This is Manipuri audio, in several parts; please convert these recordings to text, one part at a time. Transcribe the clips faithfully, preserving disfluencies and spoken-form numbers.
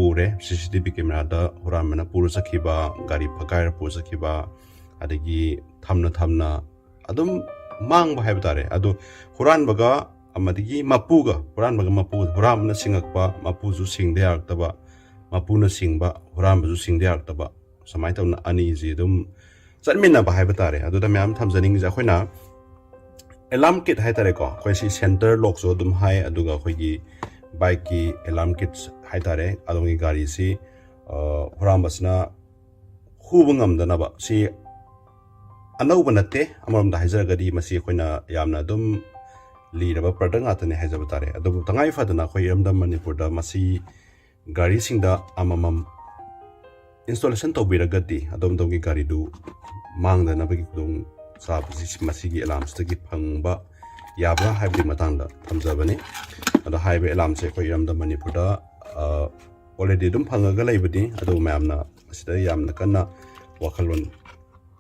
ꯎꯔꯦ꯫ ꯁꯤ ꯁꯤ ꯇꯤ ꯚꯤ ꯀꯦꯃꯦꯔꯥꯗ ꯍꯨꯔꯥꯟꯕꯅ ꯄꯨꯔ ꯆꯠꯈꯤꯕ, ꯒꯥꯔꯤ ꯐꯒꯥꯏꯔ ꯄꯨꯔ ꯆꯠꯈꯤꯕ, ꯑꯗꯒꯤ ꯊꯝꯅ ꯊꯝꯅ ꯑꯗꯨꯝ ꯃꯥꯡꯕ ꯍꯥꯏꯕ ꯇꯥꯔꯦ꯫ ꯑꯗꯣ ꯍꯨꯔꯥꯟꯕꯒ ꯑꯃꯗꯒꯤ ꯃꯄꯨꯒ, ꯍꯨꯔꯥꯟꯕꯒ ꯃꯄꯨ, ꯍꯨꯔꯥꯟꯕꯅ ꯁꯤꯡꯉꯛꯄ, ꯃꯄꯨꯁꯨ ꯁꯤꯡꯗ ꯌꯥꯔꯛꯇꯕ, ꯃꯄꯨꯅ ꯁꯤꯡꯕ, ꯍꯨꯔꯥꯟꯕꯁꯨ ꯁꯤꯡꯗ ꯌꯥꯔꯛꯇꯕ, ꯁꯨꯃꯥꯏꯅ ꯇꯧꯅ ꯑꯅꯤꯁꯤ ꯑꯗꯨꯝ ꯆꯠꯃꯤꯟꯅꯕ ꯍꯥꯏꯕ ꯇꯥꯔꯦ꯫ ꯑꯗꯨꯗ ꯃꯌꯥꯝ ꯊꯝꯖꯅꯤꯡꯉꯤꯁꯦ, ꯑꯩꯈꯣꯏꯅ ꯑꯦꯂꯥꯝ ꯀꯤꯠ ꯍꯥꯏ ꯇꯥꯔꯦꯀꯣ, ꯑꯩꯈꯣꯏ ꯁꯤ ꯁꯦꯟꯇꯔ ꯂꯣꯛꯁꯨ ꯑꯗꯨꯝ ꯍꯥꯏ, ꯑꯗꯨꯒ ꯑꯩꯈꯣꯏꯒꯤ ꯕꯥꯏꯛꯀꯤ ꯑꯦꯂꯥꯝ ꯀꯤꯠꯁ ꯍꯥꯏ ꯇꯥꯔꯦ, ꯑꯗꯣꯝꯒꯤ ꯒꯥꯔꯤꯁꯤ ꯍꯨꯔꯥꯟꯕꯁꯤꯅ ꯍꯨꯕ ꯉꯝꯗꯅꯕ꯫ ꯁꯤ ꯑꯅꯧꯕ ꯅꯠꯇꯦ꯫ ꯑꯃꯔꯣꯝꯗ ꯍꯥꯏꯖꯔꯒꯗꯤ ꯃꯁꯤ ꯑꯩꯈꯣꯏꯅ ꯌꯥꯝꯅ ꯑꯗꯨꯝ ꯂꯤꯔꯕ ꯄ꯭ꯔꯗꯛ ꯉꯥꯛꯇꯅꯤ ꯍꯥꯏꯖꯕ ꯇꯥꯔꯦ꯫ ꯑꯗꯨꯕꯨ ꯇꯉꯥꯏ ꯐꯗꯅ ꯑꯩꯈꯣꯏ ꯏꯔꯝꯗꯝ ꯃꯅꯤꯄꯨꯔꯗ ꯃꯁꯤ ꯒꯥꯔꯤꯁꯤꯡꯗ ꯑꯃꯃꯝ ꯏꯟꯁꯇꯣꯂꯦꯁꯟ ꯇꯧꯕꯤꯔꯒꯗꯤ ꯑꯗꯣꯝ ꯑꯗꯣꯝꯒꯤ ꯒꯥꯔꯤꯗꯨ ꯃꯥꯡꯗꯅꯕꯒꯤ ꯈꯨꯗꯣꯡ ꯆꯥꯕꯁꯤ ꯃꯁꯤꯒꯤ ꯑꯦꯂꯥꯝꯁꯤꯗꯒꯤ ꯐꯪꯕ ꯌꯥꯕ꯭ꯔꯥ ꯍꯥꯏꯕꯒꯤ ꯃꯇꯥꯡꯗ ꯊꯝꯖꯕꯅꯤ꯫ ꯑꯗꯣ ꯍꯥꯏꯔꯤꯕ ꯑꯦꯂꯥꯝꯁꯦ ꯑꯩꯈꯣꯏ ꯏꯔꯝꯗꯝ ꯃꯅꯤꯄꯨꯔꯗ ꯑꯣꯜꯔꯦꯗꯤ ꯑꯗꯨꯝ ꯐꯪꯉꯒ ꯂꯩꯕꯅꯤ꯫ ꯑꯗꯨ ꯃꯌꯥꯝꯅ ꯃꯁꯤꯗ ꯌꯥꯝꯅ ꯀꯟꯅ ꯋꯥꯈꯜꯂꯣꯟ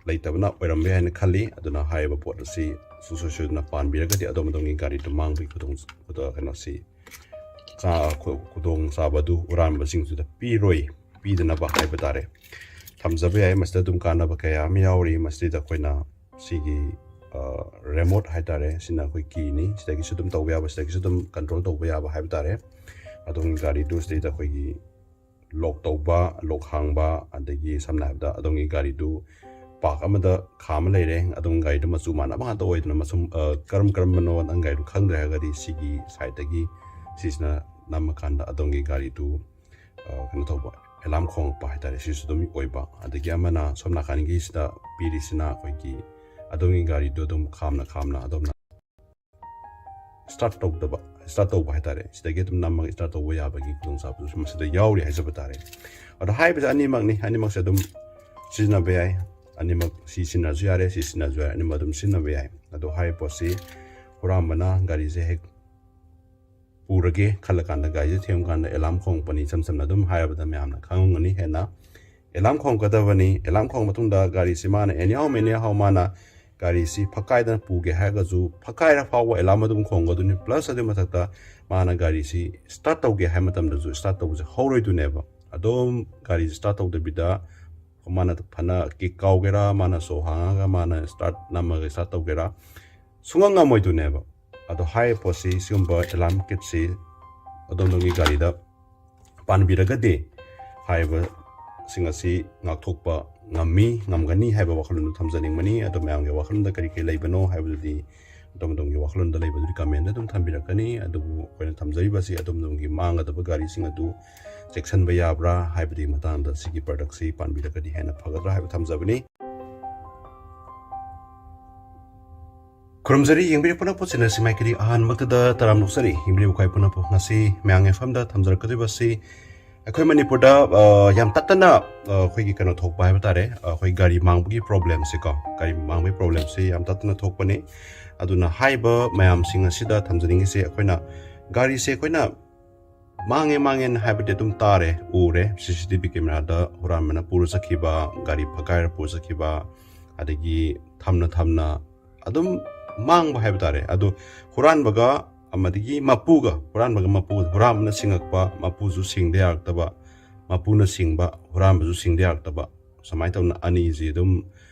ꯂꯩꯇꯕꯅ ꯑꯣꯏꯔꯝꯕ ꯌꯥꯏ ꯍꯥꯏꯅ ꯈꯜꯂꯤ꯫ ꯑꯗꯨꯅ ꯍꯥꯏꯔꯤꯕ ꯄꯣꯠ ꯑꯁꯤ ꯁꯨꯡꯁꯣꯏ ꯁꯣꯏꯗꯅ ꯄꯥꯟꯕꯤꯔꯒꯗꯤ ꯑꯗꯣꯝ ꯑꯗꯣꯝꯒꯤ ꯒꯥꯔꯤꯗꯨ ꯃꯥꯡꯕꯒꯤ ꯈꯨꯗꯣꯡ ꯈꯨꯗꯣꯡ ꯀꯩꯅꯣꯁꯤ ꯆꯥ-, ꯈꯨ-, ꯈꯨꯗꯣꯡꯆꯥꯕꯗꯨ ꯍꯨꯔꯥꯟꯕꯁꯤꯡꯗꯨꯗ ꯄꯤꯔꯣꯏ, ꯄꯤꯗꯅꯕ ꯍꯥꯏꯕ ꯇꯥꯔꯦ꯫ ꯊꯝꯖꯕ ꯌꯥꯏ꯫ ꯃꯁꯤꯗ ꯑꯗꯨꯝ ꯀꯥꯟꯅꯕ ꯀꯌꯥ ꯑꯃ ꯌꯥꯎꯔꯤ꯫ ꯃꯁꯤꯗ ꯑꯩꯈꯣꯏꯅ ꯁꯤꯒꯤ ꯔꯦꯃꯣꯠ ꯍꯥꯏ ꯇꯥꯔꯦ, ꯁꯤꯅ ꯑꯩꯈꯣꯏ ꯀꯤꯅꯤ꯫ ꯁꯤꯗꯒꯤꯁꯨ ꯑꯗꯨꯝ ꯇꯧꯕ ꯌꯥꯕ, ꯁꯤꯗꯒꯤꯁꯨ ꯑꯗꯨꯝ ꯀꯟꯇ꯭ꯔꯣꯜ ꯇꯧꯕ ꯌꯥꯕ ꯍꯥꯏꯕ ꯇꯥꯔꯦ꯫ ꯑꯗꯣꯝꯒꯤ ꯒꯥꯔꯤꯗꯨ ꯁꯤꯗꯩꯗ ꯑꯩꯈꯣꯏꯒꯤ ꯂꯣꯛ ꯇꯧꯕ, ꯂꯣꯛ ꯍꯥꯡꯕ, ꯑꯗꯒꯤ ꯁꯝꯅ ꯍꯥꯏꯔꯕꯗ ꯑꯗꯣꯝꯒꯤ ꯒꯥꯔꯤꯗꯨ ꯄꯥꯔꯛ ꯑꯃꯗ ꯈꯥꯝꯃ ꯂꯩꯔꯦ, ꯑꯗꯣꯝꯒꯤ ꯒꯥꯔꯤꯗꯨ ꯃꯆꯨ ꯃꯥꯟꯅꯕ ꯉꯥꯛꯇ ꯑꯣꯏꯗꯅ ꯃꯆꯨ, ꯑ, ꯀꯔꯝ ꯀꯔꯝꯕꯅꯣ ꯅꯪ ꯒꯥꯔꯤꯗꯨ ꯈꯪꯗ꯭ꯔꯦ ꯍꯥꯏꯔꯒꯗꯤ ꯁꯤꯒꯤ ꯁꯥꯏꯠꯇꯒꯤ ꯁꯤꯁꯤꯅ ꯅꯝꯃꯀꯥꯟꯗ ꯑꯗꯣꯝꯒꯤ ꯒꯥꯔꯤꯗꯨ, ꯑ, ꯀꯩꯅꯣ ꯇꯧꯕ, ꯑꯦꯂꯥꯝ ꯈꯣꯡꯉꯛꯄ ꯍꯥꯏꯇꯥꯔꯦ, ꯁꯤꯁꯨ ꯑꯗꯨꯝ ꯑꯣꯏꯕ꯫ ꯑꯗꯒꯤ ꯑꯃꯅ ꯁꯣꯝ ꯅꯥꯀꯟꯒꯤꯁꯤꯗ ꯄꯤꯔꯤꯁꯤꯅ ꯑꯩꯈꯣꯏꯒꯤ ꯑꯗꯣꯝꯒꯤ ꯒꯥꯔꯤꯗꯨ ꯑꯗꯨꯝ ꯈꯥꯝꯅ ꯈꯥꯝꯅ ꯑꯗꯣꯝꯅ ꯁ꯭ꯇꯥꯔꯠ ꯇꯧꯗꯕ, ꯁ꯭ꯇꯥꯔꯠ ꯇꯧꯕ ꯍꯥꯏꯇꯥꯔꯦ, ꯁꯤꯗꯒꯤ ꯑꯗꯨꯝ ꯅꯝꯃꯒ ꯁ꯭ꯇꯥꯔꯠ ꯇꯧꯕ ꯌꯥꯕꯒꯤ ꯈꯨꯗꯣꯡꯆꯥꯕꯗꯨꯁꯨ ꯃꯁꯤꯗ ꯌꯥꯎꯔꯤ ꯍꯥꯏꯖꯕ ꯇꯥꯔꯦ꯫ ꯑꯗꯣ ꯍꯥꯏꯔꯤꯕꯁꯦ ꯑꯅꯤꯃꯛꯅꯤ, ꯑꯅꯤꯃꯛꯁꯦ ꯑꯗꯨꯝ ꯁꯤꯖꯤꯟꯅꯕ ꯌꯥꯏ꯫ ꯑꯅꯤꯃꯛ ꯁꯤ ꯁꯤꯖꯤꯟꯅꯔꯁꯨ ꯌꯥꯔꯦ, ꯁꯤ ꯁꯤꯖꯤꯟꯅꯔꯁꯨ ꯌꯥꯔꯦ, ꯑꯅꯤꯃꯛ ꯑꯗꯨꯝ ꯁꯤꯖꯤꯟꯅꯕ ꯌꯥꯏ꯫ ꯑꯗꯣ ꯍꯥꯏꯔꯤꯕ ꯄꯣꯠꯁꯤ ꯍꯨꯔꯥꯟꯕꯅ ꯒꯥꯔꯤꯁꯦ ꯍꯦꯛ ꯄꯨꯔꯒꯦ ꯈꯜꯂꯀꯥꯟꯗ ꯒꯥꯔꯤꯁꯦ ꯊꯦꯡꯕ ꯀꯥꯟꯗ ꯑꯦꯂꯥꯝ ꯈꯣꯡꯉꯛꯄꯅꯤ꯫ ꯏꯆꯝ ꯆꯝꯅ ꯑꯗꯨꯝ ꯍꯥꯏꯔꯕꯗ ꯃꯌꯥꯝꯅ ꯈꯪꯉꯝꯒꯅꯤ ꯍꯦꯟꯅ꯫ ꯑꯦꯂꯥꯝ ꯈꯣꯡꯉꯛꯀꯗꯕꯅꯤ꯫ ꯑꯦꯂꯥꯝ ꯈꯣꯡꯉ ꯃꯇꯨꯡꯗ ꯒꯥꯔꯤꯁꯤ ꯃꯥꯅ anyhow anyhow ꯃꯥꯅ ꯒꯥꯔꯤꯁꯤ ꯐꯛꯀꯥꯏꯗꯅ ꯄꯨꯒꯦ ꯍꯥꯏꯔꯒꯁꯨ ꯐꯛꯀꯥꯏꯔ ꯐꯥꯎꯕ ꯑꯦꯂꯥꯝ ꯑꯗꯨꯝ ꯈꯣꯡꯒꯗꯣꯏꯅꯤ꯫ ꯄ꯭ꯂꯁ ꯑꯗꯨꯒꯤ ꯃꯊꯛꯇ ꯃꯥꯅ ꯒꯥꯔꯤꯁꯤ ꯁ꯭ꯇꯥꯔꯠ ꯇꯧꯒꯦ ꯍꯥꯏꯕ ꯃꯇꯝꯗꯁꯨ ꯁ꯭ꯇꯥꯔꯠ ꯇꯧꯕꯁꯦ ꯍꯧꯔꯣꯏꯗꯣꯏꯅꯦꯕ꯫ ꯑꯗꯨꯝ ꯒꯥꯔꯤꯁꯤ ꯁ꯭ꯇꯥꯔꯠ ꯇꯧꯗꯕꯤꯗ ꯃꯥꯅ ꯐꯅ ꯀꯤꯛ ꯀꯥꯎꯒꯦꯔꯥ, ꯃꯥꯅ ꯁꯣ ꯍꯥꯡꯉꯒ ꯃꯥꯅ ꯁ꯭ꯇꯥꯔꯠ ꯅꯝꯃꯒ ꯁ꯭ꯇꯥꯔꯠ ꯇꯧꯒꯦꯔꯥ, ꯁꯨꯡꯉꯝ ꯉꯝꯃꯣꯏꯗꯣꯏꯅꯦꯕ꯫ ꯑꯗꯣ ꯍꯥꯏꯔꯤꯕ ꯄꯣꯠꯁꯤ, ꯁꯤꯒꯨꯝꯕ ꯑꯦꯂꯥꯔꯝ ꯀꯤꯠꯁꯤ ꯑꯗꯣꯝ ꯑꯗꯣꯝꯒꯤ ꯒꯥꯔꯤꯗ ꯄꯥꯟꯕꯤꯔꯒꯗꯤ ꯍꯥꯏꯔꯤꯕꯁꯤꯡ ꯑꯁꯤ ꯉꯥꯛꯊꯣꯛꯄ ꯉꯝꯃꯤ, ꯉꯝꯒꯅꯤ ꯍꯥꯏꯕ ꯋꯥꯈꯜꯂꯣꯟꯗꯨ ꯊꯝꯖꯅꯤꯡꯕꯅꯤ꯫ ꯑꯗꯣ ꯃꯌꯥꯝꯒꯤ ꯋꯥꯈꯜꯂꯣꯟꯗ ꯀꯔꯤ ꯀꯔꯤ ꯂꯩꯕꯅꯣ ꯍꯥꯏꯕꯗꯨꯗꯤ ꯑꯗꯣꯝ ꯑꯗꯣꯝꯒꯤ ꯋꯥꯈꯜꯂꯣꯟꯗ ꯂꯩꯕꯗꯨꯗꯤ ꯀꯃꯦꯟꯗ ꯑꯗꯨꯝ ꯊꯝꯕꯤꯔꯛꯀꯅꯤ꯫ ꯑꯗꯨꯕꯨ ꯑꯩꯈꯣꯏꯅ ꯊꯝꯖꯔꯤꯕꯁꯤ ꯑꯗꯣꯝ ꯑꯗꯣꯝꯒꯤ ꯃꯥꯡꯒꯗꯕ ꯒꯥꯔꯤꯁꯤꯡ ꯑꯗꯨ ꯆꯦꯛꯁꯤꯟꯕ ꯌꯥꯕ꯭ꯔꯥ ꯍꯥꯏꯕꯗꯨꯒꯤ ꯃꯇꯥꯡꯗ ꯁꯤꯒꯤ ꯄ꯭ꯔꯗꯛꯁꯤ ꯄꯥꯟꯕꯤꯔꯒꯗꯤ ꯍꯦꯟꯅ ꯐꯒꯗ꯭ꯔꯥ ꯍꯥꯏꯕ ꯊꯝꯖꯕꯅꯤ꯫ ꯈꯨꯔꯨꯝꯖꯔꯤ, ꯌꯦꯡꯕꯤꯔꯛꯄ ꯄꯨꯝꯅꯃꯛꯄꯨ ꯆꯦꯅꯦꯜꯁꯤ ꯃꯥꯏꯀꯩꯗꯒꯤ ꯑꯍꯥꯟꯕꯃꯛꯇꯗ ꯇꯔꯥꯝꯅ ꯑꯣꯛꯆꯔꯤ꯫ ꯌꯦꯡꯕꯤꯔꯤꯕ ꯈ꯭ꯋꯥꯏ ꯄꯨꯝꯅꯃꯛꯄꯨ ꯉꯁꯤ ꯃꯌꯥꯝꯒꯤ ꯃꯐꯝꯗ ꯊꯝꯖꯔꯛꯀꯗꯧꯔꯤꯕꯁꯤ ꯑꯩꯈꯣꯏ ꯃꯅꯤꯄꯨꯔꯗ, ꯑ, ꯌꯥꯝ ꯇꯠꯇꯅ, ꯑ, ꯑꯩꯈꯣꯏꯒꯤ ꯀꯩꯅꯣ ꯊꯣꯛꯄ ꯍꯥꯏꯕ ꯇꯥꯔꯦ, ꯑꯩꯈꯣꯏ ꯒꯥꯔꯤ ꯃꯥꯡꯕꯒꯤ ꯄ꯭ꯔꯣꯕ꯭ꯂꯦꯝꯁꯤꯀꯣ, ꯒꯥꯔꯤ ꯃꯥꯡꯕꯒꯤ ꯄ꯭ꯔꯣꯕ꯭ꯂꯦꯝꯁꯤ ꯌꯥꯝ ꯇꯠꯇꯅ ꯊꯣꯛꯄꯅꯤ꯫ ꯑꯗꯨꯅ ꯍꯥꯏꯔꯤꯕ ꯃꯌꯥꯝꯁꯤꯡ ꯑꯁꯤꯗ ꯊꯝꯖꯅꯤꯡꯉꯤꯁꯦ, ꯑꯩꯈꯣꯏꯅ ꯒꯥꯔꯤꯁꯦ ꯑꯩꯈꯣꯏꯅ ꯃꯥꯡꯉꯦ ꯃꯥꯡꯉꯦꯅ ꯍꯥꯏꯕꯗꯤ ꯑꯗꯨꯝ ꯇꯥꯔꯦ, ꯎꯔꯦ, ꯁꯤ ꯁꯤ ꯇꯤ ꯚꯤ ꯀꯦꯃꯦꯔꯥꯗ ꯍꯨꯔꯥꯟꯕꯅ ꯄꯨꯔ ꯆꯠꯈꯤꯕ, ꯒꯥꯔꯤ ꯐꯛꯀꯥꯏꯔ ꯄꯨꯔ ꯆꯠꯈꯤꯕ, ꯑꯗꯒꯤ ꯊꯝꯅ ꯊꯝꯅ ꯑꯗꯨꯝ ꯃꯥꯡꯕ ꯍꯥꯏꯕ ꯇꯥꯔꯦ꯫ ꯑꯗꯨ ꯍꯨꯔꯥꯟꯕꯒ ꯑꯃꯗꯒꯤ ꯃꯄꯨꯒ, ꯍꯨꯔꯥꯟꯕꯒ ꯃꯄꯨ, ꯍꯨꯔꯥꯟꯕꯅ ꯁꯤꯡꯉꯛꯄ, ꯃꯄꯨꯁꯨ ꯁꯤꯡꯗ ꯌꯥꯔꯛꯇꯕ, ꯃꯄꯨꯅ ꯁꯤꯡꯕ, ꯍꯨꯔꯥꯟꯕꯁꯨ ꯁꯤꯡꯗ ꯌꯥꯔꯛꯇꯕ, ꯁꯨꯃꯥꯏꯅ ꯇꯧꯅ ꯑꯅꯤꯁꯤ ꯑꯗꯨꯝ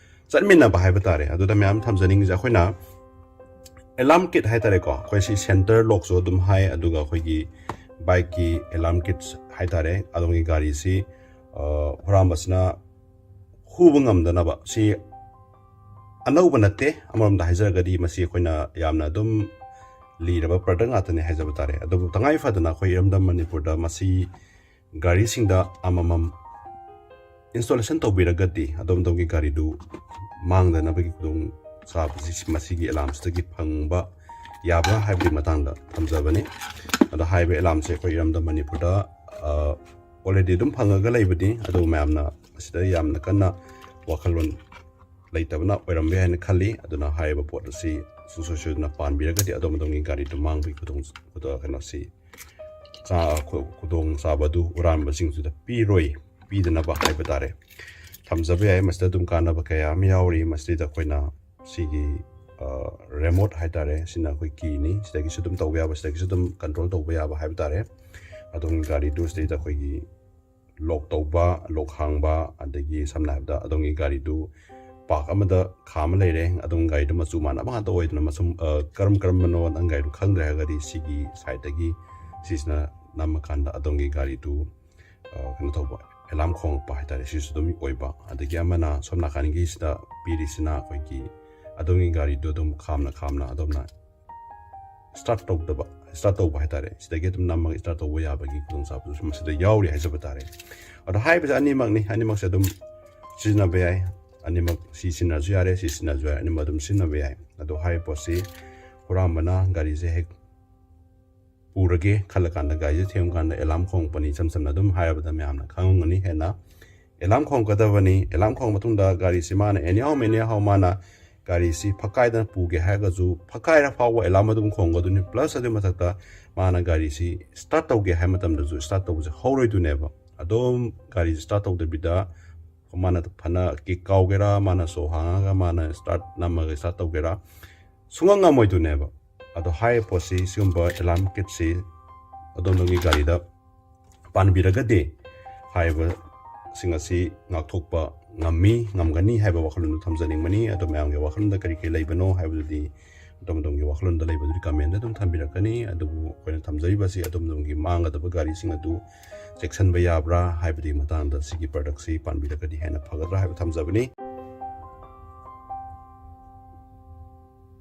ꯆꯠꯃꯤꯟꯅꯕ ꯍꯥꯏꯕ ꯇꯥꯔꯦ꯫ ꯑꯗꯨꯗ ꯃꯌꯥꯝ ꯊꯝꯖꯅꯤꯡꯉꯤꯁꯦ, ꯑꯩꯈꯣꯏꯅ ꯑꯦꯂꯥꯔꯝ ꯀꯤꯠ ꯍꯥꯏ ꯇꯥꯔꯦꯀꯣ, ꯑꯩꯈꯣꯏ ꯁꯤ ꯁꯦꯟꯇꯔ ꯂꯣꯛꯁꯨ ꯑꯗꯨꯝ ꯍꯥꯏ, ꯑꯗꯨꯒ ꯑꯩꯈꯣꯏꯒꯤ ꯕꯥꯏꯛꯀꯤ ꯑꯦꯂꯥꯔꯝ ꯀꯤꯠꯁ ꯍꯥꯏ ꯇꯥꯔꯦ, ꯑꯗꯣꯝꯒꯤ ꯒꯥꯔꯤꯁꯤ, ꯑ, ꯍꯨꯔꯥꯟꯕꯁꯤꯅ ꯍꯨꯕ ꯉꯝꯗꯅꯕ꯫ ꯁꯤ ꯑꯅꯧꯕ ꯅꯠꯇꯦ, ꯑꯃꯔꯣꯝꯗ ꯍꯥꯏꯖꯔꯒꯗꯤ ꯃꯁꯤ ꯑꯩꯈꯣꯏꯅ ꯌꯥꯝꯅ ꯑꯗꯨꯝ ꯂꯤꯔꯕ ꯄ꯭ꯔꯗꯛ ꯉꯥꯛꯇꯅꯤ ꯍꯥꯏꯖꯕ ꯇꯥꯔꯦ꯫ ꯑꯗꯨꯕꯨ ꯇꯉꯥꯏ ꯐꯗꯅ ꯑꯩꯈꯣꯏ ꯏꯔꯝꯗꯝ ꯃꯅꯤꯄꯨꯔꯗ ꯃꯁꯤ ꯒꯥꯔꯤꯁꯤꯡꯗ ꯑꯃꯃꯝ ꯏꯟꯁꯇꯣꯂꯦꯁꯟ ꯇꯧꯕꯤꯔꯒꯗꯤ ꯑꯗꯣꯝ ꯑꯗꯣꯝꯒꯤ ꯒꯥꯔꯤꯗꯨ ꯃꯥꯡꯗꯅꯕꯒꯤ ꯈꯨꯗꯣꯡ ꯆꯥꯕꯁꯤ ꯃꯁꯤꯒꯤ ꯑꯦꯂꯥꯝꯁꯤꯗꯒꯤ ꯐꯪꯕ ꯌꯥꯕ꯭ꯔꯥ ꯍꯥꯏꯕꯒꯤ ꯃꯇꯥꯡꯗ ꯊꯝꯖꯕꯅꯤ꯫ ꯑꯗꯣ ꯍꯥꯏꯔꯤꯕ ꯑꯦꯂꯥꯝꯁꯦ ꯑꯩꯈꯣꯏ ꯏꯔꯝꯗꯝ ꯃꯅꯤꯄꯨꯔꯗ, ꯑ, ꯑꯣꯜꯔꯦꯗꯤ ꯑꯗꯨꯝ ꯐꯪꯉꯒ ꯂꯩꯕꯅꯤ, ꯑꯗꯨꯕꯨ ꯃꯌꯥꯝꯅ ꯑꯁꯤꯗ ꯌꯥꯝꯅ ꯀꯟꯅ ꯋꯥꯈꯜꯂꯣꯟ ꯂꯩꯇꯕꯅ ꯑꯣꯏꯔꯝꯕ ꯌꯥꯏ ꯍꯥꯏꯅ ꯈꯜꯂꯤ꯫ ꯑꯗꯨꯅ ꯍꯥꯏꯔꯤꯕ ꯄꯣꯠ ꯑꯁꯤ ꯁꯨꯡꯁꯣꯏ ꯁꯣꯏꯗꯅ ꯄꯥꯟꯕꯤꯔꯒꯗꯤ ꯑꯗꯣꯝ ꯑꯗꯣꯝꯒꯤ ꯒꯥꯔꯤꯗꯨ ꯃꯥꯡꯕꯒꯤ ꯈꯨꯗꯣꯡ, ꯈꯨꯗꯣꯡ, ꯀꯩꯅꯣꯁꯤ, ꯆꯥ-, ꯈꯨ-, ꯈꯨꯗꯣꯡ ꯆꯥꯕ ꯑꯗꯨ ꯍꯨꯔꯥꯟꯕꯁꯤꯡꯗꯨꯗ ꯄꯤꯔꯣꯏ, ꯄꯤꯗꯅꯕ ꯍꯥꯏꯕ ꯇꯥꯔꯦ꯫ ꯊꯝꯖꯕ ꯌꯥꯏ꯫ ꯃꯁꯤꯗ ꯑꯗꯨꯝ ꯀꯥꯟꯅꯕ ꯀꯌꯥ ꯑꯃ ꯌꯥꯎꯔꯤ꯫ ꯃꯁꯤꯗ ꯑꯩꯈꯣꯏꯅ ꯁꯤꯒꯤ ꯔꯦꯃꯣꯠ ꯍꯥꯏꯇꯥꯔꯦ, ꯁꯤꯅ ꯑꯩꯈꯣꯏ ꯀꯤꯅꯤ꯫ ꯁꯤꯗꯒꯤꯁꯨ ꯑꯗꯨꯝ ꯇꯧꯕ ꯌꯥꯕ, ꯁꯤꯗꯒꯤꯁꯨ ꯑꯗꯨꯝ ꯀꯟꯇ꯭ꯔꯣꯜ ꯇꯧꯕ ꯌꯥꯕ ꯍꯥꯏꯕ ꯇꯥꯔꯦ꯫ ꯑꯗꯣꯝꯒꯤ ꯒꯥꯔꯤꯗꯨ ꯁꯤꯗꯩꯗ ꯑꯩꯈꯣꯏꯒꯤ ꯂꯣꯛ ꯇꯧꯕ, ꯂꯣꯛ ꯍꯥꯡꯕ, ꯑꯗꯒꯤ ꯁꯝꯅ ꯍꯥꯏꯔꯕꯗ ꯑꯗꯣꯝꯒꯤ ꯒꯥꯔꯤꯗꯨ ꯄꯥꯔꯛ ꯑꯃꯗ ꯈꯥꯝꯃ ꯂꯩꯔꯦ, ꯑꯗꯣꯝꯒꯤ ꯒꯥꯔꯤꯗꯨ ꯃꯆꯨ ꯃꯥꯟꯅꯕ ꯉꯥꯛꯇ ꯑꯣꯏꯗꯅ, ꯃꯆꯨ ꯀꯔꯝ ꯀꯔꯝꯕꯅꯣ ꯅꯪ ꯒꯥꯔꯤꯗꯨ ꯈꯪꯗ꯭ꯔꯦ ꯍꯥꯏꯔꯒꯗꯤ ꯁꯤꯒꯤ ꯁꯥꯏꯠꯇꯒꯤ ꯁꯤꯁꯤꯅ ꯅꯝꯃꯀꯥꯟꯗ ꯑꯗꯣꯝꯒꯤ ꯒꯥꯔꯤꯗꯨ ꯀꯩꯅꯣ ꯇꯧꯕ, ꯑꯦꯂꯥꯝ ꯈꯣꯡꯉꯛꯄ ꯍꯥꯏꯇꯥꯔꯦ, ꯁꯤꯁꯨ ꯑꯗꯨꯝ ꯑꯣꯏꯕ꯫ ꯑꯗꯒꯤ ꯑꯃꯅ ꯁꯣꯝ ꯅꯥꯀꯟꯒꯤꯁꯤꯗ ꯄꯤꯔꯤꯁꯤꯅ ꯑꯩꯈꯣꯏꯒꯤ ꯑꯗꯣꯝꯒꯤ ꯒꯥꯔꯤꯗꯣ ꯑꯗꯨꯝ ꯈꯥꯝꯅ ꯈꯥꯝꯅ ꯑꯗꯣꯝꯅ ꯁ꯭ꯇꯥꯔꯠ ꯇꯧꯗꯕ, ꯁ꯭ꯇꯥꯔꯠ ꯇꯧꯕ ꯍꯥꯏꯇꯥꯔꯦ, ꯁꯤꯗꯒꯤ ꯑꯗꯨꯝ ꯅꯝꯃꯒ ꯁ꯭ꯇꯥꯔꯠ ꯇꯧꯕ ꯌꯥꯕꯒꯤ ꯈꯨꯗꯣꯡꯆꯥꯕꯗꯨꯁꯨ ꯃꯁꯤꯗ ꯌꯥꯎꯔꯤ ꯍꯥꯏꯖꯕ ꯇꯥꯔꯦ꯫ ꯑꯗꯣ ꯍꯥꯏꯔꯤꯕꯁꯦ ꯑꯅꯤꯃꯛꯅꯤ, ꯑꯅꯤꯃꯛꯁꯦ ꯑꯗꯨꯝ ꯁꯤꯖꯤꯟꯅꯕ ꯌꯥꯏ꯫ ꯑꯅꯤꯃꯛ ꯁꯤ ꯁꯤꯖꯤꯟꯅꯔꯁꯨ ꯌꯥꯔꯦ, ꯁꯤ ꯁꯤꯖꯤꯟꯅꯔꯁꯨ ꯌꯥꯔꯦ, ꯑꯅꯤꯃꯛ ꯑꯗꯨꯝ ꯁꯤꯖꯤꯟꯅꯕ ꯌꯥꯏ꯫ ꯑꯗꯣ ꯍꯥꯏꯔꯤꯕ ꯄꯣꯠꯁꯤ ꯍꯨꯔꯥꯟꯕꯅ ꯒꯥꯔꯤꯁꯦ ꯍꯦꯛ ꯄꯨꯔꯒꯦ ꯈꯜꯂꯀꯥꯟꯗ ꯒꯥꯔꯤꯁꯦ ꯊꯦꯡꯕ ꯀꯥꯟꯗ ꯑꯦꯂꯥꯝ ꯈꯣꯡꯉꯛꯄꯅꯤ꯫ ꯏꯆꯝ ꯆꯝꯅ ꯑꯗꯨꯝ ꯍꯥꯏꯔꯕꯗ ꯃꯌꯥꯝꯅ ꯈꯪꯉꯝꯒꯅꯤ ꯍꯦꯟꯅ꯫ ꯑꯦꯂꯥꯝ ꯈꯣꯡꯉꯛꯀꯗꯕꯅꯤ꯫ ꯑꯦꯂꯥꯝ ꯈꯣꯡꯉ ꯃꯇꯨꯡꯗ ꯒꯥꯔꯤꯁꯤ ꯃꯥꯅ ꯑꯦꯅꯤꯍꯥꯎ ꯃꯦꯅꯤꯍꯥꯎ ꯃꯥꯅ ꯒꯥꯔꯤꯁꯤ ꯐꯛꯀꯥꯏꯗꯅ ꯄꯨꯒꯦ ꯍꯥꯏꯔꯒꯁꯨ ꯐꯛꯀꯥꯏꯔ ꯐꯥꯎꯕ ꯑꯦꯂꯥꯝ ꯑꯗꯨꯝ ꯈꯣꯡꯒꯗꯣꯏꯅꯤ꯫ ꯄ꯭ꯂꯁ ꯑꯗꯨꯒꯤ ꯃꯊꯛꯇ ꯃꯥꯅ ꯒꯥꯔꯤꯁꯤ ꯁ꯭ꯇꯥꯔꯠ ꯇꯧꯒꯦ ꯍꯥꯏꯕ ꯃꯇꯝꯗꯁꯨ ꯁ꯭ꯇꯥꯔꯠ ꯇꯧꯕꯁꯦ ꯍꯧꯔꯣꯏꯗꯣꯏꯅꯦꯕ꯫ ꯑꯗꯨꯝ ꯒꯥꯔꯤꯁꯤ ꯁ꯭ꯇꯥꯔꯠ ꯇꯧꯗꯕꯤꯗ ꯃꯥꯅ ꯐꯅ ꯀꯤꯛ ꯀꯥꯎꯒꯦꯔꯥ, ꯃꯥꯅ ꯁꯣ ꯍꯥꯡꯉꯒ ꯃꯥꯅ ꯁ꯭ꯇꯥꯔꯠ ꯅꯝꯃꯒ ꯁ꯭ꯇꯥꯔꯠ ꯇꯧꯒꯦꯔꯥ, ꯁꯨꯡꯉꯝ ꯉꯝꯃꯣꯏꯗꯣꯏꯅꯦꯕ꯫ ꯑꯗꯣ ꯍꯥꯏꯔꯤꯕ ꯄꯣꯠꯁꯤ, ꯁꯤꯒꯨꯝꯕ ꯑꯦꯂꯥꯔꯝ ꯀꯤꯠꯁꯤ ꯑꯗꯣꯝꯗꯣꯝꯒꯤ ꯒꯥꯔꯤꯗ ꯄꯥꯟꯕꯤꯔꯒꯗꯤ ꯍꯥꯏꯔꯤꯕꯁꯤꯡ ꯑꯁꯤ ꯉꯥꯛꯊꯣꯛꯄ ꯉꯝꯃꯤ, ꯉꯝꯒꯅꯤ ꯍꯥꯏꯕ ꯋꯥꯈꯜꯂꯣꯟꯗꯨ ꯊꯝꯖꯅꯤꯡꯕꯅꯤ꯫ ꯑꯗꯣ ꯃꯌꯥꯝꯒꯤ ꯋꯥꯈꯜꯂꯣꯟꯗ ꯀꯔꯤ ꯀꯔꯤ ꯂꯩꯕꯅꯣ ꯍꯥꯏꯕꯗꯨꯗꯤ ꯑꯗꯣꯝ ꯑꯗꯣꯝꯒꯤ ꯋꯥꯈꯜꯂꯣꯟꯗ ꯂꯩꯕꯗꯨꯗꯤ ꯀꯃꯦꯟꯗ ꯑꯗꯨꯝ ꯊꯝꯕꯤꯔꯛꯀꯅꯤ꯫ ꯑꯗꯨꯕꯨ ꯑꯩꯈꯣꯏꯅ ꯊꯝꯖꯔꯤꯕꯁꯤ ꯑꯗꯣꯝ ꯑꯗꯣꯝꯒꯤ ꯃꯥꯡꯒꯗꯕ ꯒꯥꯔꯤꯁꯤꯡ ꯑꯗꯨ ꯆꯦꯛꯁꯤꯟꯕ ꯌꯥꯕ꯭ꯔꯥ ꯍꯥꯏꯕꯗꯨꯒꯤ ꯃꯇꯥꯡꯗ ꯁꯤꯒꯤ ꯄ꯭ꯔꯗꯛꯁꯤ ꯄꯥꯟꯕꯤꯔꯒꯗꯤ ꯍꯦꯟꯅ ꯐꯒꯗ꯭ꯔꯥ ꯍꯥꯏꯕ ꯊꯝꯖꯕꯅꯤ꯫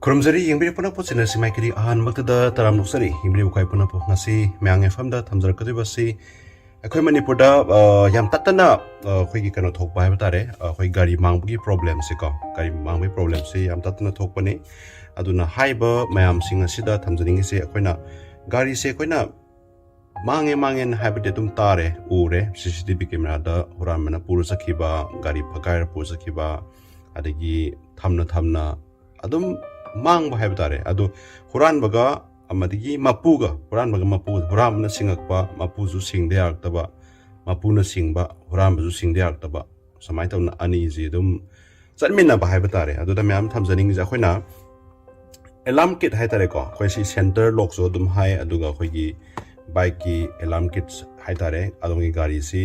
ꯈꯨꯔꯨꯝꯖꯔꯤ, ꯌꯦꯡꯕꯤꯔꯤꯕ ꯄꯨꯝꯅꯃꯛꯄꯨ ꯆꯦꯅꯦꯜꯁꯤ ꯃꯥꯏꯀꯩꯗꯒꯤ ꯑꯍꯥꯟꯕꯃꯛꯇꯗ ꯇꯔꯥꯝꯅ ꯑꯣꯛꯆꯔꯤ꯫ ꯌꯦꯡꯕꯤꯔꯤꯕ ꯈ꯭ꯋꯥꯏ ꯄꯨꯝꯅꯃꯛꯄꯨ꯫ ꯉꯁꯤ ꯃꯌꯥꯡ ꯑꯦꯐ ꯑꯦꯝꯗ ꯊꯝꯖꯔꯛꯀꯗꯣꯏꯕꯁꯤ ꯑꯩꯈꯣꯏ ꯃꯅꯤꯄꯨꯔꯗ, ꯑ, ꯌꯥꯝ ꯇꯠꯇꯅ, ꯑ, ꯑꯩꯈꯣꯏꯒꯤ ꯀꯩꯅꯣ ꯊꯣꯛꯄ ꯍꯥꯏꯕ ꯇꯥꯔꯦ, ꯑ, ꯑꯩꯈꯣꯏ ꯒꯥꯔꯤ ꯃꯥꯡꯕꯒꯤ ꯄ꯭ꯔꯣꯕ꯭ꯂꯦꯝꯁꯤꯀꯣ, ꯒꯥꯔꯤ ꯃꯥꯡꯕꯒꯤ ꯄ꯭ꯔꯣꯕ꯭ꯂꯦꯝꯁꯤ ꯌꯥꯝ ꯇꯠꯇꯅ ꯊꯣꯛꯄꯅꯤ꯫ ꯑꯗꯨꯅ ꯍꯥꯏꯔꯤꯕ ꯃꯌꯥꯝꯁꯤꯡ ꯑꯁꯤꯗ ꯊꯝꯖꯅꯤꯡꯉꯤꯁꯦ, ꯑꯩꯈꯣꯏꯅ ꯒꯥꯔꯤꯁꯦ ꯑꯩꯈꯣꯏꯅ ꯃꯥꯡꯉꯦ ꯃꯥꯡꯉꯦꯅ ꯍꯥꯏꯕꯗꯤ ꯑꯗꯨꯝ ꯇꯥꯔꯦ, ꯎꯔꯦ, ꯁꯤ ꯁꯤ ꯇꯤ ꯚꯤ ꯀꯦꯃꯦꯔꯥꯗ ꯍꯨꯔꯥꯟꯕꯅ ꯄꯨꯔ ꯆꯠꯈꯤꯕ, ꯒꯥꯔꯤ ꯐꯛꯀꯥꯏꯔ ꯄꯨꯔ ꯆꯠꯈꯤꯕ, ꯑꯗꯒꯤ ꯊꯝꯅ ꯊꯝꯅ ꯑꯗꯨꯝ ꯃꯥꯡꯕ ꯍꯥꯏꯕ ꯇꯥꯔꯦ꯫ ꯑꯗꯣ ꯍꯨꯔꯥꯟꯕꯒ ꯑꯃꯗꯒꯤ ꯃꯄꯨꯒ, ꯍꯨꯔꯥꯟꯕꯒ ꯃꯄꯨ, ꯍꯨꯔꯥꯟꯕꯅ ꯁꯤꯡꯉꯛꯄ, ꯃꯄꯨꯁꯨ ꯁꯤꯡꯗ ꯌꯥꯔꯛꯇꯕ, ꯃꯄꯨꯅ ꯁꯤꯡꯕ, ꯍꯨꯔꯥꯟꯕꯁꯨ ꯁꯤꯡꯗ ꯌꯥꯔꯛꯇꯕ, ꯁꯨꯃꯥꯏꯅ ꯇꯧꯅ ꯑꯅꯤꯁꯤ ꯑꯗꯨꯝ ꯆꯠꯃꯤꯟꯅꯕ ꯍꯥꯏꯕ ꯇꯥꯔꯦ꯫ ꯑꯗꯨꯗ ꯃꯌꯥꯝ ꯊꯝꯖꯅꯤꯡꯉꯤꯁꯦ ꯑꯩꯈꯣꯏꯅ alarm kit ꯍꯥꯏ ꯇꯥꯔꯦꯀꯣ, ꯑꯩꯈꯣꯏ ꯁꯤ center lockꯁꯨ ꯑꯗꯨꯝ ꯍꯥꯏ, ꯑꯗꯨꯒ ꯑꯩꯈꯣꯏꯒꯤ bikeꯀꯤ alarm kits ꯍꯥꯏ ꯇꯥꯔꯦ꯫ ꯑꯗꯣꯝꯒꯤ ꯒꯥꯔꯤꯁꯤ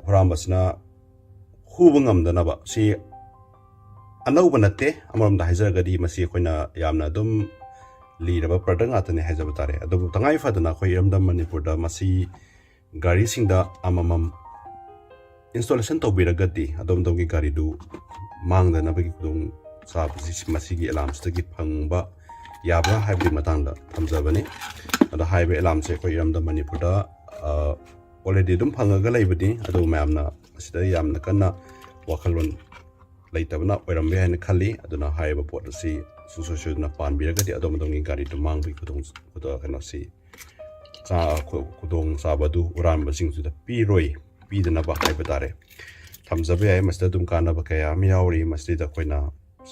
ꯍꯨꯔꯥꯟꯕꯁꯤꯅ ꯍꯨꯕ ꯉꯝꯗꯅꯕ꯫ ꯁꯤ ꯑꯅꯧꯕ ꯅꯠꯇꯦ꯫ ꯑꯃꯔꯣꯝꯗ ꯍꯥꯏꯖꯔꯒꯗꯤ ꯃꯁꯤ ꯑꯩꯈꯣꯏꯅ ꯌꯥꯝꯅ ꯑꯗꯨꯝ ꯂꯤꯔꯕ product ꯉꯥꯛꯇꯅꯤ ꯍꯥꯏꯖꯕ ꯇꯥꯔꯦ꯫ ꯑꯗꯨꯕꯨ ꯇꯉꯥꯏ ꯐꯗꯅ ꯑꯩꯈꯣꯏ ꯏꯔꯝꯗꯝ ꯃꯅꯤꯄꯨꯔꯗ ꯃꯁꯤ ꯒꯥꯔꯤꯁꯤꯡꯗ ꯑꯃꯃꯝ installation ꯇꯧꯕꯤꯔꯒꯗꯤ ꯑꯗꯣꯝ ꯑꯗꯣꯝꯒꯤ ꯒꯥꯔꯤꯗꯨ ꯃꯥꯡꯗꯅꯕꯒꯤ ꯈꯨꯗꯣꯡ ꯆꯥꯕꯁꯤ ꯃꯁꯤꯒꯤ alarmꯁꯤꯗꯒꯤ ꯐꯪꯕ ꯌꯥꯕ꯭ꯔꯥ ꯍꯥꯏꯕꯒꯤ ꯃꯇꯥꯡꯗ ꯊꯝꯖꯕꯅꯤ꯫ ꯑꯗꯣ ꯍꯥꯏꯔꯤꯕ alarmꯁꯦ ꯑꯩꯈꯣꯏ ꯏꯔꯝꯗꯝ ꯃꯅꯤꯄꯨꯔꯗ already ꯑꯗꯨꯝ ꯐꯪꯉꯒ ꯂꯩꯕꯅꯤ꯫ ꯑꯗꯨ ꯃꯌꯥꯝꯅ ꯃꯁꯤꯗ ꯌꯥꯝꯅ ꯀꯟꯅ ꯋꯥꯈꯜꯂꯣꯟ ꯂꯩꯇꯕꯅ ꯑꯣꯏꯔꯝꯕ ꯌꯥꯏ ꯍꯥꯏꯅ ꯈꯜꯂꯤ꯫ ꯑꯗꯨꯅ ꯍꯥꯏꯔꯤꯕ ꯄꯣꯠ ꯑꯁꯤ ꯁꯨꯡꯁꯣꯏ ꯁꯣꯏꯗꯅ ꯄꯥꯟꯕꯤꯔꯒꯗꯤ ꯑꯗꯣꯝ ꯑꯗꯣꯝꯒꯤ ꯒꯥꯔꯤꯗꯨ ꯃꯥꯡꯕꯒꯤ ꯈꯨꯗꯣꯡ ꯈꯨꯗꯣꯡ ꯀꯩꯅꯣꯁꯤ ꯆꯥ- ꯈꯨ- ꯈꯨꯗꯣꯡꯆꯥꯕ ꯑꯗꯨ ꯍꯨꯔꯥꯟꯕꯁꯤꯡꯗꯨꯗ ꯄꯤꯔꯣꯏ, ꯄꯤꯗꯅꯕ ꯍꯥꯏꯕ ꯇꯥꯔꯦ꯫ ꯊꯝꯖꯕ ꯌꯥꯏ꯫ ꯃꯁꯤꯗ ꯑꯗꯨꯝ ꯀꯥꯟꯅꯕ ꯀꯌꯥ ꯑꯃ ꯌꯥꯎꯔꯤ꯫ ꯃꯁꯤꯗ ꯑꯩꯈꯣꯏꯅ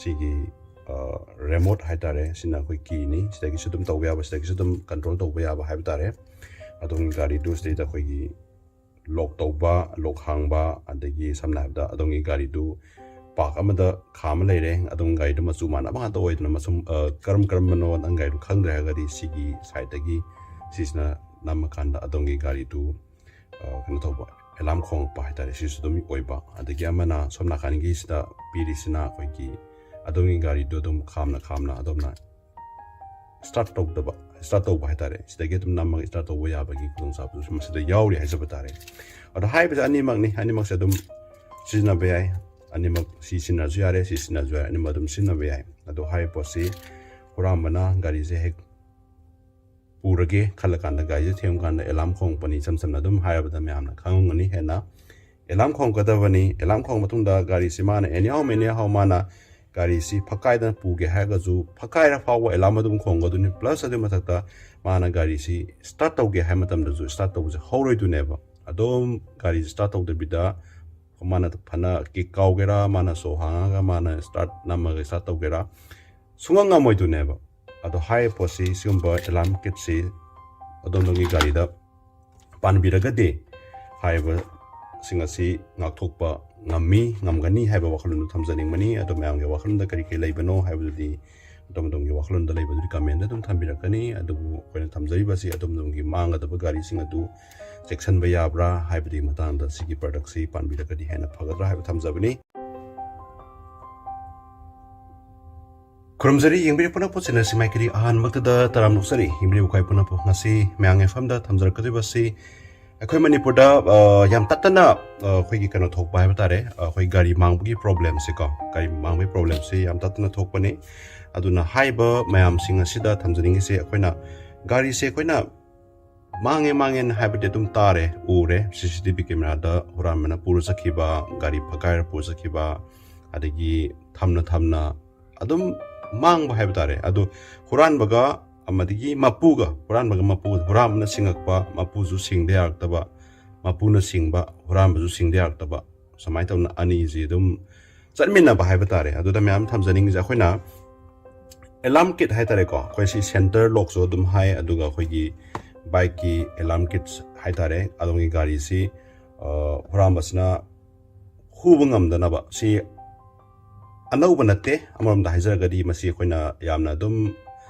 ꯁꯤꯒꯤ remote ꯍꯥꯏ ꯇꯥꯔꯦ, ꯁꯤꯅ ꯑꯩꯈꯣꯏ keyꯅꯤ꯫ ꯁꯤꯗꯒꯤꯁꯨ ꯑꯗꯨꯝ ꯇꯧꯕ ꯌꯥꯕ, ꯁꯤꯗꯒꯤꯁꯨ ꯑꯗꯨꯝ control ꯇꯧꯕ ꯌꯥꯕ ꯍꯥꯏꯕ ꯇꯥꯔꯦ꯫ ꯑꯗꯣꯝꯒꯤ ꯒꯥꯔꯤꯗꯨ ꯁꯤꯗꯩꯗ ꯑꯩꯈꯣꯏꯒꯤ lock ꯇꯧꯕ, lock ꯍꯥꯡꯕ, ꯑꯗꯒꯤ ꯁꯝꯅ ꯍꯥꯏꯔꯕꯗ ꯑꯗꯣꯝꯒꯤ ꯒꯥꯔꯤꯗꯨ park ꯑꯃꯗ ꯈꯥꯝꯃ ꯂꯩꯔꯦ, ꯑꯗꯣꯝꯒꯤ ꯒꯥꯔꯤꯗꯨ ꯃꯆꯨ ꯃꯥꯟꯅꯕ ꯉꯥꯛꯇ ꯑꯣꯏꯗꯅ ꯃꯆꯨ ꯑ, ꯀꯔꯝ ꯀꯔꯝꯕꯅꯣ ꯅꯪ ꯒꯥꯔꯤꯗꯨ ꯈꯪꯗ꯭ꯔꯦ ꯍꯥꯏꯔꯒꯗꯤ ꯁꯤꯒꯤ sideꯇꯒꯤ ꯁꯤꯁꯤꯅ ꯅꯝꯃꯀꯥꯟꯗ ꯑꯗꯣꯝꯒꯤ ꯒꯥꯔꯤꯗꯨ ꯑ, ꯀꯩꯅꯣ ꯇꯧꯕ, alarm ꯈꯣꯡꯉꯛꯄ ꯍꯥꯏꯇꯥꯔꯦ, ꯁꯤꯁꯨ ꯑꯗꯨꯝ ꯑꯣꯏꯕ꯫ ꯑꯗꯒꯤ ꯑꯃꯅ ꯁꯣꯝ ꯅꯥꯀꯟꯒꯤꯁꯤꯗ ꯄꯤꯔꯤꯁꯤꯅ ꯑꯩꯈꯣꯏꯒꯤ ꯑꯗꯣꯝꯒꯤ ꯒꯥꯔꯤꯗꯨ ꯑꯗꯨꯝ ꯈꯥꯝꯅ ꯈꯥꯝꯅ ꯑꯗꯣꯝꯅ start ꯇꯧꯗꯕ, start ꯇꯧꯕ ꯍꯥꯏꯇꯥꯔꯦ, ꯁꯤꯗꯒꯤ ꯑꯗꯨꯝ ꯅꯝꯃꯒ start ꯇꯧꯕ ꯌꯥꯕꯒꯤ ꯈꯨꯗꯣꯡꯆꯥꯕꯗꯨꯁꯨ ꯃꯁꯤꯗ ꯌꯥꯎꯔꯤ ꯍꯥꯏꯖꯕ ꯇꯥꯔꯦ꯫ ꯑꯗꯣ ꯍꯥꯏꯔꯤꯕꯁꯦ ꯑꯅꯤꯃꯛꯅꯤ, ꯑꯅꯤꯃꯛꯁꯦ ꯑꯗꯨꯝ ꯁꯤꯖꯤꯟꯅꯕ ꯌꯥꯏ꯫ ꯑꯅꯤꯃꯛ ꯁꯤ ꯁꯤꯖꯤꯟꯅꯔꯁꯨ ꯌꯥꯔꯦ, ꯁꯤ ꯁꯤꯖꯤꯟꯅꯔꯁꯨ ꯌꯥꯔꯦ, ꯑꯅꯤꯃꯛ ꯑꯗꯨꯝ ꯁꯤꯖꯤꯟꯅꯕ ꯌꯥꯏ꯫ ꯑꯗꯣ ꯍꯥꯏꯔꯤꯕ ꯄꯣꯠꯁꯤ ꯍꯨꯔꯥꯟꯕꯅ ꯒꯥꯔꯤꯁꯦ ꯍꯦꯛ ꯄꯨꯔꯒꯦ ꯈꯜꯂꯀꯥꯟꯗ ꯒꯥꯔꯤꯁꯦ ꯊꯦꯡꯕ ꯀꯥꯟꯗ alarm ꯈꯣꯡꯉꯛꯄꯅꯤ꯫ ꯏꯆꯝ ꯆꯝꯅ ꯑꯗꯨꯝ ꯍꯥꯏꯔꯕꯗ ꯃꯌꯥꯝꯅ ꯈꯪꯉꯝꯒꯅꯤ ꯍꯦꯟꯅ꯫ Alarm ꯈꯣꯡꯉꯛꯀꯗꯕꯅꯤ꯫ Alarm ꯈꯣꯡꯉ ꯃꯇꯨꯡꯗ ꯒꯥꯔꯤꯁꯤ ꯃꯥꯅ anyhow anyhow ꯃꯥꯅ ꯒꯥꯔꯤꯁꯤ ꯐꯛꯀꯥꯏꯗꯅ ꯄꯨꯒꯦ ꯍꯥꯏꯔꯒꯁꯨ ꯐꯛꯀꯥꯏꯔ ꯐꯥꯎꯕ alarm ꯑꯗꯨꯝ ꯈꯣꯡꯒꯗꯣꯏꯅꯤ꯫ Plus ꯑꯗꯨꯒꯤ ꯃꯊꯛꯇ ꯃꯥꯅ ꯒꯥꯔꯤꯁꯤ start ꯇꯧꯒꯦ ꯍꯥꯏꯕ ꯃꯇꯝꯗꯁꯨ start ꯇꯧꯕꯁꯦ ꯍꯧꯔꯣꯏꯗꯣꯏꯅꯦꯕ꯫ ꯑꯗꯨꯝ ꯒꯥꯔꯤꯁꯤ start ꯇꯧꯗꯕꯤꯗ ꯃꯥꯅ ꯐꯅ kick ꯀꯥꯎꯒꯦꯔꯥ, ꯃꯥꯅ ꯁꯣ ꯍꯥꯡꯉꯒ ꯃꯥꯅ start ꯅꯝꯃꯒ start ꯇꯧꯒꯦꯔꯥ, ꯁꯨꯡꯉꯝ ꯉꯝꯃꯣꯏꯗꯣꯏꯅꯦꯕ꯫ ꯑꯗꯣ ꯍꯥꯏꯔꯤꯕ ꯄꯣꯠꯁꯤ, ꯁꯤꯒꯨꯝꯕ alarm kitꯁꯤ ꯑꯗꯣꯝꯗꯣꯝꯒꯤ ꯒꯥꯔꯤꯗ ꯄꯥꯟꯕꯤꯔꯒꯗꯤ ꯍꯥꯏꯔꯤꯕꯁꯤꯡ ꯑꯁꯤ ꯉꯥꯛꯊꯣꯛꯄ ꯉꯝꯃꯤ, ꯉꯝꯒꯅꯤ ꯍꯥꯏꯕ ꯋꯥꯈꯜꯂꯣꯟꯗꯨ ꯊꯝꯖꯅꯤꯡꯕꯅꯤ꯫ ꯑꯗꯣ ꯃꯌꯥꯝꯒꯤ ꯋꯥꯈꯜꯂꯣꯟꯗ ꯀꯔꯤ ꯀꯔꯤ ꯂꯩꯕꯅꯣ ꯍꯥꯏꯕꯗꯨꯗꯤ ꯑꯗꯣꯝ ꯑꯗꯣꯝꯒꯤ ꯋꯥꯈꯜꯂꯣꯟꯗ ꯂꯩꯕꯗꯨꯗꯤ comment ꯑꯗꯨꯝ ꯊꯝꯕꯤꯔꯛꯀꯅꯤ꯫ ꯑꯗꯨꯕꯨ ꯑꯩꯈꯣꯏꯅ ꯊꯝꯖꯔꯤꯕꯁꯤ ꯑꯗꯣꯝ ꯑꯗꯣꯝꯒꯤ ꯃꯥꯡꯒꯗꯕ ꯒꯥꯔꯤꯁꯤꯡ ꯑꯗꯨ ꯆꯦꯛꯁꯤꯟꯕ ꯌꯥꯕ꯭ꯔꯥ ꯍꯥꯏꯕꯗꯨꯒꯤ ꯃꯇꯥꯡꯗ ꯁꯤꯒꯤ productꯁꯤ ꯄꯥꯟꯕꯤꯔꯒꯗꯤ ꯍꯦꯟꯅ ꯐꯒꯗ꯭ꯔꯥ ꯍꯥꯏꯕ ꯊꯝꯖꯕꯅꯤ꯫ ꯈꯨꯔꯨꯝꯖꯔꯤ, ꯌꯦꯡꯕꯤꯔꯤꯕ ꯄꯨꯝꯅꯃꯛꯄꯨ channelꯁꯤ ꯃꯥꯏꯀꯩꯗꯤ ꯑꯍꯥꯟꯕꯃꯛꯇꯗ ꯇꯔꯥꯝꯅ ꯑꯣꯛꯆꯔꯤ꯫ ꯌꯦꯡꯕꯤꯔꯤꯕ ꯑꯩꯈꯣꯏ ꯄꯨꯝꯅꯃꯛꯄꯨ ꯉꯁꯤ ꯃꯌꯥꯝꯒꯤ ꯃꯐꯝꯗ ꯊꯝꯖꯔꯛꯀꯗꯧꯔꯤꯕꯁꯤ ꯑꯩꯈꯣꯏ ꯃꯅꯤꯄꯨꯔꯗ, ꯑ, ꯌꯥꯝ ꯇꯠꯇꯅ, ꯑ, ꯑꯩꯈꯣꯏꯒꯤ ꯀꯩꯅꯣ ꯊꯣꯛꯄ ꯍꯥꯏꯕ ꯇꯥꯔꯦ, ꯑ, ꯑꯩꯈꯣꯏ ꯒꯥꯔꯤ ꯃꯥꯡꯕꯒꯤ problemꯁꯦꯀꯣ, ꯒꯥꯔꯤ ꯃꯥꯡꯕꯒꯤ problemꯁꯦ ꯌꯥꯝ ꯇꯠꯇꯅ ꯊꯣꯛꯄꯅꯤ꯫ ꯑꯗꯨꯅ ꯍꯥꯏꯔꯤꯕ ꯃꯌꯥꯝꯁꯤꯡ ꯑꯁꯤꯗ ꯊꯝꯖꯅꯤꯡꯉꯤꯁꯦ, ꯑꯩꯈꯣꯏꯅ ꯒꯥꯔꯤꯁꯦ ꯑꯩꯈꯣꯏꯅ ꯃꯥꯡꯉꯦ ꯃꯥꯡꯉꯦꯅ ꯍꯥꯏꯕꯗꯤ ꯑꯗꯨꯝ ꯇꯥꯔꯦ, ꯎꯔꯦ, CCTV cameraꯗ ꯍꯨꯔꯥꯟꯕꯅ ꯄꯨꯔ ꯆꯠꯈꯤꯕ, ꯒꯥꯔꯤ ꯐꯒꯥꯏꯔ ꯄꯨꯔ ꯆꯠꯈꯤꯕ, ꯑꯗꯒꯤ ꯊꯝꯅ ꯊꯝꯅ ꯑꯗꯨꯝ ꯃꯥꯡꯕ ꯍꯥꯏꯕ ꯇꯥꯔꯦ꯫ ꯑꯗꯨ ꯍꯨꯔꯥꯟꯕꯒ ꯑꯃꯗꯒꯤ ꯃꯄꯨꯒ, ꯍꯨꯔꯥꯟꯕꯒ ꯃꯄꯨ, ꯍꯨꯔꯥꯟꯕꯅ ꯁꯤꯡꯉꯛꯄ, ꯃꯄꯨꯁꯨ ꯁꯤꯡꯗ ꯌꯥꯔꯛꯇꯕ, ꯃꯄꯨꯅ ꯁꯤꯡꯕ, ꯍꯨꯔꯥꯟꯕꯁꯨ ꯁꯤꯡꯗ ꯌꯥꯔꯛꯇꯕ, ꯁꯨꯃꯥꯏꯅ ꯇꯧꯅ ꯑꯅꯤꯁꯤ ꯑꯗꯨꯝ ꯆꯠꯃꯤꯟꯅꯕ ꯍꯥꯏꯕ ꯇꯥꯔꯦ꯫ ꯑꯗꯨꯗ ꯃꯌꯥꯝ ꯊꯝꯖꯅꯤꯡꯉꯤꯁꯦ, ꯑꯩꯈꯣꯏꯅ alarm kit ꯍꯥꯏ ꯇꯥꯔꯦꯀꯣ, ꯑꯩꯈꯣꯏ ꯁꯤ center lockꯁꯨ ꯑꯗꯨꯝ ꯍꯥꯏ, ꯑꯗꯨꯒ ꯑꯩꯈꯣꯏꯒꯤ bikeꯀꯤ alarm kit ꯍꯥꯏ ꯇꯥꯔꯦ, ꯑꯗꯣꯝꯒꯤ ꯒꯥꯔꯤꯁꯤ, ꯑ, ꯍꯨꯔꯥꯟꯕꯁꯤꯅ ꯍꯨꯕ ꯉꯝꯗꯅꯕ꯫ ꯁꯤ ꯑꯅꯧꯕ ꯅꯠꯇꯦ, ꯑꯃꯔꯣꯝꯗ ꯍꯥꯏꯖꯔꯒꯗꯤ ꯃꯁꯤ ꯑꯩꯈꯣꯏꯅ ꯌꯥꯝꯅ ꯑꯗꯨꯝ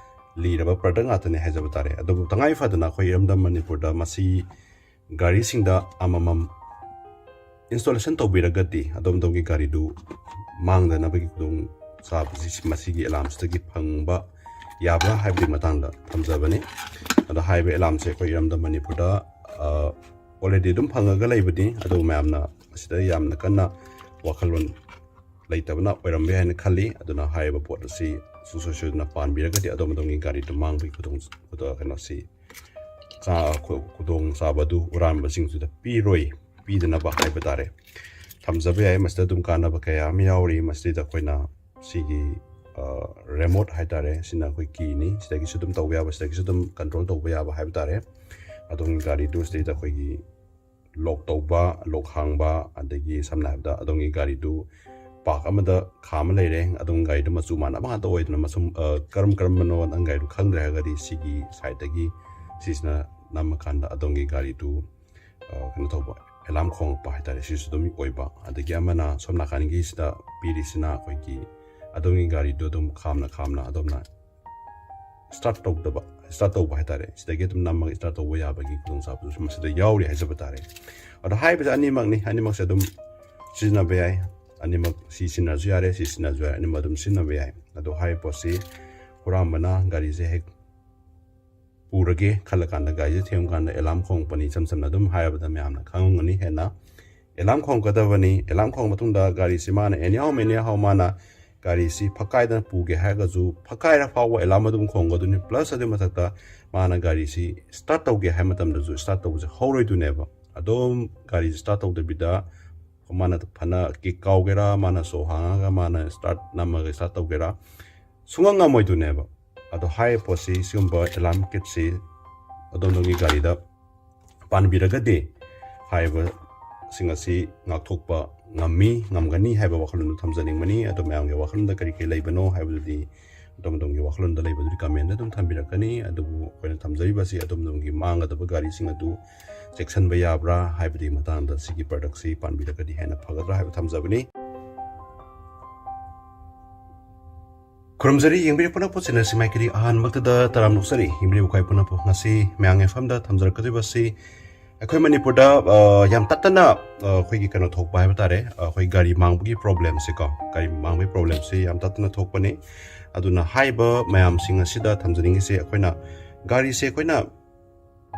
ꯂꯤꯔꯕ product ꯉꯥꯛꯇꯅꯤ ꯍꯥꯏꯖꯕ ꯇꯥꯔꯦ꯫ ꯑꯗꯨꯕꯨ ꯇꯉꯥꯏ ꯐꯗꯅ ꯑꯩꯈꯣꯏ ꯏꯔꯝꯗꯝ ꯃꯅꯤꯄꯨꯔꯗ ꯃꯁꯤ ꯒꯥꯔꯤꯁꯤꯡꯗ ꯑꯃꯃꯝ installation ꯇꯧꯕꯤꯔꯒꯗꯤ ꯑꯗꯣꯝ ꯑꯗꯣꯝꯒꯤ ꯒꯥꯔꯤꯗꯨ ꯃꯥꯡꯗꯅꯕꯒꯤ ꯈꯨꯗꯣꯡ ꯆꯥꯕꯁꯤ ꯃꯁꯤꯒꯤ alarmꯁꯤꯗꯒꯤ ꯐꯪꯕ ꯌꯥꯕ꯭ꯔꯥ ꯍꯥꯏꯕꯒꯤ ꯃꯇꯥꯡꯗ ꯊꯝꯖꯕꯅꯤ꯫ ꯑꯗꯣ ꯍꯥꯏꯔꯤꯕ alarmꯁꯦ ꯑꯩꯈꯣꯏ ꯏꯔꯝꯗꯝ ꯃꯅꯤꯄꯨꯔꯗ, ꯑ, already ꯑꯗꯨꯝ ꯐꯪꯉꯒ ꯂꯩꯕꯅꯤ꯫ ꯑꯗꯨꯕꯨ ꯃꯌꯥꯝꯅ ꯃꯁꯤꯗ ꯌꯥꯝꯅ ꯀꯟꯅ ꯋꯥꯈꯜꯂꯣꯟ ꯂꯩꯇꯕꯅ ꯑꯣꯏꯔꯝꯕ ꯌꯥꯏ ꯍꯥꯏꯅ ꯈꯜꯂꯤ꯫ ꯑꯗꯨꯅ ꯍꯥꯏꯔꯤꯕ ꯄꯣꯠ ꯑꯁꯤ ꯁꯨꯡꯁꯣꯏ ꯁꯣꯏꯗꯅ ꯄꯥꯟꯕꯤꯔꯒꯗꯤ ꯑꯗꯣꯝ ꯑꯗꯣꯝꯒꯤ ꯒꯥꯔꯤꯗꯨ ꯃꯥꯡꯕꯒꯤ ꯈꯨꯗꯣꯡ, ꯈꯨꯗꯣꯡ, ꯀꯩꯅꯣꯁꯤ, ꯆꯥ-, ꯈꯨ-, ꯈꯨꯗꯣꯡꯆꯥꯕꯗꯨ ꯍꯨꯔꯥꯟꯕꯁꯤꯡꯗꯨꯗ ꯄꯤꯔꯣꯏ, ꯄꯤꯗꯅꯕ ꯍꯥꯏꯕ ꯇꯥꯔꯦ꯫ ꯊꯝꯖꯕ ꯌꯥꯏ꯫ ꯃꯁꯤꯗ ꯑꯗꯨꯝ ꯀꯥꯟꯅꯕ ꯀꯌꯥ ꯑꯃ ꯌꯥꯎꯔꯤ꯫ ꯃꯁꯤꯗ ꯑꯩꯈꯣꯏꯅ ꯁꯤꯒꯤ, ꯑ, remote ꯍꯥꯏ ꯇꯥꯔꯦ, ꯁꯤꯅ ꯑꯩꯈꯣꯏ keyꯅꯤ꯫ ꯁꯤꯗꯒꯤꯁꯨ ꯑꯗꯨꯝ ꯇꯧꯕ ꯌꯥꯕ, ꯁꯤꯗꯒꯤꯁꯨ ꯑꯗꯨꯝ control ꯇꯧꯕ ꯌꯥꯕ ꯍꯥꯏꯕ ꯇꯥꯔꯦ꯫ ꯑꯗꯣꯝꯒꯤ ꯒꯥꯔꯤꯗꯨ ꯁꯤꯗꯩꯗ ꯑꯩꯈꯣꯏꯒꯤ lock ꯇꯧꯕ, lock ꯍꯥꯡꯕ, ꯑꯗꯒꯤ ꯁꯝꯅ ꯍꯥꯏꯔꯕꯗ ꯑꯗꯣꯝꯒꯤ ꯒꯥꯔꯤꯗꯨ park ꯑꯃꯗ ꯈꯥꯝꯃ ꯂꯩꯔꯦ, ꯑꯗꯣꯝꯒꯤ ꯒꯥꯔꯤꯗꯨ ꯃꯆꯨ ꯃꯥꯟꯅꯕ ꯉꯥꯛꯇ ꯑꯣꯏꯗꯅ ꯃꯆꯨ, ꯑ, ꯀꯔꯝ ꯀꯔꯝꯕꯅꯣ ꯅꯪ ꯒꯥꯔꯤꯗꯨ ꯈꯪꯗ꯭ꯔꯦ ꯍꯥꯏꯔꯒꯗꯤ ꯁꯤꯒꯤ sideꯇꯒꯤ ꯁꯤꯁꯤꯅ ꯅꯝꯃꯀꯥꯟꯗ ꯑꯗꯣꯝꯒꯤ ꯒꯥꯔꯤꯗꯨ, ꯑ, ꯀꯩꯅꯣ ꯇꯧꯕ, ꯑꯦꯂꯥꯝ ꯈꯣꯡꯉꯛꯄ ꯍꯥꯏꯇꯥꯔꯦ, ꯁꯤꯁꯨ ꯑꯗꯨꯝ ꯑꯣꯏꯕ꯫ ꯑꯗꯒꯤ ꯑꯃꯅ ꯁꯣꯝ ꯅꯥꯀꯟꯒꯤꯁꯤꯗ ꯄꯤꯔꯤꯁꯤꯅ ꯑꯩꯈꯣꯏꯒꯤ ꯑꯗꯣꯝꯒꯤ ꯒꯥꯔꯤꯗꯣ ꯑꯗꯨꯝ ꯈꯥꯝꯅ ꯈꯥꯝꯅ ꯑꯗꯣꯝꯅ ꯁ꯭ꯇꯥꯔꯠ ꯇꯧꯗꯕ, ꯁ꯭ꯇꯥꯔꯠ ꯇꯧꯕ ꯍꯥꯏꯇꯥꯔꯦ, ꯁꯤꯗꯒꯤ ꯑꯗꯨꯝ ꯅꯝꯃꯒ ꯁ꯭ꯇꯥꯔꯠ ꯇꯧꯕ ꯌꯥꯕꯒꯤ ꯈꯨꯗꯣꯡꯆꯥꯕꯗꯨꯁꯨ ꯃꯁꯤꯗ ꯌꯥꯎꯔꯤ ꯍꯥꯏꯖꯕ ꯇꯥꯔꯦ꯫ ꯑꯗꯣ ꯍꯥꯏꯔꯤꯕꯁꯦ ꯑꯅꯤꯃꯛꯅꯤ, ꯑꯅꯤꯃꯛꯁꯦ ꯑꯗꯨꯝ ꯁꯤꯖꯤꯟꯅꯕ ꯌꯥꯏ꯫ ꯑꯅꯤꯃꯛ ꯁꯤ ꯁꯤꯖꯤꯟꯅꯔꯁꯨ ꯌꯥꯔꯦ, ꯁꯤ ꯁꯤꯖꯤꯟꯅꯔꯁꯨ ꯌꯥꯔꯦ, ꯑꯅꯤꯃꯛ ꯑꯗꯨꯝ ꯁꯤꯖꯤꯟꯅꯕ ꯌꯥꯏ꯫ ꯑꯗꯣ ꯍꯥꯏꯔꯤꯕ ꯄꯣꯠꯁꯤ ꯍꯨꯔꯥꯟꯕꯅ ꯒꯥꯔꯤꯁꯦ ꯍꯦꯛ ꯄꯨꯔꯒꯦ ꯈꯜꯂ ꯀꯥꯟꯗ ꯒꯥꯔꯤꯁꯦ ꯊꯦꯡꯕ ꯀꯥꯟꯗ ꯑꯦꯂꯥꯝ ꯈꯣꯡꯉꯛꯄꯅꯤ꯫ ꯏꯆꯝ ꯆꯝꯅ ꯑꯗꯨꯝ ꯍꯥꯏꯔꯕꯗ ꯃꯌꯥꯝꯅ ꯈꯪꯉꯝꯒꯅꯤ ꯍꯦꯟꯅ꯫ ꯑꯦꯂꯥꯝ ꯈꯣꯡꯉꯛꯀꯗꯕꯅꯤ꯫ ꯑꯦꯂꯥꯝ ꯈꯣꯡꯉ ꯃꯇꯨꯡꯗ ꯒꯥꯔꯤꯁꯤ ꯃꯥꯅ anyhow anyhow ꯃꯥꯅ ꯒꯥꯔꯤꯁꯤ ꯐꯛꯀꯥꯏꯗꯅ ꯄꯨꯒꯦ ꯍꯥꯏꯔꯒꯁꯨ ꯐꯛꯀꯥꯏꯔ ꯐꯥꯎꯕ ꯑꯦꯂꯥꯝ ꯑꯗꯨꯝ ꯈꯣꯡꯒꯗꯣꯏꯅꯤ꯫ ꯄ꯭ꯂꯁ ꯑꯗꯨꯒꯤ ꯃꯊꯛꯇ ꯃꯥꯅ ꯒꯥꯔꯤꯁꯤ ꯁ꯭ꯇꯥꯔꯠ ꯇꯧꯒꯦ ꯍꯥꯏꯕ ꯃꯇꯝꯗꯁꯨ ꯁ꯭ꯇꯥꯔꯠ ꯇꯧꯕꯁꯦ ꯍꯧꯔꯣꯏꯗꯣꯏꯅꯦꯕ꯫ ꯑꯗꯨꯝ ꯒꯥꯔꯤꯁꯤ ꯁ꯭ꯇꯥꯔꯠ ꯇꯧꯗꯕꯤꯗ ꯃꯥꯅ ꯐꯅ ꯀꯤꯛ ꯀꯥꯎꯒꯦꯔꯥ, ꯃꯥꯅ ꯁꯣ ꯍꯥꯡꯉꯒ ꯃꯥꯅ ꯁ꯭ꯇꯥꯔꯠ ꯅꯝꯃꯒ ꯁ꯭ꯇꯥꯔꯠ ꯇꯧꯒꯦꯔꯥ, ꯁꯨꯡꯉꯝ ꯉꯝꯃꯣꯏꯗꯣꯏꯅꯦꯕ꯫ ꯑꯗꯣ ꯍꯥꯏꯔꯤꯕ ꯄꯣꯠꯁꯤ, ꯁꯤꯒꯨꯝꯕ ꯑꯦꯂꯥꯔꯝ ꯀꯤꯠꯁꯤ ꯑꯗꯣꯝꯗꯣꯝꯒꯤ ꯒꯥꯔꯤꯗ ꯄꯥꯟꯕꯤꯔꯒꯗꯤ, ꯍꯥꯏꯔꯤꯕꯁꯤꯡ ꯑꯁꯤ ꯉꯥꯛꯊꯣꯛꯄ ꯉꯝꯃꯤ, ꯉꯝꯒꯅꯤ ꯍꯥꯏꯕ ꯋꯥꯈꯜꯂꯣꯟꯗꯨ ꯊꯝꯖꯅꯤꯡꯕꯅꯤ꯫ ꯑꯗꯣ ꯃꯌꯥꯝꯒꯤ ꯋꯥꯈꯜꯂꯣꯟꯗ ꯀꯔꯤ ꯀꯔꯤ ꯂꯩꯕꯅꯣ ꯍꯥꯏꯕꯗꯨꯗꯤ ꯑꯗꯣꯝ ꯑꯗꯣꯝꯒꯤ ꯋꯥꯈꯜꯂꯣꯟꯗ ꯂꯩꯕꯗꯨꯗꯤ ꯀꯃꯦꯟꯗ ꯑꯗꯨꯝ ꯊꯝꯕꯤꯔꯛꯀꯅꯤ꯫ ꯑꯗꯨꯕꯨ ꯑꯩꯈꯣꯏꯅ ꯊꯝꯖꯔꯤꯕꯁꯤ ꯑꯗꯣꯝ ꯑꯗꯣꯝꯒꯤ ꯃꯥꯡꯒꯗꯕ ꯒꯥꯔꯤꯁꯤꯡ ꯑꯗꯨ ꯆꯦꯛꯁꯤꯟꯕ ꯌꯥꯕ꯭ꯔꯥ ꯍꯥꯏꯕꯗꯨꯒꯤ ꯃꯇꯥꯡꯗ ꯁꯤꯒꯤ ꯄ꯭ꯔꯗꯛꯁꯤ ꯄꯥꯟꯕꯤꯔꯒꯗꯤ ꯍꯦꯟꯅ ꯐꯒꯗ꯭ꯔꯥ ꯍꯥꯏꯕ ꯊꯝꯖꯕꯅꯤ꯫ ꯈꯨꯔꯨꯝꯖꯔꯤ, ꯌꯦꯡꯕꯤꯔꯤꯕ ꯄꯨꯝꯅꯃꯛꯄꯨ ꯆꯦꯅꯦꯜꯁꯤ ꯃꯥꯏꯀꯩꯗꯒꯤ ꯑꯍꯥꯟꯕꯃꯛꯇꯗ ꯇꯔꯥꯝꯅ ꯑꯣꯛꯆꯔꯤ꯫ ꯌꯦꯡꯕꯤꯔꯤꯕ ꯑꯩꯈꯣꯏ ꯄꯨꯝꯅꯃꯛꯄꯨ ꯉꯁꯤ ꯃꯌꯥꯡ ꯑꯦꯐ ꯑꯦꯝꯗ ꯊꯝꯖꯔꯛꯀꯗꯧꯔꯤꯕꯁꯤ ꯑꯩꯈꯣꯏ ꯃꯅꯤꯄꯨꯔꯗ, ꯑ, ꯌꯥꯝ ꯇꯠꯇꯅ, ꯑ, ꯑꯩꯈꯣꯏꯒꯤ ꯀꯩꯅꯣ ꯊꯣꯛꯄ ꯍꯥꯏꯕ ꯇꯥꯔꯦ, ꯑ, ꯑꯩꯈꯣꯏ ꯒꯥꯔꯤ ꯃꯥꯡꯕꯒꯤ ꯄ꯭ꯔꯣꯕ꯭ꯂꯦꯝꯁꯦꯀꯣ, ꯒꯥꯔꯤ ꯃꯥꯡꯕꯒꯤ ꯄ꯭ꯔꯣꯕ꯭ꯂꯦꯝꯁꯦ ꯌꯥꯝ ꯇꯠꯇꯅ ꯊꯣꯛꯄꯅꯤ꯫ ꯑꯗꯨꯅ ꯍꯥꯏꯔꯤꯕ ꯃꯌꯥꯝꯁꯤꯡ ꯑꯁꯤꯗ ꯊꯝꯖꯅꯤꯡꯉꯤꯁꯦ, ꯑꯩꯈꯣꯏꯅ ꯒꯥꯔꯤꯁꯦ ꯑꯩꯈꯣꯏꯅ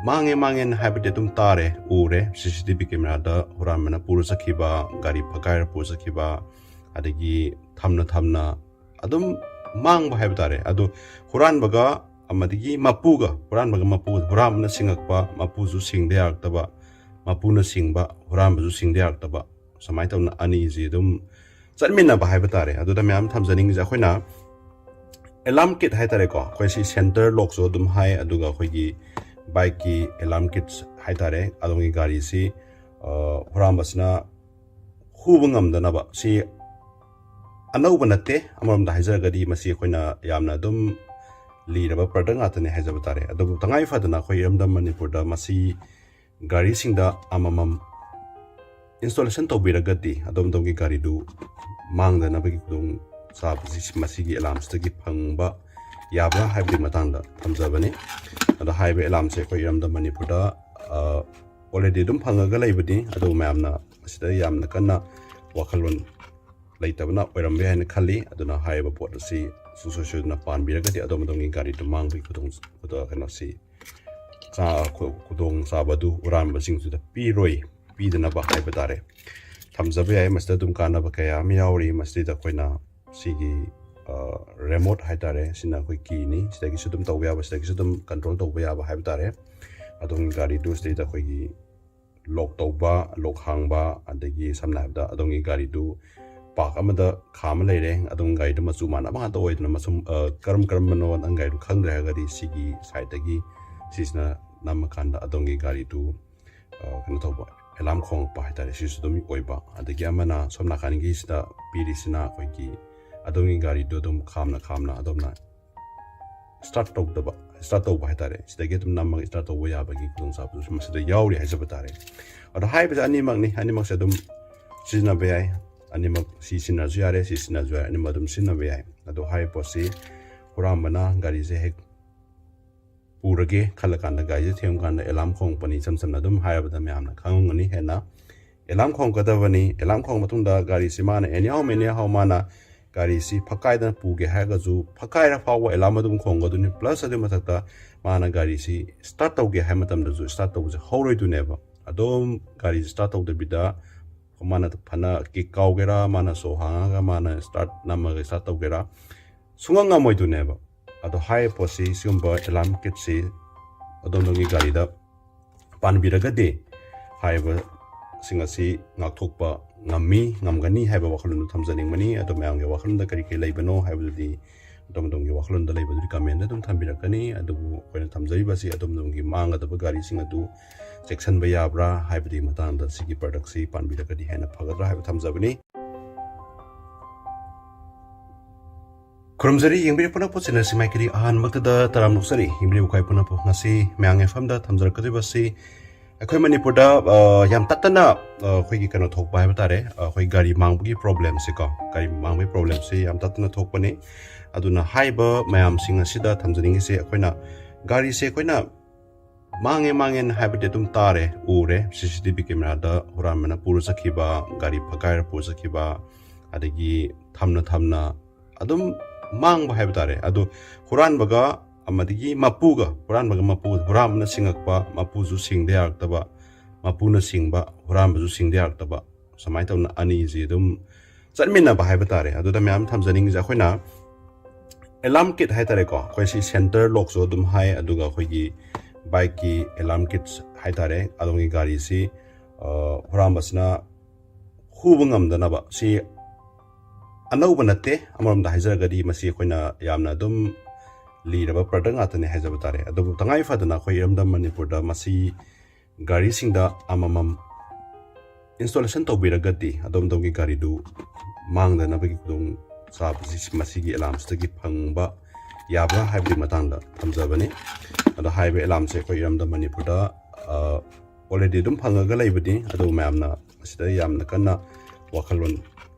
ꯃꯥꯡꯉꯦ ꯃꯥꯡꯉꯦꯅ ꯍꯥꯏꯕꯗꯤ ꯑꯗꯨꯝ ꯇꯥꯔꯦ, ꯎꯔꯦ, ꯁꯤ ꯁꯤ ꯇꯤ ꯚꯤ ꯀꯦꯃꯦꯔꯥꯗ ꯍꯨꯔꯥꯟꯕꯅ ꯄꯨꯔ ꯆꯠꯈꯤꯕ, ꯒꯥꯔꯤ ꯐꯛꯀꯥꯏꯔ ꯄꯨꯔ ꯆꯠꯈꯤꯕ, ꯑꯗꯒꯤ ꯊꯝꯅ ꯊꯝꯅ ꯑꯗꯨꯝ ꯃꯥꯡꯕ ꯍꯥꯏꯕ ꯇꯥꯔꯦ꯫ ꯑꯗꯨ ꯍꯨꯔꯥꯟꯕꯒ ꯑꯃꯗꯒꯤ ꯃꯄꯨꯒ, ꯍꯨꯔꯥꯟꯕꯒ ꯃꯄꯨ, ꯍꯨꯔꯥꯟꯕꯅ ꯁꯤꯡꯉꯛꯄ, ꯃꯄꯨꯁꯨ ꯁꯤꯡꯗ ꯌꯥꯔꯛꯇꯕ, ꯃꯄꯨꯅ ꯁꯤꯡꯕ, ꯍꯨꯔꯥꯟꯕꯁꯨ ꯁꯤꯡꯗ ꯌꯥꯔꯛꯇꯕ, ꯁꯨꯃꯥꯏꯅ ꯇꯧꯅ ꯑꯅꯤꯁꯤ ꯑꯗꯨꯝ ꯆꯠꯃꯤꯟꯅꯕ ꯍꯥꯏꯕ ꯇꯥꯔꯦ꯫ ꯑꯗꯨꯗ ꯃꯌꯥꯝ ꯊꯝꯖꯅꯤꯡꯉꯤꯁꯦ, ꯑꯩꯈꯣꯏꯅ ꯑꯦꯂꯥꯔꯝ ꯀꯤꯠ ꯍꯥꯏ ꯇꯥꯔꯦꯀꯣ, ꯑꯩꯈꯣꯏ ꯁꯤ ꯁꯦꯟꯇꯔ ꯂꯣꯛꯁꯨ ꯑꯗꯨꯝ ꯍꯥꯏ, ꯑꯗꯨꯒ ꯑꯩꯈꯣꯏꯒꯤ ꯕꯥꯏꯛꯀꯤ ꯑꯦꯂꯥꯔꯝ ꯀꯤꯠꯁ ꯍꯥꯏ ꯇꯥꯔꯦ, ꯑꯗꯣꯝꯒꯤ ꯒꯥꯔꯤꯁꯤ, ꯑ, ꯍꯨꯔꯥꯟꯕꯁꯤꯅ ꯍꯨꯕ ꯉꯝꯗꯅꯕ꯫ ꯁꯤ ꯑꯅꯧꯕ ꯅꯠꯇꯦ, ꯑꯃꯔꯣꯝꯗ ꯍꯥꯏꯖꯔꯒꯗꯤ ꯃꯁꯤ ꯑꯩꯈꯣꯏꯅ ꯌꯥꯝꯅ ꯑꯗꯨꯝ ꯂꯤꯔꯕ ꯄ꯭ꯔꯗꯛ ꯉꯥꯛꯇꯅꯤ ꯍꯥꯏꯖꯕ ꯇꯥꯔꯦ꯫ ꯑꯗꯨꯕꯨ ꯇꯉꯥꯏ ꯐꯗꯅ ꯑꯩꯈꯣꯏ ꯏꯔꯝꯗꯝ ꯃꯅꯤꯄꯨꯔꯗ ꯃꯁꯤ ꯒꯥꯔꯤꯁꯤꯡꯗ ꯑꯃꯃꯝ ꯏꯟꯁꯇꯣꯂꯦꯁꯟ ꯇꯧꯕꯤꯔꯒꯗꯤ ꯑꯗꯣꯝ ꯑꯗꯣꯝꯒꯤ ꯒꯥꯔꯤꯗꯨ ꯃꯥꯡꯗꯅꯕꯒꯤ ꯈꯨꯗꯣꯡ ꯆꯥꯕꯁꯤ ꯃꯁꯤꯒꯤ ꯑꯦꯂꯥꯝꯁꯤꯗꯒꯤ ꯐꯪꯕ ꯌꯥꯕ꯭ꯔꯥ ꯍꯥꯏꯕꯒꯤ ꯃꯇꯥꯡꯗ ꯊꯝꯖꯕꯅꯤ꯫ ꯑꯗꯣ ꯍꯥꯏꯔꯤꯕ ꯑꯦꯂꯥꯝꯁꯦ ꯑꯩꯈꯣꯏ ꯏꯔꯝꯗꯝ ꯃꯅꯤꯄꯨꯔꯗ ꯑꯣꯜꯔꯦꯗꯤ ꯑꯗꯨꯝ ꯐꯪꯉꯒ ꯂꯩꯕꯅꯤ꯫ ꯑꯗꯨ ꯃꯌꯥꯝꯅ ꯃꯁꯤꯗ ꯌꯥꯝꯅ ꯀꯟꯅ ꯋꯥꯈꯜꯂꯣꯟ ꯂꯩꯇꯕꯅ ꯑꯣꯏꯔꯝꯕ ꯌꯥꯏ ꯍꯥꯏꯅ ꯈꯜꯂꯤ꯫ ꯑꯗꯨꯅ ꯍꯥꯏꯔꯤꯕ ꯄꯣꯠ ꯑꯁꯤ ꯁꯨꯡꯁꯣꯏ ꯁꯣꯏꯗꯅ ꯄꯥꯟꯕꯤꯔꯒꯗꯤ ꯑꯗꯣꯝ ꯑꯗꯣꯝꯒꯤ ꯒꯥꯔꯤꯗꯨ ꯃꯥꯡꯕꯒꯤ ꯈꯨꯗꯣꯡ ꯈꯨꯗꯣꯡ ꯀꯩꯅꯣꯁꯤ ꯆꯥ-, ꯈꯨ-, ꯈꯨꯗꯣꯡꯆꯥꯕꯗꯨ ꯍꯨꯔꯥꯟꯕꯁꯤꯡꯗꯨꯗ ꯄꯤꯔꯣꯏ, ꯄꯤꯗꯅꯕ ꯍꯥꯏꯕ ꯇꯥꯔꯦ꯫ ꯊꯝꯖꯕ ꯌꯥꯏ꯫ ꯃꯁꯤꯗ ꯑꯗꯨꯝ ꯀꯥꯟꯅꯕ ꯀꯌꯥ ꯑꯃ ꯌꯥꯎꯔꯤ꯫ ꯃꯁꯤꯗ ꯑꯩꯈꯣꯏꯅ ꯁꯤꯒꯤ, ꯑ, ꯔꯤꯃꯣꯠ ꯍꯥꯏ ꯇꯥꯔꯦ, ꯁꯤꯅ ꯑꯩꯈꯣꯏ ꯀꯤꯅꯤ꯫ ꯁꯤꯗꯒꯤꯁꯨ ꯑꯗꯨꯝ ꯇꯧꯕ ꯌꯥꯕ, ꯁꯤꯗꯒꯤꯁꯨ ꯑꯗꯨꯝ ꯀꯟꯇ꯭ꯔꯣꯜ ꯇꯧꯕ ꯌꯥꯕ ꯍꯥꯏꯕ ꯇꯥꯔꯦ꯫ ꯑꯗꯣꯝꯒꯤ ꯒꯥꯔꯤꯗꯨ ꯁꯤꯗꯩꯗ ꯑꯩꯈꯣꯏꯒꯤ ꯂꯣꯛ ꯇꯧꯕ, ꯂꯣꯛ ꯍꯥꯡꯕ, ꯑꯗꯒꯤ ꯁꯝꯅ ꯍꯥꯏꯔꯕꯗ ꯑꯗꯣꯝꯒꯤ ꯒꯥꯔꯤꯗꯨ ꯄꯥꯔꯛ ꯑꯃꯗ ꯈꯥꯝꯃ ꯂꯩꯔꯦ, ꯑꯗꯣꯝꯒꯤ ꯒꯥꯔꯤꯗꯨ ꯃꯆꯨ ꯃꯥꯟꯅꯕ ꯉꯥꯛꯇ ꯑꯣꯏꯗꯅ ꯃꯆꯨ, ꯑ, ꯀꯔꯝ ꯀꯔꯝꯕꯅꯣ ꯅꯪ ꯒꯥꯔꯤꯗꯨ ꯈꯪꯗ꯭ꯔꯦ ꯍꯥꯏꯔꯒꯗꯤ ꯁꯤꯒꯤ ꯁꯥꯏꯠꯇꯒꯤ ꯁꯤꯁꯤꯅ ꯅꯝꯃꯀꯥꯟꯗ ꯑꯗꯣꯝꯒꯤ ꯒꯥꯔꯤꯗꯨ, ꯑ, ꯀꯩꯅꯣ ꯇꯧꯕ, ꯑꯦꯂꯥꯝ ꯈꯣꯡꯉꯛꯄ ꯍꯥꯏꯇꯥꯔꯦ, ꯁꯤꯁꯨ ꯑꯗꯨꯝ ꯑꯣꯏꯕ꯫ ꯑꯗꯒꯤ ꯑꯃꯅ ꯁꯣꯝ ꯅꯥꯀꯟꯒꯤꯁꯤꯗ ꯄꯤꯔꯤꯁꯤꯅ ꯑꯩꯈꯣꯏꯒꯤ ꯑꯗꯣꯝꯒꯤ ꯒꯥꯔꯤꯗꯨ ꯑꯗꯨꯝ ꯈꯥꯝꯅ ꯈꯥꯝꯅ ꯑꯗꯣꯝꯅ ꯁ꯭ꯇꯥꯔꯠ ꯇꯧꯗꯕ, ꯁ꯭ꯇꯥꯔꯠ ꯇꯧꯕ ꯍꯥꯏꯇꯥꯔꯦ, ꯁꯤꯗꯒꯤ ꯑꯗꯨꯝ ꯅꯝꯃꯒ ꯁ꯭ꯇꯥꯔꯠ ꯇꯧꯕ ꯌꯥꯕꯒꯤ ꯈꯨꯗꯣꯡꯆꯥꯕꯗꯨꯁꯨ ꯃꯁꯤꯗ ꯌꯥꯎꯔꯤ ꯍꯥꯏꯖꯕ ꯇꯥꯔꯦ꯫ ꯑꯗꯣ ꯍꯥꯏꯔꯤꯕꯁꯦ ꯑꯅꯤꯃꯛꯅꯤ, ꯑꯅꯤꯃꯛꯁꯦ ꯑꯗꯨꯝ ꯁꯤꯖꯤꯟꯅꯕ ꯌꯥꯏ꯫ ꯑꯅꯤꯃꯛ ꯁꯤ ꯁꯤꯖꯤꯟꯅꯔꯁꯨ ꯌꯥꯔꯦ, ꯁꯤ ꯁꯤꯖꯤꯟꯅꯔꯁꯨ ꯌꯥꯔꯦ, ꯑꯅꯤꯃꯛ ꯑꯗꯨꯝ ꯁꯤꯖꯤꯟꯅꯕ ꯌꯥꯏ꯫ ꯑꯗꯣ ꯍꯥꯏꯔꯤꯕ ꯄꯣꯠꯁꯤ ꯍꯨꯔꯥꯟꯕꯅ ꯒꯥꯔꯤꯁꯦ ꯍꯦꯛ ꯄꯨꯔꯒꯦ ꯈꯜꯂꯀꯥꯟꯗ ꯒꯥꯔꯤꯁꯦ ꯊꯦꯡꯕ ꯀꯥꯟꯗ ꯑꯦꯂꯥꯝ ꯈꯣꯡꯉꯛꯄꯅꯤ꯫ ꯏꯁꯝ ꯁꯝꯅ ꯑꯗꯨꯝ ꯍꯥꯏꯔꯕꯗ ꯃꯌꯥꯝꯅ ꯈꯪꯉꯝꯒꯅꯤ ꯍꯦꯟꯅ꯫ ꯑꯦꯂꯥꯝ ꯈꯣꯡꯉꯛꯀꯗꯕꯅꯤ꯫ ꯑꯦꯂꯥꯝ ꯈꯣꯡꯉ ꯃꯇꯨꯡꯗ ꯒꯥꯔꯤꯁꯤ ꯃꯥꯅ anyhow anyhow ꯃꯥꯅ ꯒꯥꯔꯤꯁꯤ ꯐꯛꯀꯥꯏꯗꯅ ꯄꯨꯒꯦ ꯍꯥꯏꯔꯒꯁꯨ ꯐꯛꯀꯥꯏꯔ ꯐꯥꯎꯕ ꯑꯦꯂꯥꯝ ꯑꯗꯨꯝ ꯈꯣꯡꯒꯗꯣꯏꯅꯤ꯫ ꯄ꯭ꯂꯁ ꯑꯗꯨꯒꯤ ꯃꯊꯛꯇ ꯃꯥꯅ ꯒꯥꯔꯤꯁꯤ ꯁ꯭ꯇꯥꯔꯠ ꯇꯧꯒꯦ ꯍꯥꯏꯕ ꯃꯇꯝꯗꯁꯨ ꯁ꯭ꯇꯥꯔꯠ ꯇꯧꯕꯁꯦ ꯍꯧꯔꯣꯏꯗꯣꯏꯅꯦꯕ꯫ ꯑꯗꯨꯝ ꯒꯥꯔꯤꯁꯤ ꯁ꯭ꯇꯥꯔꯠ ꯇꯧꯗꯕꯤꯗ ꯃꯥꯅ ꯐꯅ ꯀꯤꯛ ꯀꯥꯎꯒꯦꯔꯥ, ꯃꯥꯅ ꯁꯣ ꯍꯥꯡꯉꯒ ꯃꯥꯅ ꯁ꯭ꯇꯥꯔꯠ ꯅꯝꯃꯒ ꯁ꯭ꯇꯥꯔꯠ ꯇꯧꯒꯦꯔꯥ, ꯁꯨꯡꯉꯝ ꯉꯝꯃꯣꯏꯗꯣꯏꯅꯦꯕ꯫ ꯑꯗꯣ ꯍꯥꯏꯔꯤꯕ ꯄꯣꯠꯁꯤ, ꯁꯤꯒꯨꯝꯕ ꯑꯦꯂꯥꯔꯝ ꯀꯤꯠꯁꯤ ꯑꯗꯣꯝ ꯑꯗꯣꯝꯒꯤ ꯒꯥꯔꯤꯗ ꯄꯥꯟꯕꯤꯔꯒꯗꯤ ꯍꯥꯏꯔꯤꯕꯁꯤꯡ ꯑꯁꯤ ꯉꯥꯛꯊꯣꯛꯄ ꯉꯝꯃꯤ, ꯉꯝꯒꯅꯤ ꯍꯥꯏꯕ ꯋꯥꯈꯜꯂꯣꯟꯗꯨ ꯊꯝꯖꯅꯤꯡꯕꯅꯤ꯫ ꯑꯗꯣ ꯃꯌꯥꯝꯒꯤ ꯋꯥꯈꯜꯂꯣꯟꯗ ꯀꯔꯤ ꯀꯔꯤ ꯂꯩꯕꯅꯣ ꯍꯥꯏꯕꯗꯨꯗꯤ ꯑꯗꯣꯝ ꯑꯗꯣꯝꯒꯤ ꯋꯥꯈꯜꯂꯣꯟꯗ ꯂꯩꯕꯗꯨꯗꯤ ꯀꯃꯦꯟꯗ ꯑꯗꯨꯝ ꯊꯝꯕꯤꯔꯛꯀꯅꯤ꯫ ꯑꯗꯨꯕꯨ ꯑꯩꯈꯣꯏꯅ ꯊꯝꯖꯔꯤꯕꯁꯤ ꯑꯗꯣꯝ ꯑꯗꯣꯝꯒꯤ ꯃꯥꯡꯒꯗꯕ ꯒꯥꯔꯤꯁꯤꯡ ꯑꯗꯨ ꯆꯦꯛꯁꯤꯟꯕ ꯌꯥꯕ꯭ꯔꯥ ꯍꯥꯏꯕꯗꯨꯒꯤ ꯃꯇꯥꯡꯗ ꯁꯤꯒꯤ ꯄ꯭ꯔꯗꯛꯁꯤ ꯄꯥꯟꯕꯤꯔꯒꯗꯤ ꯍꯦꯟꯅ ꯐꯒꯗ꯭ꯔꯥ ꯍꯥꯏꯕ ꯊꯝꯖꯕꯅꯤ꯫ ꯈꯨꯔꯨꯝꯖꯔꯤ, ꯌꯦꯡꯕꯤꯔꯤꯕ ꯄꯨꯝꯅꯃꯛꯄꯨ ꯆꯦꯅꯦꯜꯁꯤ ꯃꯥꯏꯀꯩꯗꯒꯤ ꯑꯍꯥꯟꯕꯃꯛꯇꯗ ꯇꯔꯥꯝꯅ ꯑꯣꯛꯆꯔꯤ꯫ ꯌꯦꯡꯕꯤꯔꯤꯕ ꯈ꯭ꯋꯥꯏ ꯄꯨꯝꯅꯃꯛꯄꯨ ꯉꯁꯤ ꯃꯌꯥꯝꯒꯤ ꯃꯐꯝꯗ ꯊꯝꯖꯔꯛꯀꯗꯧꯔꯤꯕꯁꯤ ꯑꯩꯈꯣꯏ ꯃꯅꯤꯄꯨꯔꯗ ꯌꯥꯝ ꯇꯠꯇꯅ ꯑꯩꯈꯣꯏꯒꯤ ꯀꯩꯅꯣ ꯊꯣꯛꯄ ꯍꯥꯏꯕ ꯇꯥꯔꯦ, ꯑꯩꯈꯣꯏ ꯒꯥꯔꯤ ꯃꯥꯡꯕꯒꯤ ꯄ꯭ꯔꯣꯕ꯭ꯂꯦꯝꯁꯤꯀꯣ, ꯒꯥꯔꯤ ꯃꯥꯡꯕꯒꯤ ꯄ꯭ꯔꯣꯕ꯭ꯂꯦꯝꯁꯤ ꯌꯥꯝ ꯇꯠꯇꯅ ꯊꯣꯛꯄꯅꯤ꯫ ꯑꯗꯨꯅ ꯍꯥꯏꯔꯤꯕ ꯃꯌꯥꯝꯁꯤꯡ ꯑꯁꯤꯗ ꯊꯝꯖꯅꯤꯡꯉꯤꯁꯦ, ꯑꯩꯈꯣꯏꯅ ꯒꯥꯔꯤꯁꯦ ꯑꯩꯈꯣꯏꯅ ꯃꯥꯡꯉꯦ ꯃꯥꯡꯉꯦꯅ ꯍꯥꯏꯕꯗꯤ ꯑꯗꯨꯝ ꯇꯥꯔꯦ, ꯎꯔꯦ, ꯁꯤ ꯁꯤ ꯇꯤ ꯚꯤ ꯀꯦꯃꯦꯔꯥꯗ ꯍꯨꯔꯥꯟꯕꯅ ꯄꯨꯔ ꯆꯠꯈꯤꯕ, ꯒꯥꯔꯤ ꯐꯒꯥꯏꯔ ꯄꯨꯔ ꯆꯠꯈꯤꯕ, ꯑꯗꯒꯤ ꯊꯝꯅ ꯊꯝꯅ ꯑꯗꯨꯝ ꯃꯥꯡꯕ ꯍꯥꯏꯕ ꯇꯥꯔꯦ꯫ ꯑꯗꯣ ꯍꯨꯔꯥꯟꯕꯒ ꯑꯃꯗꯒꯤ ꯃꯄꯨꯒ, ꯍꯨꯔꯥꯟꯕꯒ ꯃꯄꯨ, ꯍꯨꯔꯥꯟꯕꯅ ꯁꯤꯡꯉꯛꯄ, ꯃꯄꯨꯁꯨ ꯁꯤꯡꯗ ꯌꯥꯔꯛꯇꯕ, ꯃꯄꯨꯅ ꯁꯤꯡꯕ, ꯍꯨꯔꯥꯟꯕꯁꯨ ꯁꯤꯡꯗ ꯌꯥꯔꯛꯇꯕ, ꯁꯨꯃꯥꯏꯅ ꯇꯧꯅ ꯑꯅꯤꯁꯤ ꯑꯗꯨꯝ ꯆꯠꯃꯤꯟꯅꯕ ꯍꯥꯏꯕ ꯇꯥꯔꯦ꯫ ꯑꯗꯨꯗ ꯃꯌꯥꯝ ꯊꯝꯖꯅꯤꯡꯉꯤꯁꯦ, ꯑꯩꯈꯣꯏꯅ ꯑꯦꯂꯥꯝ ꯀꯤꯠ ꯍꯥꯏ ꯇꯥꯔꯦꯀꯣ, ꯑꯩꯈꯣꯏ ꯁꯤ ꯁꯦꯟꯇꯔ ꯂꯣꯛꯁꯨ ꯑꯗꯨꯝ ꯍꯥꯏ, ꯑꯗꯨꯒ ꯑꯩꯈꯣꯏꯒꯤ ꯕꯥꯏꯛꯀꯤ ꯑꯦꯂꯥꯝ ꯀꯤꯠꯁ ꯍꯥꯏ ꯇꯥꯔꯦ, ꯑꯗꯣꯝꯒꯤ ꯒꯥꯔꯤꯁꯤ ꯍꯨꯔꯥꯟꯕꯁꯤꯅ ꯍꯨꯕ ꯉꯝꯗꯅꯕ, ꯁꯤ ꯑꯅꯧꯕ ꯅꯠꯇꯦ꯫ ꯑꯃꯔꯣꯝꯗ ꯍꯥꯏꯖꯔꯒꯗꯤ ꯃꯁꯤ ꯑꯩꯈꯣꯏꯅ ꯌꯥꯝꯅ ꯑꯗꯨꯝ ꯂꯤꯔꯕ ꯄ꯭ꯔꯗꯛ ꯉꯥꯛꯇꯅꯤ ꯍꯥꯏꯖꯕ ꯇꯥꯔꯦ꯫ ꯑꯗꯨꯕꯨ ꯇꯉꯥꯏ ꯐꯗꯅ ꯑꯩꯈꯣꯏ ꯏꯔꯝꯗꯝ ꯃꯅꯤꯄꯨꯔꯗ ꯃꯁꯤ ꯒꯥꯔꯤꯁꯤꯡꯗ ꯑꯃꯃꯝ ꯏꯟꯁꯇꯣꯂꯦꯁꯟ ꯇꯧꯕꯤꯔꯒꯗꯤ ꯑꯗꯣꯝ ꯑꯗꯣꯝꯒꯤ ꯒꯥꯔꯤꯗꯨ ꯃꯥꯡꯗꯅꯕꯒꯤ ꯈꯨꯗꯣꯡ ꯆꯥꯕꯁꯤ ꯃꯁꯤꯒꯤ ꯑꯦꯂꯥꯝꯁꯤꯗꯒꯤ ꯐꯪꯕ ꯌꯥꯕ꯭ꯔꯥ ꯍꯥꯏꯕꯒꯤ ꯃꯇꯥꯡꯗ ꯊꯝꯖꯕꯅꯤ꯫ ꯑꯗꯣ ꯍꯥꯏꯔꯤꯕ ꯑꯦꯂꯥꯝꯁꯦ ꯑꯩꯈꯣꯏ ꯏꯔꯝꯗꯝ ꯃꯅꯤꯄꯨꯔꯗ ꯑꯣꯜꯔꯦꯗꯤ ꯑꯗꯨꯝ ꯐꯪꯉꯒ ꯂꯩꯕꯅꯤ, ꯑꯗꯨꯕꯨ ꯃꯌꯥꯝꯅ ꯃꯁꯤꯗ ꯌꯥꯝꯅ ꯀꯟꯅ ꯋꯥꯈꯜꯂꯣꯟ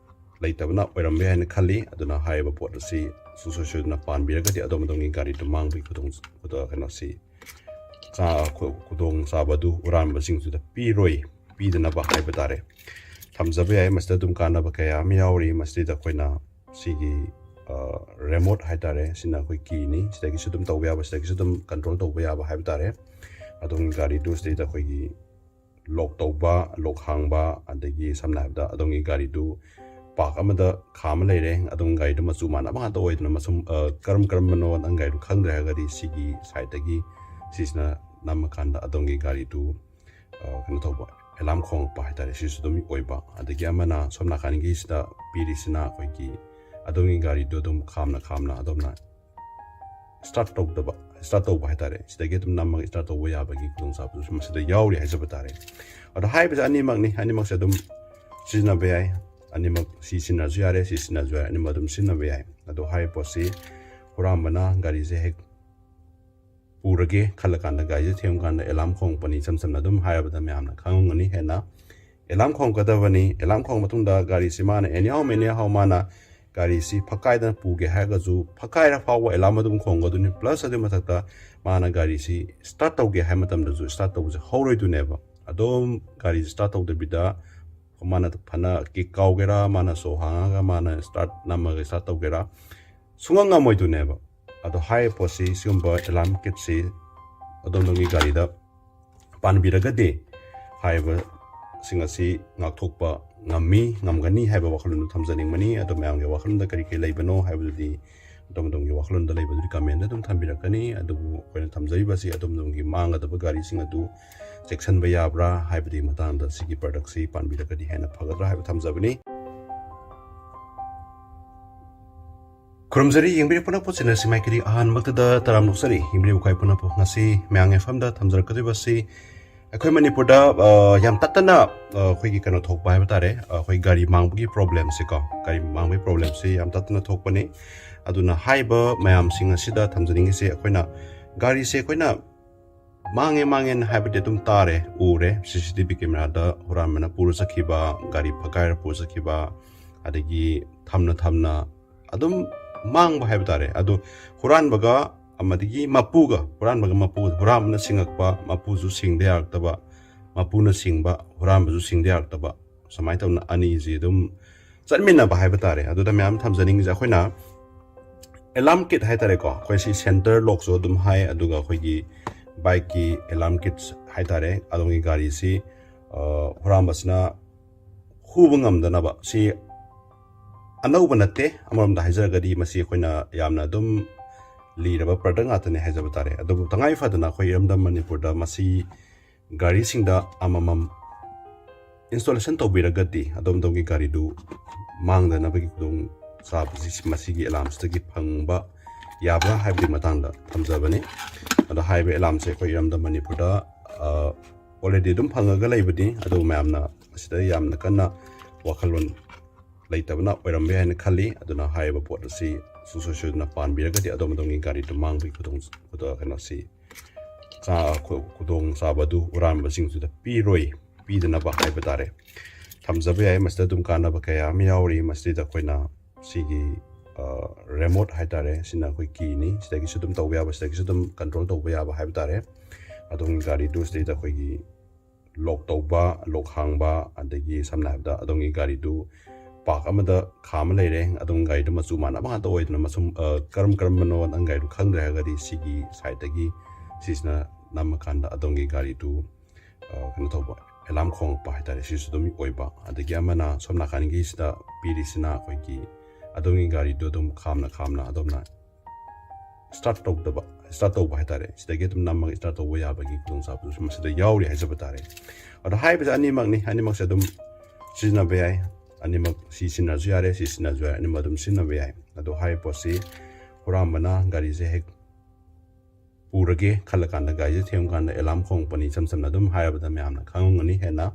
ꯂꯩꯇꯕꯅ ꯑꯣꯏꯔꯝꯕ ꯌꯥꯏ ꯍꯥꯏꯅ ꯈꯜꯂꯤ꯫ ꯑꯗꯨꯅ ꯍꯥꯏꯔꯤꯕ ꯄꯣꯠ ꯑꯁꯤ ꯁꯨꯡꯁꯣꯏ ꯁꯣꯏꯗꯅ ꯄꯥꯟꯕꯤꯔꯒꯗꯤ ꯑꯗꯣꯝ ꯑꯗꯣꯝꯒꯤ ꯒꯥꯔꯤꯗꯨ ꯃꯥꯡꯕꯒꯤ ꯈꯨꯗꯣꯡ ꯈꯨꯗꯣꯡ ꯀꯩꯅꯣꯁꯤ ꯆꯥ-, ꯈꯨ-, ꯈꯨꯗꯣꯡ ꯆꯥꯕ ꯑꯗꯨ ꯍꯨꯔꯥꯟꯕꯁꯤꯡꯗꯨꯗ ꯄꯤꯔꯣꯏ, ꯄꯤꯗꯅꯕ ꯍꯥꯏꯕ ꯇꯥꯔꯦ꯫ ꯊꯝꯖꯕ ꯌꯥꯏ꯫ ꯃꯁꯤꯗ ꯑꯗꯨꯝ ꯀꯥꯟꯅꯕ ꯀꯌꯥ ꯑꯃ ꯌꯥꯎꯔꯤ꯫ ꯃꯁꯤꯗ ꯑꯩꯈꯣꯏꯅ ꯁꯤꯒꯤ ꯔꯦꯃꯣꯠ ꯍꯥꯏ ꯇꯥꯔꯦ, ꯁꯤꯅ ꯑꯩꯈꯣꯏ ꯀꯤꯅꯤ꯫ ꯁꯤꯗꯒꯤꯁꯨ ꯑꯗꯨꯝ ꯇꯧꯕ ꯌꯥꯕ, ꯁꯤꯗꯒꯤꯁꯨ ꯑꯗꯨꯝ ꯀꯟꯇ꯭ꯔꯣꯜ ꯇꯧꯕ ꯌꯥꯕ ꯍꯥꯏꯕ ꯇꯥꯔꯦ꯫ ꯑꯗꯣꯝꯒꯤ ꯒꯥꯔꯤꯗꯨ ꯁꯤꯗꯩꯗ ꯑꯩꯈꯣꯏꯒꯤ ꯂꯣꯛ ꯇꯧꯕ, ꯂꯣꯛ ꯍꯥꯡꯕ, ꯑꯗꯒꯤ ꯁꯝꯅ ꯍꯥꯏꯔꯕꯗ ꯑꯗꯣꯝꯒꯤ ꯒꯥꯔꯤꯗꯨ ꯄꯥꯔꯛ ꯑꯃꯗ ꯈꯥꯝꯃ ꯂꯩꯔꯦ, ꯑꯗꯣꯝꯒꯤ ꯒꯥꯔꯤꯗꯨ ꯃꯆꯨ ꯃꯥꯟꯅꯕ ꯉꯥꯛꯇ ꯑꯣꯏꯗꯅ ꯃꯁꯨꯝ, ꯑ, ꯀꯔꯝ ꯀꯔꯝꯕꯅꯣ ꯅꯪ ꯒꯥꯔꯤꯗꯨ ꯈꯪꯗ꯭ꯔꯦ ꯍꯥꯏꯔꯒꯗꯤ ꯁꯤꯒꯤ ꯁꯥꯏꯠꯇꯒꯤ ꯁꯤꯁꯤꯅ ꯅꯝꯃꯀꯥꯟꯗ ꯑꯗꯣꯝꯒꯤ ꯒꯥꯔꯤꯗꯨ, ꯑ, ꯀꯩꯅꯣ ꯇꯧꯕ, ꯑꯦꯂꯥꯝ ꯈꯣꯡꯉꯛꯄ ꯍꯥꯏꯇꯥꯔꯦ, ꯁꯤꯁꯨ ꯑꯗꯨꯝ ꯑꯣꯏꯕ꯫ ꯑꯗꯒꯤ ꯑꯃꯅ ꯁꯣꯝ ꯅꯥꯀꯟꯒꯤꯁꯤꯗ ꯄꯤꯔꯤꯁꯤꯅ ꯑꯩꯈꯣꯏꯒꯤ ꯑꯗꯣꯝꯒꯤ ꯒꯥꯔꯤꯗꯨ ꯑꯗꯨꯝ ꯈꯥꯝꯅ ꯈꯥꯝꯅ ꯑꯗꯣꯝꯅ ꯁ꯭ꯇꯥꯔꯠ ꯇꯧꯗꯕ, ꯁ꯭ꯇꯥꯔꯠ ꯇꯧꯕ ꯍꯥꯏꯇꯥꯔꯦ, ꯁꯤꯗꯒꯤ ꯑꯗꯨꯝ ꯅꯝꯃꯒ ꯁ꯭ꯇꯥꯔꯠ ꯇꯧꯕ ꯌꯥꯕꯒꯤ ꯈꯨꯗꯣꯡꯆꯥꯕꯗꯨꯁꯨ ꯃꯁꯤꯗ ꯌꯥꯎꯔꯤ ꯍꯥꯏꯖꯕ ꯇꯥꯔꯦ꯫ ꯑꯗꯣ ꯍꯥꯏꯔꯤꯕꯁꯦ ꯑꯅꯤꯃꯛꯅꯤ, ꯑꯅꯤꯃꯛꯁꯦ ꯑꯗꯨꯝ ꯁꯤꯖꯤꯟꯅꯕ ꯌꯥꯏ꯫ ꯑꯅꯤꯃꯛ ꯁꯤ ꯁꯤꯖꯤꯟꯅꯔꯁꯨ ꯌꯥꯔꯦ, ꯁꯤ ꯁꯤꯖꯤꯟꯅꯔꯁꯨ ꯌꯥꯔꯦ, ꯑꯅꯤꯃꯛ ꯑꯗꯨꯝ ꯁꯤꯖꯤꯟꯅꯕ ꯌꯥꯏ꯫ ꯑꯗꯣ ꯍꯥꯏꯔꯤꯕ ꯄꯣꯠꯁꯤ ꯍꯨꯔꯥꯟꯕꯅ ꯒꯥꯔꯤꯁꯦ ꯍꯦꯛ ꯄꯨꯔꯒꯦ ꯈꯜꯂꯀꯥꯟꯗ ꯒꯥꯔꯤꯁꯦ ꯊꯦꯡꯕ ꯀꯥꯟꯗ ꯑꯦꯂꯥꯝ ꯈꯣꯡꯉꯛꯄꯅꯤ꯫ ꯏꯁꯝ ꯁꯝꯅ ꯑꯗꯨꯝ ꯍꯥꯏꯔꯕꯗ ꯃꯌꯥꯝꯅ ꯈꯪꯉꯝꯒꯅꯤ ꯍꯦꯟꯅ꯫ ꯑꯦꯂꯥꯝ ꯈꯣꯡꯉꯛꯀꯗꯕꯅꯤ꯫ ꯑꯦꯂꯥꯝ ꯈꯣꯡꯉ ꯃꯇꯨꯡꯗ ꯒꯥꯔꯤꯁꯤ ꯃꯥꯅ anyhow anyhow ꯃꯥꯅ ꯒꯥꯔꯤꯁꯤ ꯐꯛꯀꯥꯏꯗꯅ ꯄꯨꯒꯦ ꯍꯥꯏꯔꯒꯁꯨ ꯐꯛꯀꯥꯏꯔ ꯐꯥꯎꯕ ꯑꯦꯂꯥꯝ ꯑꯗꯨꯝ ꯈꯣꯡꯒꯗꯣꯏꯅꯤ꯫ Plus ꯑꯗꯨꯒꯤ ꯃꯊꯛꯇ ꯃꯥꯅ ꯒꯥꯔꯤꯁꯤ start ꯇꯧꯒꯦ ꯍꯥꯏꯕ ꯃꯇꯝꯗꯁꯨ start ꯇꯧꯕꯁꯦ ꯍꯧꯔꯣꯏꯗꯣꯏꯅꯦꯕ꯫ ꯑꯗꯨꯝ ꯒꯥꯔꯤꯁꯤ start ꯇꯧꯗꯕꯤꯗ ꯃꯥꯅ ꯐꯅ ꯀꯤꯛ ꯀꯥꯎꯒꯦꯔꯥ, ꯃꯥꯅ ꯁꯣ ꯍꯥꯡꯉꯒ ꯃꯥꯅ start ꯅꯝꯃꯒ start ꯇꯧꯒꯦꯔꯥ, ꯁꯨꯡꯉꯝ ꯉꯝꯃꯣꯏꯗꯣꯏꯅꯦꯕ꯫ ꯑꯗꯣ ꯍꯥꯏꯔꯤꯕ ꯄꯣꯠꯁꯤ, ꯁꯤꯒꯨꯝꯕ ꯑꯦꯂꯥꯔꯝ ꯀꯤꯠꯁꯤ ꯑꯗꯣꯝ ꯑꯗꯣꯝꯒꯤ ꯒꯥꯔꯤꯗ ꯄꯥꯟꯕꯤꯔꯒꯗꯤ ꯍꯥꯏꯔꯤꯕꯁꯤꯡ ꯑꯁꯤ ꯉꯥꯛꯊꯣꯛꯄ ꯉꯝꯃꯤ, ꯉꯝꯒꯅꯤ ꯍꯥꯏꯕ ꯋꯥꯈꯜꯂꯣꯟꯗꯨ ꯊꯝꯖꯅꯤꯡꯕꯅꯤ꯫ ꯑꯗꯣ ꯃꯌꯥꯝꯒꯤ ꯋꯥꯈꯜꯂꯣꯟꯗ ꯀꯔꯤ ꯀꯔꯤ ꯂꯩꯕꯅꯣ ꯍꯥꯏꯕꯗꯨꯗꯤ ꯑꯗꯣꯝ ꯑꯗꯣꯝꯒꯤ ꯋꯥꯈꯜꯂꯣꯟꯗ ꯂꯩꯕꯗꯨꯗꯤ ꯀꯃꯦꯟꯗ ꯑꯗꯨꯝ ꯊꯝꯕꯤꯔꯛꯀꯅꯤ꯫ ꯑꯗꯨꯕꯨ ꯑꯩꯈꯣꯏꯅ ꯊꯝꯖꯔꯤꯕꯁꯤ ꯑꯗꯣꯝ ꯑꯗꯣꯝꯒꯤ ꯃꯥꯡꯒꯗꯕ ꯒꯥꯔꯤꯁꯤꯡ ꯑꯗꯨ ꯆꯦꯛꯁꯤꯟꯕ ꯌꯥꯕ꯭ꯔꯥ ꯍꯥꯏꯕꯗꯨꯒꯤ ꯃꯇꯥꯡꯗ ꯁꯤꯒꯤ ꯄ꯭ꯔꯗꯛꯁꯤ ꯄꯥꯟꯕꯤꯔꯒꯗꯤ ꯍꯦꯟꯅ ꯐꯒꯗ꯭ꯔꯥ ꯍꯥꯏꯕ ꯊꯝꯖꯕꯅꯤ꯫ ꯈꯨꯔꯨꯝꯖꯔꯤ, ꯌꯦꯡꯕꯤꯔꯤꯕ ꯄꯨꯝꯅꯃꯛꯄꯨ ꯆꯦꯅꯦꯜꯁꯤ ꯃꯥꯏꯀꯩꯗꯒꯤ ꯑꯍꯥꯟꯕꯃꯛꯇꯗ ꯇꯔꯥꯝꯅ ꯑꯣꯛꯆꯔꯤ꯫ ꯌꯦꯡꯕꯤꯔꯤꯕ ꯈ꯭ꯋꯥꯏ ꯄꯨꯝꯅꯃꯛꯄꯨ꯫ ꯉꯁꯤ ꯃꯌꯥꯝꯒꯤ ꯃꯐꯝꯗ ꯊꯝꯖꯔꯛꯀꯗꯧꯔꯤꯕꯁꯤ ꯑꯩꯈꯣꯏ ꯃꯅꯤꯄꯨꯔꯗ, ꯑ, ꯌꯥꯝ ꯇꯠꯇꯅ, ꯑ, ꯑꯩꯈꯣꯏꯒꯤ ꯀꯩꯅꯣ ꯊꯣꯛꯄ ꯍꯥꯏꯕ ꯇꯥꯔꯦ, ꯑ, ꯑꯩꯈꯣꯏ ꯒꯥꯔꯤ ꯃꯥꯡꯕꯒꯤ ꯄ꯭ꯔꯣꯕ꯭ꯂꯦꯝꯁꯤꯀꯣ, ꯒꯥꯔꯤ ꯃꯥꯡꯕꯒꯤ ꯄ꯭ꯔꯣꯕ꯭ꯂꯦꯝꯁꯤ ꯌꯥꯝ ꯇꯠꯇꯅ ꯊꯣꯛꯄꯅꯤ꯫ ꯑꯗꯨꯅ ꯍꯥꯏꯔꯤꯕ ꯃꯌꯥꯝꯁꯤꯡ ꯑꯁꯤꯗ ꯊꯝꯖꯅꯤꯡꯉꯤꯁꯦ, ꯑꯩꯈꯣꯏꯅ ꯒꯥꯔꯤꯁꯦ ꯑꯩꯈꯣꯏꯅ ꯃꯥꯡꯉꯦ ꯃꯥꯡꯉꯦꯅ ꯍꯥꯏꯕꯗꯤ ꯑꯗꯨꯝ ꯇꯥꯔꯦ, ꯎꯔꯦ, ꯁꯤ ꯁꯤ ꯇꯤ ꯚꯤ ꯀꯦꯃꯦꯔꯥꯗ ꯍꯨꯔꯥꯟꯕꯅ ꯄꯨꯔ ꯆꯠꯈꯤꯕ, ꯒꯥꯔꯤ ꯐꯛꯀꯥꯏꯔ ꯄꯨꯔ ꯆꯠꯈꯤꯕ, ꯑꯗꯒꯤ ꯊꯝꯅ ꯊꯝꯅ ꯑꯗꯨꯝ ꯃꯥꯡꯕ ꯍꯥꯏꯕ ꯇꯥꯔꯦ꯫ ꯑꯗꯣ ꯍꯨꯔꯥꯟꯕꯒ ꯑꯃꯗꯒꯤ ꯃꯄꯨꯒ, ꯍꯨꯔꯥꯟꯕꯒ ꯃꯄꯨ, ꯍꯨꯔꯥꯟꯕꯅ ꯁꯤꯡꯉꯛꯄ, ꯃꯄꯨꯁꯨ ꯁꯤꯡꯗ ꯌꯥꯔꯛꯇꯕ, ꯃꯄꯨꯅ ꯁꯤꯡꯕ, ꯍꯨꯔꯥꯟꯕꯁꯨ ꯁꯤꯡꯗ ꯌꯥꯔꯛꯇꯕ, ꯁꯨꯃꯥꯏꯅ ꯇꯧꯅ ꯑꯅꯤꯁꯤ ꯑꯗꯨꯝ ꯆꯠꯃꯤꯟꯅꯕ ꯍꯥꯏꯕ ꯇꯥꯔꯦ꯫ ꯑꯗꯨꯗ ꯃꯌꯥꯝ ꯊꯝꯖꯅꯤꯡꯉꯤꯁꯦ, ꯑꯩꯈꯣꯏꯅ ꯑꯦꯂꯥꯔꯝ ꯀꯤꯠ ꯍꯥꯏ ꯇꯥꯔꯦꯀꯣ, ꯑꯩꯈꯣꯏ ꯁꯤ ꯁꯦꯟꯇꯔ ꯂꯣꯛꯁꯨ ꯑꯗꯨꯝ ꯍꯥꯏ, ꯑꯗꯨꯒ ꯑꯩꯈꯣꯏꯒꯤ ꯕꯥꯏꯛꯀꯤ ꯑꯦꯂꯥꯔꯝ ꯀꯤꯠꯁ ꯍꯥꯏ ꯇꯥꯔꯦ, ꯑꯗꯣꯝꯒꯤ ꯒꯥꯔꯤꯁꯤ, ꯑ, ꯍꯨꯔꯥꯟꯕꯁꯤꯅ ꯍꯨꯕ ꯉꯝꯗꯅꯕ꯫ ꯁꯤ ꯑꯅꯧꯕ ꯅꯠꯇꯦ, ꯑꯃꯔꯣꯝꯗ ꯍꯥꯏꯖꯔꯒꯗꯤ ꯃꯁꯤ ꯑꯩꯈꯣꯏꯅ ꯌꯥꯝꯅ ꯑꯗꯨꯝ ꯂꯤꯔꯕ ꯄ꯭ꯔꯗꯛ ꯉꯥꯛꯇꯅꯦ ꯍꯥꯏꯖꯕ ꯇꯥꯔꯦ꯫ ꯑꯗꯨꯕꯨ ꯇꯉꯥꯏ ꯐꯗꯅ ꯑꯩꯈꯣꯏ ꯏꯔꯝꯗꯝ ꯃꯅꯤꯄꯨꯔꯗ ꯃꯁꯤ ꯒꯥꯔꯤꯁꯤꯡꯗ ꯑꯃꯃꯝ ꯏꯟꯁꯇꯣꯂꯦꯁꯟ ꯇꯧꯕꯤꯔꯒꯗꯤ ꯑꯗꯣꯝ ꯑꯗꯣꯝꯒꯤ ꯒꯥꯔꯤꯗꯨ ꯃꯥꯡꯗꯅꯕꯒꯤ ꯈꯨꯗꯣꯡ ꯆꯥꯕꯁꯤ ꯃꯁꯤꯒꯤ ꯑꯦꯂꯥꯔꯝꯁꯤꯗꯒꯤ ꯐꯪꯕ ꯌꯥꯕ꯭ꯔꯥ ꯍꯥꯏꯕꯒꯤ ꯃꯇꯥꯡꯗ ꯊꯝꯖꯕꯅꯤ꯫ ꯑꯗꯣ ꯍꯥꯏꯔꯤꯕ ꯑꯦꯂꯥꯔꯝꯁꯦ ꯑꯩꯈꯣꯏ ꯏꯔꯝꯗꯝ ꯃꯅꯤꯄꯨꯔꯗ, ꯑ, already ꯑꯗꯨꯝ ꯐꯪꯉꯒ ꯂꯩꯕꯅꯤ꯫ ꯑꯗꯨꯕꯨ ꯃꯌꯥꯝꯅ ꯑꯁꯤꯗ ꯌꯥꯝꯅ ꯀꯟꯅ ꯋꯥꯈꯜꯂꯣꯟ ꯂꯩꯇꯕꯅ ꯑꯣꯏꯔꯝꯕ ꯌꯥꯏ ꯍꯥꯏꯅ ꯈꯜꯂꯤ꯫ ꯑꯗꯨꯅ ꯍꯥꯏꯔꯤꯕ ꯄꯣꯠ ꯑꯁꯤ ꯁꯨꯡꯁꯣꯏ ꯁꯣꯏꯗꯅ ꯄꯥꯟꯕꯤꯔꯒꯗꯤ ꯑꯗꯣꯝ ꯑꯗꯣꯝꯒꯤ ꯒꯥꯔꯤꯗꯨ ꯃꯥꯡꯕꯒꯤ ꯈꯨꯗꯣꯡ ꯈꯨꯗꯣꯡ ꯀꯩꯅꯣꯁꯤ ꯆꯥ- ꯈꯨ- ꯈꯨꯗꯣꯡꯆꯥꯕꯗꯨ ꯍꯨꯔꯥꯟꯕꯁꯤꯡꯗꯨꯗ ꯄꯤꯔꯣꯏ, ꯄꯤꯗꯅꯕ ꯍꯥꯏꯕ ꯇꯥꯔꯦ꯫ ꯊꯝꯖꯕ ꯌꯥꯏ꯫ ꯃꯁꯤꯗ ꯑꯗꯨꯝ ꯀꯥꯟꯅꯕ ꯀꯌꯥ ꯑꯃ ꯌꯥꯎꯔꯤ꯫ ꯃꯁꯤꯗ ꯑꯩꯈꯣꯏꯅ ꯁꯤꯒꯤ ꯔꯦꯃꯣꯠ ꯍꯥꯏ ꯇꯥꯔꯦ, ꯁꯤꯅ ꯑꯩꯈꯣꯏ ꯀꯤꯅꯤ꯫ ꯁꯤꯗꯒꯤꯁꯨ ꯑꯗꯨꯝ ꯇꯧꯕ ꯌꯥꯕ, ꯁꯤꯗꯒꯤꯁꯨ ꯑꯗꯨꯝ ꯀꯟꯇ꯭ꯔꯣꯜ ꯇꯧꯕ ꯌꯥꯕ ꯍꯥꯏꯕ ꯇꯥꯔꯦ꯫ ꯑꯗꯣꯝꯒꯤ ꯒꯥꯔꯤꯗꯨ ꯁꯤꯗꯩꯗ ꯑꯩꯈꯣꯏꯒꯤ ꯂꯣꯛ ꯇꯧꯕ, ꯂꯣꯛ ꯍꯥꯡꯕ, ꯑꯗꯒꯤ ꯁꯝꯅ ꯍꯥꯏꯔꯕꯗ ꯑꯗꯣꯝꯒꯤ ꯒꯥꯔꯤꯗꯨ ꯄꯥꯔꯛ ꯑꯃꯗ ꯈꯥꯝꯃ ꯂꯩꯔꯦ, ꯑꯗꯣꯝꯒꯤ ꯒꯥꯔꯤꯗꯨ ꯃꯆꯨ ꯃꯥꯟꯅꯕ ꯉꯥꯛꯇ ꯑꯣꯏꯗꯅ ꯃꯁꯨꯝ, ꯑ, ꯀꯔꯝ ꯀꯔꯝꯕꯅꯣ ꯅꯪ ꯒꯥꯔꯤꯗꯨ ꯈꯪꯗ꯭ꯔꯦ ꯍꯥꯏꯔꯒꯗꯤ ꯁꯤꯒꯤ ꯁꯥꯏꯠꯇꯒꯤ ꯁꯤꯁꯤꯅ ꯅꯝꯃꯀꯥꯟꯗ ꯑꯗꯣꯝꯒꯤ ꯒꯥꯔꯤꯗꯨ, ꯑ, ꯀꯩꯅꯣ ꯇꯧꯕ, ꯑꯦꯂꯥꯝ ꯈꯣꯡꯉꯛꯄ ꯍꯥꯏꯇꯥꯔꯦ, ꯁꯤꯁꯨ ꯑꯗꯨꯝ ꯑꯣꯏꯕ꯫ ꯑꯗꯒꯤ ꯑꯃꯅ ꯁꯣꯝ ꯅꯥꯀꯟꯒꯤꯁꯤꯗ ꯄꯤꯔꯤꯁꯤꯅ ꯑꯩꯈꯣꯏꯒꯤ ꯑꯗꯣꯝꯒꯤ ꯒꯥꯔꯤꯗꯨ ꯑꯗꯨꯝ ꯈꯥꯝꯅ ꯈꯥꯝꯅ ꯑꯗꯣꯝꯅ ꯁ꯭ꯇꯥꯔꯠ ꯇꯧꯗꯕ, ꯁ꯭ꯇꯥꯔꯠ ꯇꯧꯕ ꯍꯥꯏꯇꯥꯔꯦ, ꯁꯤꯗꯒꯤ ꯑꯗꯨꯝ ꯅꯝꯃꯒ ꯁ꯭ꯇꯥꯔꯠ ꯇꯧꯕ ꯌꯥꯕꯒꯤ ꯈꯨꯗꯣꯡꯆꯥꯕꯗꯨꯁꯨ ꯃꯁꯤꯗ ꯌꯥꯎꯔꯤ ꯍꯥꯏꯖꯕ ꯇꯥꯔꯦ꯫ ꯑꯗꯣ ꯍꯥꯏꯔꯤꯕꯁꯦ ꯑꯅꯤꯃꯛꯅꯤ, ꯑꯅꯤꯃꯛꯁꯦ ꯑꯗꯨꯝ ꯁꯤꯖꯤꯟꯅꯕ ꯌꯥꯏ꯫ ꯑꯅꯤꯃꯛ ꯁꯤ ꯁꯤꯖꯤꯟꯅꯔꯁꯨ ꯌꯥꯔꯦ, ꯁꯤ ꯁꯤꯖꯤꯟꯅꯔꯁꯨ ꯌꯥꯔꯦ, ꯑꯅꯤꯃꯛ ꯑꯗꯨꯝ ꯁꯤꯖꯤꯟꯅꯕ ꯌꯥꯏ꯫ ꯑꯗꯣ ꯍꯥꯏꯔꯤꯕ ꯄꯣꯠꯁꯤ ꯍꯨꯔꯥꯟꯕꯅ ꯒꯥꯔꯤꯁꯦ ꯍꯦꯛ ꯄꯨꯔꯒꯦ ꯈꯜꯂꯀꯥꯟꯗ ꯒꯥꯔꯤꯁꯦ ꯊꯦꯡꯕ ꯀꯥꯟꯗ ꯑꯦꯂꯥꯝ ꯈꯣꯡꯉꯛꯄꯅꯤ꯫ ꯏꯁꯝ ꯁꯝꯅ ꯑꯗꯨꯝ ꯍꯥꯏꯔꯕꯗ ꯃꯌꯥꯝꯅ ꯈꯪꯉꯝꯒꯅꯤ ꯍꯦꯟꯅ꯫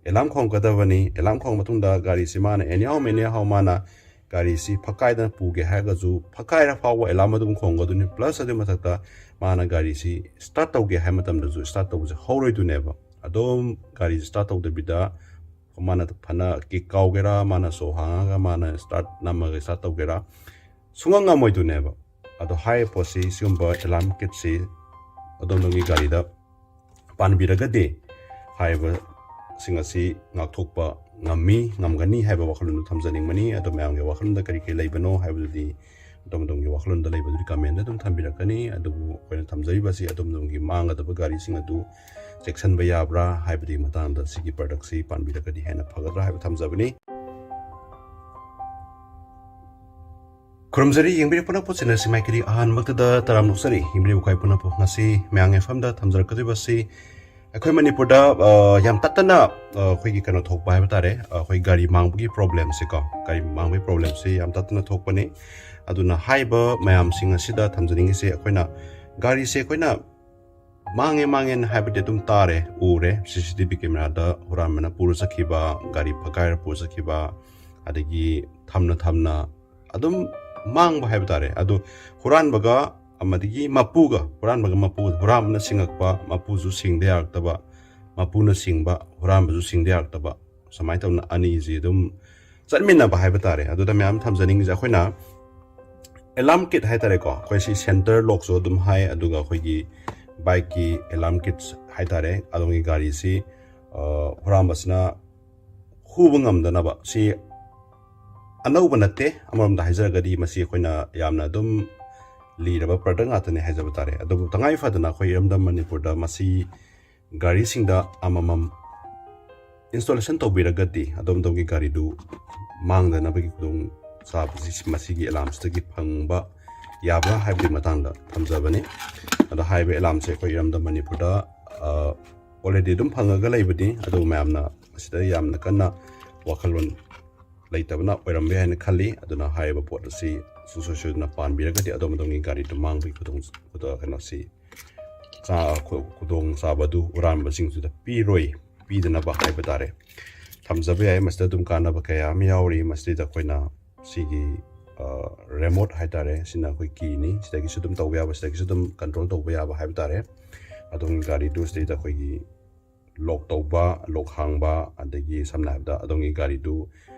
ꯑꯦꯂꯥꯝ ꯈꯣꯡꯉꯛꯀꯗꯕꯅꯤ꯫ ꯑꯦꯂꯥꯝ ꯈꯣꯡꯉ ꯃꯇꯨꯡꯗ ꯒꯥꯔꯤꯁꯤ ꯃꯥꯅ anyhow anyhow ꯃꯥꯅ ꯒꯥꯔꯤꯁꯤ ꯐꯛꯀꯥꯏꯗꯅ ꯄꯨꯒꯦ ꯍꯥꯏꯔꯒꯁꯨ ꯐꯛꯀꯥꯏꯔ ꯐꯥꯎꯕ ꯑꯦꯂꯥꯝ ꯑꯗꯨꯝ ꯈꯣꯡꯒꯗꯣꯏꯅꯤ꯫ ꯄ꯭ꯂꯁ ꯑꯗꯨꯒꯤ ꯃꯊꯛꯇ ꯃꯥꯅ ꯒꯥꯔꯤꯁꯤ ꯁ꯭ꯇꯥꯔꯠ ꯇꯧꯒꯦ ꯍꯥꯏꯕ ꯃꯇꯝꯗꯁꯨ ꯁ꯭ꯇꯥꯔꯠ ꯇꯧꯕꯁꯦ ꯍꯧꯔꯣꯏꯗꯣꯏꯅꯦꯕ꯫ ꯑꯗꯨꯝ ꯒꯥꯔꯤꯁꯤ ꯁ꯭ꯇꯥꯔꯠ ꯇꯧꯗꯕꯤꯗ ꯃꯥꯅ ꯐꯅ ꯀꯤꯛ ꯀꯥꯎꯒꯦꯔꯥ, ꯃꯥꯅ ꯁꯣ ꯍꯥꯡꯉꯒ ꯃꯥꯅ ꯁ꯭ꯇꯥꯔꯠ ꯅꯝꯃꯒ ꯁ꯭ꯇꯥꯔꯠ ꯇꯧꯒꯦꯔꯥ, ꯁꯨꯡꯉꯝ ꯉꯝꯃꯣꯏꯗꯣꯏꯅꯦꯕ꯫ ꯑꯗꯣ ꯍꯥꯏꯔꯤꯕ ꯄꯣꯠꯁꯤ, ꯁꯤꯒꯨꯝꯕ ꯑꯦꯂꯥꯔꯝ ꯀꯤꯠꯁꯤ ꯑꯗꯣꯝ ꯑꯗꯣꯝꯒꯤ ꯒꯥꯔꯤꯗ ꯄꯥꯟꯕꯤꯔꯒꯗꯤ ꯍꯥꯏꯔꯤꯕꯁꯤꯡ ꯑꯁꯤ ꯉꯥꯛꯊꯣꯛꯄ ꯉꯝꯃꯤ, ꯉꯝꯒꯅꯤ ꯍꯥꯏꯕ ꯋꯥꯈꯜꯂꯣꯟꯗꯨ ꯊꯝꯖꯅꯤꯡꯕꯅꯤ꯫ ꯑꯗꯣ ꯃꯌꯥꯝꯒꯤ ꯋꯥꯈꯜꯂꯣꯟꯗ ꯀꯔꯤ ꯀꯔꯤ ꯂꯩꯕꯅꯣ ꯍꯥꯏꯕꯗꯨꯗꯤ ꯑꯗꯣꯝ ꯑꯗꯣꯝꯒꯤ ꯋꯥꯈꯜꯂꯣꯟꯗ ꯂꯩꯕꯗꯨꯗꯤ ꯀꯃꯦꯟꯗ ꯑꯗꯨꯝ ꯊꯝꯕꯤꯔꯛꯀꯅꯤ꯫ ꯑꯗꯨꯕꯨ ꯑꯩꯈꯣꯏꯅ ꯊꯝꯖꯔꯤꯕꯁꯤ ꯑꯗꯣꯝ ꯑꯗꯣꯝꯒꯤ ꯃꯥꯡꯒꯗꯕ ꯒꯥꯔꯤꯁꯤꯡ ꯑꯗꯨ ꯆꯦꯛꯁꯤꯟꯕ ꯌꯥꯕ꯭ꯔꯥ ꯍꯥꯏꯕꯗꯨꯒꯤ ꯃꯇꯥꯡꯗ ꯁꯤꯒꯤ ꯄ꯭ꯔꯗꯛꯁꯤ ꯄꯥꯟꯕꯤꯔꯒꯗꯤ ꯍꯦꯟꯅ ꯐꯒꯗ꯭ꯔꯥ ꯍꯥꯏꯕ ꯊꯝꯖꯕꯅꯤ꯫ ꯈꯨꯔꯨꯝꯖꯔꯤ, ꯌꯦꯡꯕꯤꯔꯤꯕ ꯄꯨꯝꯅꯃꯛꯄꯨ ꯆꯦꯅꯦꯜꯁꯤ ꯃꯥꯏꯀꯩꯗꯒꯤ ꯑꯍꯥꯟꯕꯃꯛꯇꯗ ꯇꯔꯥꯝꯅ ꯑꯣꯛꯆꯔꯤ꯫ ꯌꯦꯡꯕꯤꯔꯤꯕ ꯑꯩꯈꯣꯏ ꯄꯨꯝꯅꯃꯛꯄꯨ ꯉꯁꯤ ꯃꯌꯥꯝꯒꯤ ꯃꯐꯝꯗ ꯊꯝꯖꯔꯛꯀꯗꯧꯔꯤꯕꯁꯤ ꯑꯩꯈꯣꯏ ꯃꯅꯤꯄꯨꯔꯗ, ꯑ, ꯌꯥꯝ ꯇꯠꯇꯅ, ꯑ, ꯑꯩꯈꯣꯏꯒꯤ ꯀꯩꯅꯣ ꯊꯣꯛꯄ ꯍꯥꯏꯕ ꯇꯥꯔꯦ, ꯑ, ꯑꯩꯈꯣꯏ ꯒꯥꯔꯤ ꯃꯥꯡꯕꯒꯤ ꯄ꯭ꯔꯣꯕ꯭ꯂꯦꯝꯁꯦꯀꯣ, ꯒꯥꯔꯤ ꯃꯥꯡꯕꯒꯤ ꯄ꯭ꯔꯣꯕ꯭ꯂꯦꯝꯁꯦ ꯌꯥꯝ ꯇꯠꯇꯅ ꯊꯣꯛꯄꯅꯤ꯫ ꯑꯗꯨꯅ ꯍꯥꯏꯔꯤꯕ ꯃꯌꯥꯝꯁꯤꯡ ꯑꯁꯤꯗ ꯊꯝꯖꯅꯤꯡꯉꯤꯁꯦ, ꯑꯩꯈꯣꯏꯅ ꯒꯥꯔꯤꯁꯦ ꯑꯩꯈꯣꯏꯅ ꯃꯥꯡꯉꯦ ꯃꯥꯡꯉꯦꯅ ꯍꯥꯏꯕꯗꯤ ꯑꯗꯨꯝ ꯇꯥꯔꯦ, ꯎꯔꯦ, ꯁꯤ ꯁꯤ ꯇꯤ ꯚꯤ ꯀꯦꯃꯦꯔꯥꯗ ꯍꯨꯔꯥꯟꯕꯅ ꯄꯨꯔ ꯆꯠꯈꯤꯕ, ꯒꯥꯔꯤ ꯐꯛꯀꯥꯏꯔ ꯄꯨꯔ ꯆꯠꯈꯤꯕ, ꯑꯗꯒꯤ ꯊꯝꯅ ꯊꯝꯅ ꯑꯗꯨꯝ ꯃꯥꯡꯕ ꯍꯥꯏꯕ ꯇꯥꯔꯦ꯫ ꯑꯗꯨ ꯍꯨꯔꯥꯟꯕꯒ ꯑꯃꯗꯒꯤ ꯃꯄꯨꯒ, ꯍꯨꯔꯥꯟꯕꯒ ꯃꯄꯨ, ꯍꯨꯔꯥꯟꯕꯅ ꯁꯤꯡꯉꯛꯄ, ꯃꯄꯨꯁꯨ ꯁꯤꯡꯗ ꯌꯥꯔꯛꯇꯕ, ꯃꯄꯨꯅ ꯁꯤꯡꯕ, ꯍꯨꯔꯥꯟꯕꯁꯨ ꯁꯤꯡꯗ ꯌꯥꯔꯛꯇꯕ, ꯁꯨꯃꯥꯏꯅ ꯇꯧꯅ ꯑꯅꯤꯁꯤ ꯑꯗꯨꯝ ꯆꯠꯃꯤꯟꯅꯕ ꯍꯥꯏꯕ ꯇꯥꯔꯦ꯫ ꯑꯗꯨꯗ ꯃꯌꯥꯝ ꯊꯝꯖꯅꯤꯡꯉꯤꯁꯦ, ꯑꯩꯈꯣꯏꯅ ꯑꯦꯂꯥꯝ ꯀꯤꯠ ꯍꯥꯏ ꯇꯥꯔꯦꯀꯣ, ꯑꯩꯈꯣꯏ ꯁꯤ ꯁꯦꯟꯇꯔ ꯂꯣꯛꯁꯨ ꯑꯗꯨꯝ ꯍꯥꯏ, ꯑꯗꯨꯒ ꯑꯩꯈꯣꯏꯒꯤ ꯕꯥꯏꯛꯀꯤ ꯑꯦꯂꯥꯝ ꯀꯤꯠꯁ ꯍꯥꯏ ꯇꯥꯔꯦ, ꯑꯗꯣꯝꯒꯤ ꯒꯥꯔꯤꯁꯤ ꯍꯨꯔꯥꯟꯕꯁꯤꯅ ꯍꯨꯕ ꯉꯝꯗꯅꯕ꯫ ꯁꯤ ꯑꯅꯧꯕ ꯅꯠꯇꯦ, ꯑꯃꯔꯣꯝꯗ ꯍꯥꯏꯖꯔꯒꯗꯤ ꯃꯁꯤ ꯑꯩꯈꯣꯏꯅ ꯌꯥꯝꯅ ꯑꯗꯨꯝ ꯂꯤꯔꯕ ꯄ꯭ꯔꯗꯛ ꯉꯥꯛꯇꯅꯤ ꯍꯥꯏꯖꯕ ꯇꯥꯔꯦ꯫ ꯑꯗꯨꯕꯨ ꯇꯉꯥꯏ ꯐꯗꯅ ꯑꯩꯈꯣꯏ ꯏꯔꯝꯗꯝ ꯃꯅꯤꯄꯨꯔꯗ ꯃꯁꯤ ꯒꯥꯔꯤꯁꯤꯡꯗ ꯑꯃꯃꯝ ꯏꯟꯁꯇꯣꯂꯦꯁꯟ ꯇꯧꯕꯤꯔꯒꯗꯤ ꯑꯗꯣꯝ ꯑꯗꯣꯝꯒꯤ ꯒꯥꯔꯤꯗꯨ ꯃꯥꯡꯗꯅꯕꯒꯤ ꯈꯨꯗꯣꯡ ꯆꯥꯕꯁꯤ ꯃꯁꯤꯒꯤ ꯑꯦꯂꯥꯝꯁꯤꯗꯒꯤ ꯐꯪꯕ ꯌꯥꯕ꯭ꯔꯥ ꯍꯥꯏꯕꯒꯤ ꯃꯇꯥꯡꯗ ꯊꯝꯖꯕꯅꯤ꯫ ꯑꯗꯣ ꯍꯥꯏꯔꯤꯕ ꯑꯦꯂꯥꯝꯁꯦ ꯑꯩꯈꯣꯏ ꯏꯔꯝꯗꯝ ꯃꯅꯤꯄꯨꯔꯗ ꯑꯣꯜꯔꯦꯗꯤ ꯑꯗꯨꯝ ꯐꯪꯉꯒ ꯂꯩꯕꯅꯤ, ꯑꯗꯨꯕꯨ ꯃꯌꯥꯝꯅ ꯃꯁꯤꯗ ꯌꯥꯝꯅ ꯀꯟꯅ ꯋꯥꯈꯜꯂꯣꯟ ꯂꯩꯇꯕꯅ ꯑꯣꯏꯔꯝꯕ ꯌꯥꯏ ꯍꯥꯏꯅ ꯈꯜꯂꯤ꯫ ꯑꯗꯨꯅ ꯍꯥꯏꯔꯤꯕ ꯄꯣꯠ ꯑꯁꯤ ꯁꯨꯡꯁꯣꯏ ꯁꯣꯏꯗꯅ ꯄꯥꯟꯕꯤꯔꯒꯗꯤ ꯑꯗꯣꯝ ꯑꯗꯣꯝꯒꯤ ꯒꯥꯔꯤꯗꯨ ꯃꯥꯡꯕꯒꯤ ꯈꯨꯗꯣꯡ ꯀꯩꯅꯣꯁꯤ ꯈꯨꯗꯣꯡ ꯆꯥꯕ ꯑꯗꯨ ꯍꯨꯔꯥꯟꯕꯁꯤꯡꯗꯨꯗ ꯄꯤꯔꯣꯏ, ꯄꯤꯗꯅꯕ ꯍꯥꯏꯕ ꯇꯥꯔꯦ꯫ ꯊꯝꯖꯕ ꯌꯥꯏ꯫ ꯃꯁꯤꯗ ꯑꯗꯨꯝ ꯀꯥꯟꯅꯕ ꯀꯌꯥ ꯑꯃ ꯌꯥꯎꯔꯤ꯫ ꯃꯁꯤꯗ ꯑꯩꯈꯣꯏꯅ ꯁꯤꯒꯤ ꯔꯦꯃꯣꯠ ꯍꯥꯏ ꯇꯥꯔꯦ, ꯁꯤꯅ ꯑꯩꯈꯣꯏ ꯀꯤꯅꯤ, ꯁꯤꯗꯒꯤꯁꯨ ꯑꯗꯨꯝ ꯇꯧꯕ ꯌꯥꯕ, ꯁꯤꯗꯒꯤꯁꯨ ꯑꯗꯨꯝ ꯀꯟꯇ꯭ꯔꯣꯜ ꯇꯧꯕ ꯌꯥꯕ ꯍꯥꯏꯕ ꯇꯥꯔꯦ꯫ ꯑꯗꯣꯝꯒꯤ ꯒꯥꯔꯤꯗꯨ ꯁꯤꯗꯩꯗ ꯑꯩꯈꯣꯏꯒꯤ ꯂꯣꯛ ꯇꯧꯕ, ꯂꯣꯛ ꯍꯥꯡꯕ, ꯑꯗꯒꯤ ꯁꯝꯅ ꯍꯥꯏꯔꯕꯗ ꯑꯗꯣꯝꯒꯤ ꯒꯥꯔꯤꯗꯨ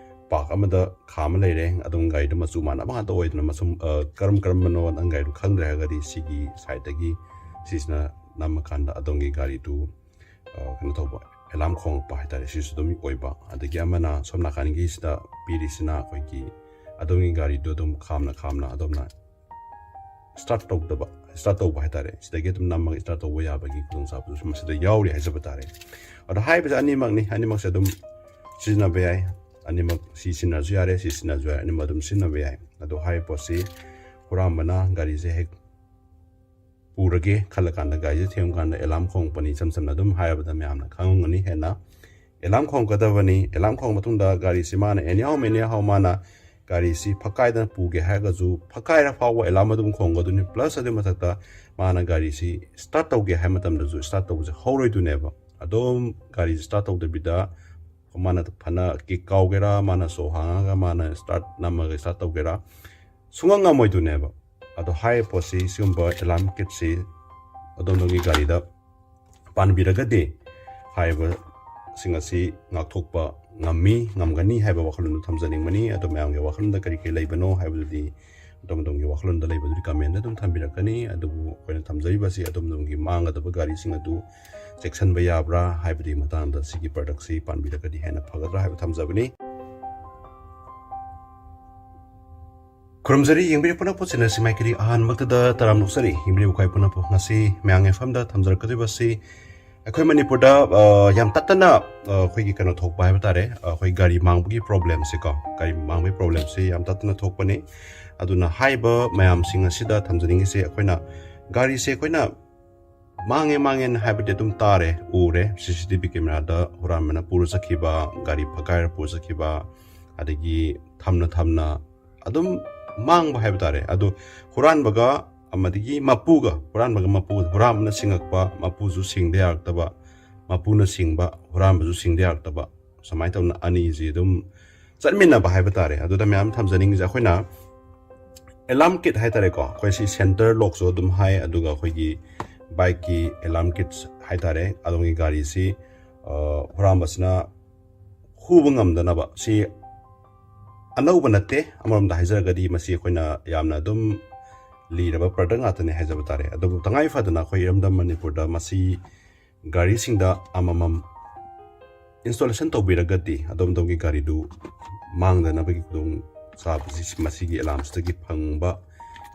ꯄꯥꯔꯛ ꯑꯃꯗ ꯈꯥꯝꯃ ꯂꯩꯔꯦ, ꯑꯗꯣꯝꯒꯤ ꯒꯥꯔꯤꯗꯨ ꯃꯆꯨ ꯃꯥꯟꯅꯕ ꯉꯥꯛꯇ ꯑꯣꯏꯗꯅ ꯃꯁꯨꯝ ꯀꯔꯝ ꯀꯔꯝꯕꯅꯣ ꯅꯪ ꯒꯥꯔꯤꯗꯨ ꯈꯪꯗ꯭ꯔꯦ ꯍꯥꯏꯔꯒꯗꯤ ꯁꯤꯒꯤ ꯁꯥꯏꯠꯇꯒꯤ ꯁꯤꯁꯤꯅ ꯅꯝꯃꯀꯥꯟꯗ ꯑꯗꯣꯝꯒꯤ ꯒꯥꯔꯤꯗꯨ ꯀꯩꯅꯣ ꯇꯧꯕ, ꯑꯦꯂꯥꯝ ꯈꯣꯡꯉꯛꯄ ꯍꯥꯏꯇꯥꯔꯦ, ꯁꯤꯁꯨ ꯑꯗꯨꯝ ꯑꯣꯏꯕ꯫ ꯑꯗꯒꯤ ꯑꯃꯅ ꯁꯣꯝ ꯅꯥꯀꯟꯒꯤꯁꯤꯗ ꯄꯤꯔꯤꯁꯤꯅ ꯑꯩꯈꯣꯏꯒꯤ ꯑꯗꯣꯝꯒꯤ ꯒꯥꯔꯤꯗꯨ ꯑꯗꯨꯝ ꯈꯥꯝꯅ ꯈꯥꯝꯅ ꯑꯗꯣꯝꯅ ꯁ꯭ꯇꯥꯔꯠ ꯇꯧꯗꯕ, ꯁ꯭ꯇꯥꯔꯠ ꯇꯧꯕ ꯍꯥꯏꯇꯥꯔꯦ, ꯁꯤꯗꯒꯤ ꯑꯗꯨꯝ ꯅꯝꯃꯒ ꯁ꯭ꯇꯥꯔꯠ ꯇꯧꯕ ꯌꯥꯕꯒꯤ ꯈꯨꯗꯣꯡꯆꯥꯕꯗꯨꯁꯨ ꯃꯁꯤꯗ ꯌꯥꯎꯔꯤ ꯍꯥꯏꯖꯕ ꯇꯥꯔꯦ꯫ ꯑꯗꯣ ꯍꯥꯏꯔꯤꯕꯁꯦ ꯑꯅꯤꯃꯛꯅꯤ, ꯑꯅꯤꯃꯛꯁꯦ ꯑꯗꯨꯝ ꯁꯤꯖꯤꯟꯅꯕ ꯌꯥꯏ꯫ ꯑꯅꯤꯃꯛ ꯁꯤ ꯁꯤꯖꯤꯟꯅꯔꯁꯨ ꯌꯥꯔꯦ, ꯁꯤ ꯁꯤꯖꯤꯟꯅꯔꯁꯨ ꯌꯥꯔꯦ, ꯑꯅꯤꯃꯛ ꯑꯗꯨꯝ ꯁꯤꯖꯤꯟꯅꯕ ꯌꯥꯏ꯫ ꯑꯗꯣ ꯍꯥꯏꯔꯤꯕ ꯄꯣꯠꯁꯤ ꯍꯨꯔꯥꯟꯕꯅ ꯒꯥꯔꯤꯁꯦ ꯍꯦꯛ ꯄꯨꯔꯒꯦ ꯈꯜꯂꯀꯥꯟꯗ ꯒꯥꯔꯤꯁꯦ ꯊꯦꯡꯕ ꯀꯥꯟꯗ ꯑꯦꯂꯥꯝ ꯈꯣꯡꯉꯛꯄꯅꯤ꯫ ꯏꯆꯝ ꯆꯝꯅ ꯑꯗꯨꯝ ꯍꯥꯏꯔꯕꯗ ꯃꯌꯥꯝꯅ ꯈꯪꯉꯝꯒꯅꯤ ꯍꯦꯟꯅ꯫ ꯑꯦꯂꯥꯝ ꯈꯣꯡꯉꯛꯀꯗꯕꯅꯤ꯫ ꯑꯦꯂꯥꯝ ꯈꯣꯡꯉ ꯃꯇꯨꯡꯗ ꯒꯥꯔꯤꯁꯤ ꯃꯥꯅ anyhow anyhow ꯃꯥꯅ ꯒꯥꯔꯤꯁꯤ ꯐꯛꯀꯥꯏꯗꯅ ꯄꯨꯒꯦ ꯍꯥꯏꯔꯒꯁꯨ ꯐꯛꯀꯥꯏꯔ ꯐꯥꯎꯕ ꯑꯦꯂꯥꯝ ꯑꯗꯨꯝ ꯈꯣꯡꯒꯗꯣꯏꯅꯤ꯫ ꯄ꯭ꯂꯁ ꯑꯗꯨꯒꯤ ꯃꯊꯛꯇ ꯃꯥꯅ ꯒꯥꯔꯤꯁꯤ ꯁ꯭ꯇꯥꯔꯠ ꯇꯧꯒꯦ ꯍꯥꯏꯕ ꯃꯇꯝꯗꯁꯨ ꯁ꯭ꯇꯥꯔꯠ ꯇꯧꯕꯁꯦ ꯍꯧꯔꯣꯏꯗꯣꯏꯅꯦꯕ꯫ ꯑꯗꯨꯝ ꯒꯥꯔꯤꯁꯤ ꯁ꯭ꯇꯥꯔꯠ ꯇꯧꯗꯕꯤꯗ ꯃꯥꯅ ꯐꯅ ꯀꯤꯛ ꯀꯥꯎꯒꯦꯔꯥ, ꯃꯥꯅ ꯁꯣ ꯍꯥꯡꯉꯒ ꯃꯥꯅ ꯁ꯭ꯇꯥꯔꯠ ꯅꯝꯃꯒ ꯁ꯭ꯇꯥꯔꯠ ꯇꯧꯒꯦꯔꯥ, ꯁꯨꯡꯉꯝ ꯉꯝꯃꯣꯏꯗꯣꯏꯅꯦꯕ꯫ ꯑꯗꯣ ꯍꯥꯏꯔꯤꯕ ꯄꯣꯠꯁꯤ, ꯁꯤꯒꯨꯝꯕ alarm kitꯁꯤ ꯑꯗꯣꯝꯗꯣꯝꯒꯤ ꯒꯥꯔꯤꯗ ꯄꯥꯟꯕꯤꯔꯒꯗꯤ ꯍꯥꯏꯔꯤꯕꯁꯤꯡ ꯑꯁꯤ ꯉꯥꯛꯊꯣꯛꯄ ꯉꯝꯃꯤ, ꯉꯝꯒꯅꯤ ꯍꯥꯏꯕ ꯋꯥꯈꯜꯂꯣꯟꯗꯨ ꯊꯝꯖꯅꯤꯡꯕꯅꯤ꯫ ꯑꯗꯣ ꯃꯌꯥꯝꯒꯤ ꯋꯥꯈꯜꯂꯣꯟꯗ ꯀꯔꯤ ꯀꯔꯤ ꯂꯩꯕꯅꯣ ꯍꯥꯏꯕꯗꯨꯗꯤ ꯑꯗꯣꯝ ꯑꯗꯣꯝꯒꯤ ꯋꯥꯈꯜꯂꯣꯟꯗ ꯂꯩꯕꯗꯨꯗꯤ commentꯗ ꯑꯗꯨꯝ ꯊꯝꯕꯤꯔꯛꯀꯅꯤ꯫ ꯑꯗꯨꯕꯨ ꯑꯩꯈꯣꯏꯅ ꯊꯝꯖꯔꯤꯕꯁꯤ ꯑꯗꯣꯝ ꯑꯗꯣꯝꯒꯤ ꯃꯥꯡꯒꯗꯕ ꯒꯥꯔꯤꯁꯤꯡ ꯑꯗꯨ ꯆꯦꯛꯁꯤꯟꯕ ꯌꯥꯕ꯭ꯔꯥ ꯍꯥꯏꯕꯗꯨꯒꯤ ꯃꯇꯥꯡꯗ ꯁꯤꯒꯤ productꯁꯤ ꯄꯥꯟꯕꯤꯔꯒꯗꯤ ꯍꯦꯟꯅ ꯐꯒꯗ꯭ꯔꯥ ꯍꯥꯏꯕ ꯊꯝꯖꯕꯅꯤ꯫ ꯈꯨꯔꯨꯝꯖꯔꯤ, ꯌꯦꯡꯕꯤꯔꯤꯕ ꯄꯨꯝꯅꯃꯛꯄꯨ ꯆꯦꯅꯦꯜꯁꯤ ꯃꯥꯏꯀꯩꯗꯒꯤ ꯑꯍꯥꯟꯕꯃꯛꯇꯗ ꯇꯔꯥꯝꯅ ꯑꯣꯛꯆꯔꯤ꯫ ꯌꯦꯡꯕꯤꯔꯤꯕ ꯈ꯭ꯋꯥꯏ ꯄꯨꯝꯅꯃꯛꯄꯨ ꯉꯁꯤ ꯃꯌꯥꯡ ꯑꯦꯐ ꯑꯦꯝꯗ ꯊꯝꯖꯔꯛꯀꯗꯧꯔꯤꯕꯁꯤ ꯑꯩꯈꯣꯏ ꯃꯅꯤꯄꯨꯔꯗ, ꯑ, ꯌꯥꯝ ꯇꯠꯇꯅ, ꯑ, ꯑꯩꯈꯣꯏꯒꯤ ꯀꯩꯅꯣ ꯊꯣꯛꯄ ꯍꯥꯏꯕ ꯇꯥꯔꯦ, ꯑ, ꯑꯩꯈꯣꯏ ꯒꯥꯔꯤ ꯃꯥꯡꯕꯒꯤ problemꯁꯦꯀꯣ, ꯒꯥꯔꯤ ꯃꯥꯡꯕꯒꯤ problemꯁꯦ ꯌꯥꯝ ꯇꯠꯇꯅ ꯊꯣꯛꯄꯅꯤ꯫ ꯑꯗꯨꯅ ꯍꯥꯏꯔꯤꯕ ꯃꯌꯥꯝꯁꯤꯡ ꯑꯁꯤꯗ ꯊꯝꯖꯅꯤꯡꯉꯤꯁꯦ, ꯑꯩꯈꯣꯏꯅ ꯒꯥꯔꯤꯁꯦ ꯑꯩꯈꯣꯏꯅ ꯃꯥꯡꯉꯦ ꯃꯥꯡꯉꯦꯅ ꯍꯥꯏꯕꯗꯤ ꯑꯗꯨꯝ ꯇꯥꯔꯦ, ꯎꯔꯦ, ꯁꯤ ꯁꯤ ꯇꯤ ꯚꯤ cameraꯗ ꯍꯨꯔꯥꯟꯕꯅ ꯄꯨꯔ ꯆꯠꯈꯤꯕ, ꯒꯥꯔꯤ ꯐꯛꯀꯥꯏꯔ ꯄꯨꯔ ꯆꯠꯈꯤꯕ, ꯑꯗꯒꯤ ꯊꯝꯅ ꯊꯝꯅ ꯑꯗꯨꯝ ꯃꯥꯡꯕ ꯍꯥꯏꯕ ꯇꯥꯔꯦ꯫ ꯑꯗꯨ ꯍꯨꯔꯥꯟꯕꯒ ꯑꯃꯗꯒꯤ ꯃꯄꯨꯒ, ꯍꯨꯔꯥꯟꯕꯒ ꯃꯄꯨ, ꯍꯨꯔꯥꯟꯕꯅ ꯁꯤꯡꯉꯛꯄ, ꯃꯄꯨꯁꯨ ꯁꯤꯡꯗ ꯌꯥꯔꯛꯇꯕ, ꯃꯄꯨꯅ ꯁꯤꯡꯕ, ꯍꯨꯔꯥꯟꯕꯁꯨ ꯁꯤꯡꯗ ꯌꯥꯔꯛꯇꯕ, ꯁꯨꯃꯥꯏꯅ ꯇꯧꯅ ꯑꯅꯤꯁꯤ ꯑꯗꯨꯝ ꯆꯠꯃꯤꯟꯅꯕ ꯍꯥꯏꯕ ꯇꯥꯔꯦ꯫ ꯑꯗꯨꯗ ꯃꯌꯥꯝ ꯊꯝꯖꯅꯤꯡꯉꯤꯁꯦ, ꯑꯩꯈꯣꯏꯅ alarm kit ꯍꯥꯏ ꯇꯥꯔꯦꯀꯣ, ꯑꯩꯈꯣꯏ ꯁꯤ center lockꯁꯨ ꯑꯗꯨꯝ ꯍꯥꯏ, ꯑꯗꯨꯒ ꯑꯩꯈꯣꯏꯒꯤ bikeꯀꯤ alarm kits ꯍꯥꯏ ꯇꯥꯔꯦ, ꯑꯗꯣꯝꯒꯤ ꯒꯥꯔꯤꯁꯤ, ꯑ, ꯍꯨꯔꯥꯟꯕꯁꯤꯅ ꯍꯨꯕ ꯉꯝꯗꯅꯕ꯫ ꯁꯤ ꯑꯅꯧꯕ ꯅꯠꯇꯦ, ꯑꯃꯔꯣꯝꯗ ꯍꯥꯏꯖꯔꯒꯗꯤ ꯃꯁꯤ ꯑꯩꯈꯣꯏꯅ ꯌꯥꯝꯅ ꯑꯗꯨꯝ ꯂꯤꯔꯕ product ꯉꯥꯛꯇꯅꯤ ꯍꯥꯏꯖꯕ ꯇꯥꯔꯦ꯫ ꯑꯗꯨꯕꯨ ꯇꯉꯥꯏ ꯐꯗꯅ ꯑꯩꯈꯣꯏ ꯏꯔꯝꯗꯝ ꯃꯅꯤꯄꯨꯔꯗ ꯃꯁꯤ ꯒꯥꯔꯤꯁꯤꯡꯗ ꯑꯃꯃꯝ installation ꯇꯧꯕꯤꯔꯒꯗꯤ ꯑꯗꯣꯝ ꯑꯗꯣꯝꯒꯤ ꯒꯥꯔꯤꯗꯨ ꯃꯥꯡꯗꯅꯕꯒꯤ ꯈꯨꯗꯣꯡ ꯆꯥꯕꯁꯤ ꯃꯁꯤꯒꯤ alarmꯁꯤꯗꯒꯤ ꯐꯪꯕ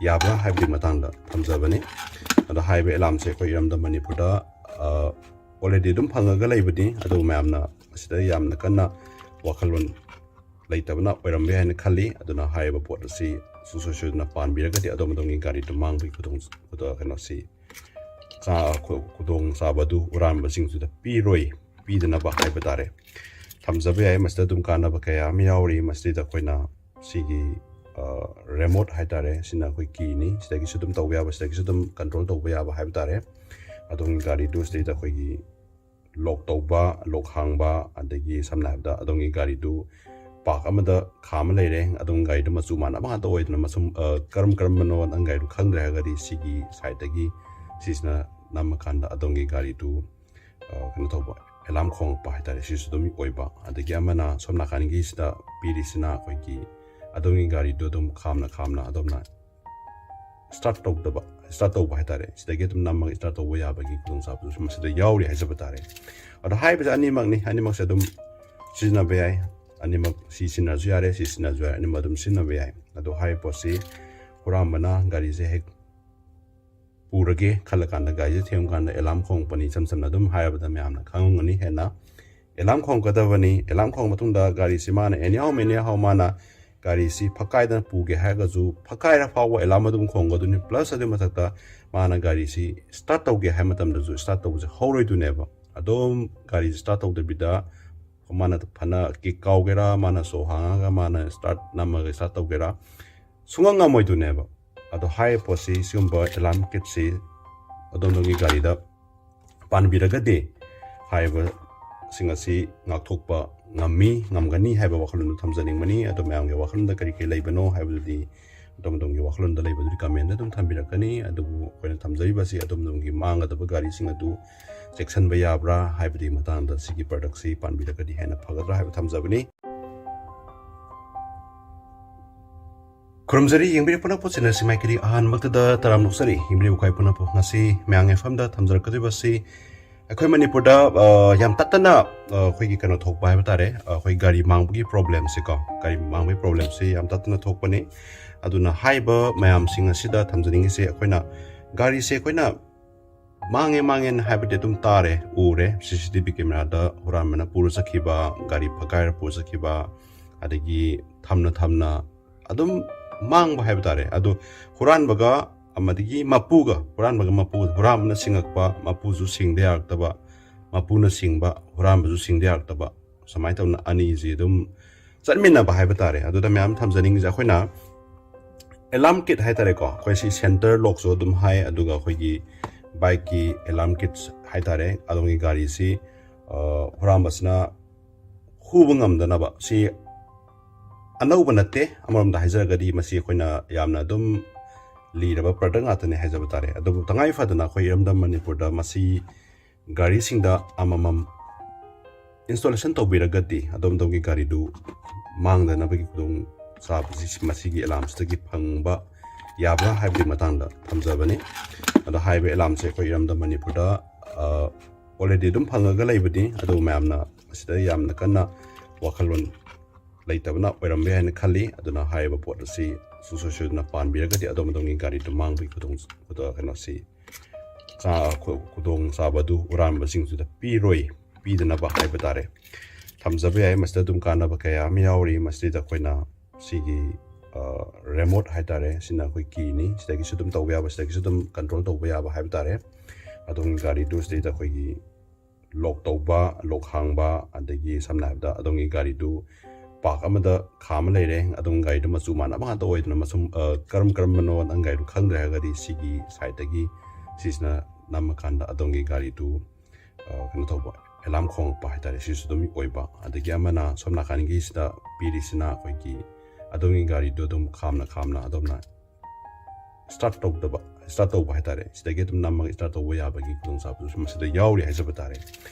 ꯌꯥꯕ꯭ꯔꯥ ꯍꯥꯏꯕꯒꯤ ꯃꯇꯥꯡꯗ ꯊꯝꯖꯕꯅꯤ꯫ ꯑꯗꯣ ꯍꯥꯏꯔꯤꯕ alarmꯁꯦ ꯑꯩꯈꯣꯏ ꯏꯔꯝꯗꯝ ꯃꯅꯤꯄꯨꯔꯗ, ꯑ, already ꯑꯗꯨꯝ ꯐꯪꯉꯒ ꯂꯩꯕꯅꯤ꯫ ꯑꯗꯨꯕꯨ ꯃꯌꯥꯝꯅ ꯃꯁꯤꯗ ꯌꯥꯝꯅ ꯀꯟꯅ ꯋꯥꯈꯜꯂꯣꯟ ꯂꯩꯇꯕꯅ ꯑꯣꯏꯔꯝꯕ ꯌꯥꯏ ꯍꯥꯏꯅ ꯈꯜꯂꯤ꯫ ꯑꯗꯨꯅ ꯍꯥꯏꯔꯤꯕ ꯄꯣꯠ ꯑꯁꯤ ꯁꯨꯡꯁꯣꯏ ꯁꯣꯏꯗꯅ ꯄꯥꯟꯕꯤꯔꯒꯗꯤ ꯑꯗꯣꯝ ꯑꯗꯣꯝꯒꯤ ꯒꯥꯔꯤꯗꯨ ꯃꯥꯡꯕꯒꯤ ꯈꯨꯗꯣꯡ, ꯈꯨꯗꯣꯡ, ꯀꯩꯅꯣꯁꯤ, ꯆꯥ-, ꯈꯨ-, ꯈꯨꯗꯣꯡꯆꯥꯕꯗꯨ ꯍꯨꯔꯥꯟꯕꯁꯤꯡꯗꯨꯗ ꯄꯤꯔꯣꯏ, ꯄꯤꯗꯅꯕ ꯍꯥꯏꯕ ꯇꯥꯔꯦ꯫ ꯊꯝꯖꯕ ꯌꯥꯏ꯫ ꯃꯁꯤꯗ ꯑꯗꯨꯝ ꯀꯥꯟꯅꯕ ꯀꯌꯥ ꯑꯃ ꯌꯥꯎꯔꯤ꯫ ꯃꯁꯤꯗ ꯑꯩꯈꯣꯏꯅ ꯁꯤꯒꯤ, ꯑ, remote ꯍꯥꯏ ꯇꯥꯔꯦ, ꯁꯤꯅ ꯑꯩꯈꯣꯏ keyꯅꯤ꯫ ꯁꯤꯗꯒꯤꯁꯨ ꯑꯗꯨꯝ ꯇꯧꯕ ꯌꯥꯕ, ꯁꯤꯗꯒꯤꯁꯨ ꯑꯗꯨꯝ control ꯇꯧꯕ ꯌꯥꯕ ꯍꯥꯏꯕ ꯇꯥꯔꯦ꯫ ꯑꯗꯣꯝꯒꯤ ꯒꯥꯔꯤꯗꯨ ꯁꯤꯗꯩꯗ ꯑꯩꯈꯣꯏꯒꯤ lock ꯇꯧꯕ, lock ꯍꯥꯡꯕ, ꯑꯗꯒꯤ ꯁꯝꯅ ꯍꯥꯏꯔꯕꯗ ꯑꯗꯣꯝꯒꯤ ꯒꯥꯔꯤꯗꯨ ꯄꯥꯔꯛ ꯑꯃꯗ ꯈꯥꯝꯃ ꯂꯩꯔꯦ꯫ ꯑꯗꯣꯝꯒꯤ ꯒꯥꯔꯤꯗꯣ ꯃꯆꯨ ꯃꯥꯟꯅꯕ ꯉꯥꯛꯇ ꯑꯣꯏꯗꯅ, ꯃꯆꯨ, ꯑ, ꯀꯔꯝ ꯀꯔꯝꯕꯅꯣ ꯅꯪ ꯒꯥꯔꯤꯗꯣ ꯈꯪꯗ꯭ꯔꯦ ꯍꯥꯏꯔꯒꯗꯤ ꯁꯤꯒꯤ ꯁꯥꯏꯠꯇꯒꯤ ꯁꯤꯁꯤꯅ ꯅꯝꯃꯀꯥꯟꯗ ꯑꯗꯣꯝꯒꯤ ꯒꯥꯔꯤꯗꯨ, ꯑ, ꯀꯩꯅꯣ ꯇꯧꯕ, ꯑꯦꯂꯥꯝ ꯈꯣꯡꯉꯛꯄ ꯍꯥꯏꯇꯥꯔꯦ, ꯁꯤꯁꯨ ꯑꯗꯨꯝ ꯑꯣꯏꯕ꯫ ꯑꯗꯒꯤ ꯑꯃꯅ ꯁꯣꯝ ꯅꯥꯀꯟꯒꯤꯁꯤꯗ ꯄꯤꯔꯤꯁꯤꯅ ꯑꯩꯈꯣꯏꯒꯤ ꯑꯗꯣꯝꯒꯤ ꯒꯥꯔꯤꯗꯣ ꯑꯗꯨꯝ ꯈꯥꯝꯅ ꯈꯥꯝꯅ ꯑꯗꯣꯝꯅ ꯁ꯭ꯇꯥꯔꯠ ꯇꯧꯗꯕ, ꯁ꯭ꯇꯥꯔꯠ ꯇꯧꯕ ꯍꯥꯏꯇꯥꯔꯦ, ꯁꯤꯗꯒꯤ ꯑꯗꯨꯝ ꯅꯝꯃꯒ ꯁ꯭ꯇꯥꯔꯠ ꯇꯧꯕ ꯌꯥꯕꯒꯤ ꯈꯨꯗꯣꯡꯆꯥꯕꯗꯨꯁꯨ ꯃꯁꯤꯗ ꯌꯥꯎꯔꯤ ꯍꯥꯏꯖꯕ ꯇꯥꯔꯦ꯫ ꯑꯗꯣ ꯍꯥꯏꯔꯤꯕꯁꯦ ꯑꯅꯤꯃꯛꯅꯤ, ꯑꯅꯤꯃꯛꯁꯦ ꯑꯗꯨꯝ ꯁꯤꯖꯤꯟꯅꯕ ꯌꯥꯏ꯫ ꯑꯅꯤꯃꯛ ꯁꯤ ꯁꯤꯖꯤꯟꯅꯔꯁꯨ ꯌꯥꯔꯦ, ꯁꯤ ꯁꯤꯖꯤꯟꯅꯔꯁꯨ ꯌꯥꯔꯦ, ꯑꯅꯤꯃꯛ ꯑꯗꯨꯝ ꯁꯤꯖꯤꯟꯅꯕ ꯌꯥꯏ꯫ ꯑꯗꯣ ꯍꯥꯏꯔꯤꯕ ꯄꯣꯠꯁꯤ ꯍꯨꯔꯥꯟꯕꯅ ꯒꯥꯔꯤꯁꯦ ꯍꯦꯛ ꯄꯨꯔꯒꯦ ꯈꯜꯂꯀꯥꯟꯗ, ꯒꯥꯔꯤꯁꯦ ꯊꯦꯡꯕ ꯀꯥꯟꯗ ꯑꯦꯂꯥꯝ ꯈꯣꯡꯉꯛꯄꯅꯤ, ꯏꯆꯝ ꯆꯝꯅ ꯑꯗꯨꯝ ꯍꯥꯏꯔꯕꯗ ꯃꯌꯥꯝꯅ ꯈꯪꯉꯝꯒꯅꯤ ꯍꯦꯟꯅ꯫ ꯑꯦꯂꯥꯝ ꯈꯣꯡꯉꯛꯀꯗꯕꯅꯤ꯫ ꯑꯦꯂꯥꯝ ꯈꯣꯡꯉ ꯃꯇꯨꯡꯗ ꯒꯥꯔꯤꯁꯤ ꯃꯥꯅ anyhow anyhow ꯃꯥꯅ ꯒꯥꯔꯤꯁꯤ ꯐꯛꯀꯥꯏꯗꯅ ꯄꯨꯒꯦ ꯍꯥꯏꯔꯒꯁꯨ, ꯐꯛꯀꯥꯏꯔ ꯐꯥꯎꯕ ꯑꯦꯂꯥꯝ ꯑꯗꯨꯝ ꯈꯣꯡꯒꯗꯣꯏꯅꯤ꯫ ꯄ꯭ꯂꯁ ꯑꯗꯨꯒꯤ ꯃꯊꯛꯇ ꯃꯥꯅ ꯒꯥꯔꯤꯁꯤ ꯁ꯭ꯇꯥꯔꯠ ꯇꯧꯒꯦ ꯍꯥꯏꯕ ꯃꯇꯝꯗꯁꯨ ꯁ꯭ꯇꯥꯔꯠ ꯇꯧꯕꯁꯦ ꯍꯧꯔꯣꯏꯗꯣꯏꯅꯦꯕ꯫ ꯑꯗꯨꯝ ꯒꯥꯔꯤꯁꯤ ꯁ꯭ꯇꯥꯔꯠ ꯇꯧꯗꯕꯤꯗ ꯃꯥꯅ ꯐꯅ ꯀꯤꯛ ꯀꯥꯎꯒꯦꯔꯥ, ꯃꯥꯅ ꯁꯣ ꯍꯥꯡꯉꯒ ꯃꯥꯅ ꯁ꯭ꯇꯥꯔꯠ ꯅꯝꯃꯒ ꯁ꯭ꯇꯥꯔꯠ ꯇꯧꯒꯦꯔꯥ, ꯁꯨꯡꯉꯝ ꯉꯝꯃꯣꯏꯗꯣꯏꯅꯦꯕ꯫ ꯑꯗꯣ ꯍꯥꯏꯔꯤꯕ ꯄꯣꯠꯁꯤ, ꯁꯤꯒꯨꯝꯕ ꯑꯦꯂꯥꯔꯝ ꯀꯤꯠꯁꯤ ꯑꯗꯣꯝꯗꯣꯝꯒꯤ ꯒꯥꯔꯤꯗ ꯄꯥꯟꯕꯤꯔꯒꯗꯤ ꯍꯥꯏꯔꯤꯕꯁꯤꯡ ꯑꯁꯤ ꯉꯥꯛꯊꯣꯛꯄ ꯉꯝꯃꯤ, ꯉꯝꯒꯅꯤ ꯍꯥꯏꯕ ꯋꯥꯈꯜꯂꯣꯟꯗꯨ ꯊꯝꯖꯅꯤꯡꯕꯅꯤ꯫ ꯑꯗꯣ ꯃꯌꯥꯝꯒꯤ ꯋꯥꯈꯜꯂꯣꯟꯗ ꯀꯔꯤ ꯀꯔꯤ ꯂꯩꯕꯅꯣ ꯍꯥꯏꯕꯗꯨꯗꯤ ꯑꯗꯣꯝ ꯑꯗꯣꯝꯒꯤ ꯋꯥꯈꯜꯂꯣꯟꯗ ꯂꯩꯕꯗꯨꯗꯤ ꯀꯃꯦꯟꯗ ꯑꯗꯨꯝ ꯊꯝꯕꯤꯔꯛꯀꯅꯤ꯫ ꯑꯗꯨꯕꯨ ꯑꯩꯈꯣꯏꯅ ꯊꯝꯖꯔꯤꯕꯁꯤ ꯑꯗꯣꯝ ꯑꯗꯣꯝꯒꯤ ꯃꯥꯡꯒꯗꯕ ꯒꯥꯔꯤꯁꯤꯡ ꯑꯗꯨ ꯆꯦꯛꯁꯤꯟꯕ ꯌꯥꯕ꯭ꯔꯥ ꯍꯥꯏꯕꯗꯨꯒꯤ ꯃꯇꯥꯡꯗ ꯁꯤꯒꯤ ꯄ꯭ꯔꯗꯛꯁꯤ ꯄꯥꯟꯕꯤꯔꯒꯗꯤ ꯍꯦꯟꯅ ꯐꯒꯗ꯭ꯔꯥ ꯍꯥꯏꯕ ꯊꯝꯖꯕꯅꯤ꯫ ꯈꯨꯔꯨꯝꯖꯔꯤ, ꯌꯦꯡꯕꯤꯔꯤꯕ ꯄꯨꯝꯅꯃꯛꯄꯨ ꯆꯦꯅꯦꯜꯁꯤ ꯃꯥꯏꯀꯩꯗꯒꯤ ꯑꯍꯥꯟꯕꯃꯛꯇꯗ ꯇꯔꯥꯝꯅ ꯑꯣꯛꯆꯔꯤ꯫ ꯌꯦꯡꯕꯤꯔꯤꯕ ꯈ꯭ꯋꯥꯏ ꯄꯨꯝꯅꯃꯛꯄꯨ ꯉꯁꯤ ꯃꯌꯥꯝꯒꯤ ꯃꯐꯝꯗ ꯊꯝꯖꯔꯛꯀꯗꯧꯔꯤꯕꯁꯤ ꯑꯩꯈꯣꯏ ꯃꯅꯤꯄꯨꯔꯗ, ꯑ, ꯌꯥꯝ ꯇꯠꯇꯅ, ꯑ, ꯑꯩꯈꯣꯏꯒꯤ ꯀꯩꯅꯣ ꯊꯣꯛꯄ ꯍꯥꯏꯕ ꯇꯥꯔꯦ, ꯑꯩꯈꯣꯏ ꯒꯥꯔꯤ ꯃꯥꯡꯕꯒꯤ ꯄ꯭ꯔꯣꯕ꯭ꯂꯦꯝꯁꯤꯀꯣ, ꯒꯥꯔꯤ ꯃꯥꯡꯕꯒꯤ ꯄ꯭ꯔꯣꯕ꯭ꯂꯦꯝꯁꯤ ꯌꯥꯝ ꯇꯠꯇꯅ ꯊꯣꯛꯄꯅꯤ꯫ ꯑꯗꯨꯅ ꯍꯥꯏꯔꯤꯕ ꯃꯌꯥꯝꯁꯤꯡ ꯑꯁꯤꯗ ꯊꯝꯖꯅꯤꯡꯉꯤꯁꯦ, ꯑꯩꯈꯣꯏꯅ ꯒꯥꯔꯤꯁꯦ ꯑꯩꯈꯣꯏꯅ ꯃꯥꯡꯉꯦ ꯃꯥꯡꯉꯦꯅ ꯍꯥꯏꯕꯗꯤ ꯑꯗꯨꯝ ꯇꯥꯔꯦ, ꯎꯔꯦ, ꯁꯤ ꯁꯤ ꯇꯤ ꯚꯤ ꯀꯦꯃꯦꯔꯥꯗ ꯍꯨꯔꯥꯟꯕꯅ ꯄꯨꯔ ꯆꯠꯈꯤꯕ, ꯒꯥꯔꯤ ꯐꯛꯀꯥꯏꯔ ꯄꯨꯔ ꯆꯠꯈꯤꯕ, ꯑꯗꯒꯤ ꯊꯝꯅ ꯊꯝꯅ ꯑꯗꯨꯝ ꯃꯥꯡꯕ ꯍꯥꯏꯕ ꯇꯥꯔꯦ꯫ ꯑꯗꯣ ꯍꯨꯔꯥꯟꯕꯒ ꯑꯃꯗꯒꯤ ꯃꯄꯨꯒ, ꯍꯨꯔꯥꯟꯕꯒ ꯃꯄꯨ, ꯍꯨꯔꯥꯟꯕꯅ ꯁꯤꯡꯉꯛꯄ, ꯃꯄꯨꯁꯨ ꯁꯤꯡꯗ ꯌꯥꯔꯛꯇꯕ, ꯃꯄꯨꯅ ꯁꯤꯡꯕ, ꯍꯨꯔꯥꯟꯕꯁꯨ ꯁꯤꯡꯗ ꯌꯥꯔꯛꯇꯕ, ꯁꯨꯃꯥꯏꯅ ꯇꯧꯅ ꯑꯅꯤꯁꯤ ꯑꯗꯨꯝ ꯆꯠꯃꯤꯟꯅꯕ ꯍꯥꯏꯕ ꯇꯥꯔꯦ꯫ ꯑꯗꯨꯗ ꯃꯌꯥꯝ ꯊꯝꯖꯅꯤꯡꯉꯤꯁꯦ, ꯑꯩꯈꯣꯏꯅ ꯑꯦꯂꯥꯔꯝ ꯀꯤꯠ ꯍꯥꯏ ꯇꯥꯔꯦꯀꯣ, ꯑꯩꯈꯣꯏ ꯁꯤ ꯁꯦꯟꯇꯔ ꯂꯣꯛꯁꯨ ꯑꯗꯨꯝ ꯍꯥꯏ, ꯑꯗꯨꯒ ꯑꯩꯈꯣꯏꯒꯤ ꯕꯥꯏꯛꯀꯤ ꯑꯦꯂꯥꯔꯝ ꯀꯤꯠꯁ ꯍꯥꯏ ꯇꯥꯔꯦ, ꯑꯗꯣꯝꯒꯤ ꯒꯥꯔꯤꯁꯤ, ꯑ, ꯍꯨꯔꯥꯟꯕꯁꯤꯅ ꯍꯨꯕ ꯉꯝꯗꯅꯕ, ꯁꯤ ꯑꯅꯧꯕ ꯅꯠꯇꯦ꯫ ꯑꯃꯔꯣꯝꯗ ꯍꯥꯏꯖꯔꯒꯗꯤ ꯃꯁꯤ ꯑꯩꯈꯣꯏꯅ ꯌꯥꯝꯅ ꯑꯗꯨꯝ ꯂꯤꯔꯕ ꯄ꯭ꯔꯗꯛ ꯉꯥꯛꯇꯅꯦ ꯍꯥꯏꯖꯕ ꯇꯥꯔꯦ꯫ ꯑꯗꯨꯕꯨ ꯇꯉꯥꯏ ꯐꯗꯅ ꯑꯩꯈꯣꯏ ꯏꯔꯝꯗꯝ ꯃꯅꯤꯄꯨꯔꯗ ꯃꯁꯤ ꯒꯥꯔꯤꯁꯤꯡꯗ ꯑꯃꯃꯝ ꯏꯟꯁꯇꯣꯂꯦꯁꯟ ꯇꯧꯕꯤꯔꯒꯗꯤ ꯑꯗꯣꯝ ꯑꯗꯣꯝꯒꯤ ꯒꯥꯔꯤꯗꯨ ꯃꯥꯡꯗꯅꯕꯒꯤ ꯈꯨꯗꯣꯡ ꯆꯥꯕꯁꯤ ꯃꯁꯤꯒꯤ ꯑꯦꯂꯥꯝꯁꯤꯗꯒꯤ ꯐꯪꯕ ꯌꯥꯕ꯭ꯔꯥ ꯍꯥꯏꯕꯒꯤ ꯃꯇꯥꯡꯗ ꯊꯝꯖꯕꯅꯤ꯫ ꯑꯗꯣ ꯍꯥꯏꯔꯤꯕ ꯑꯦꯂꯥꯝꯁꯦ ꯑꯩꯈꯣꯏ ꯏꯔꯝꯗꯝ ꯃꯅꯤꯄꯨꯔꯗ ꯑꯣꯜꯔꯦꯗꯤ ꯑꯗꯨꯝ ꯐꯪꯉꯒ ꯂꯩꯕꯅꯤ꯫ ꯑꯗꯨ ꯃꯌꯥꯝꯅ ꯃꯁꯤꯗ ꯌꯥꯝꯅ ꯀꯟꯅ ꯋꯥꯈꯜꯂꯣꯟ ꯂꯩꯇꯕꯅ ꯑꯣꯏꯔꯝꯕ ꯌꯥꯏ ꯍꯥꯏꯅ ꯈꯜꯂꯤ꯫ ꯑꯗꯨꯅ ꯍꯥꯏꯔꯤꯕ ꯄꯣꯠ ꯑꯁꯤ ꯁꯨꯡꯁꯣꯏ ꯁꯣꯏꯗꯅ ꯄꯥꯟꯕꯤꯔꯒꯗꯤ ꯑꯗꯣꯝ ꯑꯗꯣꯝꯒꯤ ꯒꯥꯔꯤꯗꯨ ꯃꯥꯡꯕꯒꯤ ꯈꯨꯗꯣꯡ ꯈꯨꯗꯣꯡ- ꯀꯩꯅꯣꯁꯤ ꯆꯥ- ꯈꯨ- ꯈꯨꯗꯣꯡꯆꯥꯕ ꯑꯗꯨ ꯍꯨꯔꯥꯟꯕꯁꯤꯡꯗꯨꯗ ꯄꯤꯔꯣꯏ, ꯄꯤꯗꯅꯕ ꯍꯥꯏꯕ ꯇꯥꯔꯦ꯫ ꯊꯝꯖꯕ ꯌꯥꯏ꯫ ꯃꯁꯤꯗ ꯑꯗꯨꯝ ꯀꯥꯟꯅꯕ ꯀꯌꯥ ꯑꯃ ꯌꯥꯎꯔꯤ꯫ ꯃꯁꯤꯗ ꯑꯩꯈꯣꯏꯅ ꯁꯤꯒꯤ ꯔꯦꯃꯣꯠ ꯍꯥꯏꯇꯥꯔꯦ, ꯁꯤꯅ ꯑꯩꯈꯣꯏ ꯀꯤꯅꯤ꯫ ꯁꯤꯗꯒꯤꯁꯨ ꯑꯗꯨꯝ ꯇꯧꯕ ꯌꯥꯕ, ꯁꯤꯗꯒꯤꯁꯨ ꯑꯗꯨꯝ ꯀꯟꯇ꯭ꯔꯣꯜ ꯇꯧꯕ ꯌꯥꯕ ꯍꯥꯏꯕ ꯇꯥꯔꯦ꯫ ꯑꯗꯣꯝꯒꯤ ꯒꯥꯔꯤꯗꯨ ꯁꯤꯗꯩꯗ ꯑꯩꯈꯣꯏꯒꯤ ꯂꯣꯛ ꯇꯧꯕ, ꯂꯣꯛ ꯍꯥꯡꯕ, ꯑꯗꯒꯤ ꯁꯝꯅ ꯍꯥꯏꯔꯕꯗ ꯑꯗꯣꯝꯒꯤ ꯒꯥꯔꯤꯗꯨ ꯄꯥꯔꯛ ꯑꯃꯗ ꯈꯥꯝꯃ ꯂꯩꯔꯦ, ꯑꯗꯣꯝꯒꯤ ꯒꯥꯔꯤꯗꯨ ꯃꯆꯨ ꯃꯥꯟꯅꯕ ꯉꯥꯛꯇ ꯑꯣꯏꯗꯅ ꯃꯆꯨ ꯑ, ꯀꯔꯝ ꯀꯔꯝꯕꯅꯣ ꯅꯪ ꯒꯥꯔꯤꯗꯨ ꯈꯪꯗ꯭ꯔꯦ ꯍꯥꯏꯔꯒꯗꯤ ꯁꯤꯒꯤ ꯁꯥꯏꯠꯇꯒꯤ ꯁꯤꯁꯤꯅ ꯅꯝꯃꯀꯥꯟꯗ ꯑꯗꯣꯝꯒꯤ ꯒꯥꯔꯤꯗꯨ ꯑ, ꯀꯩꯅꯣ ꯇꯧꯕ, ꯑꯦꯂꯥꯝ ꯈꯣꯡꯉꯛꯄ ꯍꯥꯏꯇꯥꯔꯦ, ꯁꯤꯁꯨ ꯑꯗꯨꯝ ꯑꯣꯏꯕ꯫ ꯑꯗꯒꯤ ꯑꯃꯅ ꯁꯣꯝ ꯅꯥꯀꯟꯒꯤꯁꯤꯗ ꯄꯤꯔꯤꯁꯤꯅ ꯑꯩꯈꯣꯏꯒꯤ ꯑꯗꯣꯝꯒꯤ ꯒꯥꯔꯤꯗꯨ ꯑꯗꯨꯝ ꯈꯥꯝꯅ ꯈꯥꯝꯅ ꯑꯗꯣꯝꯅ ꯁ꯭ꯇꯥꯔꯠ ꯇꯧꯗꯕ, ꯁ꯭ꯇꯥꯔꯠ ꯇꯧꯕ ꯍꯥꯏꯇꯥꯔꯦ, ꯁꯤꯗꯒꯤ ꯑꯗꯨꯝ ꯅꯝꯃꯒ ꯁ꯭ꯇꯥꯔꯠ ꯇꯧꯕ ꯌꯥꯕꯒꯤ ꯈꯨꯗꯣꯡꯆꯥꯕꯗꯨꯁꯨ ꯃꯁꯤꯗ ꯌꯥꯎꯔꯤ ꯍꯥꯏꯖꯕ ꯇꯥꯔꯦ꯫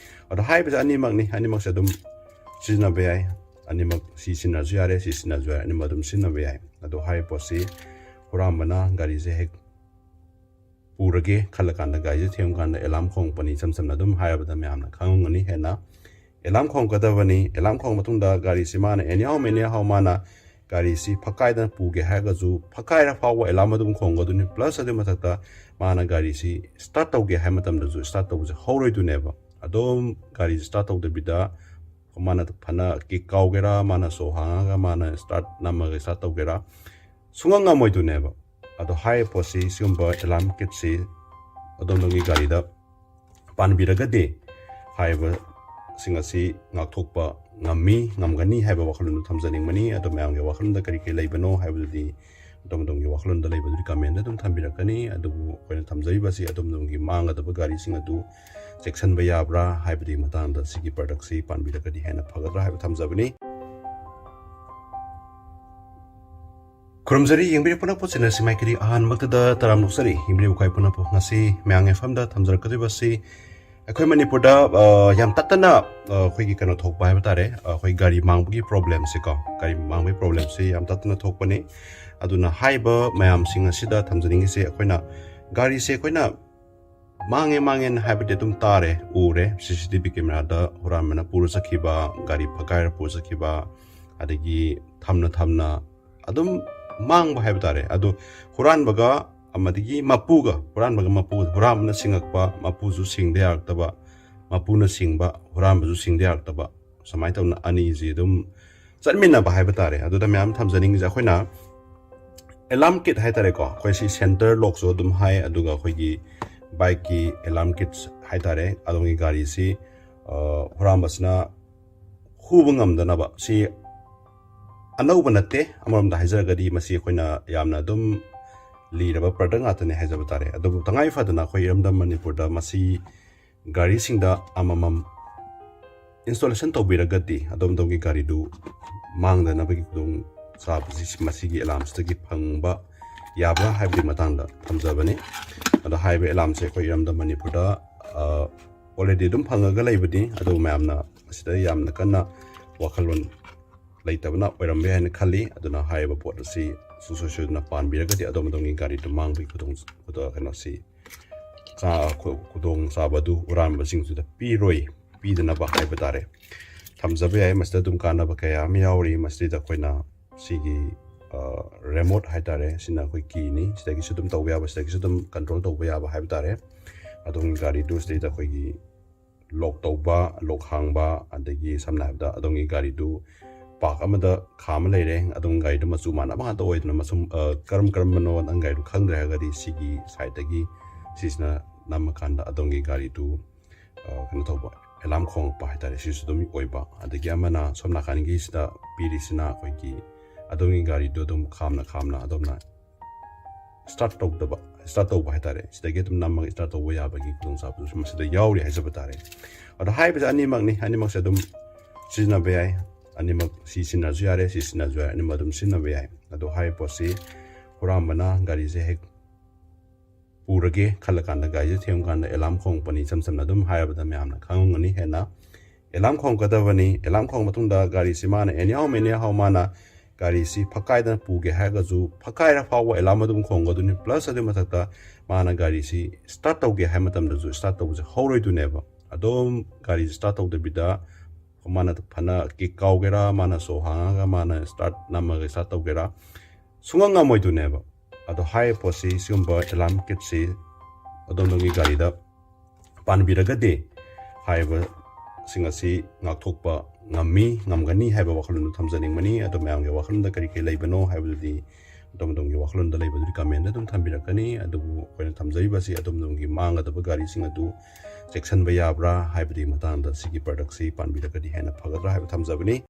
ꯑꯗꯣ ꯍꯥꯏꯔꯤꯕꯁꯦ ꯑꯅꯤꯃꯛꯅꯤ, ꯑꯅꯤꯃꯛꯁꯦ ꯑꯗꯨꯝ ꯁꯤꯖꯤꯟꯅꯕ ꯌꯥꯏ꯫ ꯑꯅꯤꯃꯛ ꯁꯤ ꯁꯤꯖꯤꯟꯅꯔꯁꯨ ꯌꯥꯔꯦ, ꯁꯤ ꯁꯤꯖꯤꯟꯅꯔꯁꯨ ꯌꯥꯔꯦ, ꯑꯅꯤꯃꯛ ꯑꯗꯨꯝ ꯁꯤꯖꯤꯟꯅꯕ ꯌꯥꯏ꯫ ꯑꯗꯣ ꯍꯥꯏꯔꯤꯕ ꯄꯣꯠꯁꯤ ꯍꯨꯔꯥꯟꯕꯅ ꯒꯥꯔꯤꯁꯦ ꯍꯦꯛ ꯄꯨꯔꯒꯦ ꯈꯜꯂꯀꯥꯟꯗ ꯒꯥꯔꯤꯁꯦ ꯊꯦꯡꯉꯀꯥꯟꯗ ꯑꯦꯂꯥꯝ ꯈꯣꯡꯉꯛꯄꯅꯤ꯫ ꯏꯁꯝ ꯁꯝꯅ ꯑꯗꯨꯝ ꯍꯥꯏꯔꯕꯗ ꯃꯌꯥꯝꯅ ꯈꯪꯉꯝꯒꯅꯤ ꯍꯦꯟꯅ꯫ ꯑꯦꯂꯥꯝ ꯈꯣꯡꯉꯛꯀꯗꯕꯅꯤ꯫ ꯑꯦꯂꯥꯝ ꯈꯣꯡꯉ ꯃꯇꯨꯡꯗ ꯒꯥꯔꯤꯁꯤ ꯃꯥꯅ anyhow anyhow ꯃꯥꯅ ꯒꯥꯔꯤꯁꯤ ꯐꯛꯀꯥꯏꯗꯅ ꯄꯨꯒꯦ ꯍꯥꯏꯔꯒꯁꯨ ꯐꯛꯀꯥꯏꯔ ꯐꯥꯎꯕ ꯑꯦꯂꯥꯝ ꯑꯗꯨꯝ ꯈꯣꯡꯒꯗꯣꯏꯅꯤ꯫ ꯄ꯭ꯂꯁ ꯑꯗꯨꯒꯤ ꯃꯊꯛꯇ ꯃꯥꯅ ꯒꯥꯔꯤꯁꯤ ꯁ꯭ꯇꯥꯔꯠ ꯇꯧꯒꯦ ꯍꯥꯏ ꯃꯇꯝꯗꯁꯨ ꯁ꯭ꯇꯥꯔꯠ ꯇꯧꯕꯁꯦ ꯍꯧꯔꯣꯏꯗꯣꯏꯅꯦꯕ꯫ ꯑꯗꯨꯝ ꯒꯥꯔꯤꯁꯤ ꯁ꯭ꯇꯥꯔꯠ ꯇꯧꯗꯕꯤꯗ ꯃꯥꯅ ꯐꯅ ꯀꯤꯛ ꯀꯥꯎꯒꯦꯔꯥ, ꯃꯥꯅ ꯁꯣ ꯍꯥꯡꯉꯒ ꯃꯥꯅ ꯁ꯭ꯇꯥꯔꯠ ꯅꯝꯃꯒ ꯁ꯭ꯇꯥꯔꯠ ꯇꯧꯒꯦꯔꯥ, ꯁꯨꯡꯉꯝ ꯉꯝꯃꯣꯏꯗꯣꯏꯅꯦꯕ꯫ ꯑꯗꯣ ꯍꯥꯏꯔꯤꯕ ꯄꯣꯠꯁꯤ, ꯁꯤꯒꯨꯝꯕ ꯑꯦꯂꯥꯔꯝ ꯀꯤꯠꯁꯤ ꯑꯗꯣꯝꯗꯣꯝꯒꯤ ꯒꯥꯔꯤꯗ ꯄꯥꯟꯕꯤꯔꯒꯗꯤ ꯍꯥꯏꯔꯤꯕꯁꯤꯡ ꯑꯁꯤ ꯉꯥꯛꯊꯣꯛꯄ ꯉꯝꯃꯤ, ꯉꯝꯒꯅꯤ ꯍꯥꯏꯕ ꯋꯥꯈꯜꯂꯣꯟꯗꯨ ꯊꯝꯖꯅꯤꯡꯕꯅꯤ꯫ ꯑꯗꯣ ꯃꯌꯥꯝꯒꯤ ꯋꯥꯈꯜꯂꯣꯟꯗ ꯀꯔꯤ ꯀꯔꯤ ꯂꯩꯕꯅꯣ ꯍꯥꯏꯕꯗꯨꯗꯤ ꯑꯗꯣꯝ ꯑꯗꯣꯝꯒꯤ ꯋꯥꯈꯜꯂꯣꯟꯗ ꯂꯩꯕꯗꯨꯗꯤ ꯀꯃꯦꯟꯗ ꯑꯗꯨꯝ ꯊꯝꯕꯤꯔꯛꯀꯅꯤ꯫ ꯑꯗꯨꯕꯨ ꯑꯩꯈꯣꯏꯅ ꯊꯝꯖꯔꯤꯕꯁꯤ ꯑꯗꯣꯝ ꯑꯗꯣꯝꯒꯤ ꯃꯥꯡꯒꯗꯕ ꯒꯥꯔꯤꯁꯤꯡ ꯑꯗꯨ ꯆꯦꯛꯁꯤꯟꯕ ꯌꯥꯕ꯭ꯔꯥ ꯍꯥꯏꯕꯗꯨꯒꯤ ꯃꯇꯥꯡꯗ ꯁꯤꯒꯤ ꯄ꯭ꯔꯗꯛꯁꯤ ꯄꯥꯟꯕꯤꯔꯒꯗꯤ ꯍꯦꯟꯅ ꯐꯒꯗ꯭ꯔꯥ ꯍꯥꯏꯕ ꯊꯝꯖꯕꯅꯤ꯫ ꯈꯨꯔꯨꯝꯖꯔꯤ, ꯌꯦꯡꯕꯤꯔꯤꯕ ꯄꯨꯝꯅꯃꯛꯄꯨ ꯆꯦꯅꯦꯜ ꯁꯤꯃꯥꯏ ꯀꯤꯔꯤ ꯑꯍꯥꯟꯕꯃꯛꯇꯗ ꯇꯔꯥꯝ ꯑꯣꯛꯆꯔꯤ꯫ ꯌꯦꯡꯕꯤꯔꯤꯕ ꯈ꯭ꯋꯥꯏ ꯄꯨꯝꯅꯃꯛꯄꯨ꯫ ꯉꯁꯤ ꯃꯌꯥꯡ ꯑꯦꯐ ꯑꯦꯝꯗ ꯊꯝꯖꯔꯛꯀꯗꯧꯔꯤꯕ ꯑꯁꯤ ꯑꯩꯈꯣꯏ ꯃꯅꯤꯄꯨꯔꯗ, ꯑ, ꯌꯥꯝ ꯇꯠꯇꯅ, ꯑ, ꯑꯩꯈꯣꯏꯒꯤ ꯀꯩꯅꯣ ꯊꯣꯛꯄ ꯍꯥꯏꯕ ꯇꯥꯔꯦ, ꯑ, ꯑꯩꯈꯣꯏ ꯒꯥꯔꯤ ꯃꯥꯡꯕꯒꯤ ꯄ꯭ꯔꯣꯕ꯭ꯂꯦꯝꯁꯦꯀꯣ, ꯒꯥꯔꯤ ꯃꯥꯡꯕꯒꯤ ꯄ꯭ꯔꯣꯕ꯭ꯂꯦꯝꯁꯦ ꯌꯥꯝ ꯇꯠꯇꯅ ꯊꯣꯛꯄꯅꯤ꯫ ꯑꯗꯨꯅ ꯍꯥꯏꯔꯤꯕ ꯃꯌꯥꯝꯁꯤꯡ ꯑꯁꯤꯗ ꯊꯝꯖꯅꯤꯡꯉꯤꯁꯦ, ꯑꯩꯈꯣꯏꯅ ꯒꯥꯔꯤꯁꯦ ꯑꯩꯈꯣꯏꯅ ꯃꯥꯡꯉꯦ ꯃꯥꯡꯉꯦꯅ ꯍꯥꯏꯕꯗꯤ ꯑꯗꯨꯝ ꯇꯥꯔꯦ, ꯎꯔꯦ, ꯁꯤ ꯁꯤ ꯇꯤ ꯚꯤ ꯀꯦꯃꯦꯔꯥꯗ ꯍꯨꯔꯥꯟꯕꯅ ꯄꯨꯔ ꯆꯠꯈꯤꯕ, ꯒꯥꯔꯤ ꯐꯛꯀꯥꯏꯔ ꯄꯨꯔ ꯆꯠꯈꯤꯕ, ꯑꯗꯒꯤ ꯊꯝꯅ ꯊꯝꯅ ꯑꯗꯨꯝ ꯃꯥꯡꯕ ꯍꯥꯏꯕ ꯇꯥꯔꯦ꯫ ꯑꯗꯣ ꯍꯨꯔꯥꯟꯕꯒ ꯑꯃꯗꯒꯤ ꯃꯄꯨꯒ, ꯍꯨꯔꯥꯟꯕꯒ ꯃꯄꯨ, ꯍꯨꯔꯥꯟꯕꯅ ꯁꯤꯡꯉꯛꯄ, ꯃꯄꯨꯁꯨ ꯁꯤꯡꯗ ꯌꯥꯔꯛꯇꯕ, ꯃꯄꯨꯅ ꯁꯤꯡꯕ, ꯍꯨꯔꯥꯟꯕꯁꯨ ꯁꯤꯡꯗ ꯌꯥꯔꯛꯇꯕ, ꯁꯨꯃꯥꯏꯅ ꯇꯧꯅ ꯑꯅꯤꯁꯤ ꯑꯗꯨꯝ ꯆꯠꯃꯤꯟꯅꯕ ꯍꯥꯏꯕ ꯇꯥꯔꯦ꯫ ꯑꯗꯨꯗ ꯃꯌꯥꯝ ꯊꯝꯖꯅꯤꯡꯉꯤꯁꯦ, ꯑꯩꯈꯣꯏꯅ ꯑꯦꯂꯥꯝ ꯀꯤꯠ ꯍꯥꯏ ꯇꯥꯔꯦꯀꯣ, ꯑꯩꯈꯣꯏ ꯁꯤ ꯁꯦꯟꯇꯔ ꯂꯣꯛꯁꯨ ꯑꯗꯨꯝ ꯍꯥꯏ, ꯑꯗꯨꯒ ꯑꯩꯈꯣꯏꯒꯤ ꯕꯥꯏꯛꯀꯤ ꯑꯦꯂꯥꯝ ꯀꯤꯠꯁ ꯍꯥꯏ ꯇꯥꯔꯦ, ꯑꯗꯣꯝꯒꯤ ꯒꯥꯔꯤꯁꯤ, ꯑ, ꯍꯨꯔꯥꯟꯕꯁꯤꯅ ꯍꯨꯕ ꯉꯝꯗꯅꯕ꯫ ꯁꯤ ꯑꯅꯧꯕ ꯅꯠꯇꯦ, ꯑꯃꯔꯣꯝꯗ ꯍꯥꯏꯖꯔꯒꯗꯤ ꯃꯁꯤ ꯑꯩꯈꯣꯏꯅ ꯌꯥꯝꯅ ꯑꯗꯨꯝ ꯂꯤꯔꯕ ꯄ꯭ꯔꯗꯛ ꯉꯥꯛꯇꯅꯤ ꯍꯥꯏꯖꯕ ꯇꯥꯔꯦ꯫ ꯑꯗꯨꯕꯨ ꯇꯉꯥꯏ ꯐꯗꯅ ꯑꯩꯈꯣꯏ ꯏꯔꯝꯗꯝ ꯃꯅꯤꯄꯨꯔꯗ ꯃꯁꯤ ꯒꯥꯔꯤꯁꯤꯡꯗ ꯑꯃꯃꯝ ꯏꯟꯁꯇꯣꯂꯦꯁꯟ ꯇꯧꯕꯤꯔꯒꯗꯤ ꯑꯗꯣꯝ ꯑꯗꯣꯝꯒꯤ ꯒꯥꯔꯤꯗꯨ ꯃꯥꯡꯗꯅꯕꯒꯤ ꯈꯨꯗꯣꯡ ꯆꯥꯕꯁꯤ ꯃꯁꯤꯒꯤ ꯑꯦꯂꯥꯝꯁꯤꯗꯒꯤ ꯐꯪꯕ ꯌꯥꯕ꯭ꯔꯥ ꯍꯥꯏꯕꯒꯤ ꯃꯇꯥꯡꯗ ꯊꯝꯖꯕꯅꯤ꯫ ꯑꯗꯣ ꯍꯥꯏꯔꯤꯕ ꯑꯦꯂꯥꯝꯁꯦ ꯑꯩꯈꯣꯏ ꯏꯔꯝꯗꯝ ꯃꯅꯤꯄꯨꯔꯗ, ꯑ, already ꯑꯗꯨꯝ ꯐꯪꯉꯒ ꯂꯩꯕꯅꯤ꯫ ꯑꯗꯨ ꯃꯌꯥꯝꯅ ꯃꯁꯤꯗ ꯌꯥꯝꯅ ꯀꯟꯅ ꯋꯥꯈꯜꯂꯣꯟ ꯂꯩꯇꯕꯅ ꯑꯣꯏꯔꯝꯕ ꯌꯥꯏ ꯍꯥꯏꯅ ꯈꯜꯂꯤ꯫ ꯑꯗꯨꯅ ꯍꯥꯏꯔꯤꯕ ꯄꯣꯠ ꯑꯁꯤ ꯁꯨꯡꯁꯣꯏ ꯁꯣꯏꯗꯅ ꯄꯥꯟꯕꯤꯔꯒꯗꯤ ꯑꯗꯣꯝ ꯑꯗꯣꯝꯒꯤ ꯒꯥꯔꯤꯗꯨ ꯃꯥꯡꯕꯒꯤ ꯈꯨꯗꯣꯡ, ꯈꯨꯗꯣꯡ, ꯀꯩꯅꯣꯁꯤ, ꯆꯥ-, ꯈꯨ-, ꯈꯨꯗꯣꯡꯆꯥꯕꯗꯨ ꯍꯨꯔꯥꯟꯕꯁꯤꯡꯁꯤꯗ ꯄꯤꯔꯣꯏ, ꯄꯤꯗꯅꯕ ꯍꯥꯏꯕ ꯇꯥꯔꯦ꯫ ꯊꯝꯖꯕ ꯌꯥꯏ꯫ ꯃꯁꯤꯗ ꯑꯗꯨꯝ ꯀꯥꯟꯅꯕ ꯀꯌꯥ ꯑꯃ ꯌꯥꯎꯔꯤ꯫ ꯃꯁꯤꯗ ꯑꯩꯈꯣꯏꯅ ꯁꯤꯒꯤ, ꯑ, ꯔꯦꯃꯣꯠ ꯍꯥꯏ ꯇꯥꯔꯦ, ꯁꯤꯅ ꯑꯩꯈꯣꯏ ꯀꯤꯅꯤ꯫ ꯁꯤꯗꯒꯤꯁꯨ ꯑꯗꯨꯝ ꯇꯧꯕ ꯌꯥꯕ, ꯁꯤꯗꯒꯤꯁꯨ ꯑꯗꯨꯝ ꯀꯟꯇ꯭ꯔꯣꯜ ꯇꯧꯕ ꯌꯥꯕ ꯍꯥꯏꯕ ꯇꯥꯔꯦ꯫ ꯑꯗꯣꯝꯒꯤ ꯒꯥꯔꯤꯗꯨ ꯁꯤꯗꯩꯗ ꯑꯩꯈꯣꯏꯒꯤ ꯂꯣꯛ ꯇꯧꯕ, ꯂꯣꯛ ꯍꯥꯡꯕ, ꯑꯗꯒꯤ ꯁꯝꯅ ꯍꯥꯏꯔꯕꯗ ꯑꯗꯣꯝꯒꯤ ꯒꯥꯔꯤꯗꯨ ꯄꯥꯔꯛ ꯑꯃꯗ ꯈꯥꯝꯃ ꯂꯩꯔꯦ, ꯑꯗꯣꯝꯒꯤ ꯒꯥꯔꯤꯗꯨ ꯃꯆꯨ ꯃꯥꯟꯅꯕ ꯉꯥꯛꯇ ꯑꯣꯏꯗꯅ ꯃꯆꯨ, ꯑ, ꯀꯔꯝ ꯀꯔꯝꯕꯅꯣ ꯅꯪ ꯒꯥꯔꯤꯗꯨ ꯈꯪꯗ꯭ꯔꯦ ꯍꯥꯏꯔꯒꯗꯤ ꯁꯤꯒꯤ ꯁꯥꯏꯠꯇꯒꯤ ꯁꯤꯁꯤꯅ ꯅꯝꯃꯀꯥꯟꯗ ꯑꯗꯣꯝꯒꯤ ꯒꯥꯔꯤꯗꯨ, ꯑ, ꯀꯩꯅꯣ ꯇꯧꯕ, ꯑꯦꯂꯥꯝ ꯈꯣꯡꯉꯛꯄ ꯍꯥꯏ ꯇꯥꯔꯦ, ꯁꯤꯁꯨ ꯑꯗꯨꯝ ꯑꯣꯏꯕ꯫ ꯑꯗꯒꯤ ꯑꯃꯅ ꯁꯣꯝ ꯅꯥꯀꯟꯒꯤꯁꯤꯗ ꯄꯤꯔꯤꯁꯤꯅ ꯑꯩꯈꯣꯏꯒꯤ ꯑꯗꯣꯝꯒꯤ ꯒꯥꯔꯤꯗꯨ ꯑꯗꯨꯝ ꯈꯥꯝꯅ ꯈꯥꯝꯅ ꯑꯗꯣꯝꯅ ꯁ꯭ꯇꯥꯔꯠ ꯇꯧꯗꯕ, ꯁ꯭ꯇꯥꯔꯠ ꯇꯧꯕ ꯍꯥꯏ ꯇꯥꯔꯦ, ꯁꯤꯗꯒꯤ ꯑꯗꯨꯝ ꯅꯝꯃꯒ ꯁ꯭ꯇꯥꯔꯠ ꯇꯧꯕ ꯌꯥꯕꯒꯤ ꯈꯨꯗꯣꯡꯆꯥꯕꯗꯨꯁꯨ ꯃꯁꯤꯗ ꯌꯥꯎꯔꯤ ꯍꯥꯏꯖꯕ ꯇꯥꯔꯦ꯫ ꯑꯗꯣ ꯍꯥꯏꯔꯤꯕꯁꯦ ꯑꯅꯤꯃꯛꯅꯤ, ꯑꯅꯤꯃꯛꯁꯦ ꯑꯗꯨꯝ ꯁꯤꯖꯤꯟꯅꯕ ꯌꯥꯏ꯫ ꯑꯅꯤꯃꯛ ꯁꯤ ꯁꯤꯖꯤꯟꯅꯔꯁꯨ ꯌꯥꯔꯦ, ꯁꯤ ꯁꯤꯖꯤꯟꯅꯔꯁꯨ ꯌꯥꯔꯦ, ꯑꯅꯤꯃꯛ ꯑꯗꯨꯝ ꯁꯤꯖꯤꯟꯅꯕ ꯌꯥꯏ꯫ ꯑꯗꯣ ꯍꯥꯏꯔꯤꯕ ꯄꯣꯠꯁꯤ ꯍꯨꯔꯥꯟꯕꯅ ꯒꯥꯔꯤꯁꯦ ꯍꯦꯛ ꯄꯨꯔꯒꯦ ꯈꯜꯂꯀꯥꯟꯗ, ꯒꯥꯔꯤꯁꯦ ꯊꯦꯡꯕ ꯀꯥꯟꯗ ꯑꯦꯂꯥꯝ ꯈꯣꯡꯉꯛꯄꯅꯤ꯫ ꯏꯆꯝ ꯆꯝꯅ ꯑꯗꯨꯝ ꯍꯥꯏꯔꯕꯗ ꯃꯌꯥꯝꯅ ꯈꯪꯉꯝꯒꯅꯤ ꯍꯦꯟꯅ꯫ ꯑꯦꯂꯥꯝ ꯈꯣꯡꯒꯗꯕꯅꯤ꯫ ꯑꯦꯂꯥꯝ ꯈꯣꯡꯕ ꯃꯇꯨꯡꯗ ꯒꯥꯔꯤꯁꯤ ꯃꯥꯅ anyhow anyhow ꯃꯥꯅ ꯒꯥꯔꯤꯁꯤ ꯐꯛꯀꯥꯏꯗꯅ ꯄꯨꯒꯦ ꯍꯥꯏꯔꯒꯁꯨ, ꯐꯛꯀꯥꯏꯔ ꯐꯥꯎꯕ ꯑꯦꯂꯥꯝ ꯑꯗꯨꯝ ꯈꯣꯡꯒꯗꯣꯏꯅꯤ꯫ Plus ꯑꯗꯨꯒꯤ ꯃꯊꯛꯇ ꯃꯥꯅ ꯒꯥꯔꯤꯁꯤ start ꯇꯧꯒꯦ ꯍꯥꯏꯕ ꯃꯇꯝꯗꯁꯨ start ꯇꯧꯕꯁꯦ ꯍꯧꯔꯣꯏꯗꯣꯏꯅꯦꯕ꯫ ꯑꯗꯨꯝ ꯒꯥꯔꯤꯁꯤ start ꯇꯧꯗꯕꯤꯗ ꯃꯥꯅ ꯐꯅ ꯀꯤꯛ ꯀꯥꯎꯒꯦꯔꯥ, ꯃꯥꯅ ꯁꯣ ꯍꯥꯡꯉꯒ ꯃꯥꯅ start ꯅꯝꯃꯒ start ꯇꯧꯒꯦꯔꯥ, ꯁꯨꯡꯉꯝ ꯉꯝꯃꯣꯏꯗꯣꯏꯅꯦꯕ꯫ ꯑꯗꯣ ꯍꯥꯏꯔꯤꯕ ꯄꯣꯠꯁꯤ, ꯁꯤꯒꯨꯝꯕ alarm kitꯁꯤ ꯑꯗꯣꯝꯗꯣꯝꯒꯤ ꯒꯥꯔꯤꯗ ꯄꯥꯟꯕꯤꯔꯒꯗꯤ ꯍꯥꯏꯔꯤꯕꯁꯤꯡ ꯑꯁꯤ ꯉꯥꯛꯊꯣꯛꯄ ꯉꯝꯃꯤ, ꯉꯝꯒꯅꯤ ꯍꯥꯏꯕ ꯋꯥꯈꯜꯂꯣꯟꯗꯨ ꯊꯝꯖꯅꯤꯡꯕꯅꯤ꯫ ꯑꯗꯣ ꯃꯌꯥꯝꯒꯤ ꯋꯥꯈꯜꯂꯣꯟꯗ ꯀꯔꯤ ꯀꯔꯤ ꯂꯩꯕꯅꯣ ꯍꯥꯏꯕꯗꯨꯗꯤ ꯑꯗꯣꯝ ꯑꯗꯣꯝꯒꯤ ꯋꯥꯈꯜꯂꯣꯟꯗ ꯂꯩꯕꯗꯨꯗꯤ commentꯗ ꯑꯗꯨꯝ ꯊꯝꯕꯤꯔꯛꯀꯅꯤ꯫ ꯑꯗꯨꯕꯨ ꯑꯩꯈꯣꯏꯅ ꯊꯝꯖꯔꯤꯕꯁꯤ ꯑꯗꯣꯝ ꯑꯗꯣꯝꯒꯤ ꯃꯥꯡꯒꯗꯕ ꯒꯥꯔꯤꯁꯤꯡ ꯑꯗꯨ ꯆꯦꯛꯁꯤꯟꯕ ꯌꯥꯕ꯭ꯔꯥ ꯍꯥꯏꯕꯗꯨꯒꯤ ꯃꯇꯥꯡꯗ ꯁꯤꯒꯤ productꯁꯤ ꯄꯥꯟꯕꯤꯔꯒꯗꯤ ꯍꯦꯟꯅ ꯐꯒꯗ꯭ꯔꯥ ꯍꯥꯏꯕ ꯊꯝꯖꯕꯅꯤ꯫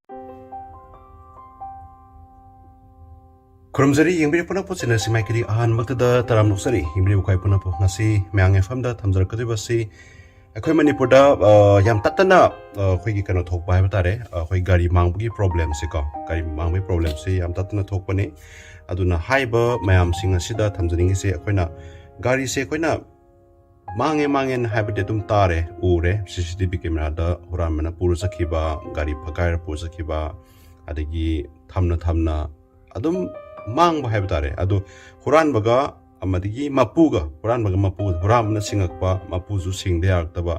ꯈꯨꯔꯨꯝꯖꯔꯤ, ꯌꯦꯡꯕꯤꯔꯤꯕ ꯄꯨꯝꯅꯃꯛꯄꯨ channelꯁꯤ ꯃꯥꯏꯀꯩꯗꯒꯤ ꯑꯍꯥꯟꯕꯃꯛꯇꯗ ꯇꯔꯥꯝꯅ ꯑꯣꯛꯆꯔꯤ꯫ ꯌꯦꯡꯕꯤꯔꯤꯕ ꯈ꯭ꯋꯥꯏ ꯄꯨꯝꯅꯃꯛꯄꯨ ꯉꯁꯤ ꯃꯌꯥꯝꯒꯤ ꯃꯐꯝꯗ ꯊꯝꯖꯔꯛꯀꯗꯧꯔꯤꯕꯁꯤ ꯑꯩꯈꯣꯏ ꯃꯅꯤꯄꯨꯔꯗ, ꯑ, ꯌꯥꯝ ꯇꯠꯇꯅ, ꯑ, ꯑꯩꯈꯣꯏꯒꯤ ꯀꯩꯅꯣ ꯊꯣꯛꯄ ꯍꯥꯏꯕ ꯇꯥꯔꯦ, ꯑꯩꯈꯣꯏ ꯒꯥꯔꯤ ꯃꯥꯡꯕꯒꯤ problemꯁꯦꯀꯣ, ꯒꯥꯔꯤ ꯃꯥꯡꯕꯒꯤ problemꯁꯦ ꯌꯥꯝ ꯇꯠꯇꯅ ꯊꯣꯛꯄꯅꯤ꯫ ꯑꯗꯨꯅ ꯍꯥꯏꯔꯤꯕ ꯃꯌꯥꯝꯁꯤꯡ ꯑꯁꯤꯗ ꯊꯝꯖꯅꯤꯡꯉꯤꯁꯦ, ꯑꯩꯈꯣꯏꯅ ꯒꯥꯔꯤꯁꯦ ꯑꯩꯈꯣꯏꯅ ꯃꯥꯡꯉꯦ ꯃꯥꯡꯉꯦꯅ ꯍꯥꯏꯕꯗꯤ ꯑꯗꯨꯝ ꯇꯥꯔꯦ, ꯎꯔꯦ, C C T V cameraꯗ ꯍꯨꯔꯥꯟꯕꯅ ꯄꯨꯔ ꯆꯠꯈꯤꯕ, ꯒꯥꯔꯤ ꯐꯛꯀꯥꯏꯔ ꯄꯨꯔ ꯆꯠꯈꯤꯕ, ꯑꯗꯒꯤ ꯊꯝꯅ ꯊꯝꯅ ꯑꯗꯨꯝ ꯃꯥꯡꯕ ꯍꯥꯏꯕ ꯇꯥꯔꯦ꯫ ꯑꯗꯣ ꯍꯨꯔꯥꯟꯕꯒ ꯑꯃꯗꯒꯤ ꯃꯄꯨꯒ, ꯍꯨꯔꯥꯟꯕꯒ ꯃꯄꯨ, ꯍꯨꯔꯥꯟꯕꯅ ꯁꯤꯡꯉꯛꯄ, ꯃꯄꯨꯁꯨ ꯁꯤꯡꯗ ꯌꯥꯔꯛꯇꯕ,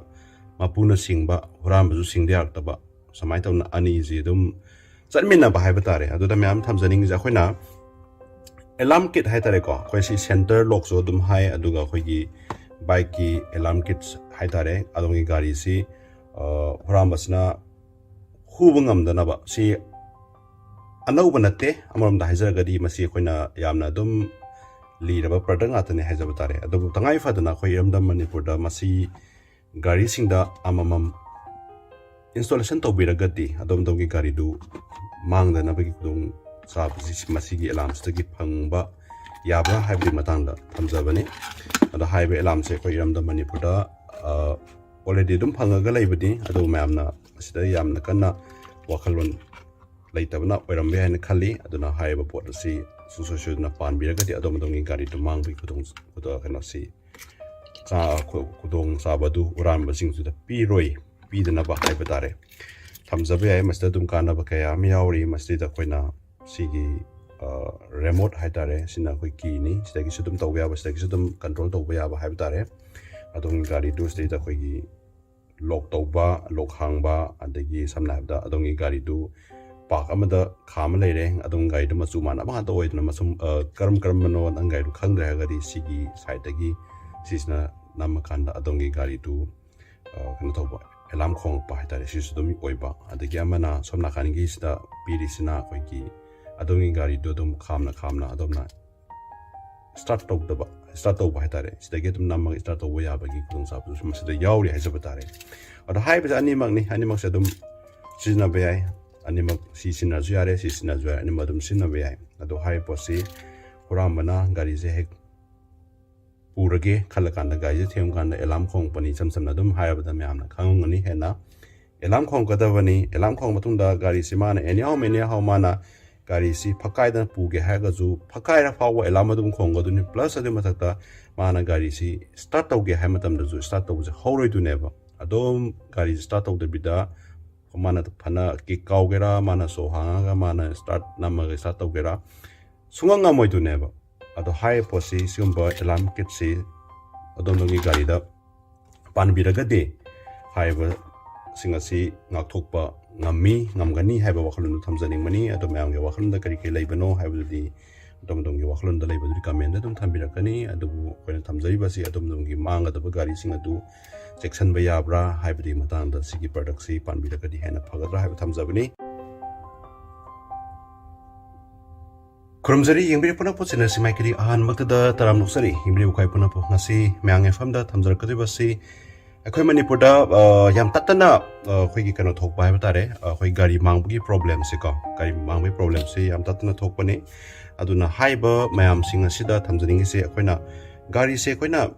ꯃꯄꯨꯅ ꯁꯤꯡꯕ, ꯍꯨꯔꯥꯟꯕꯁꯨ ꯁꯤꯡꯗ ꯌꯥꯔꯛꯇꯕ, ꯁꯨꯃꯥꯏꯅ ꯇꯧꯅ ꯑꯅꯤꯁꯤ ꯑꯗꯨꯝ ꯆꯠꯃꯤꯟꯅꯕ ꯍꯥꯏꯕ ꯇꯥꯔꯦ꯫ ꯑꯗꯨꯗ ꯃꯌꯥꯝ ꯊꯝꯖꯅꯤꯡꯉꯤꯁꯦ, ꯑꯩꯈꯣꯏꯅ alarm kit ꯍꯥꯏ ꯇꯥꯔꯦꯀꯣ, ꯑꯩꯈꯣꯏ ꯁꯤ center lockꯁꯨ ꯑꯗꯨꯝ ꯍꯥꯏ, ꯑꯗꯨꯒ ꯑꯩꯈꯣꯏꯒꯤ bikeꯀꯤ alarm kits ꯍꯥꯏ ꯇꯥꯔꯦ, ꯑꯗꯣꯝꯒꯤ ꯒꯥꯔꯤꯁꯤ, ꯑ, ꯍꯨꯔꯥꯟꯕꯁꯤꯅ ꯍꯨꯕ ꯉꯝꯗꯅꯕ꯫ ꯁꯤ ꯑꯅꯧꯕ ꯅꯠꯇꯦ, ꯑꯃꯔꯣꯝꯗ ꯍꯥꯏꯖꯔꯒꯗꯤ ꯃꯁꯤ ꯑꯩꯈꯣꯏꯅ ꯌꯥꯝꯅ ꯑꯗꯨꯝ ꯂꯤꯔꯕ product ꯉꯥꯛꯇꯅꯤ ꯍꯥꯏꯖꯕ ꯇꯥꯔꯦ꯫ ꯑꯗꯨꯕꯨ ꯇꯉꯥꯏ ꯐꯗꯅ ꯑꯩꯈꯣꯏ ꯏꯔꯝꯗꯝ ꯃꯅꯤꯄꯨꯔꯗ ꯃꯁꯤ ꯒꯥꯔꯤꯁꯤꯡꯗ ꯑꯃꯃꯝ installation ꯇꯧꯕꯤꯔꯒꯗꯤ ꯑꯗꯣꯝ ꯑꯗꯣꯝꯒꯤ ꯒꯥꯔꯤꯗꯨ ꯃꯥꯡꯗꯅꯕꯒꯤ ꯈꯨꯗꯣꯡ ꯆꯥꯕꯁꯤ ꯃꯁꯤꯒꯤ alarmꯁꯤꯗꯒꯤ ꯐꯪꯕ ꯌꯥꯕ꯭ꯔꯥ ꯍꯥꯏꯕꯒꯤ ꯃꯇꯥꯡꯗ ꯊꯝꯖꯕꯅꯤ꯫ ꯑꯗꯣ ꯍꯥꯏꯔꯤꯕ alarmꯁꯦ ꯑꯩꯈꯣꯏ ꯏꯔꯝꯗꯝ ꯃꯅꯤꯄꯨꯔꯗ, ꯑ, already ꯑꯗꯨꯝ ꯐꯪꯉꯒ ꯂꯩꯕꯅꯤ꯫ ꯑꯗꯨꯕꯨ ꯃꯌꯥꯝꯅ ꯃꯁꯤꯗ ꯌꯥꯝꯅ ꯀꯟꯅ ꯋꯥꯈꯜꯂꯣꯟ ꯂꯩꯇꯕꯅ ꯑꯣꯏꯔꯝꯕ ꯌꯥꯏ ꯍꯥꯏꯅ ꯈꯜꯂꯤ꯫ ꯑꯗꯨꯅ ꯍꯥꯏꯔꯤꯕ ꯄꯣꯠ ꯑꯁꯤ ꯁꯨꯡꯁꯣꯏ ꯁꯣꯏꯗꯅ ꯄꯥꯟꯕꯤꯔꯒꯗꯤ ꯑꯗꯣꯝ ꯑꯗꯣꯝꯒꯤ ꯒꯥꯔꯤꯗꯨ ꯃꯥꯡꯕꯒꯤ ꯈꯨꯗꯣꯡ ꯈꯨꯗꯣꯡ- ꯀꯩꯅꯣꯁꯤ ꯆꯥ- ꯈꯨ- ꯈꯨꯗꯣꯡꯆꯥꯕꯗꯨ ꯍꯨꯔꯥꯟꯕꯁꯤꯡꯗꯨꯗ ꯄꯤꯔꯣꯏ, ꯄꯤꯗꯅꯕ ꯍꯥꯏꯕ ꯇꯥꯔꯦ꯫ ꯊꯝꯖꯕ ꯌꯥꯏ꯫ ꯃꯁꯤꯗ ꯑꯗꯨꯝ ꯀꯥꯟꯅꯕ ꯀꯌꯥ ꯑꯃ ꯌꯥꯎꯔꯤ꯫ ꯃꯁꯤꯗ ꯑꯩꯈꯣꯏꯅ ꯁꯤꯒꯤ ꯔꯦꯃꯣꯠ ꯍꯥꯏꯇꯥꯔꯦ, ꯁꯤꯅ ꯑꯩꯈꯣꯏ ꯀꯤꯅꯤ꯫ ꯁꯤꯗꯒꯤꯁꯨ ꯑꯗꯨꯝ ꯇꯧꯕ ꯌꯥꯕ, ꯁꯤꯗꯒꯤꯁꯨ ꯑꯗꯨꯝ ꯀꯟꯇ꯭ꯔꯣꯜ ꯇꯧꯕ ꯌꯥꯕ ꯍꯥꯏꯕ ꯇꯥꯔꯦ꯫ ꯑꯗꯣꯝꯒꯤ ꯒꯥꯔꯤꯗꯨ ꯁꯤꯗꯩꯗ ꯑꯩꯈꯣꯏꯒꯤ ꯂꯣꯛ ꯇꯧꯕ, ꯂꯣꯛ ꯍꯥꯡꯕ, ꯑꯗꯒꯤ ꯁꯝꯅ ꯍꯥꯏꯔꯕꯗ ꯑꯗꯣꯝꯒꯤ ꯒꯥꯔꯤꯗꯨ ꯄꯥꯔꯛ ꯑꯃꯗ ꯈꯥꯝꯃ ꯂꯩꯔꯦ, ꯑꯗꯣꯝꯒꯤ ꯒꯥꯔꯤꯗꯨ ꯃꯆꯨ ꯃꯥꯟꯅꯕ ꯉꯥꯛꯇ ꯑꯣꯏꯗꯅ ꯃꯆꯨ ꯑ, ꯀꯔꯝ ꯀꯔꯝꯕꯅꯣ ꯅꯪ ꯒꯥꯔꯤꯗꯨ ꯈꯪꯗ꯭ꯔꯦ ꯍꯥꯏꯔꯒꯗꯤ ꯁꯤꯒꯤ ꯁꯥꯏꯠꯇꯒꯤ ꯁꯤꯁꯤꯅ ꯅꯝꯃꯀꯥꯟꯗ ꯑꯗꯣꯝꯒꯤ ꯒꯥꯔꯤꯗꯨ ꯑ, ꯀꯩꯅꯣ ꯇꯧꯕ, ꯑꯦꯂꯥꯝ ꯈꯣꯡꯉꯛꯄ ꯍꯥꯏꯇꯥꯔꯦ, ꯁꯤꯁꯨ ꯑꯗꯨꯝ ꯑꯣꯏꯕ꯫ ꯑꯗꯒꯤ ꯑꯃꯅ ꯁꯣꯝ ꯅꯥꯀꯟꯒꯤꯁꯤꯗ ꯄꯤꯔꯤꯁꯤꯅ ꯑꯩꯈꯣꯏꯒꯤ ꯑꯗꯣꯝꯒꯤ ꯒꯥꯔꯤꯗꯨ ꯑꯗꯨꯝ ꯈꯥꯝꯅ ꯈꯥꯝꯅ ꯑꯗꯣꯝꯅ ꯁ꯭ꯇꯥꯔꯠ ꯇꯧꯗꯕ, ꯁ꯭ꯇꯥꯔꯠ ꯇꯧꯕ ꯍꯥꯏꯇꯥꯔꯦ, ꯁꯤꯗꯒꯤ ꯑꯗꯨꯝ ꯅꯝꯃꯒ ꯁ꯭ꯇꯥꯔꯠ ꯇꯧꯕ ꯌꯥꯕꯒꯤ ꯈꯨꯗꯣꯡꯆꯥꯕꯗꯨꯁꯨ ꯃꯁꯤꯗ ꯌꯥꯎꯔꯤ ꯍꯥꯏꯖꯕ ꯇꯥꯔꯦ꯫ ꯑꯗꯣ ꯍꯥꯏꯔꯤꯕꯁꯦ ꯑꯅꯤꯃꯛꯅꯤ, ꯑꯅꯤꯃꯛꯁꯦ ꯑꯗꯨꯝ ꯁꯤꯖꯤꯟꯅꯕ ꯌꯥꯏ꯫ ꯑꯅꯤꯃꯛ ꯁꯤ ꯁꯤꯖꯤꯟꯅꯔꯁꯨ ꯌꯥꯔꯦ, ꯁꯤ ꯁꯤꯖꯤꯟꯅꯔꯁꯨ ꯌꯥꯔꯦ, ꯑꯅꯤꯃꯛ ꯑꯗꯨꯝ ꯁꯤꯖꯤꯟꯅꯕ ꯌꯥꯏ꯫ ꯑꯗꯣ ꯍꯥꯏꯔꯤꯕ ꯄꯣꯠꯁꯤ ꯍꯨꯔꯥꯟꯕꯅ ꯒꯥꯔꯤꯁꯦ ꯍꯦꯛ ꯄꯨꯔꯒꯦ ꯈꯜꯂꯀꯥꯟꯗ ꯒꯥꯔꯤꯁꯦ ꯊꯦꯡꯕ ꯀꯥꯟꯗ ꯑꯦꯂꯥꯝ ꯈꯣꯡꯉꯛꯄꯅꯤ꯫ ꯏꯁꯝ ꯁꯝꯅ ꯑꯗꯨꯝ ꯍꯥꯏꯔꯕꯗ ꯃꯌꯥꯝꯅ ꯈꯪꯉꯝꯒꯅꯤ ꯍꯦꯟꯅ꯫ ꯑꯦꯂꯥꯝ ꯈꯣꯡꯉꯛꯀꯗꯕꯅꯤ꯫ ꯑꯦꯂꯥꯝ ꯈꯣꯡꯉ ꯃꯇꯨꯡꯗ ꯒꯥꯔꯤꯁꯤ ꯃꯥꯅ anyhow anyhow ꯃꯥꯅ ꯒꯥꯔꯤꯁꯤ ꯐꯛꯀꯥꯏꯗꯅ ꯄꯨꯒꯦ ꯍꯥꯏꯔꯒꯁꯨ ꯐꯛꯀꯥꯏꯔ ꯐꯥꯎꯕ ꯑꯦꯂꯥꯝ ꯑꯗꯨꯝ ꯈꯣꯡꯒꯗꯣꯏꯅꯤ꯫ ꯄ꯭ꯂꯁ ꯑꯗꯨꯒꯤ ꯃꯊꯛꯇ ꯃꯥꯅ ꯒꯥꯔꯤꯁꯤ ꯁ꯭ꯇꯥꯔꯠ ꯇꯧꯒꯦ ꯍꯥꯏꯕ ꯃꯇꯝꯗꯁꯨ ꯁ꯭ꯇꯥꯔꯠ ꯇꯧꯕꯁꯦ ꯍꯧꯔꯣꯏꯗꯣꯏꯅꯦꯕ꯫ ꯑꯗꯨꯝ ꯒꯥꯔꯤꯁꯤ ꯁ꯭ꯇꯥꯔꯠ ꯇꯧꯗꯕꯤꯗ ꯃꯥꯅ ꯐꯅ ꯀꯤꯛ ꯀꯥꯎꯒꯦꯔꯥ, ꯃꯥꯅ ꯁꯣ ꯍꯥꯡꯉꯒ ꯃꯥꯅ ꯁ꯭ꯇꯥꯔꯠ ꯅꯝꯃꯒ ꯁ꯭ꯇꯥꯔꯠ ꯇꯧꯒꯦꯔꯥ, ꯁꯨꯡꯉꯝ ꯉꯝꯃꯣꯏꯗꯣꯏꯅꯦꯕ꯫ ꯑꯗꯣ ꯍꯥꯏꯔꯤꯕ ꯄꯣꯠꯁꯤ, ꯁꯤꯒꯨꯝꯕ ꯑꯦꯂꯥꯔꯝ ꯀꯤꯠꯁꯤ ꯑꯗꯣꯝꯗꯣꯝꯒꯤ ꯒꯥꯔꯤꯗ ꯄꯥꯟꯕꯤꯔꯒꯗꯤ ꯍꯥꯏꯔꯤꯕꯁꯤꯡ ꯑꯁꯤ ꯉꯥꯛꯊꯣꯛꯄ ꯉꯝꯃꯤ, ꯉꯝꯒꯅꯤ ꯍꯥꯏꯕ ꯋꯥꯈꯜꯂꯣꯟꯗꯨ ꯊꯝꯖꯅꯤꯡꯕꯅꯤ꯫ ꯑꯗꯣ ꯃꯌꯥꯝꯒꯤ ꯋꯥꯈꯜꯂꯣꯟꯗ ꯀꯔꯤ ꯀꯔꯤ ꯂꯩꯕꯅꯣ ꯍꯥꯏꯕꯗꯨꯗꯤ ꯑꯗꯣꯝ ꯑꯗꯣꯝꯒꯤ ꯋꯥꯈꯜꯂꯣꯟꯗ ꯂꯩꯕꯗꯨꯗꯤ ꯀꯃꯦꯟꯗ ꯑꯗꯨꯝ ꯊꯝꯕꯤꯔꯛꯀꯅꯤ꯫ ꯑꯗꯨꯕꯨ ꯑꯩꯈꯣꯏꯅ ꯊꯝꯖꯔꯤꯕꯁꯤ ꯑꯗꯣꯝ ꯑꯗꯣꯝꯒꯤ ꯃꯥꯡꯒꯗꯕ ꯒꯥꯔꯤꯁꯤꯡ ꯑꯗꯨ ꯆꯦꯛꯁꯤꯟꯕ ꯌꯥꯕ꯭ꯔꯥ ꯍꯥꯏꯕꯗꯨꯒꯤ ꯃꯇꯥꯡꯗ ꯁꯤꯒꯤ ꯄ꯭ꯔꯗꯛꯁꯤ ꯄꯥꯟꯕꯤꯔꯒꯗꯤ ꯍꯦꯟꯅ ꯐꯒꯗ꯭ꯔꯥ ꯍꯥꯏꯕ ꯊꯝꯖꯕꯅꯤ꯫ ꯈꯨꯔꯨꯝꯖꯔꯤ, ꯌꯦꯡꯕꯤꯔꯤꯕ ꯄꯨꯝꯅꯃꯛꯄꯨ ꯆꯦꯅꯦꯜꯁꯤ ꯃꯥꯏꯀꯩꯗꯒꯤ ꯑꯍꯥꯟꯕꯃꯛꯇꯗ ꯇꯔꯥꯝꯅ ꯑꯣꯛꯆꯔꯤ꯫ ꯌꯦꯡꯕꯤꯔꯤꯕ ꯈ꯭ꯋꯥꯏ ꯄꯨꯝꯅꯃꯛꯄꯨ ꯉꯁꯤ ꯃꯌꯥꯝꯒꯤ ꯃꯐꯝꯗ ꯊꯝꯖꯔꯛꯀꯗꯧꯔꯤꯕꯁꯤ ꯑꯩꯈꯣꯏ ꯃꯅꯤꯄꯨꯔꯗ, ꯑ, ꯌꯥꯝ ꯇꯠꯇꯅ, ꯑ, ꯑꯩꯈꯣꯏꯒꯤ ꯀꯩꯅꯣ ꯊꯣꯛꯄ ꯍꯥꯏꯕ ꯇꯥꯔꯦ, ꯑꯩꯈꯣꯏ ꯒꯥꯔꯤ ꯃꯥꯡꯕꯒꯤ ꯄ꯭ꯔꯣꯕ꯭ꯂꯦꯝꯁꯦꯀꯣ, ꯒꯥꯔꯤ ꯃꯥꯡꯕꯒꯤ ꯄ꯭ꯔꯣꯕ꯭ꯂꯦꯝꯁꯦ ꯌꯥꯝ ꯇꯠꯇꯅ ꯊꯣꯛꯄꯅꯤ꯫ ꯑꯗꯨꯅ ꯍꯥꯏꯔꯤꯕ ꯃꯌꯥꯝꯁꯤꯡ ꯑꯁꯤꯗ ꯊꯝꯖꯅꯤꯡꯉꯤꯁꯦ, ꯑꯩꯈꯣꯏꯅ ꯒꯥꯔꯤꯁꯦ ꯑꯩꯈꯣꯏꯅ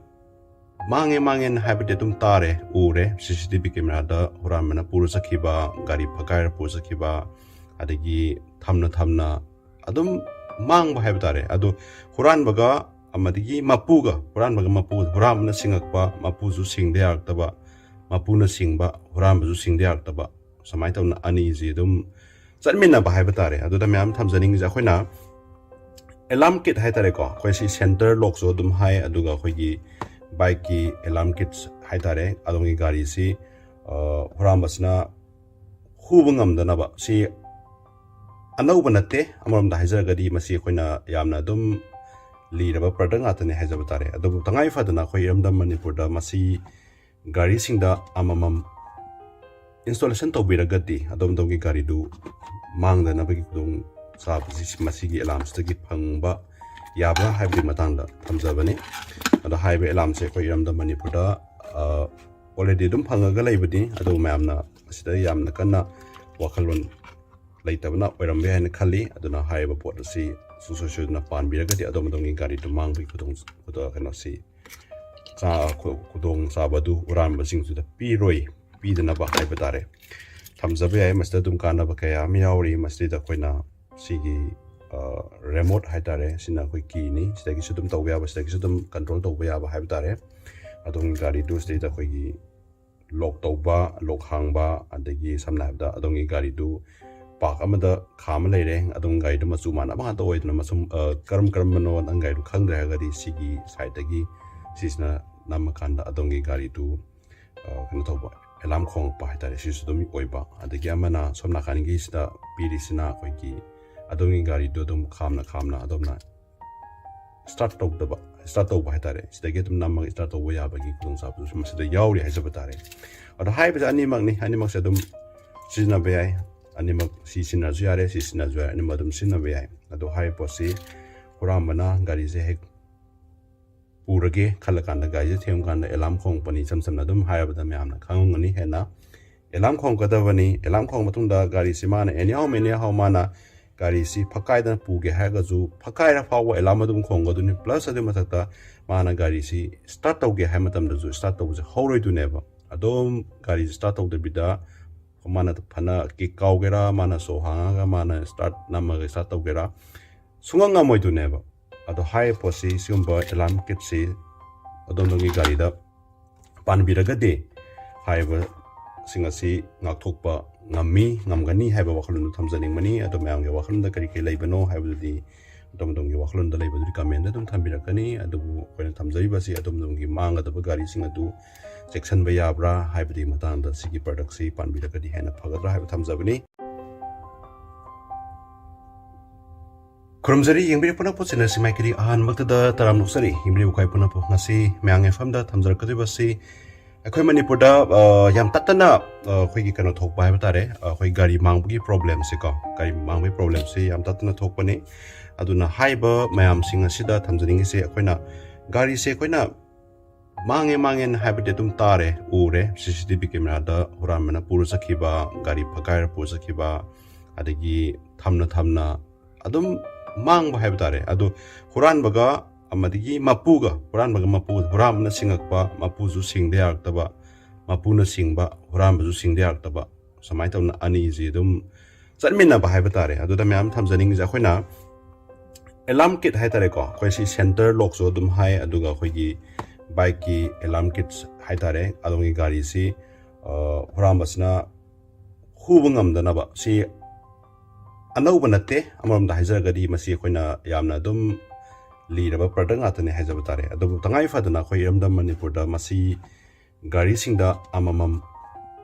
ꯃꯥꯡꯉꯦ ꯃꯥꯡꯉꯦꯅ ꯍꯥꯏꯕꯗꯤ ꯑꯗꯨꯝ ꯇꯥꯔꯦ, ꯎꯔꯦ, ꯁꯤ ꯁꯤ ꯇꯤ ꯚꯤ ꯀꯦꯃꯦꯔꯥꯗ ꯍꯨꯔꯥꯟꯕꯅ ꯄꯨꯔ ꯆꯠꯈꯤꯕ, ꯒꯥꯔꯤ ꯐꯛꯀꯥꯏꯔ ꯄꯨꯔ ꯆꯠꯈꯤꯕ, ꯑꯗꯒꯤ ꯊꯝꯅ ꯊꯝꯅ ꯑꯗꯨꯝ ꯃꯥꯡꯕ ꯍꯥꯏꯕ ꯇꯥꯔꯦ꯫ ꯑꯗꯣ ꯍꯨꯔꯥꯟꯕꯒ ꯑꯃꯗꯒꯤ ꯃꯄꯨꯒ, ꯍꯨꯔꯥꯟꯕꯒ ꯃꯄꯨ, ꯍꯨꯔꯥꯟꯕꯅ ꯁꯤꯡꯉꯛꯄ, ꯃꯄꯨꯁꯨ ꯁꯤꯡꯗ ꯌꯥꯔꯛꯇꯕ, ꯃꯄꯨꯅ ꯁꯤꯡꯕ, ꯍꯨꯔꯥꯟꯕꯁꯨ ꯁꯤꯡꯗ ꯌꯥꯔꯛꯇꯕ, ꯁꯨꯃꯥꯏꯅ ꯇꯧꯅ ꯑꯅꯤꯁꯤ ꯑꯗꯨꯝ ꯆꯠꯃꯤꯟꯅꯕ ꯍꯥꯏꯕ ꯇꯥꯔꯦ꯫ ꯑꯗꯨꯗ ꯃꯌꯥꯝ ꯊꯝꯖꯅꯤꯡꯉꯤꯁꯦ ꯑꯩꯈꯣꯏꯅ ꯑꯦꯂꯥꯝ ꯀꯤꯠ ꯍꯥꯏꯇꯥꯔꯦꯀꯣ, ꯑꯩꯈꯣꯏ ꯁꯤ ꯁꯦꯟꯇꯔ ꯂꯣꯛꯁꯨ ꯑꯗꯨꯝ ꯍꯥꯏ, ꯑꯗꯨꯒ ꯑꯩꯈꯣꯏꯒꯤ ꯕꯥꯏꯛꯀꯤ ꯑꯦꯂꯥꯝ ꯀꯤꯠꯁ ꯍꯥꯏꯇꯥꯔꯦ, ꯑꯗꯣꯝꯒꯤ ꯒꯥꯔꯤꯁꯤ ꯍꯨꯔꯥꯟꯕꯁꯤꯅ ꯍꯨꯕ ꯉꯝꯗꯅꯕ, ꯁꯤ ꯑꯅꯧꯕ ꯅꯠꯇꯦ꯫ ꯑꯃꯔꯣꯝꯗ ꯍꯥꯏꯖꯔꯒꯗꯤ ꯃꯁꯤ ꯑꯩꯈꯣꯏꯅ ꯌꯥꯝꯅ ꯑꯗꯨꯝ ꯂꯤꯔꯕ ꯄ꯭ꯔꯗꯛ ꯉꯥꯛꯇꯅꯤ ꯍꯥꯏꯖꯕ ꯇꯥꯔꯦ꯫ ꯑꯗꯨꯕꯨ ꯇꯉꯥꯏ ꯐꯗꯅ ꯑꯩꯈꯣꯏ ꯏꯔꯝꯗꯝ ꯃꯅꯤꯄꯨꯔꯗ ꯃꯁꯤ ꯒꯥꯔꯤꯁꯤꯡꯗ ꯑꯃꯃꯝ ꯏꯟꯁꯇꯣꯂꯦꯁꯟ ꯇꯧꯕꯤꯔꯒꯗꯤ ꯑꯗꯣꯝ ꯑꯗꯣꯝꯒꯤ ꯒꯥꯔꯤꯗꯨ ꯃꯥꯡꯗꯅꯕꯒꯤ ꯈꯨꯗꯣꯡ ꯆꯥꯕꯁꯤ ꯃꯁꯤꯒꯤ ꯑꯦꯂꯥꯝꯁꯤꯗꯒꯤ ꯐꯪꯕ ꯌꯥꯕ꯭ꯔꯥ ꯍꯥꯏꯕꯒꯤ ꯃꯇꯥꯡꯗ ꯊꯝꯖꯕꯅꯤ꯫ ꯑꯗꯣ ꯍꯥꯏꯔꯤꯕ ꯑꯦꯂꯥꯝꯁꯦ ꯑꯩꯈꯣꯏ ꯏꯔꯝꯗꯝ ꯃꯅꯤꯄꯨꯔꯗ ꯑꯣꯜꯔꯦꯗꯤ ꯑꯗꯨꯝ ꯐꯪꯉꯒ ꯂꯩꯕꯅꯤ, ꯑꯗꯨꯕꯨ ꯃꯌꯥꯝꯅ ꯃꯁꯤꯗ ꯌꯥꯝꯅ ꯀꯟꯅ ꯋꯥꯈꯜꯂꯣꯟ ꯂꯩꯇꯕꯅ ꯑꯣꯏꯔꯝꯕ ꯌꯥꯏ ꯍꯥꯏꯅ ꯈꯜꯂꯤ꯫ ꯑꯗꯨꯅ ꯍꯥꯏꯔꯤꯕ ꯄꯣꯠ ꯑꯁꯤ ꯁꯨꯡꯁꯣꯏ ꯁꯣꯏꯗꯅ ꯄꯥꯟꯕꯤꯔꯒꯗꯤ ꯑꯗꯣꯝ ꯑꯗꯣꯝꯒꯤ ꯒꯥꯔꯤꯗꯨ ꯃꯥꯡꯕꯒꯤ ꯈꯨꯗꯣꯡ ꯈꯨꯗꯣꯡ- ꯀꯩꯅꯣꯁꯤ ꯆꯥ- ꯈꯨ- ꯈꯨꯗꯣꯡꯆꯥꯕ ꯑꯗꯨ ꯍꯨꯔꯥꯟꯕꯁꯤꯡꯁꯤꯗ ꯄꯤꯔꯣꯏ, ꯄꯤꯗꯅꯕ ꯍꯥꯏꯕ ꯇꯥꯔꯦ꯫ ꯊꯝꯖꯕ ꯌꯥꯏ꯫ ꯃꯁꯤꯗ ꯑꯗꯨꯝ ꯀꯥꯟꯅꯕ ꯀꯌꯥ ꯑꯃ ꯌꯥꯎꯔꯤ꯫ ꯃꯁꯤꯗ ꯑꯩꯈꯣꯏꯅ ꯁꯤꯒꯤ ꯔꯦꯃꯣꯠ ꯍꯥꯏꯇꯥꯔꯦ, ꯁꯤꯅ ꯑꯩꯈꯣꯏ ꯀꯤꯅꯤ꯫ ꯁꯤꯗꯒꯤꯁꯨ ꯑꯗꯨꯝ ꯇꯧꯕ ꯌꯥꯕ, ꯁꯤꯗꯒꯤꯁꯨ ꯑꯗꯨꯝ ꯀꯟꯇ꯭ꯔꯣꯜ ꯇꯧꯕ ꯌꯥꯕ ꯍꯥꯏꯕ ꯇꯥꯔꯦ꯫ ꯑꯗꯣꯝꯒꯤ ꯒꯥꯔꯤꯗꯨ ꯁꯤꯗꯩꯗ ꯑꯩꯈꯣꯏꯒꯤ ꯂꯣꯛ ꯇꯧꯕ, ꯂꯣꯛ ꯍꯥꯡꯕ, ꯑꯗꯒꯤ ꯁꯝꯅ ꯍꯥꯏꯔꯕꯗ ꯑꯗꯣꯝꯒꯤ ꯒꯥꯔꯤꯗꯨ ꯄꯥꯔꯛ ꯑꯃꯗ ꯈꯥꯝꯃ ꯂꯩꯔꯦ, ꯑꯗꯣꯝꯒꯤ ꯒꯥꯔꯤꯗꯨ ꯃꯆꯨ ꯃꯥꯟꯅꯕ ꯉꯥꯛꯇ ꯑꯣꯏꯗꯅ ꯃꯆꯨ ꯑ, ꯀꯔꯝ ꯀꯔꯝꯕꯅꯣ ꯅꯪ ꯒꯥꯔꯤꯗꯨ ꯈꯪꯗ꯭ꯔꯦ ꯍꯥꯏꯔꯒꯗꯤ ꯁꯤꯒꯤ ꯁꯥꯏꯠꯇꯒꯤ ꯁꯤꯁꯤꯅ ꯅꯝꯃꯀꯥꯟꯗ ꯑꯗꯣꯝꯒꯤ ꯒꯥꯔꯤꯗꯨ ꯑ, ꯀꯩꯅꯣ ꯇꯧꯕ, ꯑꯦꯂꯥꯝ ꯈꯣꯡꯉꯛꯄ ꯍꯥꯏꯇꯥꯔꯦ, ꯁꯤꯁꯨ ꯑꯗꯨꯝ ꯑꯣꯏꯕ꯫ ꯑꯗꯒꯤ ꯑꯃꯅ ꯁꯣꯝ ꯅꯥꯀꯟꯒꯤꯁꯤꯗ ꯄꯤꯔꯤꯁꯤꯅ ꯑꯩꯈꯣꯏꯒꯤ ꯑꯗꯣꯝꯒꯤ ꯒꯥꯔꯤꯗꯨ ꯑꯗꯨꯝ ꯈꯥꯝꯅ ꯈꯥꯝꯅ ꯑꯗꯣꯝꯅ ꯁ꯭ꯇꯥꯔꯠ ꯇꯧꯗꯕ, ꯁ꯭ꯇꯥꯔꯠ ꯇꯧꯕ ꯍꯥꯏꯇꯥꯔꯦ, ꯁꯤꯗꯒꯤ ꯑꯗꯨꯝ ꯅꯝꯃꯒ ꯁ꯭ꯇꯥꯔꯠ ꯇꯧꯕ ꯌꯥꯕꯒꯤ ꯈꯨꯗꯣꯡꯆꯥꯕꯗꯨꯁꯨ ꯃꯁꯤꯗ ꯌꯥꯎꯔꯤ ꯍꯥꯏꯖꯕ ꯇꯥꯔꯦ꯫ ꯑꯗꯣ ꯍꯥꯏꯔꯤꯕꯁꯦ ꯑꯅꯤꯃꯛꯅꯤ, ꯑꯅꯤꯃꯛꯁꯦ ꯑꯗꯨꯝ ꯁꯤꯖꯤꯟꯅꯕ ꯌꯥꯏ꯫ ꯑꯅꯤꯃꯛ ꯁꯤ ꯁꯤꯖꯤꯟꯅꯔꯁꯨ ꯌꯥꯔꯦ, ꯁꯤ ꯁꯤꯖꯤꯟꯅꯔꯁꯨ ꯌꯥꯔꯦ, ꯑꯅꯤꯃꯛ ꯑꯗꯨꯝ ꯁꯤꯖꯤꯟꯅꯕ ꯌꯥꯏ꯫ ꯑꯗꯣ ꯍꯥꯏꯔꯤꯕ ꯄꯣꯠꯁꯤ ꯍꯨꯔꯥꯟꯕꯅ ꯒꯥꯔꯤꯁꯦ ꯍꯦꯛ ꯄꯨꯔꯒꯦ ꯈꯜꯂ ꯀꯥꯟꯗ, ꯒꯥꯔꯤꯁꯦ ꯊꯦꯡꯕ ꯀꯥꯟꯗ ꯑꯦꯂꯥꯝ ꯈꯣꯡꯉꯛꯄꯅꯤ꯫ ꯏꯆꯝ ꯆꯝꯅ ꯑꯗꯨꯝ ꯍꯥꯏꯔꯕꯗ ꯃꯌꯥꯝꯅ ꯈꯪꯉꯝꯒꯅꯤ ꯍꯦꯟꯅ꯫ ꯑꯦꯂꯥꯝ ꯈꯣꯡꯉꯛꯀꯗꯕꯅꯤ꯫ ꯑꯦꯂꯥꯝ ꯈꯣꯡꯉ ꯃꯇꯨꯡꯗ ꯒꯥꯔꯤꯁꯤ ꯃꯥꯅ anyhow anyhow ꯃꯥꯅ ꯒꯥꯔꯤꯁꯤ ꯐꯛꯀꯥꯏꯗꯅ ꯄꯨꯒꯦ ꯍꯥꯏꯔꯒꯁꯨ, ꯐꯛꯀꯥꯏꯔ ꯐꯥꯎꯕ ꯑꯦꯂꯥꯝ ꯑꯗꯨꯝ ꯈꯣꯡꯒꯗꯣꯏꯅꯤ꯫ ꯄ꯭ꯂꯁ ꯑꯗꯨꯒꯤ ꯃꯊꯛꯇ ꯃꯥꯅ ꯒꯥꯔꯤꯁꯤ ꯁ꯭ꯇꯥꯔꯠ ꯇꯧꯒꯦ ꯍꯥꯏꯕ ꯃꯇꯝꯗꯁꯨ ꯁ꯭ꯇꯥꯔꯠ ꯇꯧꯕꯁꯦ ꯍꯧꯔꯣꯏꯗꯣꯏꯅꯦꯕ꯫ ꯑꯗꯨꯝ ꯒꯥꯔꯤꯁꯤ ꯁ꯭ꯇꯥꯔꯠ ꯇꯧꯗꯕꯤꯗ ꯃꯥꯅ ꯐꯅ ꯀꯤꯛ ꯀꯥꯎꯒꯦꯔꯥ, ꯃꯥꯅ ꯁꯣ ꯍꯥꯡꯉꯒ ꯃꯥꯅ ꯁ꯭ꯇꯥꯔꯠ ꯅꯝꯃꯒ ꯁ꯭ꯇꯥꯔꯠ ꯇꯧꯒꯦꯔꯥ, ꯁꯨꯡꯉꯝ ꯉꯝꯃꯣꯏꯗꯣꯏꯅꯦꯕ꯫ ꯑꯗꯣ ꯍꯥꯏꯔꯤꯕ ꯄꯣꯠꯁꯤ, ꯁꯤꯒꯨꯝꯕ ꯑꯦꯂꯥꯔꯝ ꯀꯤꯠꯁꯤ ꯑꯗꯣꯝꯗꯣꯝꯒꯤ ꯒꯥꯔꯤꯗ ꯄꯥꯟꯕꯤꯔꯒꯗꯤ ꯍꯥꯏꯔꯤꯕꯁꯤꯡ ꯑꯁꯤ ꯉꯥꯛꯊꯣꯛꯄ ꯉꯝꯃꯤ, ꯉꯝꯒꯅꯤ ꯍꯥꯏꯕ ꯋꯥꯈꯜꯂꯣꯟꯗꯨ ꯊꯝꯖꯅꯤꯡꯕꯅꯤ꯫ ꯑꯗꯣ ꯃꯌꯥꯝꯒꯤ ꯋꯥꯈꯜꯂꯣꯟꯗ ꯀꯔꯤ ꯀꯔꯤ ꯂꯩꯕꯅꯣ ꯍꯥꯏꯕꯗꯨꯗꯤ ꯑꯗꯣꯝ ꯑꯗꯣꯝꯒꯤ ꯋꯥꯈꯜꯂꯣꯟꯗ ꯂꯩꯕꯗꯨꯗꯤ ꯀꯃꯦꯟꯗ ꯑꯗꯨꯝ ꯊꯝꯕꯤꯔꯛꯀꯅꯤ꯫ ꯑꯗꯨꯕꯨ ꯑꯩꯈꯣꯏꯅ ꯊꯝꯖꯔꯤꯕꯁꯤ ꯑꯗꯣꯝ ꯑꯗꯣꯝꯒꯤ ꯃꯥꯡꯒꯗꯕ ꯒꯥꯔꯤꯁꯤꯡ ꯑꯗꯨ ꯆꯦꯛꯁꯤꯟꯕ ꯌꯥꯕ꯭ꯔꯥ ꯍꯥꯏꯕꯗꯨꯒꯤ ꯃꯇꯥꯡꯗ ꯁꯤꯒꯤ ꯄ꯭ꯔꯗꯛꯁꯤ ꯄꯥꯟꯕꯤꯔꯒꯗꯤ ꯍꯦꯟꯅ ꯐꯒꯗ꯭ꯔꯥ ꯍꯥꯏꯕ ꯊꯝꯖꯕꯅꯤ꯫ ꯈꯨꯔꯨꯝꯖꯔꯤ, ꯌꯦꯡꯕꯤꯔꯤꯕ ꯄꯨꯝꯅꯃꯛꯄꯨ ꯆꯦꯅꯦꯜꯁꯤ ꯃꯥꯏꯀꯩꯗꯒꯤ ꯑꯍꯥꯟꯕꯃꯛꯇꯗ ꯇꯔꯥꯝꯅ ꯑꯣꯛꯆꯔꯤ꯫ ꯌꯦꯡꯕꯤꯔꯤꯕ ꯈ꯭ꯋꯥꯏ ꯄꯨꯝꯅꯃꯛꯄꯨ ꯉꯁꯤ ꯃꯌꯥꯝꯒꯤ ꯃꯐꯝꯗ ꯊꯝꯖꯔꯛꯀꯗꯧꯔꯤꯕꯁꯤ ꯑꯩꯈꯣꯏ ꯃꯅꯤꯄꯨꯔꯗ, ꯑ, ꯌꯥꯝ ꯇꯠꯇꯅ, ꯑ, ꯑꯩꯈꯣꯏꯒꯤ ꯀꯩꯅꯣ ꯊꯣꯛꯄ ꯍꯥꯏꯕ ꯇꯥꯔꯦ, ꯑ, ꯑꯩꯈꯣꯏ ꯒꯥꯔꯤ ꯃꯥꯡꯕꯒꯤ ꯄ꯭ꯔꯣꯕ꯭ꯂꯦꯝꯁꯤꯀꯣ, ꯒꯥꯔꯤ ꯃꯥꯡꯕꯒꯤ ꯄ꯭ꯔꯣꯕ꯭ꯂꯦꯝꯁꯤ ꯌꯥꯝ ꯇꯠꯇꯅ ꯊꯣꯛꯄꯅꯤ꯫ ꯑꯗꯨꯅ ꯍꯥꯏꯔꯤꯕ ꯃꯌꯥꯝꯁꯤꯡ ꯑꯁꯤꯗ ꯊꯝꯖꯅꯤꯡꯉꯤꯁꯦ, ꯑꯩꯈꯣꯏꯅ ꯒꯥꯔꯤꯁꯦ ꯑꯩꯈꯣꯏꯅ ꯃꯥꯡꯉꯦ ꯃꯥꯡꯉꯦꯅ ꯍꯥꯏꯕꯗꯤ ꯑꯗꯨꯝ ꯇꯥꯔꯦ, ꯎꯔꯦ, ꯁꯤ ꯁꯤ ꯇꯤ ꯚꯤ ꯀꯦꯃꯦꯔꯥꯗ ꯍꯨꯔꯥꯟꯕꯅ ꯄꯨꯔ ꯆꯠꯈꯤꯕ, ꯒꯥꯔꯤ ꯐꯛꯀꯥꯏꯔ ꯄꯨꯔ ꯆꯠꯈꯤꯕ, ꯑꯗꯒꯤ ꯊꯝꯅ ꯊꯝꯅ ꯑꯗꯨꯝ ꯃꯥꯡꯕ ꯍꯥꯏꯕ ꯇꯥꯔꯦ꯫ ꯑꯗꯨ ꯍꯨꯔꯥꯟꯕꯒ ꯑꯃꯗꯒꯤ ꯃꯄꯨꯒ, ꯍꯨꯔꯥꯟꯕꯒ ꯃꯄꯨꯒ, ꯍꯨꯔꯥꯟꯕꯅ ꯁꯤꯡꯉꯛꯄ, ꯃꯄꯨꯁꯨ ꯁꯤꯡꯗ ꯌꯥꯔꯛꯇꯕ, ꯃꯄꯨꯅ ꯁꯤꯡꯕ, ꯍꯨꯔꯥꯟꯕꯁꯨ ꯁꯤꯡꯗ ꯌꯥꯔꯛꯇꯕ, ꯁꯨꯃꯥꯏꯅ ꯇꯧꯅ ꯑꯅꯤꯁꯤ ꯑꯗꯨꯝ ꯆꯠꯃꯤꯟꯅꯕ ꯍꯥꯏꯕ ꯇꯥꯔꯦ꯫ ꯑꯗꯨꯗ ꯃꯌꯥꯝ ꯊꯝꯖꯅꯤꯡꯉꯤꯁꯦ, ꯑꯩꯈꯣꯏꯅ ꯑꯦꯂꯥꯔꯝ ꯀꯤꯠ ꯍꯥꯏ ꯇꯥꯔꯦꯀꯣ, ꯑꯩꯈꯣꯏ ꯁꯤ ꯁꯦꯟꯇꯔ ꯂꯣꯛꯁꯨ ꯑꯗꯨꯝ ꯍꯥꯏ, ꯑꯗꯨꯒ ꯑꯩꯈꯣꯏꯒꯤ ꯕꯥꯏꯛꯀꯤ ꯑꯦꯂꯥꯔꯝ ꯀꯤꯠꯁ ꯍꯥꯏ ꯇꯥꯔꯦ, ꯑꯗꯣꯝꯒꯤ ꯒꯥꯔꯤꯁꯤ, ꯑ, ꯍꯨꯔꯥꯟꯕꯁꯤꯅ ꯍꯨꯕ ꯉꯝꯗꯅꯕ, ꯁꯤ ꯑꯅꯧꯕ ꯅꯠꯇꯦ꯫ ꯑꯃꯔꯣꯝꯗ ꯍꯥꯏꯖꯔꯒꯗꯤ ꯃꯁꯤ ꯑꯩꯈꯣꯏꯅ ꯌꯥꯝꯅ ꯑꯗꯨꯝ ꯂꯤꯔꯕ ꯄ꯭ꯔꯗꯛ ꯉꯥꯛꯇꯅꯤ ꯍꯥꯏꯖꯕ ꯇꯥꯔꯦ꯫ ꯑꯗꯨꯕꯨ ꯇꯉꯥꯏ ꯐꯗꯅ ꯑꯩꯈꯣꯏ ꯏꯔꯝꯗꯝ ꯃꯅꯤꯄꯨꯔꯗ ꯃꯁꯤ ꯒꯥꯔꯤꯁꯤꯡꯗ ꯑꯃꯃꯝ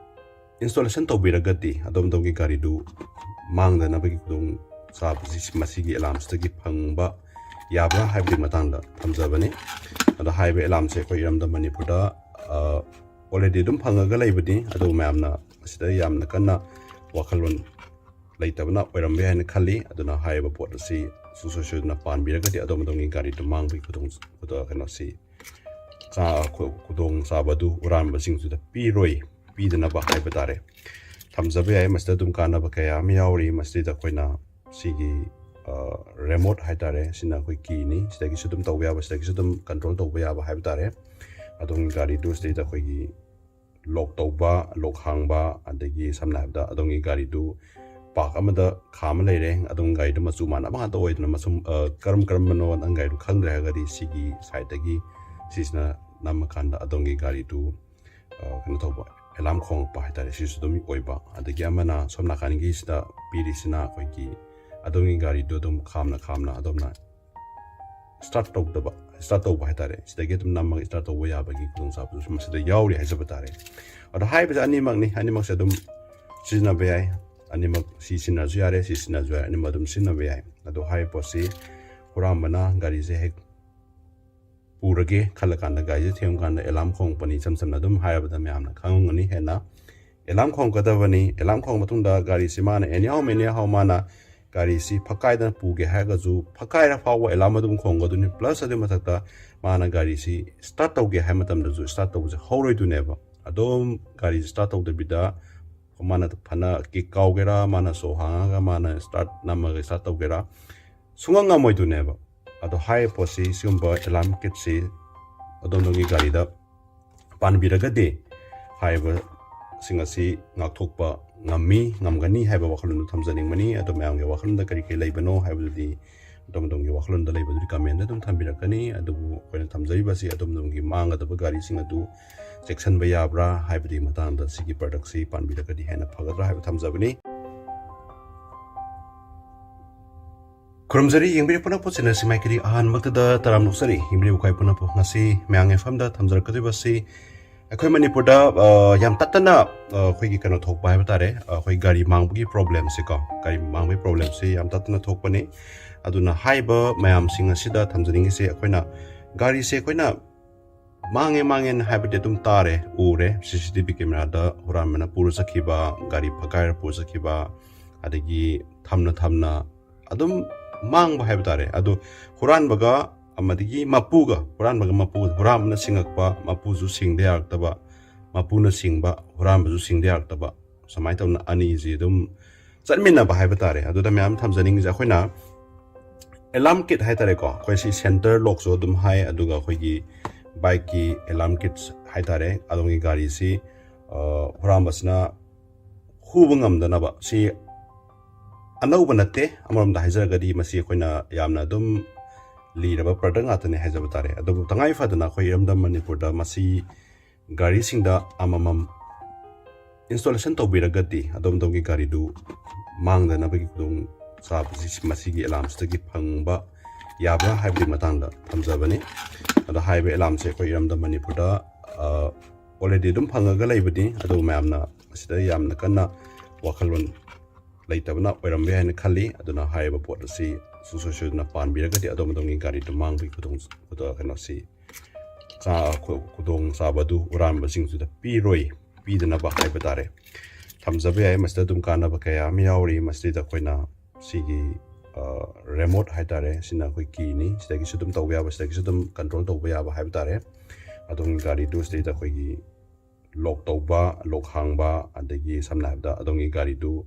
ꯏꯟꯁꯇꯣꯂꯦꯁꯟ ꯇꯧꯕꯤꯔꯒꯗꯤ ꯑꯗꯣꯝ ꯑꯗꯣꯝꯒꯤ ꯒꯥꯔꯤꯗꯨ ꯃꯥꯡꯗꯅꯕꯒꯤ ꯈꯨꯗꯣꯡ ꯆꯥꯕꯁꯤ ꯃꯁꯤꯒꯤ ꯑꯦꯂꯥꯔꯝꯁꯤꯗꯒꯤ ꯐꯪꯕ ꯌꯥꯕ꯭ꯔꯥ ꯍꯥꯏꯕꯒꯤ ꯃꯇꯥꯡꯗ ꯊꯝꯖꯕꯅꯤ꯫ ꯑꯗꯣ ꯍꯥꯏꯔꯤꯕ ꯑꯦꯂꯥꯔꯝꯁꯦ ꯑꯩꯈꯣꯏ ꯏꯔꯝꯗꯝ ꯃꯅꯤꯄꯨꯔꯗ, ꯑ, ꯑꯣꯜꯔꯦꯗꯤ ꯑꯗꯨꯝ ꯐꯪꯉꯒ ꯂꯩꯕꯅꯤ, ꯑꯗꯨꯕꯨ ꯃꯌꯥꯝꯅ ꯃꯁꯤꯗ ꯌꯥꯝꯅ ꯀꯟꯅ ꯋꯥꯈꯜꯂꯣꯟ ꯂꯩꯇꯕꯅ ꯑꯣꯏꯔꯝꯕ ꯌꯥꯏ ꯍꯥꯏꯅ ꯈꯜꯂꯤ꯫ ꯑꯗꯨꯅ ꯍꯥꯏꯔꯤꯕ ꯄꯣꯠ ꯑꯁꯤ ꯁꯨꯡꯁꯣꯏ ꯁꯣꯏꯗꯅ ꯄꯥꯟꯕꯤꯔꯒꯗꯤ ꯑꯗꯣꯝ ꯑꯗꯣꯝꯒꯤ ꯒꯥꯔꯤꯗꯨ ꯃꯥꯡꯕꯒꯤ ꯈꯨꯗꯣꯡ, ꯈꯨꯗꯣꯡ, ꯀꯩꯅꯣꯁꯤ, ꯆꯥ-, ꯈꯨ-, ꯈꯨꯗꯣꯡ ꯆꯥꯕ ꯑꯗꯨ ꯍꯨꯔꯥꯟꯕꯁꯤꯡꯗꯨꯗ ꯄꯤꯔꯣꯏ, ꯄꯤꯗꯅꯕ ꯍꯥꯏꯕ ꯇꯥꯔꯦ꯫ ꯊꯝꯖꯕ ꯌꯥꯏ꯫ ꯃꯁꯤꯗ ꯑꯗꯨꯝ ꯀꯥꯟꯅꯕ ꯀꯌꯥ ꯑꯃ ꯌꯥꯎꯔꯤ꯫ ꯃꯁꯤꯗ ꯑꯩꯈꯣꯏꯅ ꯁꯤꯒꯤ, ꯑ, ꯔꯦꯃꯣꯠ ꯍꯥꯏ ꯇꯥꯔꯦ, ꯁꯤꯅ ꯑꯩꯈꯣꯏ ꯀꯤꯅꯤ꯫ ꯁꯤꯗꯒꯤꯁꯨ ꯑꯗꯨꯝ ꯇꯧꯕ ꯌꯥꯕ, ꯁꯤꯗꯒꯤꯁꯨ ꯑꯗꯨꯝ ꯀꯟꯇ꯭ꯔꯣꯜ ꯇꯧꯕ ꯌꯥꯕ ꯍꯥꯏꯕ ꯇꯥꯔꯦ꯫ ꯑꯗꯣꯝꯒꯤ ꯒꯥꯔꯤꯗꯨ ꯁꯤꯗꯩꯗ ꯑꯩꯈꯣꯏꯒꯤ ꯂꯣꯛ ꯇꯧꯕ, ꯂꯣꯛ ꯍꯥꯡꯕ, ꯑꯗꯒꯤ ꯁꯝꯅ ꯍꯥꯏꯔꯕꯗ ꯑꯗꯣꯝꯒꯤ ꯒꯥꯔꯤꯗꯨ ꯄꯥꯔꯛ ꯑꯃꯗ ꯈꯥꯝꯃ ꯂꯩꯔꯦ, ꯑꯗꯣꯝꯒꯤ ꯒꯥꯔꯤꯗꯨ ꯃꯆꯨ ꯃꯥꯟꯅꯕ ꯉꯥꯛꯇ ꯑꯣꯏꯗꯅ, ꯃꯆꯨ, ꯑ, ꯀꯔꯝ ꯀꯔꯝꯕꯅꯣ ꯅꯪ ꯒꯥꯔꯤꯗꯨ ꯈꯪꯗ꯭ꯔꯦ ꯍꯥꯏꯔꯒꯗꯤ ꯁꯤꯒꯤ ꯁꯥꯏꯠꯇꯒꯤ ꯁꯤꯁꯤꯅ ꯅꯝꯃꯀꯥꯟꯗ ꯑꯗꯣꯝꯒꯤ ꯒꯥꯔꯤꯗꯨ, ꯑ, ꯀꯩꯅꯣ ꯇꯧꯕ, ꯑꯦꯂꯥꯝ ꯈꯣꯡꯉꯛꯄ ꯍꯥꯏꯇꯥꯔꯦ, ꯁꯤꯁꯨ ꯑꯗꯨꯝ ꯑꯣꯏꯕ꯫ ꯑꯗꯒꯤ ꯑꯃꯅ ꯁꯣꯝ ꯅꯥꯀꯟꯒꯤꯁꯤꯗ ꯄꯤꯔꯤꯁꯤꯅ ꯑꯩꯈꯣꯏꯒꯤ ꯑꯗꯣꯝꯒꯤ ꯒꯥꯔꯤꯗꯨ ꯑꯗꯨꯝ ꯈꯥꯝꯅ ꯈꯥꯝꯅ ꯑꯗꯣꯝꯅ ꯁ꯭ꯇꯥꯔꯠ ꯇꯧꯗꯕ, ꯁ꯭ꯇꯥꯔꯠ ꯇꯧꯕ ꯍꯥꯏꯇꯥꯔꯦ, ꯁꯤꯗꯒꯤ ꯑꯗꯨꯝ ꯅꯝꯃꯒ ꯁ꯭ꯇꯥꯔꯠ ꯇꯧꯕ ꯌꯥꯕꯒꯤ ꯈꯨꯗꯣꯡꯆꯥꯕꯗꯨꯁꯨ ꯃꯁꯤꯗ ꯌꯥꯎꯔꯤ ꯍꯥꯏꯖꯕ ꯇꯥꯔꯦ꯫ ꯑꯗꯣ ꯍꯥꯏꯔꯤꯕꯁꯦ ꯑꯅꯤꯃꯛꯅꯤ, ꯑꯅꯤꯃꯛꯁꯦ ꯑꯗꯨꯝ ꯁꯤꯖꯤꯟꯅꯕ ꯌꯥꯏ꯫ ꯑꯅꯤꯃꯛ ꯁꯤ ꯁꯤꯖꯤꯟꯅꯔꯁꯨ ꯌꯥꯔꯦ, ꯁꯤ ꯁꯤꯖꯤꯟꯅꯔꯁꯨ ꯌꯥꯔꯦ, ꯑꯅꯤꯃꯛ ꯑꯗꯨꯝ ꯁꯤꯖꯤꯟꯅꯕ ꯌꯥꯏ꯫ ꯑꯗꯣ ꯍꯥꯏꯔꯤꯕ ꯄꯣꯠꯁꯤ ꯍꯨꯔꯥꯟꯕꯅ ꯒꯥꯔꯤꯁꯦ ꯍꯦꯛ ꯄꯨꯔꯒꯦ ꯈꯜꯂꯀꯥꯟꯗ ꯒꯥꯔꯤꯁꯦ ꯊꯦꯡꯕ ꯀꯥꯟꯗ ꯑꯦꯂꯥꯝ ꯈꯣꯡꯉꯛꯄꯅꯤ꯫ ꯏꯆꯝ ꯆꯝꯅ ꯑꯗꯨꯝ ꯍꯥꯏꯔꯕꯗ ꯃꯌꯥꯝꯅ ꯈꯪꯉꯝꯒꯅꯤ ꯍꯦꯟꯅ꯫ ꯑꯦꯂꯥꯝ ꯈꯣꯡꯉꯛꯀꯗꯕꯅꯤ꯫ ꯑꯦꯂꯥꯝ ꯈꯣꯡꯉ ꯃꯇꯨꯡꯗ ꯒꯥꯔꯤꯁꯤ ꯃꯥꯅ anyhow anyhow ꯃꯥꯅ ꯒꯥꯔꯤꯁꯤ ꯐꯛꯀꯥꯏꯗꯅ ꯄꯨꯒꯦ ꯍꯥꯏꯔꯒꯁꯨ ꯐꯛꯀꯥꯏꯔ ꯐꯥꯎꯕ ꯑꯦꯂꯥꯝ ꯑꯗꯨꯝ ꯈꯣꯡꯒꯗꯣꯏꯅꯤ꯫ ꯄ꯭ꯂꯁ ꯑꯗꯨꯒꯤ ꯃꯊꯛꯇ ꯃꯥꯅ ꯒꯥꯔꯤꯁꯤ ꯁ꯭ꯇꯥꯔꯠ ꯇꯧꯒꯦ ꯍꯥꯏꯕ ꯃꯇꯝꯗꯁꯨ ꯁ꯭ꯇꯥꯔꯠ ꯇꯧꯕꯁꯦ ꯍꯧꯔꯣꯏꯗꯣꯏꯅꯦꯕ꯫ ꯑꯗꯨꯝ ꯒꯥꯔꯤꯁꯤ ꯁ꯭ꯇꯥꯔꯠ ꯇꯧꯗꯕꯤꯗ ꯃꯥꯅ ꯐꯅ ꯀꯤꯛ ꯀꯥꯎꯒꯦꯔꯥ, ꯃꯥꯅ ꯁꯣ ꯍꯥꯡꯉꯒ ꯃꯥꯅ ꯁ꯭ꯇꯥꯔꯠ ꯅꯝꯃꯒ ꯁ꯭ꯇꯥꯔꯠ ꯇꯧꯒꯦꯔꯥ, ꯁꯨꯡꯉꯝ ꯉꯝꯃꯣꯏꯗꯣꯏꯅꯦꯕ꯫ ꯑꯗꯣ ꯍꯥꯏꯔꯤꯕ ꯄꯣꯠꯁꯤ, ꯁꯤꯒꯨꯝꯕ ꯑꯦꯂꯥꯔꯝ ꯀꯤꯠꯁꯤ ꯑꯗꯣꯝ ꯑꯗꯣꯝꯒꯤ ꯒꯥꯔꯤꯗ ꯄꯥꯟꯕꯤꯔꯒꯗꯤ ꯍꯥꯏꯔꯤꯕꯁꯤꯡ ꯑꯁꯤ ꯉꯥꯛꯊꯣꯛꯄ ꯉꯝꯃꯤ, ꯉꯝꯒꯅꯤ ꯍꯥꯏꯕ ꯋꯥꯈꯜꯂꯣꯟꯗꯨ ꯊꯝꯖꯅꯤꯡꯕꯅꯤ꯫ ꯑꯗꯣ ꯃꯌꯥꯝꯒꯤ ꯋꯥꯈꯜꯂꯣꯟꯗ ꯀꯔꯤ ꯀꯔꯤ ꯂꯩꯕꯅꯣ ꯍꯥꯏꯕꯗꯨꯗꯤ ꯑꯗꯣꯝ ꯑꯗꯣꯝꯒꯤ ꯋꯥꯈꯜꯂꯣꯟꯗ ꯂꯩꯕꯗꯨꯗꯤ ꯀꯃꯦꯟꯗ ꯑꯗꯨꯝ ꯊꯝꯕꯤꯔꯛꯀꯅꯤ꯫ ꯑꯗꯨꯕꯨ ꯑꯩꯈꯣꯏꯅ ꯊꯝꯖꯔꯤꯕꯁꯤ ꯑꯗꯣꯝ ꯑꯗꯣꯝꯒꯤ ꯃꯥꯡꯒꯗꯕ ꯒꯥꯔꯤꯁꯤꯡ ꯑꯗꯨ ꯆꯦꯛꯁꯤꯟꯕ ꯌꯥꯕ꯭ꯔꯥ ꯍꯥꯏꯕꯗꯨꯒꯤ ꯃꯇꯥꯡꯗ ꯁꯤꯒꯤ ꯄ꯭ꯔꯗꯛꯁꯤ ꯄꯥꯟꯕꯤꯔꯒꯗꯤ ꯍꯦꯟꯅ ꯐꯒꯗ꯭ꯔꯥ ꯍꯥꯏꯕ ꯊꯝꯖꯕꯅꯤ꯫ ꯈꯨꯔꯨꯝꯖꯔꯤ, ꯌꯦꯡꯕꯤꯔꯛꯄ ꯄꯨꯝꯅꯃꯛꯄꯨ ꯆꯦꯅꯦꯜꯁꯤ ꯃꯥꯏꯀꯩꯗꯒꯤ ꯑꯍꯥꯟꯕꯃꯛꯇꯗ ꯇꯔꯥꯝꯅ ꯑꯣꯛꯆꯔꯤ꯫ ꯌꯦꯡꯕꯤꯔꯤꯕ ꯑꯩꯈꯣꯏ ꯄꯨꯝꯅꯃꯛꯄꯨ ꯉꯁꯤ ꯃꯌꯥꯝꯒꯤ ꯃꯐꯝꯗ ꯊꯝꯖꯔꯛꯀꯗꯧꯔꯤꯕꯁꯤ ꯑꯩꯈꯣꯏ ꯃꯅꯤꯄꯨꯔꯗ, ꯑ, ꯌꯥꯝ ꯇꯠꯇꯅ, ꯑ, ꯑꯩꯈꯣꯏꯒꯤ ꯀꯩꯅꯣ ꯊꯣꯛꯄ ꯍꯥꯏꯕ ꯇꯥꯔꯦ, ꯑ, ꯑꯩꯈꯣꯏ ꯒꯥꯔꯤ ꯃꯥꯡꯕꯒꯤ ꯄ꯭ꯔꯣꯕ꯭ꯂꯦꯝꯁꯤꯀꯣ, ꯒꯥꯔꯤ ꯃꯥꯡꯕꯒꯤ ꯄ꯭ꯔꯣꯕ꯭ꯂꯦꯝꯁꯤ ꯌꯥꯝ ꯇꯠꯇꯅ ꯊꯣꯛꯄꯅꯤ꯫ ꯑꯗꯨꯅ ꯍꯥꯏꯔꯤꯕ ꯃꯌꯥꯝꯁꯤꯡ ꯑꯁꯤꯗ ꯊꯝꯖꯅꯤꯡꯉꯤꯁꯦ, ꯑꯩꯈꯣꯏꯅ ꯒꯥꯔꯤꯁꯦ ꯑꯩꯈꯣꯏꯅ ꯃꯥꯡꯉꯦ ꯃꯥꯡꯉꯦꯅ ꯍꯥꯏꯕꯗꯤ ꯑꯗꯨꯝ ꯇꯥꯔꯦ, ꯎꯔꯦ, ꯁꯤ ꯁꯤ ꯇꯤ ꯚꯤ ꯀꯦꯃꯦꯔꯥꯗ ꯍꯨꯔꯥꯟꯕꯅ ꯄꯨꯔ ꯆꯠꯈꯤꯕ, ꯒꯥꯔꯤ ꯐꯛꯀꯥꯏꯔ ꯄꯨꯔ ꯆꯠꯈꯤꯕ, ꯑꯗꯒꯤ ꯊꯝꯅ ꯊꯝꯅ ꯑꯗꯨꯝ ꯃꯥꯡꯕ ꯍꯥꯏꯕ ꯇꯥꯔꯦ꯫ ꯑꯗꯨ ꯍꯨꯔꯥꯟꯕꯒ ꯑꯃꯗꯒꯤ ꯃꯄꯨꯒ, ꯍꯨꯔꯥꯟꯕꯒ ꯃꯄꯨ, ꯍꯨꯔꯥꯟꯕꯅ ꯁꯤꯡꯉꯛꯄ, ꯃꯄꯨꯁꯨ ꯁꯤꯡꯗ ꯌꯥꯔꯛꯇꯕ, ꯃꯄꯨꯅ ꯁꯤꯡꯕ, ꯍꯨꯔꯥꯟꯕꯁꯨ ꯁꯤꯡꯗ ꯌꯥꯔꯛꯇꯕ, ꯁꯨꯃꯥꯏꯅ ꯇꯧꯅ ꯑꯅꯤꯁꯤ ꯑꯗꯨꯝ ꯆꯠꯃꯤꯟꯅꯕ ꯍꯥꯏꯕ ꯇꯥꯔꯦ꯫ ꯑꯗꯨꯗ ꯃꯌꯥꯝ ꯊꯝꯖꯅꯤꯡꯉꯤꯁꯦ, ꯑꯩꯈꯣꯏꯅ ꯑꯦꯂꯥꯔꯝ ꯀꯤꯠ ꯍꯥꯏ ꯇꯥꯔꯦꯀꯣ, ꯑꯩꯈꯣꯏ ꯁꯤ ꯁꯦꯟꯇꯔ ꯂꯣꯛꯁꯨ ꯑꯗꯨꯝ ꯍꯥꯏ, ꯑꯗꯨꯒ ꯑꯩꯈꯣꯏꯒꯤ ꯕꯥꯏꯛꯀꯤ ꯑꯦꯂꯥꯔꯝ ꯀꯤꯠꯁ ꯍꯥꯏ ꯇꯥꯔꯦ, ꯑꯗꯣꯝꯒꯤ ꯒꯥꯔꯤꯁꯤ ꯍꯨꯔꯥꯟꯕꯁꯤꯅ ꯍꯨꯕ ꯉꯝꯗꯅꯕ꯫ ꯁꯤ ꯑꯅꯧꯕ ꯅꯠꯇꯦ꯫ ꯑꯃꯔꯣꯝꯗ ꯍꯥꯏꯖꯔꯒꯗꯤ ꯃꯁꯤ ꯑꯩꯈꯣꯏꯅ ꯌꯥꯝꯅ ꯑꯗꯨꯝ ꯂꯤꯔꯕ ꯄ꯭ꯔꯗꯛ ꯉꯥꯛꯇꯅꯤ ꯍꯥꯏꯖꯕ ꯇꯥꯔꯦ꯫ ꯑꯗꯨꯕꯨ ꯇꯉꯥꯏ ꯐꯗꯅ ꯑꯩꯈꯣꯏ ꯏꯔꯝꯗꯝ ꯃꯅꯤꯄꯨꯔꯗ ꯃꯁꯤ ꯒꯥꯔꯤꯁꯤꯡꯗ ꯑꯃꯃꯝ ꯏꯟꯁꯇꯣꯂꯦꯁꯟ ꯇꯧꯕꯤꯔꯒꯗꯤ ꯑꯗꯣꯝ ꯑꯗꯣꯝꯒꯤ ꯒꯥꯔꯤꯗꯨ ꯃꯥꯡꯗꯅꯕꯒꯤ ꯈꯨꯗꯣꯡ ꯆꯥꯕꯁꯤ ꯃꯁꯤꯒꯤ ꯑꯦꯂꯥꯝꯁꯤꯗꯒꯤ ꯐꯪꯕ ꯌꯥꯕ꯭ꯔꯥ ꯍꯥꯏꯕꯒꯤ ꯃꯇꯥꯡꯗ ꯊꯝꯖꯕꯅꯤ꯫ ꯑꯗꯣ ꯍꯥꯏꯔꯤꯕ ꯑꯦꯂꯥꯝꯁꯦ ꯑꯩꯈꯣꯏ ꯏꯔꯝꯗꯝ ꯃꯅꯤꯄꯨꯔꯗ ꯑꯣꯜꯔꯦꯗꯤ ꯑꯗꯨꯝ ꯐꯪꯉꯒ ꯂꯩꯕꯅꯤ꯫ ꯑꯗꯨꯕꯨ ꯃꯌꯥꯝꯅ ꯃꯁꯤꯗ ꯌꯥꯝꯅ ꯀꯟꯅ ꯋꯥꯈꯜꯂꯣꯟ ꯂꯩꯇꯕꯅ ꯑꯣꯏꯔꯝꯕ ꯌꯥꯏ ꯍꯥꯏꯅ ꯈꯜꯂꯤ꯫ ꯑꯗꯨꯅ ꯍꯥꯏꯔꯤꯕ ꯄꯣꯠ ꯑꯁꯤ ꯁꯨꯡꯁꯣꯏ ꯁꯣꯏꯗꯅ ꯄꯥꯟꯕꯤꯔꯒꯗꯤ ꯑꯗꯣꯝ ꯑꯗꯣꯝꯒꯤ ꯒꯥꯔꯤꯗꯨ ꯃꯥꯡꯕꯒꯤ ꯈꯨꯗꯣꯡ ꯀꯩꯅꯣꯁꯤ ꯆꯥ-, ꯈꯨ-, ꯈꯨꯗꯣꯡ ꯆꯥꯕ ꯑꯗꯨ ꯍꯨꯔꯥꯟꯕꯁꯤꯡꯗꯨꯗ ꯄꯤꯔꯣꯏ, ꯄꯤꯗꯅꯕ ꯍꯥꯏꯕ ꯇꯥꯔꯦ꯫ ꯊꯝꯖꯕ ꯌꯥꯏ꯫ ꯃꯁꯤꯗ ꯑꯗꯨꯝ ꯀꯥꯟꯅꯕ ꯀꯌꯥ ꯑꯃ ꯌꯥꯎꯔꯤ꯫ ꯃꯁꯤꯗ ꯑꯩꯈꯣꯏꯅ ꯁꯤꯒꯤ ꯔꯦꯃꯣꯠ ꯍꯥꯏ ꯇꯥꯔꯦ, ꯁꯤꯅ ꯑꯩꯈꯣꯏ ꯀꯤꯅꯤ꯫ ꯁꯤꯗꯒꯤꯁꯨ ꯑꯗꯨꯝ ꯇꯧꯕ ꯌꯥꯕ, ꯁꯤꯗꯒꯤꯁꯨ ꯑꯗꯨꯝ ꯀꯟꯇ꯭ꯔꯣꯜ ꯇꯧꯕ ꯌꯥꯕ ꯍꯥꯏꯕ ꯇꯥꯔꯦ꯫ ꯑꯗꯣꯝꯒꯤ ꯒꯥꯔꯤꯗꯨ ꯁꯤꯗꯩꯗ ꯑꯩꯈꯣꯏꯒꯤ ꯂꯣꯛ ꯇꯧꯕ, ꯂꯣꯛ ꯍꯥꯡꯕ, ꯑꯗꯒꯤ ꯁꯝꯅ ꯍꯥꯏꯔꯕꯗ ꯑꯗꯣꯝꯒꯤ ꯒꯥꯔꯤꯗꯨ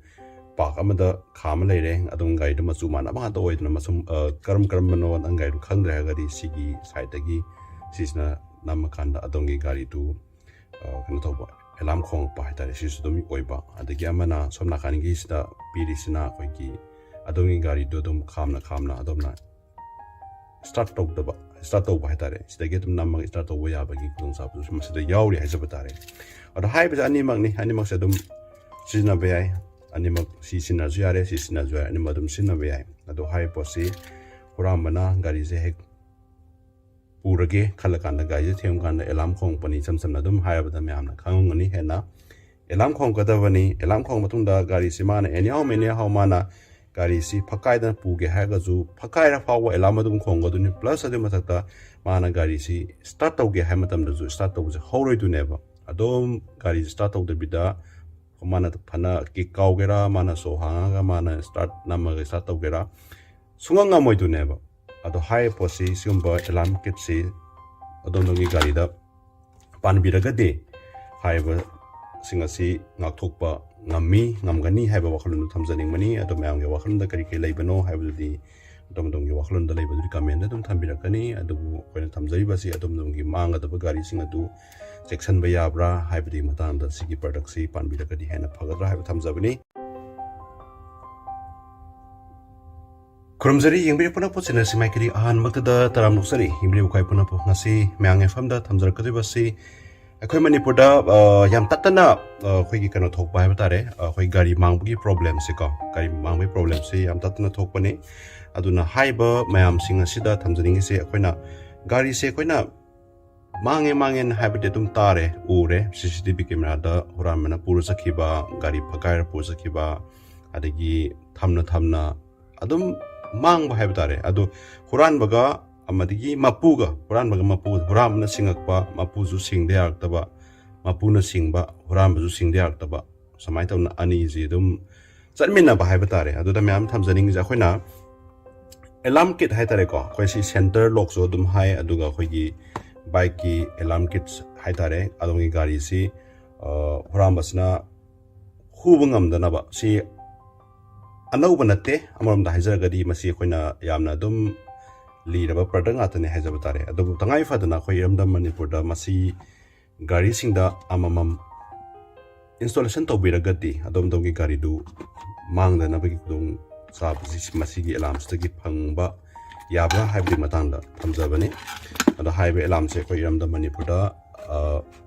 ꯄꯥꯔꯛ ꯑꯃꯗ ꯈꯥꯝꯃ ꯂꯩꯔꯦ, ꯑꯗꯣꯝꯒꯤ ꯒꯥꯔꯤꯗꯨ ꯃꯆꯨ ꯃꯥꯟꯅꯕ ꯉꯥꯛꯇ ꯑꯣꯏꯗꯅ ꯃꯆꯨ, ꯑ, ꯀꯔꯝ ꯀꯔꯝꯕꯅꯣ ꯅꯪ ꯒꯥꯔꯤꯗꯨ ꯈꯪꯗ꯭ꯔꯦ ꯍꯥꯏꯔꯒꯗꯤ ꯁꯤꯒꯤ ꯁꯥꯏꯠꯇꯒꯤ ꯁꯤꯁꯤꯅ ꯅꯝꯃꯀꯥꯟꯗ ꯑꯗꯣꯝꯒꯤ ꯒꯥꯔꯤꯗꯨ, ꯑ, ꯀꯩꯅꯣ ꯇꯧꯕ, ꯑꯦꯂꯥꯝ ꯈꯣꯡꯉꯛꯄ ꯍꯥꯏꯇꯥꯔꯦ, ꯁꯤꯁꯨ ꯑꯗꯨꯝ ꯑꯣꯏꯕ꯫ ꯑꯗꯒꯤ ꯑꯃꯅ ꯁꯣꯝ ꯅꯥꯀꯟꯒꯤꯁꯤꯗ ꯄꯤꯔꯤꯁꯤꯅ ꯑꯩꯈꯣꯏꯒꯤ ꯑꯗꯣꯝꯒꯤ ꯒꯥꯔꯤꯗꯨ ꯑꯗꯨꯝ ꯈꯥꯝꯅ ꯈꯥꯝꯅ ꯑꯗꯣꯝꯅ ꯁ꯭ꯇꯥꯔꯠ ꯇꯧꯗꯕ, ꯁ꯭ꯇꯥꯔꯠ ꯇꯧꯕ ꯍꯥꯏꯇꯥꯔꯦ, ꯁꯤꯗꯒꯤ ꯑꯗꯨꯝ ꯅꯝꯃꯒ ꯁ꯭ꯇꯥꯔꯠ ꯇꯧꯕ ꯌꯥꯕꯒꯤ ꯈꯨꯗꯣꯡꯆꯥꯕꯗꯨꯁꯨ ꯃꯁꯤꯗ ꯌꯥꯎꯔꯤ ꯍꯥꯏꯖꯕ ꯇꯥꯔꯦ꯫ ꯑꯗꯣ ꯍꯥꯏꯔꯤꯕꯁꯦ ꯑꯅꯤꯃꯛꯅꯤ, ꯑꯅꯤꯃꯛꯁꯦ ꯑꯗꯨꯝ ꯁꯤꯖꯤꯟꯅꯕ ꯌꯥꯏ꯫ ꯑꯅꯤꯃꯛ ꯁꯤ ꯁꯤꯖꯤꯟꯅꯔꯁꯨ ꯌꯥꯔꯦ, ꯁꯤ ꯁꯤꯖꯤꯟꯅꯔꯁꯨ ꯌꯥꯔꯦ, ꯑꯅꯤꯃꯛ ꯑꯗꯨꯝ ꯁꯤꯖꯤꯟꯅꯕ ꯌꯥꯏ꯫ ꯑꯗꯣ ꯍꯥꯏꯔꯤꯕ ꯄꯣꯠꯁꯤ ꯍꯨꯔꯥꯟꯕꯅ ꯒꯥꯔꯤꯁꯦ ꯍꯦꯛ ꯄꯨꯔꯒꯦ ꯈꯜꯂꯀꯥꯟꯗ ꯒꯥꯔꯤꯁꯦ ꯊꯦꯡꯕ ꯀꯥꯟꯗ ꯑꯦꯂꯥꯝ ꯈꯣꯡꯉꯛꯄꯅꯤ꯫ ꯏꯆꯝ ꯆꯝꯅ ꯑꯗꯨꯝ ꯍꯥꯏꯔꯕꯗ ꯃꯌꯥꯝꯅ ꯈꯪꯉꯝꯒꯅꯤ ꯍꯦꯟꯅ꯫ ꯑꯦꯂꯥꯝ ꯈꯣꯡꯉꯛꯀꯗꯕꯅꯤ꯫ ꯑꯦꯂꯥꯝ ꯈꯣꯡꯉ ꯃꯇꯨꯡꯗ ꯒꯥꯔꯤꯁꯤ ꯃꯥꯅ anyhow anyhow ꯃꯥꯅ ꯒꯥꯔꯤꯁꯤ ꯐꯛꯀꯥꯏꯗꯅ ꯄꯨꯒꯦ ꯍꯥꯏꯔꯒꯁꯨ ꯐꯛꯀꯥꯏꯔ ꯐꯥꯎꯕ ꯑꯦꯂꯥꯝ ꯑꯗꯨꯝ ꯈꯣꯡꯒꯗꯣꯏꯅꯤ꯫ ꯄ꯭ꯂꯁ ꯑꯗꯨꯒꯤ ꯃꯊꯛꯇ ꯃꯥꯅ ꯒꯥꯔꯤꯁꯤ ꯁ꯭ꯇꯥꯔꯠ ꯇꯧꯒꯦ ꯍꯥꯏꯕ ꯃꯇꯝꯗꯁꯨ ꯁ꯭ꯇꯥꯔꯠ ꯇꯧꯕꯁꯦ ꯍꯧꯔꯣꯏꯗꯣꯏꯅꯦꯕ꯫ ꯑꯗꯨꯝ ꯒꯥꯔꯤꯁꯤ ꯁ꯭ꯇꯥꯔꯠ ꯇꯧꯗꯕꯤꯗ ꯃꯥꯅ ꯐꯅ ꯀꯤꯛ ꯀꯥꯎꯒꯦꯔꯥ, ꯃꯥꯅ ꯁꯣ ꯍꯥꯡꯉꯒ ꯃꯥꯅ ꯁ꯭ꯇꯥꯔꯠ ꯅꯝꯃꯒ ꯁ꯭ꯇꯥꯔꯠ ꯇꯧꯒꯦꯔꯥ, ꯁꯨꯡꯉꯝ ꯉꯝꯃꯣꯏꯗꯣꯏꯅꯦꯕ꯫ ꯑꯗꯣ ꯍꯥꯏꯔꯤꯕ ꯄꯣꯠꯁꯤ ꯁꯤꯒꯨꯝꯕ ꯑꯦꯂꯥꯔꯝ ꯀꯤꯠꯁꯤ ꯑꯗꯣꯝ ꯑꯗꯣꯝꯒꯤ ꯒꯥꯔꯤꯗ ꯄꯥꯟꯕꯤꯔꯒꯗꯤ ꯍꯥꯏꯔꯤꯕꯁꯤꯡ ꯑꯁꯤ ꯉꯥꯛꯊꯣꯛꯄ ꯉꯝꯃꯤ, ꯉꯝꯒꯅꯤ ꯍꯥꯏꯕ ꯋꯥꯈꯜꯂꯣꯟꯗꯨ ꯊꯝꯖꯅꯤꯡꯕꯅꯤ꯫ ꯑꯗꯣ ꯃꯌꯥꯝꯒꯤ ꯋꯥꯈꯜꯂꯣꯟꯗ ꯀꯔꯤ ꯀꯔꯤ ꯂꯩꯕꯅꯣ ꯍꯥꯏꯕꯗꯨꯗꯤ ꯑꯗꯣꯝ ꯑꯗꯣꯝꯒꯤ ꯋꯥꯈꯜꯂꯣꯟꯗ ꯂꯩꯕꯗꯨꯗꯤ comment ꯑꯗꯨꯝ ꯊꯝꯕꯤꯔꯛꯀꯅꯤ꯫ ꯑꯗꯨꯕꯨ ꯑꯩꯈꯣꯏꯅ ꯊꯝꯖꯔꯤꯕꯁꯤ ꯑꯗꯣꯝ ꯑꯗꯣꯝꯒꯤ ꯃꯥꯡꯒꯗꯕ ꯒꯥꯔꯤꯁꯤꯡ ꯑꯗꯨ ꯆꯦꯛꯁꯤꯟꯕ ꯌꯥꯕ꯭ꯔꯥ ꯍꯥꯏꯕꯗꯨꯒꯤ ꯃꯇꯥꯡꯗ ꯁꯤꯒꯤ product ꯁꯤ ꯄꯥꯟꯕꯤꯔꯒꯗꯤ ꯍꯦꯟꯅ ꯐꯒꯗ꯭ꯔꯥ ꯍꯥꯏꯕ ꯊꯝꯖꯕꯅꯤ꯫ ꯈꯨꯔꯨꯝꯖꯔꯤ, ꯌꯦꯡꯕꯤꯔꯤꯕ ꯄꯨꯝꯅꯃꯛꯄꯨ channel ꯁꯤ ꯃꯥꯏꯀꯩꯗꯒꯤ ꯑꯍꯥꯟꯕꯃꯛꯇꯗ ꯇꯔꯥꯝꯅ ꯑꯣꯛꯆꯔꯤ꯫ ꯌꯦꯡꯕꯤꯔꯤꯕ ꯈ꯭ꯋꯥꯏ ꯄꯨꯝꯅꯃꯛꯄꯨ ꯉꯁꯤ ꯃꯌꯥꯝꯒꯤ ꯃꯐꯝꯗ ꯊꯝꯖꯔꯛꯀꯗꯧꯔꯤꯕꯁꯤ ꯑꯩꯈꯣꯏ ꯃꯅꯤꯄꯨꯔꯗ, ꯑ, ꯌꯥꯝ ꯇꯠꯇꯅ, ꯑ, ꯑꯩꯈꯣꯏꯒꯤ ꯀꯩꯅꯣ ꯊꯣꯛꯄ ꯍꯥꯏꯕ ꯇꯥꯔꯦ, ꯑꯩꯈꯣꯏ ꯒꯥꯔꯤ ꯃꯥꯡꯕꯒꯤ problem ꯁꯤꯀꯣ, ꯒꯥꯔꯤ ꯃꯥꯡꯕꯒꯤ problem ꯁꯤ ꯌꯥꯝ ꯇꯠꯇꯅ ꯊꯣꯛꯄꯅꯤ꯫ ꯑꯗꯨꯅ ꯍꯥꯏꯔꯤꯕ ꯃꯌꯥꯝꯁꯤꯡ ꯑꯁꯤꯗ ꯊꯝꯖꯅꯤꯡꯉꯤꯁꯦ, ꯑꯩꯈꯣꯏꯅ ꯒꯥꯔꯤꯁꯦ ꯑꯩꯈꯣꯏꯅ ꯃꯥꯡꯉꯦ ꯃꯥꯡꯉꯦꯅ ꯍꯥꯏꯕꯗꯤ ꯑꯗꯨꯝ ꯇꯥꯔꯦ, ꯎꯔꯦ, C C T V camera ꯗ ꯍꯨꯔꯥꯟꯕꯅ ꯄꯨꯔ ꯆꯠꯈꯤꯕ, ꯒꯥꯔꯤ ꯐꯛꯀꯥꯏꯔ ꯄꯨꯔ ꯆꯠꯈꯤꯕ, ꯑꯗꯒꯤ ꯊꯝꯅ ꯊꯝꯅ ꯑꯗꯨꯝ ꯃꯥꯡꯕ ꯍꯥꯏꯕ ꯇꯥꯔꯦ꯫ ꯑꯗꯣ ꯍꯨꯔꯥꯟꯕꯒ ꯑꯃꯗꯒꯤ ꯃꯄꯨꯒ, ꯍꯨꯔꯥꯟꯕꯒ ꯃꯄꯨ, ꯍꯨꯔꯥꯟꯕꯅ ꯁꯤꯡꯉꯛꯄ, ꯃꯄꯨꯁꯨ ꯁꯤꯡꯗ ꯌꯥꯔꯛꯇꯕ, ꯃꯄꯨꯅ ꯁꯤꯡꯕ, ꯍꯨꯔꯥꯟꯕꯁꯨ ꯁꯤꯡꯗ ꯌꯥꯔꯛꯇꯕ, ꯁꯨꯃꯥꯏꯅ ꯇꯧꯅ ꯑꯅꯤꯁꯤ ꯑꯗꯨꯝ ꯆꯠꯃꯤꯟꯅꯕ ꯍꯥꯏꯕ ꯇꯥꯔꯦ꯫ ꯑꯗꯨꯗ ꯃꯌꯥꯝ ꯊꯝꯖꯅꯤꯡꯉꯤꯁꯦ, ꯑꯩꯈꯣꯏꯅ alarm kit ꯍꯥꯏ ꯇꯥꯔꯦꯀꯣ, ꯑꯩꯈꯣꯏ ꯁꯤ center lock ꯁꯨ ꯑꯗꯨꯝ ꯍꯥꯏ, ꯑꯗꯨꯒ ꯑꯩꯈꯣꯏꯒꯤ bike ꯀꯤ alarm kits ꯍꯥꯏ ꯇꯥꯔꯦ, ꯑꯗꯣꯝꯒꯤ ꯒꯥꯔꯤꯁꯤ, ꯑ, ꯍꯨꯔꯥꯟꯕꯁꯤꯅ ꯍꯨꯕ ꯉꯝꯗꯅꯕ, ꯁꯤ ꯑꯅꯧꯕ ꯅꯠꯇꯦ꯫ ꯑꯃꯔꯣꯝꯗ ꯍꯥꯏꯖꯔꯒꯗꯤ ꯃꯁꯤ ꯑꯩꯈꯣꯏꯅ ꯌꯥꯝꯅ ꯑꯗꯨꯝ ꯂꯤꯔꯕ product ꯉꯥꯛꯇꯅꯤ ꯍꯥꯏꯖꯕ ꯇꯥꯔꯦ꯫ ꯑꯗꯨꯕꯨ ꯇꯉꯥꯏ ꯐꯗꯅ ꯑꯩꯈꯣꯏ ꯏꯔꯝꯗꯝ ꯃꯅꯤꯄꯨꯔꯗ ꯃꯁꯤ ꯒꯥꯔꯤꯁꯤꯡꯗ ꯑꯃꯃꯝ installation ꯇꯧꯕꯤꯔꯒꯗꯤ ꯑꯗꯣꯝ ꯑꯗꯣꯝꯒꯤ ꯒꯥꯔꯤꯗꯨ ꯃꯥꯡꯗꯅꯕꯒꯤ ꯈꯨꯗꯣꯡ ꯆꯥꯕꯁꯤ ꯃꯁꯤꯒꯤ alarm ꯁꯤꯗꯒꯤ ꯐꯪꯕ ꯌꯥꯕ꯭ꯔꯥ ꯍꯥꯏꯕꯒꯤ ꯃꯇꯥꯡꯗ ꯊꯝꯖꯕꯅꯤ꯫ ꯑꯗꯣ ꯍꯥꯏꯔꯤꯕ alarm ꯁꯦ ꯑꯩꯈꯣꯏ ꯏꯔꯝꯗꯝ ꯃꯅꯤꯄꯨꯔꯗ, ꯑ,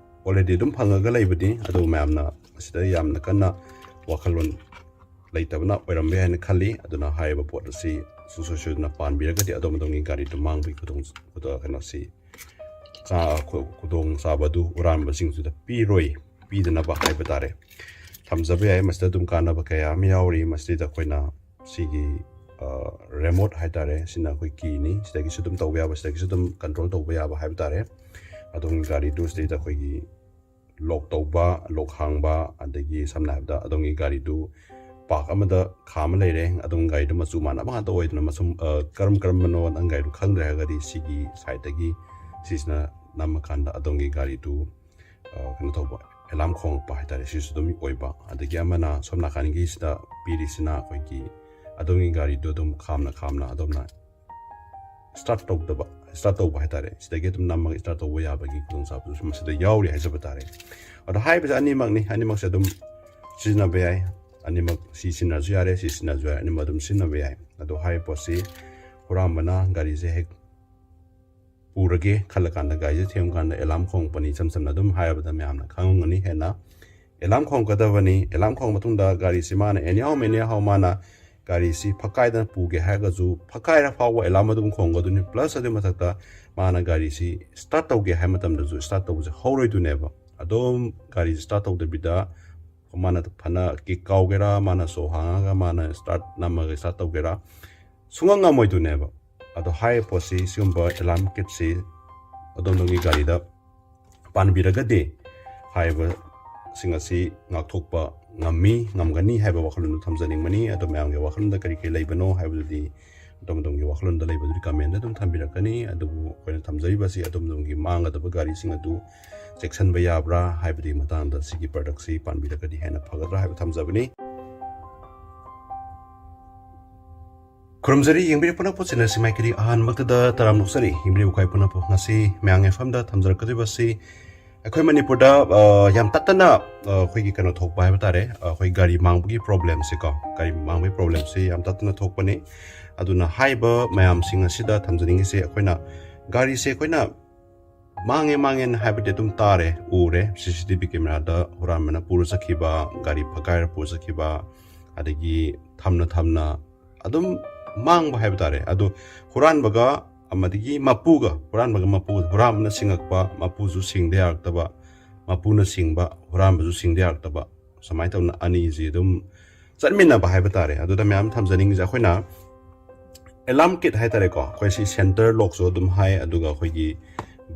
already ꯑꯗꯨꯝ ꯐꯪꯉꯒ ꯂꯩꯕꯅꯤ꯫ ꯑꯗꯨꯕꯨ ꯃꯌꯥꯝꯅ ꯃꯁꯤꯗ ꯌꯥꯝꯅ ꯀꯟꯅ ꯋꯥꯈꯜꯂꯣꯟ ꯂꯩꯇꯕꯅ ꯑꯣꯏꯔꯝꯕ ꯌꯥꯏ ꯍꯥꯏꯅ ꯈꯜꯂꯤ꯫ ꯑꯗꯨꯅ ꯍꯥꯏꯔꯤꯕ ꯄꯣꯠ ꯑꯁꯤ ꯁꯨꯡꯁꯣꯏ ꯁꯣꯏꯗꯅ ꯄꯥꯟꯕꯤꯔꯒꯗꯤ ꯑꯗꯣꯝ ꯑꯗꯣꯝꯒꯤ ꯒꯥꯔꯤꯗꯨ ꯃꯥꯡꯕꯒꯤ ꯈꯨꯗꯣꯡ, ꯈꯨꯗꯣꯡ, ꯀꯩꯅꯣꯁꯤ, ꯆꯥ-, ꯈꯨ-, ꯈꯨꯗꯣꯡ ꯆꯥꯕ ꯑꯗꯨ ꯍꯨꯔꯥꯟꯕꯁꯤꯡꯗꯨꯗ ꯄꯤꯔꯣꯏ, ꯄꯤꯗꯅꯕ ꯍꯥꯏꯕ ꯇꯥꯔꯦ꯫ ꯊꯝꯖꯕ ꯌꯥꯏ꯫ ꯃꯁꯤꯗ ꯑꯗꯨꯝ ꯀꯥꯟꯅꯕ ꯀꯌꯥ ꯑꯃ ꯌꯥꯎꯔꯤ꯫ ꯃꯁꯤꯗ ꯑꯩꯈꯣꯏꯅ ꯁꯤꯒꯤ, ꯑ, remote ꯍꯥꯏ ꯇꯥꯔꯦ, ꯁꯤꯅ ꯑꯩꯈꯣꯏ key ꯅꯤ꯫ ꯁꯤꯗꯒꯤꯁꯨ ꯑꯗꯨꯝ ꯇꯧꯕ ꯌꯥꯕ, ꯁꯤꯗꯒꯤꯁꯨ ꯑꯗꯨꯝ control ꯇꯧꯕ ꯌꯥꯕ ꯍꯥꯏꯕ ꯇꯥꯔꯦ꯫ ꯑꯗꯣꯝꯒꯤ ꯒꯥꯔꯤꯗꯨ ꯁꯤꯗꯩꯗ ꯑꯩꯈꯣꯏꯒꯤ lock ꯇꯧꯕ, lock ꯍꯥꯡꯕ, ꯑꯗꯒꯤ ꯁꯝꯅ ꯍꯥꯏꯔꯕꯗ ꯑꯗꯣꯝꯒꯤ ꯒꯥꯔꯤꯗꯨ park ꯑꯃꯗ ꯈꯥꯝꯃ ꯂꯩꯔꯦ, ꯑꯗꯣꯝꯒꯤ ꯒꯥꯔꯤꯗꯨ ꯃꯆꯨ ꯃꯥꯟꯅꯕ ꯉꯥꯛꯇ ꯑꯣꯏꯗꯅ ꯃꯁꯨꯝ, ꯑ, ꯀꯔꯝ ꯀꯔꯝꯕꯅꯣ ꯅꯪ ꯒꯥꯔꯤꯗꯨ ꯈꯪꯗ꯭ꯔꯦ ꯍꯥꯏꯔꯒꯗꯤ ꯁꯤꯒꯤ side ꯇꯒꯤ ꯁꯤꯁꯤꯅ ꯅꯝꯃꯀꯥꯟꯗ ꯑꯗꯣꯝꯒꯤ ꯒꯥꯔꯤꯗꯨ, ꯑ, ꯀꯩꯅꯣ ꯇꯧꯕ, alarm ꯈꯣꯡꯉꯛꯄ ꯍꯥꯏ ꯇꯥꯔꯦ, ꯁꯤꯁꯨ ꯑꯗꯨꯝ ꯑꯣꯏꯕ꯫ ꯑꯗꯒꯤ ꯑꯃꯅ ꯁꯣꯝ ꯅꯥꯀꯟꯒꯤꯁꯤꯗ ꯄꯤꯔꯤꯁꯤꯅ ꯑꯩꯈꯣꯏꯒꯤ ꯑꯗꯣꯝꯒꯤ ꯒꯥꯔꯤꯗꯣ ꯑꯗꯨꯝ ꯈꯥꯝꯅ ꯈꯥꯝꯅ ꯑꯗꯣꯝꯅ start ꯇꯧꯗꯕ, start ꯇꯧꯕ ꯍꯥꯏꯇꯥꯔꯦ, ꯁꯤꯗꯒꯤ ꯑꯗꯨꯝ ꯅꯝꯃꯒ start ꯇꯧꯕ ꯌꯥꯕꯒꯤ ꯈꯨꯗꯣꯡꯆꯥꯕꯗꯨꯁꯨ ꯃꯁꯤꯗ ꯌꯥꯎꯔꯤ ꯍꯥꯏꯖꯕ ꯇꯥꯔꯦ꯫ ꯑꯗꯣ ꯍꯥꯏꯔꯤꯕꯁꯦ ꯑꯅꯤꯃꯛꯅꯤ, ꯑꯅꯤꯃꯛꯁꯦ ꯑꯗꯨꯝ ꯁꯤꯖꯤꯟꯅꯕ ꯌꯥꯏ꯫ ꯑꯅꯤꯃꯛ, ꯁꯤ ꯁꯤꯖꯤꯟꯅꯔꯁꯨ ꯌꯥꯔꯦ, ꯁꯤ ꯁꯤꯖꯤꯟꯅꯔꯁꯨ ꯌꯥꯔꯦ, ꯑꯅꯤꯃꯛ ꯑꯗꯨꯝ ꯁꯤꯖꯤꯟꯅꯕ ꯌꯥꯏ꯫ ꯑꯗꯣ ꯍꯥꯏꯔꯤꯕ ꯄꯣꯠꯁꯤ ꯍꯨꯔꯥꯟꯕꯅ ꯒꯥꯔꯤꯁꯦ ꯍꯦꯛ ꯄꯨꯔꯒꯦ ꯈꯜꯂꯀꯥꯟꯗ, ꯒꯥꯔꯤꯁꯦ ꯊꯦꯡꯕ ꯀꯥꯟꯗ alarm ꯈꯣꯡꯉꯛꯄꯅꯤ꯫ ꯏꯆꯝ ꯆꯝꯅ ꯑꯗꯨꯝ ꯍꯥꯏꯔꯕꯗ ꯃꯌꯥꯝꯅ ꯈꯪꯉꯝꯒꯅꯤ ꯍꯦꯟꯅ꯫ Alarm ꯈꯣꯡꯉꯛꯀꯗꯕꯅꯤ꯫ Alarm ꯈꯣꯡꯉ ꯃꯇꯨꯡꯗ ꯒꯥꯔꯤꯁꯤ ꯃꯥꯅ anyhow anyhow ꯃꯥꯅ ꯒꯥꯔꯤꯁꯤ ꯐꯛꯀꯥꯏꯗꯅ ꯄꯨꯒꯦ ꯍꯥꯏꯔꯒꯁꯨ, ꯐꯛꯀꯥꯏꯔ ꯐꯥꯎꯕ alarm ꯑꯗꯨꯝ ꯈꯣꯡꯒꯗꯣꯏꯅꯤ꯫ Plus ꯑꯗꯨꯒꯤ ꯃꯊꯛꯇ ꯃꯥꯅ ꯒꯥꯔꯤꯁꯤ start ꯇꯧꯒꯦ ꯍꯥꯏꯕ ꯃꯇꯝꯗꯁꯨ start ꯇꯧꯕꯁꯦ ꯍꯧꯔꯣꯏꯗꯣꯏꯅꯦꯕ꯫ ꯑꯗꯨꯝ ꯒꯥꯔꯤꯁꯤ start ꯇꯧꯗꯕꯤꯗ ꯃꯥꯅ ꯐꯅ kick ꯀꯥꯎꯒꯦꯔꯥ, ꯃꯥꯅ ꯁꯣ ꯍꯥꯡꯉꯒ ꯃꯥꯅ start ꯅꯝꯃꯒ start ꯇꯧꯒꯦꯔꯥ, ꯁꯨꯡꯉꯝ ꯉꯝꯃꯣꯏꯗꯣꯏꯅꯦꯕ꯫ ꯑꯗꯣ ꯍꯥꯏꯔꯤꯕ ꯄꯣꯠꯁꯤ, ꯁꯤꯒꯨꯝꯕ alarm kitꯁꯤ ꯑꯗꯣꯝꯗꯣꯝꯒꯤ ꯒꯥꯔꯤꯗ ꯄꯥꯟꯕꯤꯔꯒꯗꯤ, ꯍꯥꯏꯔꯤꯕꯁꯤꯡ ꯑꯁꯤ ꯉꯥꯛꯊꯣꯛꯄ ꯉꯝꯃꯤ, ꯉꯝꯒꯅꯤ ꯍꯥꯏꯕ ꯋꯥꯈꯜꯂꯣꯟꯗꯨ ꯊꯝꯖꯅꯤꯡꯕꯅꯤ꯫ ꯑꯗꯣ ꯃꯌꯥꯝꯒꯤ ꯋꯥꯈꯜꯂꯣꯟꯗ ꯀꯔꯤ ꯀꯔꯤ ꯂꯩꯕꯅꯣ ꯍꯥꯏꯕꯗꯨꯗꯤ ꯑꯗꯣꯝ ꯑꯗꯣꯝꯒꯤ ꯋꯥꯈꯜꯂꯣꯟꯗ ꯂꯩꯕꯗꯨꯗꯤ commentꯗ ꯑꯗꯨꯝ ꯊꯝꯕꯤꯔꯛꯀꯅꯤ꯫ ꯑꯗꯨꯕꯨ ꯑꯩꯈꯣꯏꯅ ꯊꯝꯖꯔꯤꯕꯁꯤ ꯑꯗꯣꯝ ꯑꯗꯣꯝꯒꯤ ꯃꯥꯡꯒꯗꯕ ꯒꯥꯔꯤꯁꯤꯡ ꯑꯗꯨ ꯆꯦꯛꯁꯤꯟꯕ ꯌꯥꯕ꯭ꯔꯥ ꯍꯥꯏꯕꯗꯨꯒꯤ ꯃꯇꯥꯡꯗ, ꯁꯤꯒꯤ productꯁꯤ ꯄꯥꯟꯕꯤꯔꯒꯗꯤ ꯍꯦꯟꯅ ꯐꯒꯗ꯭ꯔꯥ ꯍꯥꯏꯕ ꯊꯝꯖꯕꯅꯤ꯫ ꯈꯨꯔꯨꯝꯖꯔꯤ, ꯌꯦꯡꯕꯤꯔꯤꯕ ꯄꯨꯝꯅꯃꯛꯄꯨ channelꯁꯤ ꯃꯥꯏꯀꯩꯗꯒꯤ ꯑꯍꯥꯟꯕꯃꯛꯇꯗ ꯇꯔꯥꯝꯅ ꯑꯣꯛꯆꯔꯤ꯫ ꯌꯦꯡꯕꯤꯔꯤꯕ ꯈ꯭ꯋꯥꯏ ꯄꯨꯝꯅꯃꯛꯄꯨ꯫ ꯉꯁꯤ ꯃꯌꯥꯝꯒꯤ ꯃꯐꯝꯗ ꯊꯝꯖꯔꯛꯀꯗꯧꯔꯤꯕꯁꯤ, ꯑꯩꯈꯣꯏ ꯃꯅꯤꯄꯨꯔꯗ, ꯑ, ꯌꯥꯝ ꯇꯠꯇꯅ, ꯑ, ꯑꯩꯈꯣꯏꯒꯤ ꯀꯩꯅꯣ ꯊꯣꯛꯄ ꯍꯥꯏꯕ ꯇꯥꯔꯦ, ꯑ, ꯑꯩꯈꯣꯏ ꯒꯥꯔꯤ ꯃꯥꯡꯕꯒꯤ problemꯁꯦꯀꯣ, ꯒꯥꯔꯤ ꯃꯥꯡꯕꯒꯤ problemꯁꯦ ꯌꯥꯝ ꯇꯠꯇꯅ ꯊꯣꯛꯄꯅꯤ꯫ ꯑꯗꯨꯅ ꯍꯥꯏꯔꯤꯕ ꯃꯌꯥꯝꯁꯤꯡ ꯑꯁꯤꯗ ꯊꯝꯖꯅꯤꯡꯉꯤꯁꯦ, ꯑꯩꯈꯣꯏꯅ ꯒꯥꯔꯤꯁꯦ ꯑꯩꯈꯣꯏꯅ ꯃꯥꯡꯉꯦ ꯃꯥꯡꯉꯦꯅ ꯍꯥꯏꯕꯗꯤ ꯑꯗꯨꯝ ꯇꯥꯔꯦ, ꯎꯔꯦ, CCTV cameraꯗ ꯍꯨꯔꯥꯟꯕꯅ ꯄꯨꯔ ꯆꯠꯈꯤꯕ, ꯒꯥꯔꯤ ꯐꯛꯀꯥꯏꯔ ꯄꯨꯔ ꯆꯠꯈꯤꯕ, ꯑꯗꯒꯤ ꯊꯝꯅ ꯊꯝꯅ ꯑꯗꯨꯝ ꯃꯥꯡꯕ ꯍꯥꯏꯕ ꯇꯥꯔꯦ꯫ ꯑꯗꯣ ꯍꯨꯔꯥꯟꯕꯒ ꯑꯃꯗꯒꯤ ꯃꯄꯨꯒ, ꯍꯨꯔꯥꯟꯕꯒ ꯃꯄꯨ, ꯍꯨꯔꯥꯟꯕꯅ ꯁꯤꯡꯉꯛꯄ, ꯃꯄꯨꯁꯨ ꯁꯤꯡꯗ ꯌꯥꯔꯛꯇꯕ, ꯃꯄꯨꯅ ꯁꯤꯡꯕ, ꯍꯨꯔꯥꯟꯕꯁꯨ ꯁꯤꯡꯗ ꯌꯥꯔꯛꯇꯕ, ꯁꯨꯃꯥꯏꯅ ꯇꯧꯅ ꯑꯅꯤꯁꯤ ꯑꯗꯨꯝ ꯆꯠꯃꯤꯟꯅꯕ ꯍꯥꯏꯕ ꯇꯥꯔꯦ꯫ ꯑꯗꯨꯗ ꯃꯌꯥꯝ ꯊꯝꯖꯅꯤꯡꯉꯤꯁꯦ, ꯑꯩꯈꯣꯏꯅ alarm kit ꯍꯥꯏ ꯇꯥꯔꯦꯀꯣ, ꯑꯩꯈꯣꯏ ꯁꯤ center lockꯁꯨ ꯑꯗꯨꯝ ꯍꯥꯏ, ꯑꯗꯨꯒ ꯑꯩꯈꯣꯏꯒꯤ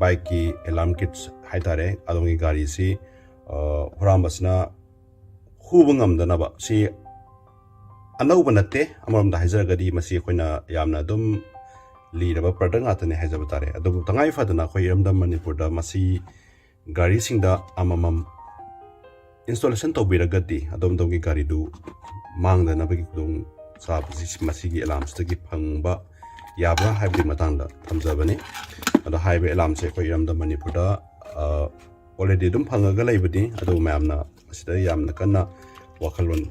bikeꯀꯤ alarm kits ꯍꯥꯏ ꯇꯥꯔꯦ, ꯑꯗꯣꯝꯒꯤ ꯒꯥꯔꯤꯁꯤ, ꯑ, ꯍꯨꯔꯥꯟꯕꯁꯤꯅ ꯍꯨꯕ ꯉꯝꯗꯅꯕ꯫ ꯁꯤ ꯑꯅꯧꯕ ꯅꯠꯇꯦ, ꯑꯃꯔꯣꯝꯗ ꯍꯥꯏꯖꯔꯒꯗꯤ ꯃꯁꯤ ꯑꯩꯈꯣꯏꯅ ꯌꯥꯝꯅ ꯑꯗꯨꯝ ꯂꯤꯔꯕ product ꯉꯥꯛꯇꯅꯦ ꯍꯥꯏꯖꯕ ꯇꯥꯔꯦ꯫ ꯑꯗꯨꯕꯨ ꯇꯉꯥꯏ ꯐꯗꯅ ꯑꯩꯈꯣꯏ ꯏꯔꯝꯗꯝ ꯃꯅꯤꯄꯨꯔꯗ ꯃꯁꯤ ꯒꯥꯔꯤꯁꯤꯡꯗ ꯑꯃꯃꯝ installation ꯇꯧꯕꯤꯔꯒꯗꯤ ꯑꯗꯣꯝ ꯑꯗꯣꯝꯒꯤ ꯒꯥꯔꯤꯗꯨ ꯃꯥꯡꯗꯅꯕꯒꯤ ꯈꯨꯗꯣꯡ ꯆꯥꯕꯁꯤ ꯃꯁꯤꯒꯤ ꯑꯦꯂꯥꯝꯁꯤꯗꯒꯤ ꯐꯪꯕ ꯌꯥꯕ꯭ꯔꯥ ꯍꯥꯏꯕꯒꯤ ꯃꯇꯥꯡꯗ ꯊꯝꯖꯕꯅꯤ꯫ ꯑꯗꯣ ꯍꯥꯏꯔꯤꯕ ꯑꯦꯂꯥꯝꯁꯦ ꯑꯩꯈꯣꯏ ꯏꯔꯝꯗꯝ ꯃꯅꯤꯄꯨꯔꯗ ꯑꯣꯜꯔꯦꯗꯤ ꯑꯗꯨꯝ ꯐꯪꯉꯒ ꯂꯩꯕꯅꯤ꯫ ꯑꯗꯨꯕꯨ ꯃꯌꯥꯝꯅ ꯃꯁꯤꯗ ꯌꯥꯝꯅ ꯀꯟꯅ ꯋꯥꯈꯜꯂꯣꯟ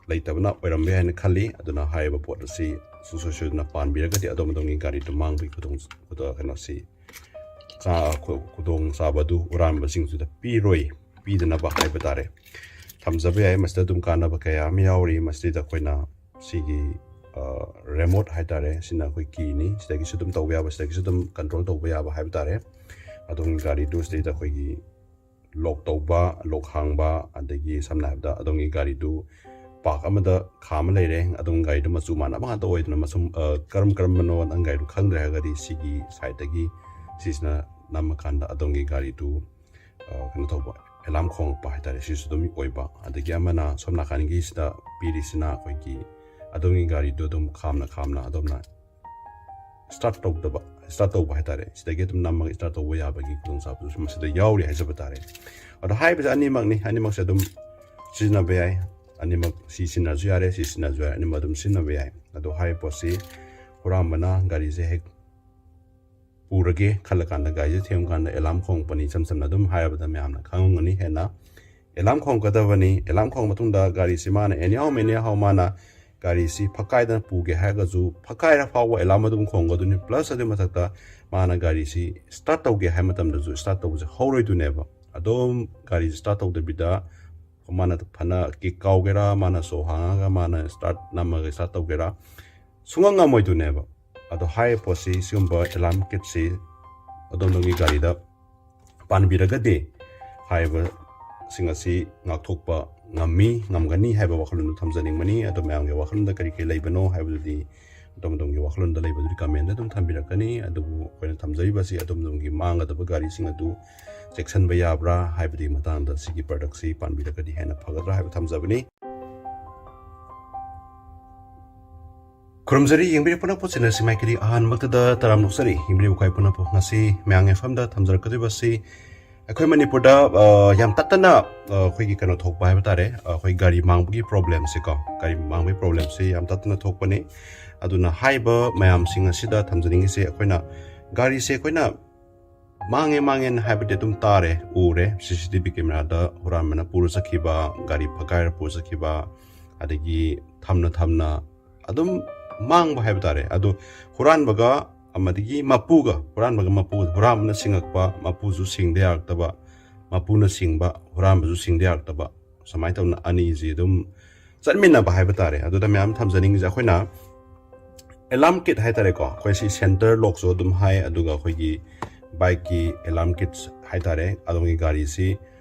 ꯂꯩꯇꯕꯅ ꯑꯣꯏꯔꯝꯕ ꯌꯥꯏ ꯍꯥꯏꯅ ꯈꯜꯂꯤ꯫ ꯑꯗꯨꯅ ꯍꯥꯏꯔꯤꯕ ꯄꯣꯠ ꯑꯁꯤ ꯁꯨꯡꯁꯣꯏ ꯁꯣꯏꯗꯅ ꯄꯥꯟꯕꯤꯔꯒꯗꯤ ꯑꯗꯣꯝ ꯑꯗꯣꯝꯒꯤ ꯒꯥꯔꯤꯗꯨ ꯃꯥꯡꯕꯒꯤ ꯈꯨꯗꯣꯡ ꯈꯨꯗꯣꯡ ꯀꯩꯅꯣꯁꯤ ꯆꯥ- ꯈꯨ- ꯈꯨꯗꯣꯡꯆꯥꯕ ꯑꯗꯨ ꯍꯨꯔꯥꯟꯕꯁꯤꯡꯗꯨꯗ ꯄꯤꯔꯣꯏ, ꯄꯤꯗꯅꯕ ꯍꯥꯏꯕ ꯇꯥꯔꯦ꯫ ꯊꯝꯖꯕ ꯌꯥꯏ꯫ ꯃꯁꯤꯗ ꯑꯗꯨꯝ ꯀꯥꯟꯅꯕ ꯀꯌꯥ ꯑꯃ ꯌꯥꯎꯔꯤ꯫ ꯃꯁꯤꯗ ꯑꯩꯈꯣꯏꯅ ꯁꯤꯒꯤ ꯔꯦꯃꯣꯠ ꯍꯥꯏ ꯇꯥꯔꯦ, ꯁꯤꯅ ꯑꯩꯈꯣꯏ ꯀꯤꯅꯤ꯫ ꯁꯤꯗꯒꯤꯁꯨ ꯑꯗꯨꯝ ꯇꯧꯕ ꯌꯥꯕ, ꯁꯤꯗꯒꯤꯁꯨ ꯑꯗꯨꯝ ꯀꯟꯇ꯭ꯔꯣꯜ ꯇꯧꯕ ꯌꯥꯕ ꯍꯥꯏꯕ ꯇꯥꯔꯦ꯫ ꯑꯗꯣꯝꯒꯤ ꯒꯥꯔꯤꯗꯨ ꯁꯤꯗꯩꯗ ꯑꯩꯈꯣꯏꯒꯤ ꯂꯣꯛ ꯇꯧꯕ, ꯂꯣꯛ ꯍꯥꯡꯕ, ꯑꯗꯒꯤ ꯁꯝꯅ ꯍꯥꯏꯔꯕꯗ ꯑꯗꯣꯝꯒꯤ ꯒꯥꯔꯤꯗꯨ ꯄꯥꯔꯛ ꯑꯃꯗ ꯈꯥꯝꯃ ꯂꯩꯔꯦ, ꯑꯗꯣꯝꯒꯤ ꯒꯥꯔꯤꯗꯨ ꯃꯆꯨ ꯃꯥꯟꯅꯕ ꯉꯥꯛꯇ ꯑꯣꯏꯗꯅ ꯃꯆꯨ, ꯑ, ꯀꯔꯝ ꯀꯔꯝꯕꯅꯣ ꯅꯪ ꯒꯥꯔꯤꯗꯨ ꯈꯪꯗ꯭ꯔꯦ ꯍꯥꯏꯔꯒꯗꯤ ꯁꯤꯒꯤ ꯁꯥꯏꯠꯇꯒꯤ ꯁꯤꯁꯤꯅ ꯅꯝꯃꯀꯥꯟꯗ ꯑꯗꯣꯝꯒꯤ ꯒꯥꯔꯤꯗꯨ, ꯑ, ꯀꯩꯅꯣ ꯇꯧꯕ, ꯑꯦꯂꯥꯝ ꯈꯣꯡꯉꯛꯄ ꯍꯥꯏꯇꯥꯔꯦ, ꯁꯤꯁꯨ ꯑꯗꯨꯝ ꯑꯣꯏꯕ꯫ ꯑꯗꯒꯤ ꯑꯃꯅ ꯁꯣꯝ ꯅꯥꯀꯟꯒꯤꯁꯤꯗ ꯄꯤꯔꯤꯁꯤꯅ ꯑꯩꯈꯣꯏꯒꯤ ꯑꯗꯣꯝꯒꯤ ꯒꯥꯔꯤꯗꯨ ꯑꯗꯨꯝ ꯈꯥꯝꯅ ꯈꯥꯝꯅ ꯑꯗꯣꯝꯅ ꯁ꯭ꯇꯥꯔꯠ ꯇꯧꯗꯕ, ꯁ꯭ꯇꯥꯔꯠ ꯇꯧꯕ ꯍꯥꯏꯇꯥꯔꯦ, ꯁꯤꯗꯒꯤ ꯑꯗꯨꯝ ꯅꯝꯃꯒ ꯁ꯭ꯇꯥꯔꯠ ꯇꯧꯕ ꯌꯥꯕꯒꯤ ꯈꯨꯗꯣꯡꯆꯥꯕꯗꯨꯁꯨ ꯃꯁꯤꯗ ꯌꯥꯎꯔꯤ ꯍꯥꯏꯖꯕ ꯇꯥꯔꯦ꯫ ꯑꯗꯣ ꯍꯥꯏꯔꯤꯕꯁꯦ ꯑꯅꯤꯃꯛꯅꯤ, ꯑꯅꯤꯃꯛꯁꯦ ꯑꯗꯨꯝ ꯁꯤꯖꯤꯟꯅꯕ ꯌꯥꯏ꯫ ꯑꯅꯤꯃꯛ ꯁꯤ ꯁꯤꯖꯤꯟꯅꯔꯁꯨ ꯌꯥꯔꯦ, ꯁꯤ ꯁꯤꯖꯤꯟꯅꯔꯁꯨ ꯌꯥꯔꯦ, ꯑꯅꯤꯃꯛ ꯑꯗꯨꯝ ꯁꯤꯖꯤꯟꯅꯕ ꯌꯥꯏ꯫ ꯑꯗꯣ ꯍꯥꯏꯔꯤꯕ ꯄꯣꯠꯁꯤ ꯍꯨꯔꯥꯟꯕꯅ ꯒꯥꯔꯤꯁꯦ ꯍꯦꯛ ꯄꯨꯔꯒꯦ ꯈꯜꯂꯀꯥꯟꯗ ꯒꯥꯔꯤꯁꯦ ꯊꯦꯡꯕ ꯀꯥꯟꯗ ꯑꯦꯂꯥꯝ ꯈꯣꯡꯉꯛꯄꯅꯤ꯫ ꯏꯁꯝ ꯁꯝꯅ ꯑꯗꯨꯝ ꯍꯥꯏꯔꯕꯗ ꯃꯌꯥꯝꯅ ꯈꯪꯉꯝꯒꯅꯤ ꯍꯦꯟꯅ꯫ ꯑꯦꯂꯥꯝ ꯈꯣꯡꯒꯗꯕꯅꯤ꯫ ꯑꯦꯂꯥꯝ ꯈꯣꯡꯕ ꯃꯇꯨꯡꯗ ꯒꯥꯔꯤꯁꯤ ꯃꯥꯅ anyhow anyhow ꯃꯥꯅ ꯒꯥꯔꯤꯁꯤ ꯐꯛꯀꯥꯏꯗꯅ ꯄꯨꯒꯦ ꯍꯥꯏꯔꯒꯁꯨ ꯐꯛꯀꯥꯏꯔ ꯐꯥꯎꯕ ꯑꯦꯂꯥꯝ ꯑꯗꯨꯝ ꯈꯣꯡꯒꯗꯣꯏꯅꯤ꯫ ꯄ꯭ꯂꯁ ꯑꯗꯨꯒꯤ ꯃꯊꯛꯇ ꯃꯥꯅ ꯒꯥꯔꯤꯁꯤ ꯁ꯭ꯇꯥꯔꯠ ꯇꯧꯒꯦ ꯍꯥꯏꯕ ꯃꯇꯝꯗꯁꯨ ꯁ꯭ꯇꯥꯔꯠ ꯇꯧꯕꯁꯦ ꯍꯧꯔꯣꯏꯗꯣꯏꯅꯦꯕ꯫ ꯑꯗꯨꯝ ꯒꯥꯔꯤꯁꯤ ꯁ꯭ꯇꯥꯔꯠ ꯇꯧꯗꯕꯤꯗ ꯃꯥꯅ ꯐꯅ ꯀꯤꯛ ꯀꯥꯎꯒꯦꯔꯥ, ꯃꯥꯅ ꯁꯣ ꯍꯥꯡꯉꯒ ꯃꯥꯅ ꯁ꯭ꯇꯥꯔꯠ ꯅꯝꯃꯒ ꯁ꯭ꯇꯥꯔꯠ ꯇꯧꯒꯦꯔꯥ, ꯁꯨꯡꯉꯝ ꯉꯝꯃꯣꯏꯗꯣꯏꯅꯦꯕ꯫ ꯑꯗꯣ ꯍꯥꯏꯔꯤꯕ ꯄꯣꯠꯁꯤ, ꯁꯤꯒꯨꯝꯕ ꯑꯦꯂꯥꯔꯝ ꯀꯤꯠꯁꯤ ꯑꯗꯣꯝ ꯑꯗꯣꯝꯒꯤ ꯒꯥꯔꯤꯗ ꯄꯥꯟꯕꯤꯔꯒꯗꯤ ꯍꯥꯏꯔꯤꯕꯁꯤꯡ ꯑꯁꯤ ꯉꯥꯛꯊꯣꯛꯄ ꯉꯝꯃꯤ, ꯉꯝꯒꯅꯤ ꯍꯥꯏꯕ ꯋꯥꯈꯜꯂꯣꯟꯗꯨ ꯊꯝꯖꯅꯤꯡꯕꯅꯤ꯫ ꯑꯗꯣ ꯃꯌꯥꯝꯒꯤ ꯋꯥꯈꯜꯂꯣꯟꯗ ꯀꯔꯤ ꯀꯔꯤ ꯂꯩꯕꯅꯣ ꯍꯥꯏꯕꯗꯨꯗꯤ ꯑꯗꯣꯝ ꯑꯗꯣꯝꯒꯤ ꯋꯥꯈꯜꯂꯣꯟꯗ ꯂꯩꯕꯗꯨꯗꯤ ꯀꯃꯦꯟꯗ ꯑꯗꯨꯝ ꯊꯝꯕꯤꯔꯛꯀꯅꯤ꯫ ꯑꯗꯨꯕꯨ ꯑꯩꯈꯣꯏꯅ ꯊꯝꯖꯔꯤꯕꯁꯤ ꯑꯗꯣꯝ ꯑꯗꯣꯝꯒꯤ ꯃꯥꯡꯒꯗꯕ ꯒꯥꯔꯤꯁꯤꯡ ꯑꯗꯨ ꯆꯦꯛꯁꯤꯟꯕ ꯌꯥꯕ꯭ꯔꯥ ꯍꯥꯏꯕꯗꯨꯒꯤ ꯃꯇꯥꯡꯗ ꯁꯤꯒꯤ ꯄ꯭ꯔꯗꯛꯁꯤ ꯄꯥꯟꯕꯤꯔꯒꯗꯤ ꯍꯦꯟꯅ ꯐꯒꯗ꯭ꯔꯥ ꯍꯥꯏꯕ ꯊꯝꯖꯕꯅꯤ꯫ ꯈꯨꯔꯨꯝꯖꯔꯤ, ꯌꯦꯡꯕꯤꯔꯤꯕ ꯄꯨꯝꯅꯃꯛꯄꯨ ꯆꯦꯅꯦꯜꯁꯤ ꯃꯥꯏꯀꯩꯗꯒꯤ ꯑꯍꯥꯟꯕꯃꯛꯇꯗ ꯇꯔꯥꯝꯅ ꯑꯣꯛꯆꯔꯤ꯫ ꯌꯦꯡꯕꯤꯔꯤꯕ ꯑꯩꯈꯣꯏ ꯄꯨꯝꯅꯃꯛꯄꯨ ꯉꯁꯤ ꯃꯌꯥꯝꯒꯤ ꯃꯐꯝꯗ ꯊꯝꯖꯔꯛꯀꯗꯧꯔꯤꯕꯁꯤ ꯑꯩꯈꯣꯏ ꯃꯅꯤꯄꯨꯔꯗ ꯌꯥꯝ ꯇꯠꯇꯅ ꯑꯩꯈꯣꯏꯒꯤ ꯀꯩꯅꯣ ꯊꯣꯛꯄ ꯍꯥꯏꯕ ꯇꯥꯔꯦ, ꯑꯩꯈꯣꯏ ꯒꯥꯔꯤ ꯃꯥꯡꯕꯒꯤ ꯄ꯭ꯔꯣꯕ꯭ꯂꯦꯝꯁꯦꯀꯣ, ꯒꯥꯔꯤ ꯃꯥꯡꯕꯒꯤ ꯄ꯭ꯔꯣꯕ꯭ꯂꯦꯝꯁꯦ ꯌꯥꯝ ꯇꯠꯇꯅ ꯊꯣꯛꯄꯅꯤ꯫ ꯑꯗꯨꯅ ꯍꯥꯏꯔꯤꯕ ꯃꯌꯥꯝꯁꯤꯡ ꯑꯁꯤꯗ ꯊꯝꯖꯅꯤꯡꯉꯤꯁꯦ, ꯑꯩꯈꯣꯏꯅ ꯒꯥꯔꯤꯁꯦ ꯑꯩꯈꯣꯏꯅ ꯃꯥꯡꯉꯦ ꯃꯥꯡꯉꯦꯅ ꯍꯥꯏꯕꯗꯤ ꯑꯗꯨꯝ ꯇꯥꯔꯦ, ꯎꯔꯦ, ꯁꯤ ꯁꯤ ꯇꯤ ꯚꯤ ꯀꯦꯃꯦꯔꯥꯗ ꯍꯨꯔꯥꯟꯕꯅ ꯄꯨꯔ ꯆꯠꯈꯤꯕ, ꯒꯥꯔꯤ ꯐꯒꯥꯏꯔ ꯄꯨꯔ ꯆꯠꯈꯤꯕ, ꯑꯗꯒꯤ ꯊꯝꯅ ꯊꯝꯅ ꯑꯗꯨꯝ ꯃꯥꯡꯕ ꯍꯥꯏꯕ ꯇꯥꯔꯦ꯫ ꯑꯗꯣ ꯍꯨꯔꯥꯟꯕꯒ ꯑꯃꯗꯒꯤ ꯃꯄꯨꯒ, ꯍꯨꯔꯥꯟꯕꯒ ꯃꯄꯨ, ꯍꯨꯔꯥꯟꯕꯅ ꯁꯤꯡꯉꯛꯄ, ꯃꯄꯨꯁꯨ ꯁꯤꯡꯗ ꯌꯥꯔꯛꯇꯕ, ꯃꯄꯨꯅ ꯁꯤꯡꯕ, ꯍꯨꯔꯥꯟꯕꯁꯨ ꯁꯤꯡꯗ ꯌꯥꯔꯛꯇꯕ, ꯁꯨꯃꯥꯏꯅ ꯇꯧꯅ ꯑꯅꯤꯁꯤ ꯑꯗꯨꯝ ꯆꯠꯃꯤꯟꯅꯕ ꯍꯥꯏꯕ ꯇꯥꯔꯦ꯫ ꯑꯗꯨꯗ ꯃꯌꯥꯝ ꯊꯝꯖꯅꯤꯡꯉꯤꯁꯦ, ꯑꯩꯈꯣꯏꯅ ꯑꯦꯂꯥꯝ ꯀꯤꯠ ꯍꯥꯏꯇꯥꯔꯦꯀꯣ, ꯑꯩꯈꯣꯏ ꯁꯤ ꯁꯦꯟꯇꯔ ꯂꯣꯛꯁꯨ ꯑꯗꯨꯝ ꯍꯥꯏ, ꯑꯗꯨꯒ ꯑꯩꯈꯣꯏꯒꯤ ꯕꯥꯏꯛꯀꯤ ꯑꯦꯂꯥꯝ ꯀꯤꯠꯁ ꯍꯥꯏꯇꯥꯔꯦ, ꯑꯗꯣꯝꯒꯤ ꯒꯥꯔꯤꯁꯤ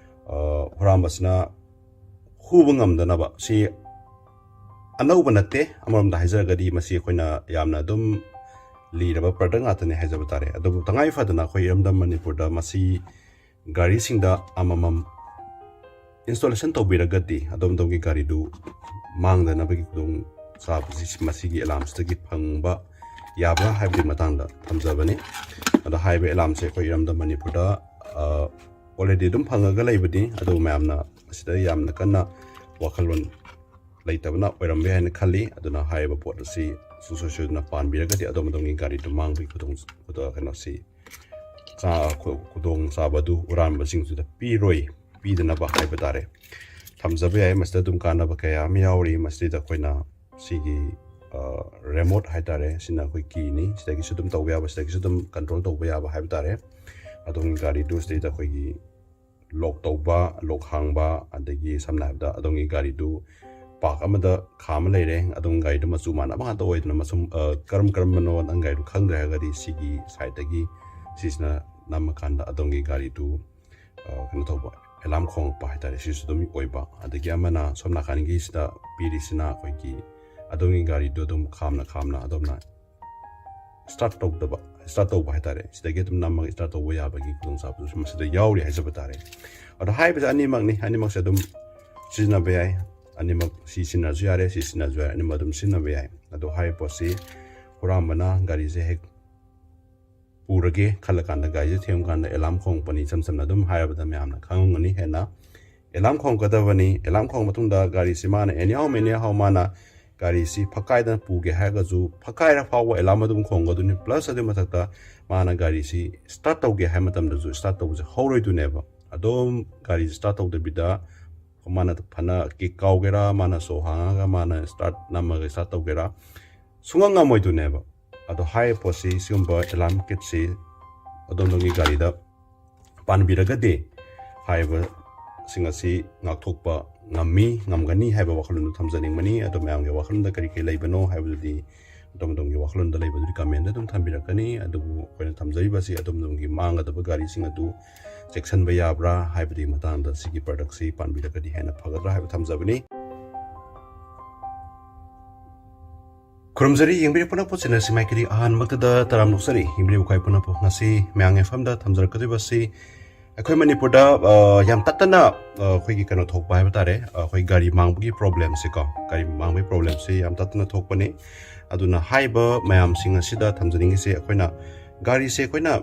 ꯍꯨꯔꯥꯟꯕꯁꯤꯅ ꯍꯨꯕ ꯉꯝꯗꯅꯕ, ꯁꯤ ꯑꯅꯧꯕ ꯅꯠꯇꯦ꯫ ꯑꯃꯔꯣꯝꯗ ꯍꯥꯏꯖꯔꯒꯗꯤ ꯃꯁꯤ ꯑꯩꯈꯣꯏꯅ ꯌꯥꯝꯅ ꯑꯗꯨꯝ ꯂꯤꯔꯕ ꯄ꯭ꯔꯗꯛ ꯉꯥꯛꯇꯅꯤ ꯍꯥꯏꯖꯕ ꯇꯥꯔꯦ꯫ ꯑꯗꯨꯕꯨ ꯇꯉꯥꯏ ꯐꯗꯅ ꯑꯩꯈꯣꯏ ꯏꯔꯝꯗꯝ ꯃꯅꯤꯄꯨꯔꯗ ꯃꯁꯤ ꯒꯥꯔꯤꯁꯤꯡꯗ ꯑꯃꯃꯝ ꯏꯟꯁꯇꯣꯂꯦꯁꯟ ꯇꯧꯕꯤꯔꯒꯗꯤ ꯑꯗꯣꯝ ꯑꯗꯣꯝꯒꯤ ꯒꯥꯔꯤꯗꯨ ꯃꯥꯡꯗꯅꯕꯒꯤ ꯈꯨꯗꯣꯡ ꯆꯥꯕꯁꯤ ꯃꯁꯤꯒꯤ ꯑꯦꯂꯥꯝꯁꯤꯗꯒꯤ ꯐꯪꯕ ꯌꯥꯕ꯭ꯔꯥ ꯍꯥꯏꯕꯒꯤ ꯃꯇꯥꯡꯗ ꯊꯝꯖꯕꯅꯤ꯫ ꯑꯗꯣ ꯍꯥꯏꯔꯤꯕ ꯑꯦꯂꯥꯝꯁꯦ ꯑꯩꯈꯣꯏ ꯏꯔꯝꯗꯝ ꯃꯅꯤꯄꯨꯔꯗ ꯑꯣꯜꯔꯦꯗꯤ ꯑꯗꯨꯝ ꯐꯪꯉꯒ ꯂꯩꯕꯅꯤ, ꯑꯗꯨꯕꯨ ꯃꯌꯥꯝꯅ ꯃꯁꯤꯗ ꯌꯥꯝꯅ ꯀꯟꯅ ꯋꯥꯈꯜꯂꯣꯟ ꯂꯩꯇꯕꯅ ꯑꯣꯏꯔꯝꯕ ꯌꯥꯏ ꯍꯥꯏꯅ ꯈꯜꯂꯤ꯫ ꯑꯗꯨꯅ ꯍꯥꯏꯔꯤꯕ ꯄꯣꯠ ꯑꯁꯤ ꯁꯨꯡꯁꯣꯏ ꯁꯣꯏꯗꯅ ꯄꯥꯟꯕꯤꯔꯒꯗꯤ ꯑꯗꯣꯝ ꯑꯗꯣꯝꯒꯤ ꯒꯥꯔꯤꯗꯨ ꯃꯥꯡꯕꯒꯤ ꯈꯨꯗꯣꯡ ꯈꯨꯗꯣꯡ ꯀꯩꯅꯣꯁꯤ ꯆꯥ- ꯈꯨ- ꯈꯨꯗꯣꯡ ꯆꯥꯕ ꯑꯗꯨ ꯍꯨꯔꯥꯟꯕꯁꯤꯡꯗꯨꯗ ꯄꯤꯔꯣꯏ, ꯄꯤꯗꯅꯕ ꯍꯥꯏꯕ ꯇꯥꯔꯦ꯫ ꯊꯝꯖꯕ ꯌꯥꯏ꯫ ꯃꯁꯤꯗ ꯑꯗꯨꯝ ꯀꯥꯟꯅꯕ ꯀꯌꯥ ꯑꯃ ꯌꯥꯎꯔꯤ꯫ ꯃꯁꯤꯗ ꯑꯩꯈꯣꯏꯅ ꯁꯤꯒꯤ ꯔꯦꯃꯣꯠ ꯍꯥꯏꯇꯥꯔꯦ, ꯁꯤꯅ ꯑꯩꯈꯣꯏ ꯀꯤꯅꯤ꯫ ꯁꯤꯗꯒꯤꯁꯨ ꯑꯗꯨꯝ ꯇꯧꯕ ꯌꯥꯕ, ꯁꯤꯗꯒꯤꯁꯨ ꯑꯗꯨꯝ ꯀꯟꯇ꯭ꯔꯣꯜ ꯇꯧꯕ ꯌꯥꯕ ꯍꯥꯏꯕ ꯇꯥꯔꯦ꯫ ꯑꯗꯣꯝꯒꯤ ꯒꯥꯔꯤꯗꯨ ꯁꯤꯗꯩꯗ ꯑꯩꯈꯣꯏꯒꯤ ꯂꯣꯛ ꯇꯧꯕ, ꯂꯣꯛ ꯍꯥꯡꯕ, ꯑꯗꯒꯤ ꯁꯝꯅ ꯍꯥꯏꯔꯕꯗ ꯑꯗꯣꯝꯒꯤ ꯒꯥꯔꯤꯗꯨ ꯄꯥꯔꯛ ꯑꯃꯗ ꯈꯥꯝꯃ ꯂꯩꯔꯦ, ꯑꯗꯣꯝꯒꯤ ꯒꯥꯔꯤꯗꯨ ꯃꯆꯨ ꯃꯥꯟꯅꯕ ꯉꯥꯛꯇ ꯑꯣꯏꯗꯅ ꯃꯆꯨ, ꯑ, ꯀꯔꯝ ꯀꯔꯝꯕꯅꯣ ꯅꯪ ꯒꯥꯔꯤꯗꯨ ꯈꯪꯗ꯭ꯔꯦ ꯍꯥꯏꯔꯒꯗꯤ ꯁꯤꯒꯤ ꯁꯥꯏꯠꯇꯒꯤ ꯁꯤꯁꯤꯅ ꯅꯝꯃꯀꯥꯟꯗ ꯑꯗꯣꯝꯒꯤ ꯒꯥꯔꯤꯗꯨ, ꯑ, ꯀꯩꯅꯣ ꯇꯧꯕ, ꯑꯦꯂꯥꯝ ꯈꯣꯡꯉꯛꯄ ꯍꯥꯏꯇꯥꯔꯦ, ꯁꯤꯁꯨ ꯑꯗꯨꯝ ꯑꯣꯏꯕ꯫ ꯑꯗꯒꯤ ꯑꯃꯅ ꯁꯣꯝ ꯅꯥꯀꯟꯒꯤꯁꯤꯗ ꯄꯤꯔꯤꯁꯤꯅ ꯑꯩꯈꯣꯏꯒꯤ ꯑꯗꯣꯝꯒꯤ ꯒꯥꯔꯤꯗꯨ ꯑꯗꯨꯝ ꯈꯥꯝꯅ ꯈꯥꯝꯅ ꯑꯗꯣꯝꯅ ꯁ꯭ꯇꯥꯔꯠ ꯇꯧꯗꯕ, ꯁ꯭ꯇꯥꯔꯠ ꯇꯧꯕ ꯍꯥꯏꯇꯥꯔꯦ, ꯁꯤꯗꯒꯤ ꯑꯗꯨꯝ ꯅꯝꯃꯒ ꯁ꯭ꯇꯥꯔꯠ ꯇꯧꯕ ꯌꯥꯕꯒꯤ ꯈꯨꯗꯣꯡꯆꯥꯕꯗꯨꯁꯨ ꯃꯁꯤꯗ ꯌꯥꯎꯔꯤ ꯍꯥꯏꯖꯕ ꯇꯥꯔꯦ꯫ ꯑꯗꯣ ꯍꯥꯏꯔꯤꯕꯁꯦ ꯑꯅꯤꯃꯛꯅꯤ, ꯑꯅꯤꯃꯛꯁꯦ ꯑꯗꯨꯝ ꯁꯤꯖꯤꯟꯅꯕ ꯌꯥꯏ꯫ ꯑꯅꯤꯃꯛ ꯁꯤ ꯁꯤꯖꯤꯟꯅꯔꯁꯨ ꯌꯥꯔꯦ, ꯁꯤ ꯁꯤꯖꯤꯟꯅꯔꯁꯨ ꯌꯥꯔꯦ, ꯑꯅꯤꯃꯛ ꯑꯗꯨꯝ ꯁꯤꯖꯤꯟꯅꯕ ꯌꯥꯏ꯫ ꯑꯗꯣ ꯍꯥꯏꯔꯤꯕ ꯄꯣꯠꯁꯤ ꯍꯨꯔꯥꯟꯕꯅ ꯒꯥꯔꯤꯁꯦ ꯍꯦꯛ ꯄꯨꯔꯒꯦ ꯈꯜꯂꯀꯥꯟꯗ ꯒꯥꯔꯤꯁꯦ ꯊꯦꯡꯕ ꯀꯥꯟꯗ ꯑꯦꯂꯥꯝ ꯈꯣꯡꯉꯛꯄꯅꯤ꯫ ꯏꯆꯝ ꯆꯝꯅ ꯑꯗꯨꯝ ꯍꯥꯏꯔꯕꯗ ꯃꯌꯥꯝꯅ ꯈꯪꯉꯝꯒꯅꯤ ꯍꯦꯟꯅ꯫ ꯑꯦꯂꯥꯝ ꯈꯣꯡꯉꯛꯀꯗꯕꯅꯤ꯫ ꯑꯦꯂꯥꯝ ꯈꯣꯡꯉ ꯃꯇꯨꯡꯗ ꯒꯥꯔꯤꯁꯤ ꯃꯥꯅ anyhow anyhow ꯃꯥꯅ ꯒꯥꯔꯤꯁꯤ ꯐꯛꯀꯥꯏꯗꯅ ꯄꯨꯒꯦ ꯍꯥꯏꯔꯒꯁꯨ ꯐꯛꯀꯥꯏꯔ ꯐꯥꯎꯕ ꯑꯦꯂꯥꯝ ꯑꯗꯨꯝ ꯈꯣꯡꯒꯗꯣꯏꯅꯤ꯫ Plus ꯑꯗꯨꯒꯤ ꯃꯊꯛꯇ ꯃꯥꯅ ꯒꯥꯔꯤꯁꯤ start ꯇꯧꯒꯦ ꯍꯥꯏ ꯃꯇꯝꯗꯁꯨ start ꯇꯧꯕꯁꯦ ꯍꯧꯔꯣꯏꯗꯣꯏꯅꯦꯕ꯫ ꯑꯗꯨꯝ ꯒꯥꯔꯤꯁꯤ start ꯇꯧꯗꯕꯤꯗ ꯃꯥꯅ ꯐꯅ ꯀꯤꯛ ꯀꯥꯎꯒꯦꯔꯥ, ꯃꯥꯅ ꯁꯣ ꯍꯥꯡꯉꯒ ꯃꯥꯅ start ꯅꯝꯃꯒ start ꯇꯧꯒꯦꯔꯥ, ꯁꯨꯡꯉꯝ ꯉꯝꯃꯣꯏꯗꯣꯏꯅꯦꯕ꯫ ꯑꯗꯣ ꯍꯥꯏꯔꯤꯕ ꯄꯣꯠꯁꯤ, ꯁꯤꯒꯨꯝꯕ ꯑꯦꯂꯥꯔꯝ ꯀꯤꯠꯁꯤ ꯑꯗꯣꯝꯗꯣꯝꯒꯤ ꯒꯥꯔꯤꯗ ꯄꯥꯟꯕꯤꯔꯒꯗꯤ ꯍꯥꯏꯔꯤꯕꯁꯤꯡ ꯑꯁꯤ ꯉꯥꯛꯊꯣꯛꯄ ꯉꯝꯃꯤ, ꯉꯝꯒꯅꯤ ꯍꯥꯏꯕ ꯋꯥꯈꯜꯂꯣꯟꯗꯨ ꯊꯝꯖꯅꯤꯡꯕꯅꯤ꯫ ꯑꯗꯣ ꯃꯌꯥꯝꯒꯤ ꯋꯥꯈꯜꯂꯣꯟꯗ ꯀꯔꯤ ꯀꯔꯤ ꯂꯩꯕꯅꯣ ꯍꯥꯏꯕꯗꯨꯗꯤ ꯑꯗꯣꯝ ꯑꯗꯣꯝꯒꯤ ꯋꯥꯈꯜꯂꯣꯟꯗ ꯂꯩꯕꯗꯨꯗꯤ ꯀꯃꯦꯟꯗ ꯑꯗꯨꯝ ꯊꯝꯕꯤꯔꯛꯀꯅꯤ꯫ ꯑꯗꯨꯕꯨ ꯑꯩꯈꯣꯏꯅ ꯊꯝꯖꯔꯤꯕꯁꯤ ꯑꯗꯣꯝ ꯑꯗꯣꯝꯒꯤ ꯃꯥꯡꯒꯗꯕ ꯒꯥꯔꯤꯁꯤꯡ ꯑꯗꯨ ꯆꯦꯛꯁꯤꯟꯕ ꯌꯥꯕ꯭ꯔꯥ ꯍꯥꯏꯕꯗꯨꯒꯤ ꯃꯇꯥꯡꯗ ꯁꯤꯒꯤ ꯄ꯭ꯔꯗꯛꯁꯤ ꯄꯥꯟꯕꯤꯔꯒꯗꯤ ꯍꯦꯟꯅ ꯐꯒꯗ꯭ꯔꯥ ꯍꯥꯏꯕ ꯊꯝꯖꯕꯅꯤ꯫ ꯈꯨꯔꯨꯝꯖꯔꯤ, ꯌꯦꯡꯕꯤꯔꯤꯕ ꯄꯨꯝꯅꯃꯛꯄꯨ ꯆꯦꯅꯦꯜꯁꯤ ꯃꯥꯏꯀꯩꯗꯒꯤ ꯑꯍꯥꯟꯕꯃꯛꯇꯗ ꯇꯔꯥꯝꯅ ꯑꯣꯛꯆꯔꯤ꯫ ꯌꯦꯡꯕꯤꯔꯤꯕ ꯑꯩꯈꯣꯏ ꯄꯨꯝꯅꯃꯛꯄꯨ ꯉꯁꯤ ꯃꯌꯥꯝꯒꯤ ꯃꯐꯝꯗ ꯊꯝꯖꯔꯛꯀꯗꯣꯔꯤꯕꯁꯤ ꯑꯩꯈꯣꯏ ꯃꯅꯤꯄꯨꯔꯗ, ꯑ, ꯌꯥꯝ ꯇꯠꯇꯅ, ꯑ, ꯑꯩꯈꯣꯏꯒꯤ ꯀꯩꯅꯣ ꯊꯣꯛꯄ ꯍꯥꯏꯕ ꯇꯥꯔꯦ, ꯑ, ꯑꯩꯈꯣꯏ ꯒꯥꯔꯤ ꯃꯥꯡꯕꯒꯤ ꯄ꯭ꯔꯣꯕ꯭ꯂꯦꯝꯁꯤꯀꯣ, ꯒꯥꯔꯤ ꯃꯥꯡꯕꯒꯤ ꯄ꯭ꯔꯣꯕ꯭ꯂꯦꯝꯁꯤ ꯌꯥꯝ ꯇꯠꯇꯅ ꯊꯣꯛꯄꯅꯤ꯫ ꯑꯗꯨꯅ ꯍꯥꯏꯔꯤꯕ ꯃꯌꯥꯝꯁꯤꯡ ꯑꯁꯤꯗ ꯊꯝꯖꯅꯤꯡꯉꯤꯁꯦ, ꯑꯩꯈꯣꯏꯅ ꯒꯥꯔꯤꯁꯦ ꯑꯩꯈꯣꯏꯅ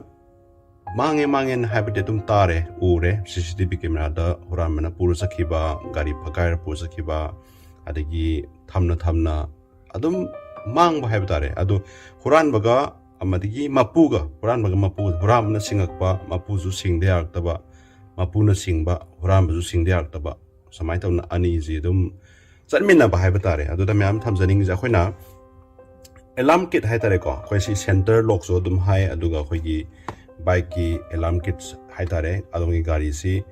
ꯃꯥꯡꯉꯦ ꯃꯥꯡꯉꯦꯅ ꯍꯥꯏꯕꯗꯤ ꯑꯗꯨꯝ ꯇꯥꯔꯦ, ꯎꯔꯦ, ꯁꯤ ꯁꯤ ꯇꯤ ꯚꯤ ꯀꯦꯃꯦꯔꯥꯗ ꯍꯨꯔꯥꯟꯕꯅ ꯄꯨꯔ ꯆꯠꯈꯤꯕ, ꯒꯥꯔꯤ ꯐꯛꯀꯥꯏꯔ ꯄꯨꯔ ꯆꯠꯈꯤꯕ, ꯑꯗꯒꯤ ꯊꯝꯅ ꯊꯝꯅ ꯑꯗꯨꯝ ꯃꯥꯡꯕ ꯍꯥꯏꯕ ꯇꯥꯔꯦ꯫ ꯑꯗꯨ ꯍꯨꯔꯥꯟꯕꯒ ꯑꯃꯗꯒꯤ ꯃꯄꯨꯒ, ꯍꯨꯔꯥꯟꯕꯒ ꯃꯄꯨ, ꯍꯨꯔꯥꯟꯕꯅ ꯁꯤꯡꯉꯛꯄ, ꯃꯄꯨꯁꯨ ꯁꯤꯡꯗ ꯌꯥꯔꯛꯇꯕ, ꯃꯄꯨꯅ ꯁꯤꯡꯕ, ꯍꯨꯔꯥꯟꯕꯁꯨ ꯁꯤꯡꯗ ꯌꯥꯔꯛꯇꯕ, ꯁꯨꯃꯥꯏꯅ ꯇꯧꯅ ꯑꯅꯤꯁꯤ ꯑꯗꯨꯝ ꯆꯠꯃꯤꯟꯅꯕ ꯍꯥꯏꯕ ꯇꯥꯔꯦ꯫ ꯑꯗꯨꯗ ꯃꯌꯥꯝ ꯊꯝꯖꯅꯤꯡꯉꯤꯁꯦ, ꯑꯩꯈꯣꯏꯅ ꯑꯦꯂꯥꯔꯝ ꯀꯤꯠ ꯍꯥꯏ ꯇꯥꯔꯦꯀꯣ, ꯑꯩꯈꯣꯏ ꯁꯤ ꯁꯦꯟꯇꯔ ꯂꯣꯛꯁꯨ ꯑꯗꯨꯝ ꯍꯥꯏ, ꯑꯗꯨꯒ ꯑꯩꯈꯣꯏꯒꯤ ꯕꯥꯏꯛꯀꯤ ꯑꯦꯂꯥꯔꯝ ꯀꯤꯠꯁ ꯍꯥꯏ ꯇꯥꯔꯦ, ꯑꯗꯣꯝꯒꯤ ꯒꯥꯔꯤꯁꯤ,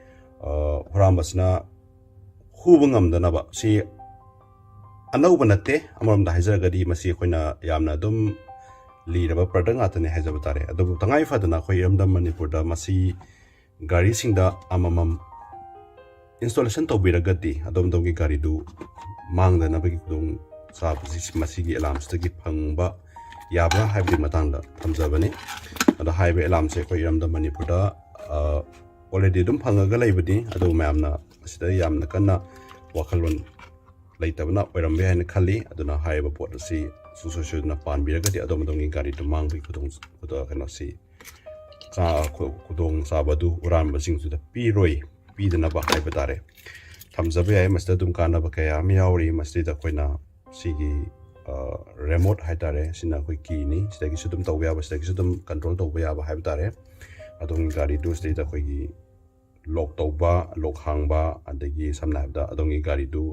ꯑ, ꯍꯨꯔꯥꯟꯕꯁꯤꯅ ꯍꯨꯕ ꯉꯝꯗꯅꯕ꯫ ꯁꯤ ꯑꯅꯧꯕ ꯅꯠꯇꯦ, ꯑꯃꯔꯣꯝꯗ ꯍꯥꯏꯖꯔꯒꯗꯤ ꯃꯁꯤ ꯑꯩꯈꯣꯏꯅ ꯌꯥꯝꯅ ꯑꯗꯨꯝ ꯂꯤꯔꯕ ꯄ꯭ꯔꯗꯛ ꯉꯥꯛꯇꯅꯤ ꯍꯥꯏꯖꯕ ꯇꯥꯔꯦ꯫ ꯑꯗꯨꯕꯨ ꯇꯉꯥꯏ ꯐꯗꯅ ꯑꯩꯈꯣꯏ ꯏꯔꯝꯗꯝ ꯃꯅꯤꯄꯨꯔꯗ ꯃꯁꯤ ꯒꯥꯔꯤꯁꯤꯡꯗ ꯑꯃꯃꯝ ꯏꯟꯁꯇꯣꯂꯦꯁꯟ ꯇꯧꯕꯤꯔꯒꯗꯤ ꯑꯗꯣꯝ ꯑꯗꯣꯝꯒꯤ ꯒꯥꯔꯤꯗꯨ ꯃꯥꯡꯗꯅꯕꯒꯤ ꯈꯨꯗꯣꯡ ꯆꯥꯕꯁꯤ ꯃꯁꯤꯒꯤ ꯑꯦꯂꯥꯔꯝꯁꯤꯗꯒꯤ ꯐꯪꯕ ꯌꯥꯕ꯭ꯔꯥ ꯍꯥꯏꯕꯒꯤ ꯃꯇꯥꯡꯗ ꯊꯝꯖꯕꯅꯤ꯫ ꯑꯗꯣ ꯍꯥꯏꯔꯤꯕ ꯑꯦꯂꯥꯔꯝꯁꯦ ꯑꯩꯈꯣꯏ ꯏꯔꯝꯗꯝ ꯃꯅꯤꯄꯨꯔꯗ, ꯑ, already ꯑꯗꯨꯝ ꯐꯪꯉꯒ ꯂꯩꯕꯅꯤ꯫ ꯑꯗꯨ ꯃꯌꯥꯝꯅ ꯑꯁꯤꯗ ꯌꯥꯝꯅ ꯀꯟꯅ ꯋꯥꯈꯜꯂꯣꯟ ꯂꯩꯇꯕꯅ ꯑꯣꯏꯔꯝꯕ ꯌꯥꯏ ꯍꯥꯏꯅ ꯈꯜꯂꯤ꯫ ꯑꯗꯨꯅ ꯍꯥꯏꯔꯤꯕ ꯄꯣꯠ ꯑꯁꯤ ꯁꯨꯡꯁꯣꯏ ꯁꯣꯏꯗꯅ ꯄꯥꯟꯕꯤꯔꯒꯗꯤ ꯑꯗꯣꯝ ꯑꯗꯣꯝꯒꯤ ꯒꯥꯔꯤꯗꯨ ꯃꯥꯡꯕꯒꯤ ꯈꯨꯗꯣꯡ ꯈꯨꯗꯣꯡ- ꯀꯩꯅꯣꯁꯤ ꯆꯥ- ꯈꯨ- ꯈꯨꯗꯣꯡꯆꯥꯕꯗꯨ ꯍꯨꯔꯥꯟꯕꯁꯤꯡꯗꯨꯗ ꯄꯤꯔꯣꯏ, ꯄꯤꯗꯅꯕ ꯍꯥꯏꯕ ꯇꯥꯔꯦ꯫ ꯊꯝꯖꯕ ꯌꯥꯏ꯫ ꯃꯁꯤꯗ ꯑꯗꯨꯝ ꯀꯥꯟꯅꯕ ꯀꯌꯥ ꯑꯃ ꯌꯥꯎꯔꯤ꯫ ꯃꯁꯤꯗ ꯑꯩꯈꯣꯏꯅ ꯁꯤꯒꯤ ꯔꯦꯃꯣꯠ ꯍꯥꯏꯇꯥꯔꯦ, ꯁꯤꯅ ꯑꯩꯈꯣꯏ ꯀꯤꯅꯤ꯫ ꯁꯤꯗꯒꯤꯁꯨ ꯑꯗꯨꯝ ꯇꯧꯕ ꯌꯥꯕ, ꯁꯤꯗꯒꯤꯁꯨ ꯑꯗꯨꯝ ꯀꯟꯇ꯭ꯔꯣꯜ ꯇꯧꯕ ꯌꯥꯕ ꯍꯥꯏꯕ ꯇꯥꯔꯦ꯫ ꯑꯗꯣꯝꯒꯤ ꯒꯥꯔꯤꯗꯨ ꯁꯤꯗꯩꯗ ꯑꯩꯈꯣꯏꯒꯤ ꯂꯣꯛ ꯇꯧꯕ, ꯂꯣꯛ ꯍꯥꯡꯕ, ꯑꯗꯒꯤ ꯁꯝꯅ ꯍꯥꯏꯔꯕꯗ ꯑꯗꯣꯝꯒꯤ ꯒꯥꯔꯤꯗꯨ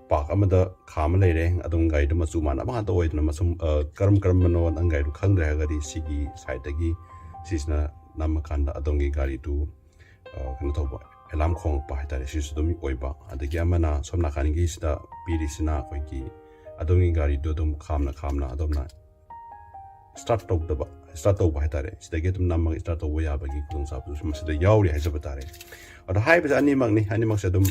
ꯄꯥꯔꯛ ꯑꯃꯗ ꯈꯥꯝꯃ ꯂꯩꯔꯦ, ꯑꯗꯣꯝꯒꯤ ꯒꯥꯔꯤꯗꯨ ꯃꯆꯨ ꯃꯥꯟꯅꯕ ꯉꯥꯛꯇ ꯑꯣꯏꯗꯅ ꯃꯆꯨ ꯑ, ꯀꯔꯝ ꯀꯔꯝꯕꯅꯣ ꯅꯪ ꯒꯥꯔꯤꯗꯨ ꯈꯪꯗ꯭ꯔꯦ ꯍꯥꯏꯔꯒꯗꯤ ꯁꯤꯒꯤ ꯁꯥꯏꯠꯇꯒꯤ ꯁꯤꯁꯤꯅ ꯅꯝꯃꯀꯥꯟꯗ ꯑꯗꯣꯝꯒꯤ ꯒꯥꯔꯤꯗꯨ ꯑ, ꯀꯩꯅꯣ ꯇꯧꯕ, ꯑꯦꯂꯥꯝ ꯈꯣꯡꯉꯛꯄ ꯍꯥꯏꯇꯥꯔꯦ, ꯁꯤꯁꯨ ꯑꯗꯨꯝ ꯑꯣꯏꯕ꯫ ꯑꯗꯒꯤ ꯑꯃꯅ ꯁꯣꯝ ꯅꯥꯀꯟꯒꯤꯁꯤꯗ ꯄꯤꯔꯤꯁꯤꯅ ꯑꯩꯈꯣꯏꯒꯤ ꯑꯗꯣꯝꯒꯤ ꯒꯥꯔꯤꯗꯨ ꯑꯗꯨꯝ ꯈꯥꯝꯅ ꯈꯥꯝꯅ ꯑꯗꯣꯝꯅ ꯁ꯭ꯇꯥꯔꯠ ꯇꯧꯗꯕ, ꯁ꯭ꯇꯥꯔꯠ ꯇꯧꯕ ꯍꯥꯏꯇꯥꯔꯦ, ꯁꯤꯗꯒꯤ ꯑꯗꯨꯝ ꯅꯝꯃꯒ ꯁ꯭ꯇꯥꯔꯠ ꯇꯧꯕ ꯌꯥꯕꯒꯤ ꯈꯨꯗꯣꯡꯆꯥꯕꯗꯨꯁꯨ ꯃꯁꯤꯗ ꯌꯥꯎꯔꯤ ꯍꯥꯏꯖꯕ ꯇꯥꯔꯦ꯫ ꯑꯗꯣ ꯍꯥꯏꯔꯤꯕꯁꯦ ꯑꯅꯤꯃꯛꯅꯤ, ꯑꯅꯤꯃꯛꯁꯦ ꯑꯗꯨꯝ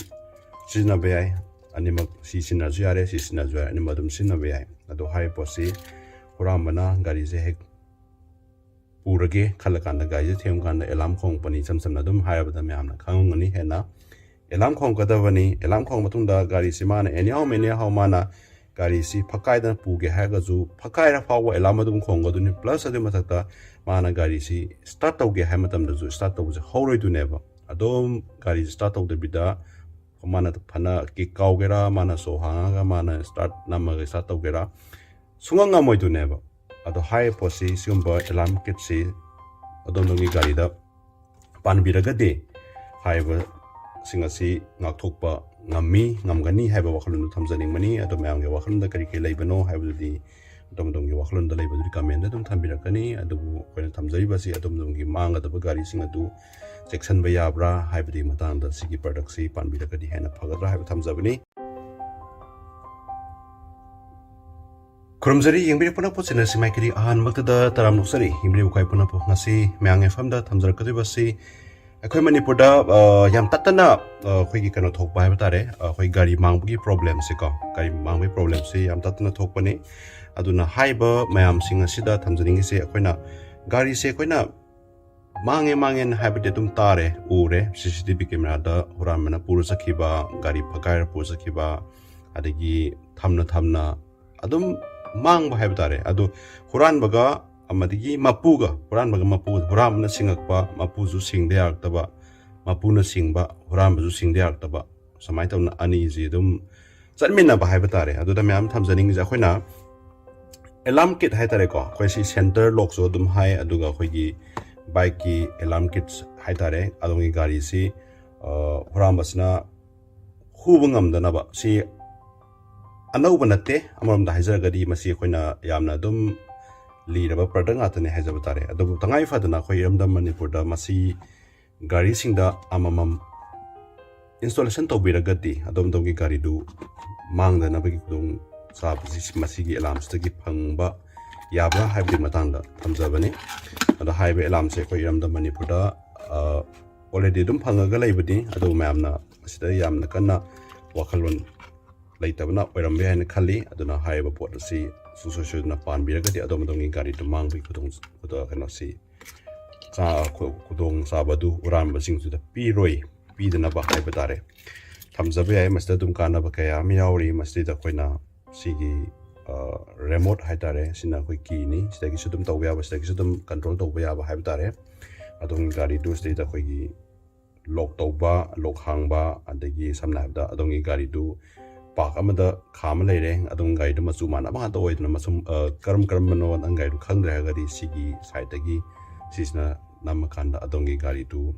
ꯁꯤꯖꯤꯟꯅꯕ ꯌꯥꯏ꯫ ꯑꯅꯤꯃꯛ ꯁꯤ ꯁꯤꯖꯤꯟꯅꯔꯁꯨ ꯌꯥꯔꯦ, ꯁꯤ ꯁꯤꯖꯤꯟꯅꯔꯁꯨ ꯌꯥꯔꯦ, ꯑꯅꯤꯃꯛ ꯑꯗꯨꯝ ꯁꯤꯖꯤꯟꯅꯕ ꯌꯥꯏ꯫ ꯑꯗꯣ ꯍꯥꯏꯔꯤꯕ ꯄꯣꯠꯁꯤ ꯍꯨꯔꯥꯟꯕꯅ ꯒꯥꯔꯤꯁꯦ ꯍꯦꯛ ꯄꯨꯔꯒꯦ ꯈꯜꯂꯀꯥꯟꯗ ꯒꯥꯔꯤꯁꯦ ꯊꯦꯡꯕ ꯀꯥꯟꯗ ꯑꯦꯂꯥꯝ ꯈꯣꯡꯉꯛꯄꯅꯤ꯫ ꯏꯆꯝ ꯆꯝꯅ ꯑꯗꯨꯝ ꯍꯥꯏꯔꯕꯗ ꯃꯌꯥꯝꯅ ꯈꯪꯉꯝꯒꯅꯤ ꯍꯦꯟꯅ꯫ ꯑꯦꯂꯥꯝ ꯈꯣꯡꯉꯛꯀꯗꯕꯅꯤ꯫ ꯑꯦꯂꯥꯝ ꯈꯣꯡꯉ ꯃꯇꯨꯡꯗ ꯒꯥꯔꯤꯁꯤ ꯃꯥꯅ anyhow anyhow ꯃꯥꯅ ꯒꯥꯔꯤꯁꯤ ꯐꯛꯀꯥꯏꯗꯅ ꯄꯨꯒꯦ ꯍꯥꯏꯔꯒꯁꯨ ꯐꯛꯀꯥꯏꯔ ꯐꯥꯎꯕ ꯑꯦꯂꯥꯝ ꯑꯗꯨꯝ ꯈꯣꯡꯒꯗꯣꯏꯅꯤ꯫ ꯄ꯭ꯂꯁ ꯑꯗꯨꯒꯤ ꯃꯊꯛꯇ ꯃꯥꯅ ꯒꯥꯔꯤꯁꯤ ꯁ꯭ꯇꯥꯔꯠ ꯇꯧꯒꯦ ꯍꯥꯏ ꯃꯇꯝꯗꯁꯨ ꯁ꯭ꯇꯥꯔꯠ ꯇꯧꯕꯁꯦ ꯍꯧꯔꯣꯏꯗꯣꯏꯅꯦꯕ꯫ ꯑꯗꯨꯝ ꯒꯥꯔꯤꯁꯤ ꯁ꯭ꯇꯥꯔꯠ ꯇꯧꯗꯕꯤꯗ ꯃꯥꯅ ꯐꯅ ꯀꯤꯛ ꯀꯥꯎꯒꯦꯔꯥ, ꯃꯥꯅ ꯁꯣ ꯍꯥꯡꯉꯒ ꯃꯥꯅ ꯁ꯭ꯇꯥꯔꯠ ꯅꯝꯃꯒ ꯁ꯭ꯇꯥꯔꯠ ꯇꯧꯒꯦꯔꯥ, ꯁꯨꯡꯉꯝ ꯉꯝꯃꯣꯏꯗꯣꯏꯅꯦꯕ꯫ ꯑꯗꯣ ꯍꯥꯏꯔꯤꯕ ꯄꯣꯠꯁꯤ, ꯁꯤꯒꯨꯝꯕ ꯑꯦꯂꯥꯔꯝ ꯀꯤꯠꯁꯤ ꯑꯗꯣꯝꯗꯣꯝꯒꯤ ꯒꯥꯔꯤꯗ ꯄꯥꯟꯕꯤꯔꯒꯗꯤ ꯍꯥꯏꯔꯤꯕꯁꯤꯡ ꯑꯁꯤ ꯉꯥꯛꯊꯣꯛꯄ ꯉꯝꯃꯤ, ꯉꯝꯒꯅꯤ ꯍꯥꯏꯕ ꯋꯥꯈꯜꯂꯣꯟꯗꯨ ꯊꯝꯖꯅꯤꯡꯕꯅꯤ꯫ ꯑꯗꯣ ꯃꯌꯥꯝꯒꯤ ꯋꯥꯈꯜꯂꯣꯟꯗ ꯀꯔꯤ ꯀꯔꯤ ꯂꯩꯕꯅꯣ ꯍꯥꯏꯕꯗꯨꯗꯤ ꯑꯗꯣꯝ ꯑꯗꯣꯝꯒꯤ ꯋꯥꯈꯜꯂꯣꯟꯗ ꯂꯩꯕꯗꯨꯗꯤ ꯀꯃꯦꯟꯗ ꯑꯗꯨꯝ ꯊꯝꯕꯤꯔꯛꯀꯅꯤ꯫ ꯑꯗꯨꯕꯨ ꯑꯩꯈꯣꯏꯅ ꯊꯝꯖꯔꯤꯕꯁꯤ ꯑꯗꯣꯝ ꯑꯗꯣꯝꯒꯤ ꯃꯥꯡꯒꯗꯕ ꯒꯥꯔꯤꯁꯤꯡ ꯑꯗꯨ ꯆꯦꯛꯁꯤꯟꯕ ꯌꯥꯕ꯭ꯔꯥ ꯍꯥꯏꯕꯗꯨꯒꯤ ꯃꯇꯥꯡꯗ ꯁꯤꯒꯤ ꯄ꯭ꯔꯗꯛꯁꯤ ꯄꯥꯟꯕꯤꯔꯒꯗꯤ ꯍꯦꯟꯅ ꯐꯒꯗ꯭ꯔꯥ ꯍꯥꯏꯕ ꯊꯝꯖꯕꯅꯤ꯫ ꯈꯨꯔꯨꯝꯖꯔꯤ, ꯌꯦꯡꯕꯤꯔꯤꯕ ꯄꯨꯝꯅꯃꯛꯄꯨ ꯆꯦꯅꯦꯜꯁꯤ ꯃꯥꯏꯀꯩꯗꯒꯤ ꯑꯍꯥꯟꯕꯃꯛꯇꯗ ꯇꯔꯥꯝꯅ ꯑꯣꯛꯆꯔꯤ꯫ ꯌꯦꯡꯕꯤꯔꯤꯕ ꯑꯩꯈꯣꯏ ꯄꯨꯝꯅꯃꯛꯄꯨ ꯉꯁꯤ ꯃꯌꯥꯝꯒꯤ ꯃꯐꯝꯗ ꯊꯝꯖꯔꯛꯀꯗꯧꯔꯤꯕꯁꯤ ꯑꯩꯈꯣꯏ ꯃꯅꯤꯄꯨꯔꯗ, ꯑ, ꯌꯥꯝ ꯇꯠꯇꯅ, ꯑ, ꯑꯩꯈꯣꯏꯒꯤ ꯀꯩꯅꯣ ꯊꯣꯛꯄ ꯍꯥꯏꯕ ꯇꯥꯔꯦ, ꯑ, ꯑꯩꯈꯣꯏ ꯒꯥꯔꯤ ꯃꯥꯡꯕꯒꯤ ꯄ꯭ꯔꯣꯕ꯭ꯂꯦꯝꯁꯦꯀꯣ, ꯒꯥꯔꯤ ꯃꯥꯡꯕꯒꯤ ꯄ꯭ꯔꯣꯕ꯭ꯂꯦꯝꯁꯦ ꯌꯥꯝ ꯇꯠꯇꯅ ꯊꯣꯛꯄꯅꯤ꯫ ꯑꯗꯨꯅ ꯍꯥꯏꯔꯤꯕ ꯃꯌꯥꯝꯁꯤꯡ ꯑꯁꯤꯗ ꯊꯝꯖꯅꯤꯡꯉꯤꯁꯦ, ꯑꯩꯈꯣꯏꯅ ꯒꯥꯔꯤꯁꯦ ꯑꯩꯈꯣꯏꯅ ꯃꯥꯡꯉꯦ ꯃꯥꯡꯉꯦꯅ ꯍꯥꯏꯕꯗꯤ ꯑꯗꯨꯝ ꯇꯥꯔꯦ, ꯎꯔꯦ, ꯁꯤ ꯁꯤ ꯇꯤ ꯚꯤ ꯀꯦꯃꯦꯔꯥꯗ ꯍꯨꯔꯥꯟꯕꯅ ꯄꯨꯔ ꯆꯠꯈꯤꯕ, ꯒꯥꯔꯤ ꯐꯛꯀꯥꯏꯔ ꯄꯨꯔ ꯆꯠꯈꯤꯕ, ꯑꯗꯒꯤ ꯊꯝꯅ ꯊꯝꯅ ꯑꯗꯨꯝ ꯃꯥꯡꯕ ꯍꯥꯏꯕ ꯇꯥꯔꯦ꯫ ꯑꯗꯨ ꯍꯨꯔꯥꯟꯕꯒ ꯑꯃꯗꯒꯤ ꯃꯄꯨꯒ, ꯍꯨꯔꯥꯟꯕꯒ ꯃꯄꯨ, ꯍꯨꯔꯥꯟꯕꯅ ꯁꯤꯡꯉꯛꯄ, ꯃꯄꯨꯁꯨ ꯁꯤꯡꯗ ꯌꯥꯔꯛꯇꯕ, ꯃꯄꯨꯅ ꯁꯤꯡꯕ, ꯍꯨꯔꯥꯟꯕꯁꯨ ꯁꯤꯡꯗ ꯌꯥꯔꯛꯇꯕ, ꯁꯨꯃꯥꯏꯅ ꯇꯧꯅ ꯑꯅꯤꯁꯤ ꯑꯗꯨꯝ ꯆꯠꯃꯤꯟꯅꯕ ꯍꯥꯏꯕ ꯇꯥꯔꯦ꯫ ꯑꯗꯨꯗ ꯃꯌꯥꯝ ꯊꯝꯖꯅꯤꯡꯉꯤꯁꯦ, ꯑꯩꯈꯣꯏꯅ ꯑꯦꯂꯥꯝ ꯀꯤꯠ ꯍꯥꯏ ꯇꯥꯔꯦꯀꯣ, ꯑꯩꯈꯣꯏ ꯁꯤ ꯁꯦꯟꯇꯔ ꯂꯣꯛꯁꯨ ꯑꯗꯨꯝ ꯍꯥꯏ, ꯑꯗꯨꯒ ꯑꯩꯈꯣꯏꯒꯤ ꯕꯥꯏꯛꯀꯤ ꯑꯦꯂꯥꯝ ꯀꯤꯠꯁ ꯍꯥꯏ ꯇꯥꯔꯦ, ꯑꯗꯣꯝꯒꯤ ꯒꯥꯔꯤꯁꯤ ꯍꯨꯔꯥꯟꯕꯁꯤꯅ ꯍꯨꯕ ꯉꯝꯗꯅꯕ꯫ ꯁꯤ ꯑꯅꯧꯕ ꯅꯠꯇꯦ, ꯑꯃꯔꯣꯝꯗ ꯍꯥꯏꯖꯔꯒꯗꯤ ꯃꯁꯤ ꯑꯩꯈꯣꯏꯅ ꯌꯥꯝꯅ ꯑꯗꯨꯝ ꯂꯤꯔꯕ ꯄ꯭ꯔꯗꯛ ꯉꯥꯛꯇꯅꯤ ꯍꯥꯏꯖꯕ ꯇꯥꯔꯦ꯫ ꯑꯗꯨꯕꯨ ꯇꯉꯥꯏ ꯐꯗꯅ ꯑꯩꯈꯣꯏ ꯏꯔꯝꯗꯝ ꯃꯅꯤꯄꯨꯔꯗ ꯃꯁꯤ ꯒꯥꯔꯤꯁꯤꯡꯗ ꯑꯃꯃꯝ ꯏꯟꯁꯇꯣꯂꯦꯁꯟ ꯇꯧꯕꯤꯔꯒꯗꯤ ꯑꯗꯣꯝ ꯑꯗꯣꯝꯒꯤ ꯒꯥꯔꯤꯗꯨ ꯃꯥꯡꯗꯅꯕꯒꯤ ꯈꯨꯗꯣꯡ ꯆꯥꯕꯁꯤ ꯃꯁꯤꯒꯤ ꯑꯦꯂꯥꯝꯁꯤꯗꯒꯤ ꯐꯪꯕ ꯌꯥꯕ꯭ꯔꯥ ꯍꯥꯏꯕꯒꯤ ꯃꯇꯥꯡꯗ ꯊꯝꯖꯕꯅꯤ꯫ ꯑꯗꯣ ꯍꯥꯏꯔꯤꯕ ꯑꯦꯂꯥꯝꯁꯦ ꯑꯩꯈꯣꯏ ꯏꯔꯝꯗꯝ ꯃꯅꯤꯄꯨꯔꯗ ꯑꯣꯜꯔꯦꯗꯤ ꯑꯗꯨꯝ ꯐꯪꯉꯒ ꯂꯩꯕꯅꯤ, ꯑꯗꯨꯕꯨ ꯃꯌꯥꯝꯅ ꯃꯁꯤꯗ ꯌꯥꯝꯅ ꯀꯟꯅ ꯋꯥꯈꯜꯂꯣꯟ ꯂꯩꯇꯕꯅ ꯑꯣꯏꯔꯝꯕ ꯌꯥꯏ ꯍꯥꯏꯅ ꯈꯜꯂꯤ꯫ ꯑꯗꯨꯅ ꯍꯥꯏꯔꯤꯕ ꯄꯣꯠ ꯑꯁꯤ ꯁꯨꯡꯁꯣꯏ ꯁꯣꯏꯗꯅ ꯄꯥꯟꯕꯤꯔꯒꯗꯤ ꯑꯗꯣꯝ ꯑꯗꯣꯝꯒꯤ ꯒꯥꯔꯤꯗꯨ ꯃꯥꯡꯕꯒꯤ ꯈꯨꯗꯣꯡ ꯀꯩꯅꯣꯁꯤ ꯆꯥ-, ꯈꯨ-, ꯈꯨꯗꯣꯡꯆꯥꯕ ꯑꯗꯨ ꯍꯨꯔꯥꯟꯕꯁꯤꯡꯗꯨꯗ ꯄꯤꯔꯣꯏ, ꯄꯤꯗꯅꯕ ꯍꯥꯏꯕ ꯇꯥꯔꯦ꯫ ꯊꯝꯖꯕ ꯌꯥꯏ꯫ ꯃꯁꯤꯗ ꯑꯗꯨꯝ ꯀꯥꯟꯅꯕ ꯀꯌꯥ ꯑꯃ ꯌꯥꯎꯔꯤ꯫ ꯃꯁꯤꯗ ꯑꯩꯈꯣꯏꯅ ꯁꯤꯒꯤ ꯔꯦꯃꯣꯠ ꯍꯥꯏ ꯇꯥꯔꯦ, ꯁꯤꯅ ꯑꯩꯈꯣꯏ ꯀꯤꯅꯤ꯫ ꯁꯤꯗꯒꯤꯁꯨ ꯑꯗꯨꯝ ꯇꯧꯕ ꯌꯥꯕ, ꯁꯤꯗꯒꯤꯁꯨ ꯑꯗꯨꯝ ꯀꯟꯇ꯭ꯔꯣꯜ ꯇꯧꯕ ꯌꯥꯕ ꯍꯥꯏꯕ ꯇꯥꯔꯦ꯫ ꯑꯗꯣꯝꯒꯤ ꯒꯥꯔꯤꯗꯨ ꯁꯤꯗꯩꯗ ꯑꯩꯈꯣꯏꯒꯤ ꯂꯣꯛ ꯇꯧꯕ, ꯂꯣꯛ ꯍꯥꯡꯕ, ꯑꯗꯒꯤ ꯁꯝꯅ ꯍꯥꯏꯔꯕꯗ ꯑꯗꯣꯝꯒꯤ ꯒꯥꯔꯤꯗꯨ ꯄꯥꯔꯛ ꯑꯃꯗ ꯈꯥꯝꯃ ꯂꯩꯔꯦ, ꯑꯗꯣꯝꯒꯤ ꯒꯥꯔꯤꯗꯨ ꯃꯆꯨ ꯃꯥꯟꯅꯕ ꯉꯥꯛꯇ ꯑꯣꯏꯗꯅ ꯃꯆꯨ, ꯑ, ꯀꯔꯝ ꯀꯔꯝꯕꯅꯣ ꯅꯪ ꯒꯥꯔꯤꯗꯨ ꯈꯪꯗ꯭ꯔꯦ ꯍꯥꯏꯔꯒꯗꯤ ꯁꯤꯒꯤ ꯁꯥꯏꯠꯇꯒꯤ ꯁꯤꯁꯤꯅ ꯅꯝꯃꯀꯥꯟꯗ ꯑꯗꯣꯝꯒꯤ ꯒꯥꯔꯤꯗꯨ,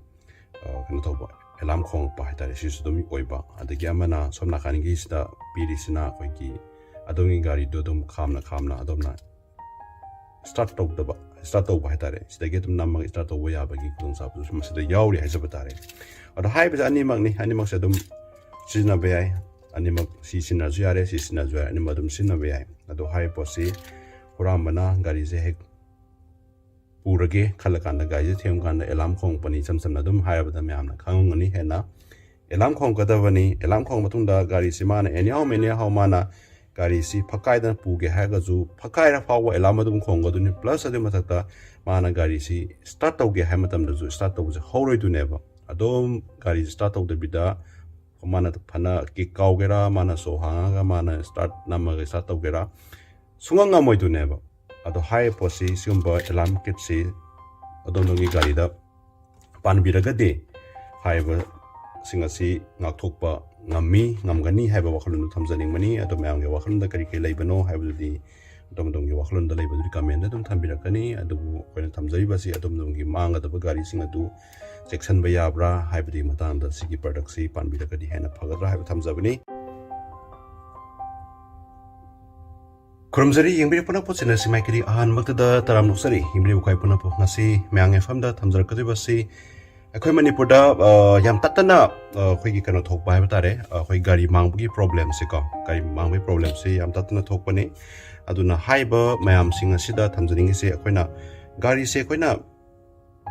ꯑ, ꯀꯩꯅꯣ ꯇꯧꯕ, ꯑꯦꯂꯥꯝ ꯈꯣꯡꯉꯛꯄ ꯍꯥꯏꯇꯥꯔꯦ, ꯁꯤꯁꯨ ꯑꯗꯨꯝ ꯑꯣꯏꯕ꯫ ꯑꯗꯒꯤ ꯑꯃꯅ ꯁꯣꯝ ꯅꯥꯀꯟꯒꯤꯁꯤꯗ ꯄꯤꯔꯤꯁꯤꯅ ꯑꯩꯈꯣꯏꯒꯤ ꯑꯗꯣꯝꯒꯤ ꯒꯥꯔꯤꯗꯨ ꯑꯗꯨꯝ ꯈꯥꯝꯅ ꯈꯥꯝꯅ ꯑꯗꯣꯝꯅ ꯁ꯭ꯇꯥꯔꯠ ꯇꯧꯗꯕ, ꯁ꯭ꯇꯥꯔꯠ ꯇꯧꯕ ꯍꯥꯏꯇꯥꯔꯦ, ꯁꯤꯗꯒꯤ ꯑꯗꯨꯝ ꯅꯝꯃꯒ ꯁ꯭ꯇꯥꯔꯠ ꯇꯧꯕ ꯌꯥꯕꯒꯤ ꯈꯨꯗꯣꯡꯆꯥꯕꯗꯨꯁꯨ ꯃꯁꯤꯗ ꯌꯥꯎꯔꯤ ꯍꯥꯏꯖꯕ ꯇꯥꯔꯦ꯫ ꯑꯗꯣ ꯍꯥꯏꯔꯤꯕꯁꯦ ꯑꯅꯤꯃꯛꯅꯤ, ꯑꯅꯤꯃꯛꯁꯦ ꯑꯗꯨꯝ ꯁꯤꯖꯤꯟꯅꯕ ꯌꯥꯏ꯫ ꯑꯅꯤꯃꯛ ꯁꯤ ꯁꯤꯖꯤꯟꯅꯔꯁꯨ ꯌꯥꯔꯦ, ꯁꯤ ꯁꯤꯖꯤꯟꯅꯔꯁꯨ ꯌꯥꯔꯦ, ꯑꯅꯤꯃꯛ ꯑꯗꯨꯝ ꯁꯤꯖꯤꯟꯅꯕ ꯌꯥꯏ꯫ ꯑꯗꯣ ꯍꯥꯏꯔꯤꯕ ꯄꯣꯠꯁꯤ ꯍꯨꯔꯥꯟꯕꯅ ꯒꯥꯔꯤꯁꯦ ꯍꯦꯛ ꯄꯨꯔꯒꯦ ꯈꯜꯂꯀꯥꯟꯗ, ꯒꯥꯔꯤꯁꯦ ꯊꯦꯡꯕ ꯀꯥꯟꯗ ꯑꯦꯂꯥꯝ ꯈꯣꯡꯉꯛꯄꯅꯤ꯫ ꯏꯆꯝ ꯆꯝꯅ ꯑꯗꯨꯝ ꯍꯥꯏꯔꯕꯗ ꯃꯌꯥꯝꯅ ꯈꯪꯉꯝꯒꯅꯤ ꯍꯦꯟꯅ꯫ ꯑꯦꯂꯥꯝ ꯈꯣꯡꯉꯛꯀꯗꯕꯅꯤ꯫ ꯑꯦꯂꯥꯝ ꯈꯣꯡꯉ ꯃꯇꯨꯡꯗ ꯒꯥꯔꯤꯁꯤ ꯃꯥꯅ anyhow anyhow ꯃꯥꯅ ꯒꯥꯔꯤꯁꯤ ꯐꯛꯀꯥꯏꯗꯅ ꯄꯨꯒꯦ ꯍꯥꯏꯔꯒꯁꯨ, ꯐꯛꯀꯥꯏꯔ ꯐꯥꯎꯕ ꯑꯦꯂꯥꯝ ꯑꯗꯨꯝ ꯈꯣꯡꯒꯗꯣꯏꯅꯤ꯫ ꯄ꯭ꯂꯁ ꯑꯗꯨꯒꯤ ꯃꯊꯛꯇ ꯃꯥꯅ ꯒꯥꯔꯤꯁꯤ ꯁ꯭ꯇꯥꯔꯠ ꯇꯧꯒꯦ ꯍꯥꯏꯕ ꯃꯇꯝꯗꯁꯨ ꯁ꯭ꯇꯥꯔꯠ ꯇꯧꯕꯁꯦ ꯍꯧꯔꯣꯏꯗꯣꯏꯅꯦꯕ꯫ ꯑꯗꯨꯝ ꯒꯥꯔꯤꯁꯤ ꯁ꯭ꯇꯥꯔꯠ ꯇꯧꯗꯕꯤꯗ ꯃꯥꯅ ꯐꯅ ꯀꯤꯛ ꯀꯥꯎꯒꯦꯔꯥ, ꯃꯥꯅ ꯁꯣ ꯍꯥꯡꯉꯒ ꯃꯥꯅ ꯁ꯭ꯇꯥꯔꯠ ꯅꯝꯃꯒ ꯁ꯭ꯇꯥꯔꯠ ꯇꯧꯒꯦꯔꯥ, ꯁꯨꯡꯉꯝ ꯉꯝꯃꯣꯏꯗꯣꯏꯅꯦꯕ꯫ ꯑꯗꯣ ꯍꯥꯏꯔꯤꯕ ꯄꯣꯠꯁꯤ, ꯁꯤꯒꯨꯝꯕ ꯑꯦꯂꯥꯔꯝ ꯀꯤꯠꯁꯤ ꯑꯗꯣꯝ ꯑꯗꯣꯝꯒꯤ ꯒꯥꯔꯤꯗ ꯄꯥꯟꯕꯤꯔꯒꯗꯤ ꯍꯥꯏꯔꯤꯕꯁꯤꯡ ꯑꯁꯤ ꯉꯥꯛꯊꯣꯛꯄ ꯉꯝꯃꯤ, ꯉꯝꯒꯅꯤ ꯍꯥꯏꯕ ꯋꯥꯈꯜꯂꯣꯟꯗꯨ ꯊꯝꯖꯅꯤꯡꯕꯅꯤ꯫ ꯑꯗꯣ ꯃꯌꯥꯝꯒꯤ ꯋꯥꯈꯜꯂꯣꯟꯗ ꯀꯔꯤ ꯀꯔꯤ ꯂꯩꯕꯅꯣ ꯍꯥꯏꯕꯗꯨꯗꯤ ꯑꯗꯣꯝ ꯑꯗꯣꯝꯒꯤ ꯋꯥꯈꯜꯂꯣꯟꯗ ꯂꯩꯕꯗꯨꯗꯤ ꯀꯃꯦꯟꯗ ꯑꯗꯨꯝ ꯊꯝꯕꯤꯔꯛꯀꯅꯤ꯫ ꯑꯗꯨꯕꯨ ꯑꯩꯈꯣꯏꯅ ꯊꯝꯖꯔꯤꯕꯁꯤ ꯑꯗꯣꯝ ꯑꯗꯣꯝꯒꯤ ꯃꯥꯡꯒꯗꯕ ꯒꯥꯔꯤꯁꯤꯡ ꯑꯗꯨ ꯆꯦꯛꯁꯤꯟꯕ ꯌꯥꯕ꯭ꯔꯥ ꯍꯥꯏꯕꯗꯨꯒꯤ ꯃꯇꯥꯡꯗ ꯁꯤꯒꯤ ꯄ꯭ꯔꯗꯛꯁꯤ ꯄꯥꯟꯕꯤꯔꯒꯗꯤ ꯍꯦꯟꯅ ꯐꯒꯗ꯭ꯔꯥ ꯍꯥꯏꯕ ꯊꯝꯖꯕꯅꯤ꯫ ꯈꯨꯔꯨꯝꯖꯔꯤ, ꯌꯦꯡꯕꯤꯔꯤꯕ ꯄꯨꯝꯅꯃꯛꯄꯨ ꯆꯦꯅꯦꯜꯁꯤ ꯃꯥꯏꯀꯩꯗꯒꯤ ꯑꯍꯥꯟꯕꯃꯛꯇꯗ ꯇꯔꯥꯝꯅ ꯑꯣꯛꯆꯔꯤ꯫ ꯌꯦꯡꯕꯤꯔꯤꯕ ꯈ꯭ꯋꯥꯏ ꯄꯨꯝꯅꯃꯛꯄꯨ ꯉꯁꯤ ꯃꯌꯥꯝꯒꯤ ꯃꯐꯝꯗ ꯊꯝꯖꯔꯛꯀꯗꯧꯔꯤꯕꯁꯤ ꯑꯩꯈꯣꯏ ꯃꯅꯤꯄꯨꯔꯗ, ꯑ, ꯌꯥꯝ ꯇꯠꯇꯅ, ꯑ, ꯑꯩꯈꯣꯏꯒꯤ ꯀꯩꯅꯣ ꯊꯣꯛꯄ ꯍꯥꯏꯕ ꯇꯥꯔꯦ, ꯑꯩꯈꯣꯏ ꯒꯥꯔꯤ ꯃꯥꯡꯕꯒꯤ ꯄ꯭ꯔꯣꯕ꯭ꯂꯦꯝꯁꯤꯀꯣ, ꯒꯥꯔꯤ ꯃꯥꯡꯕꯒꯤ ꯄ꯭ꯔꯣꯕ꯭ꯂꯦꯝꯁꯤ ꯌꯥꯝ ꯇꯠꯇꯅ ꯊꯣꯛꯄꯅꯤ꯫ ꯑꯗꯨꯅ ꯍꯥꯏꯔꯤꯕ ꯃꯌꯥꯝꯁꯤꯡ ꯑꯁꯤꯗ ꯊꯝꯖꯅꯤꯡꯉꯤꯁꯦ, ꯑꯩꯈꯣꯏꯅ ꯒꯥꯔꯤꯁꯦ ꯑꯩꯈꯣꯏꯅ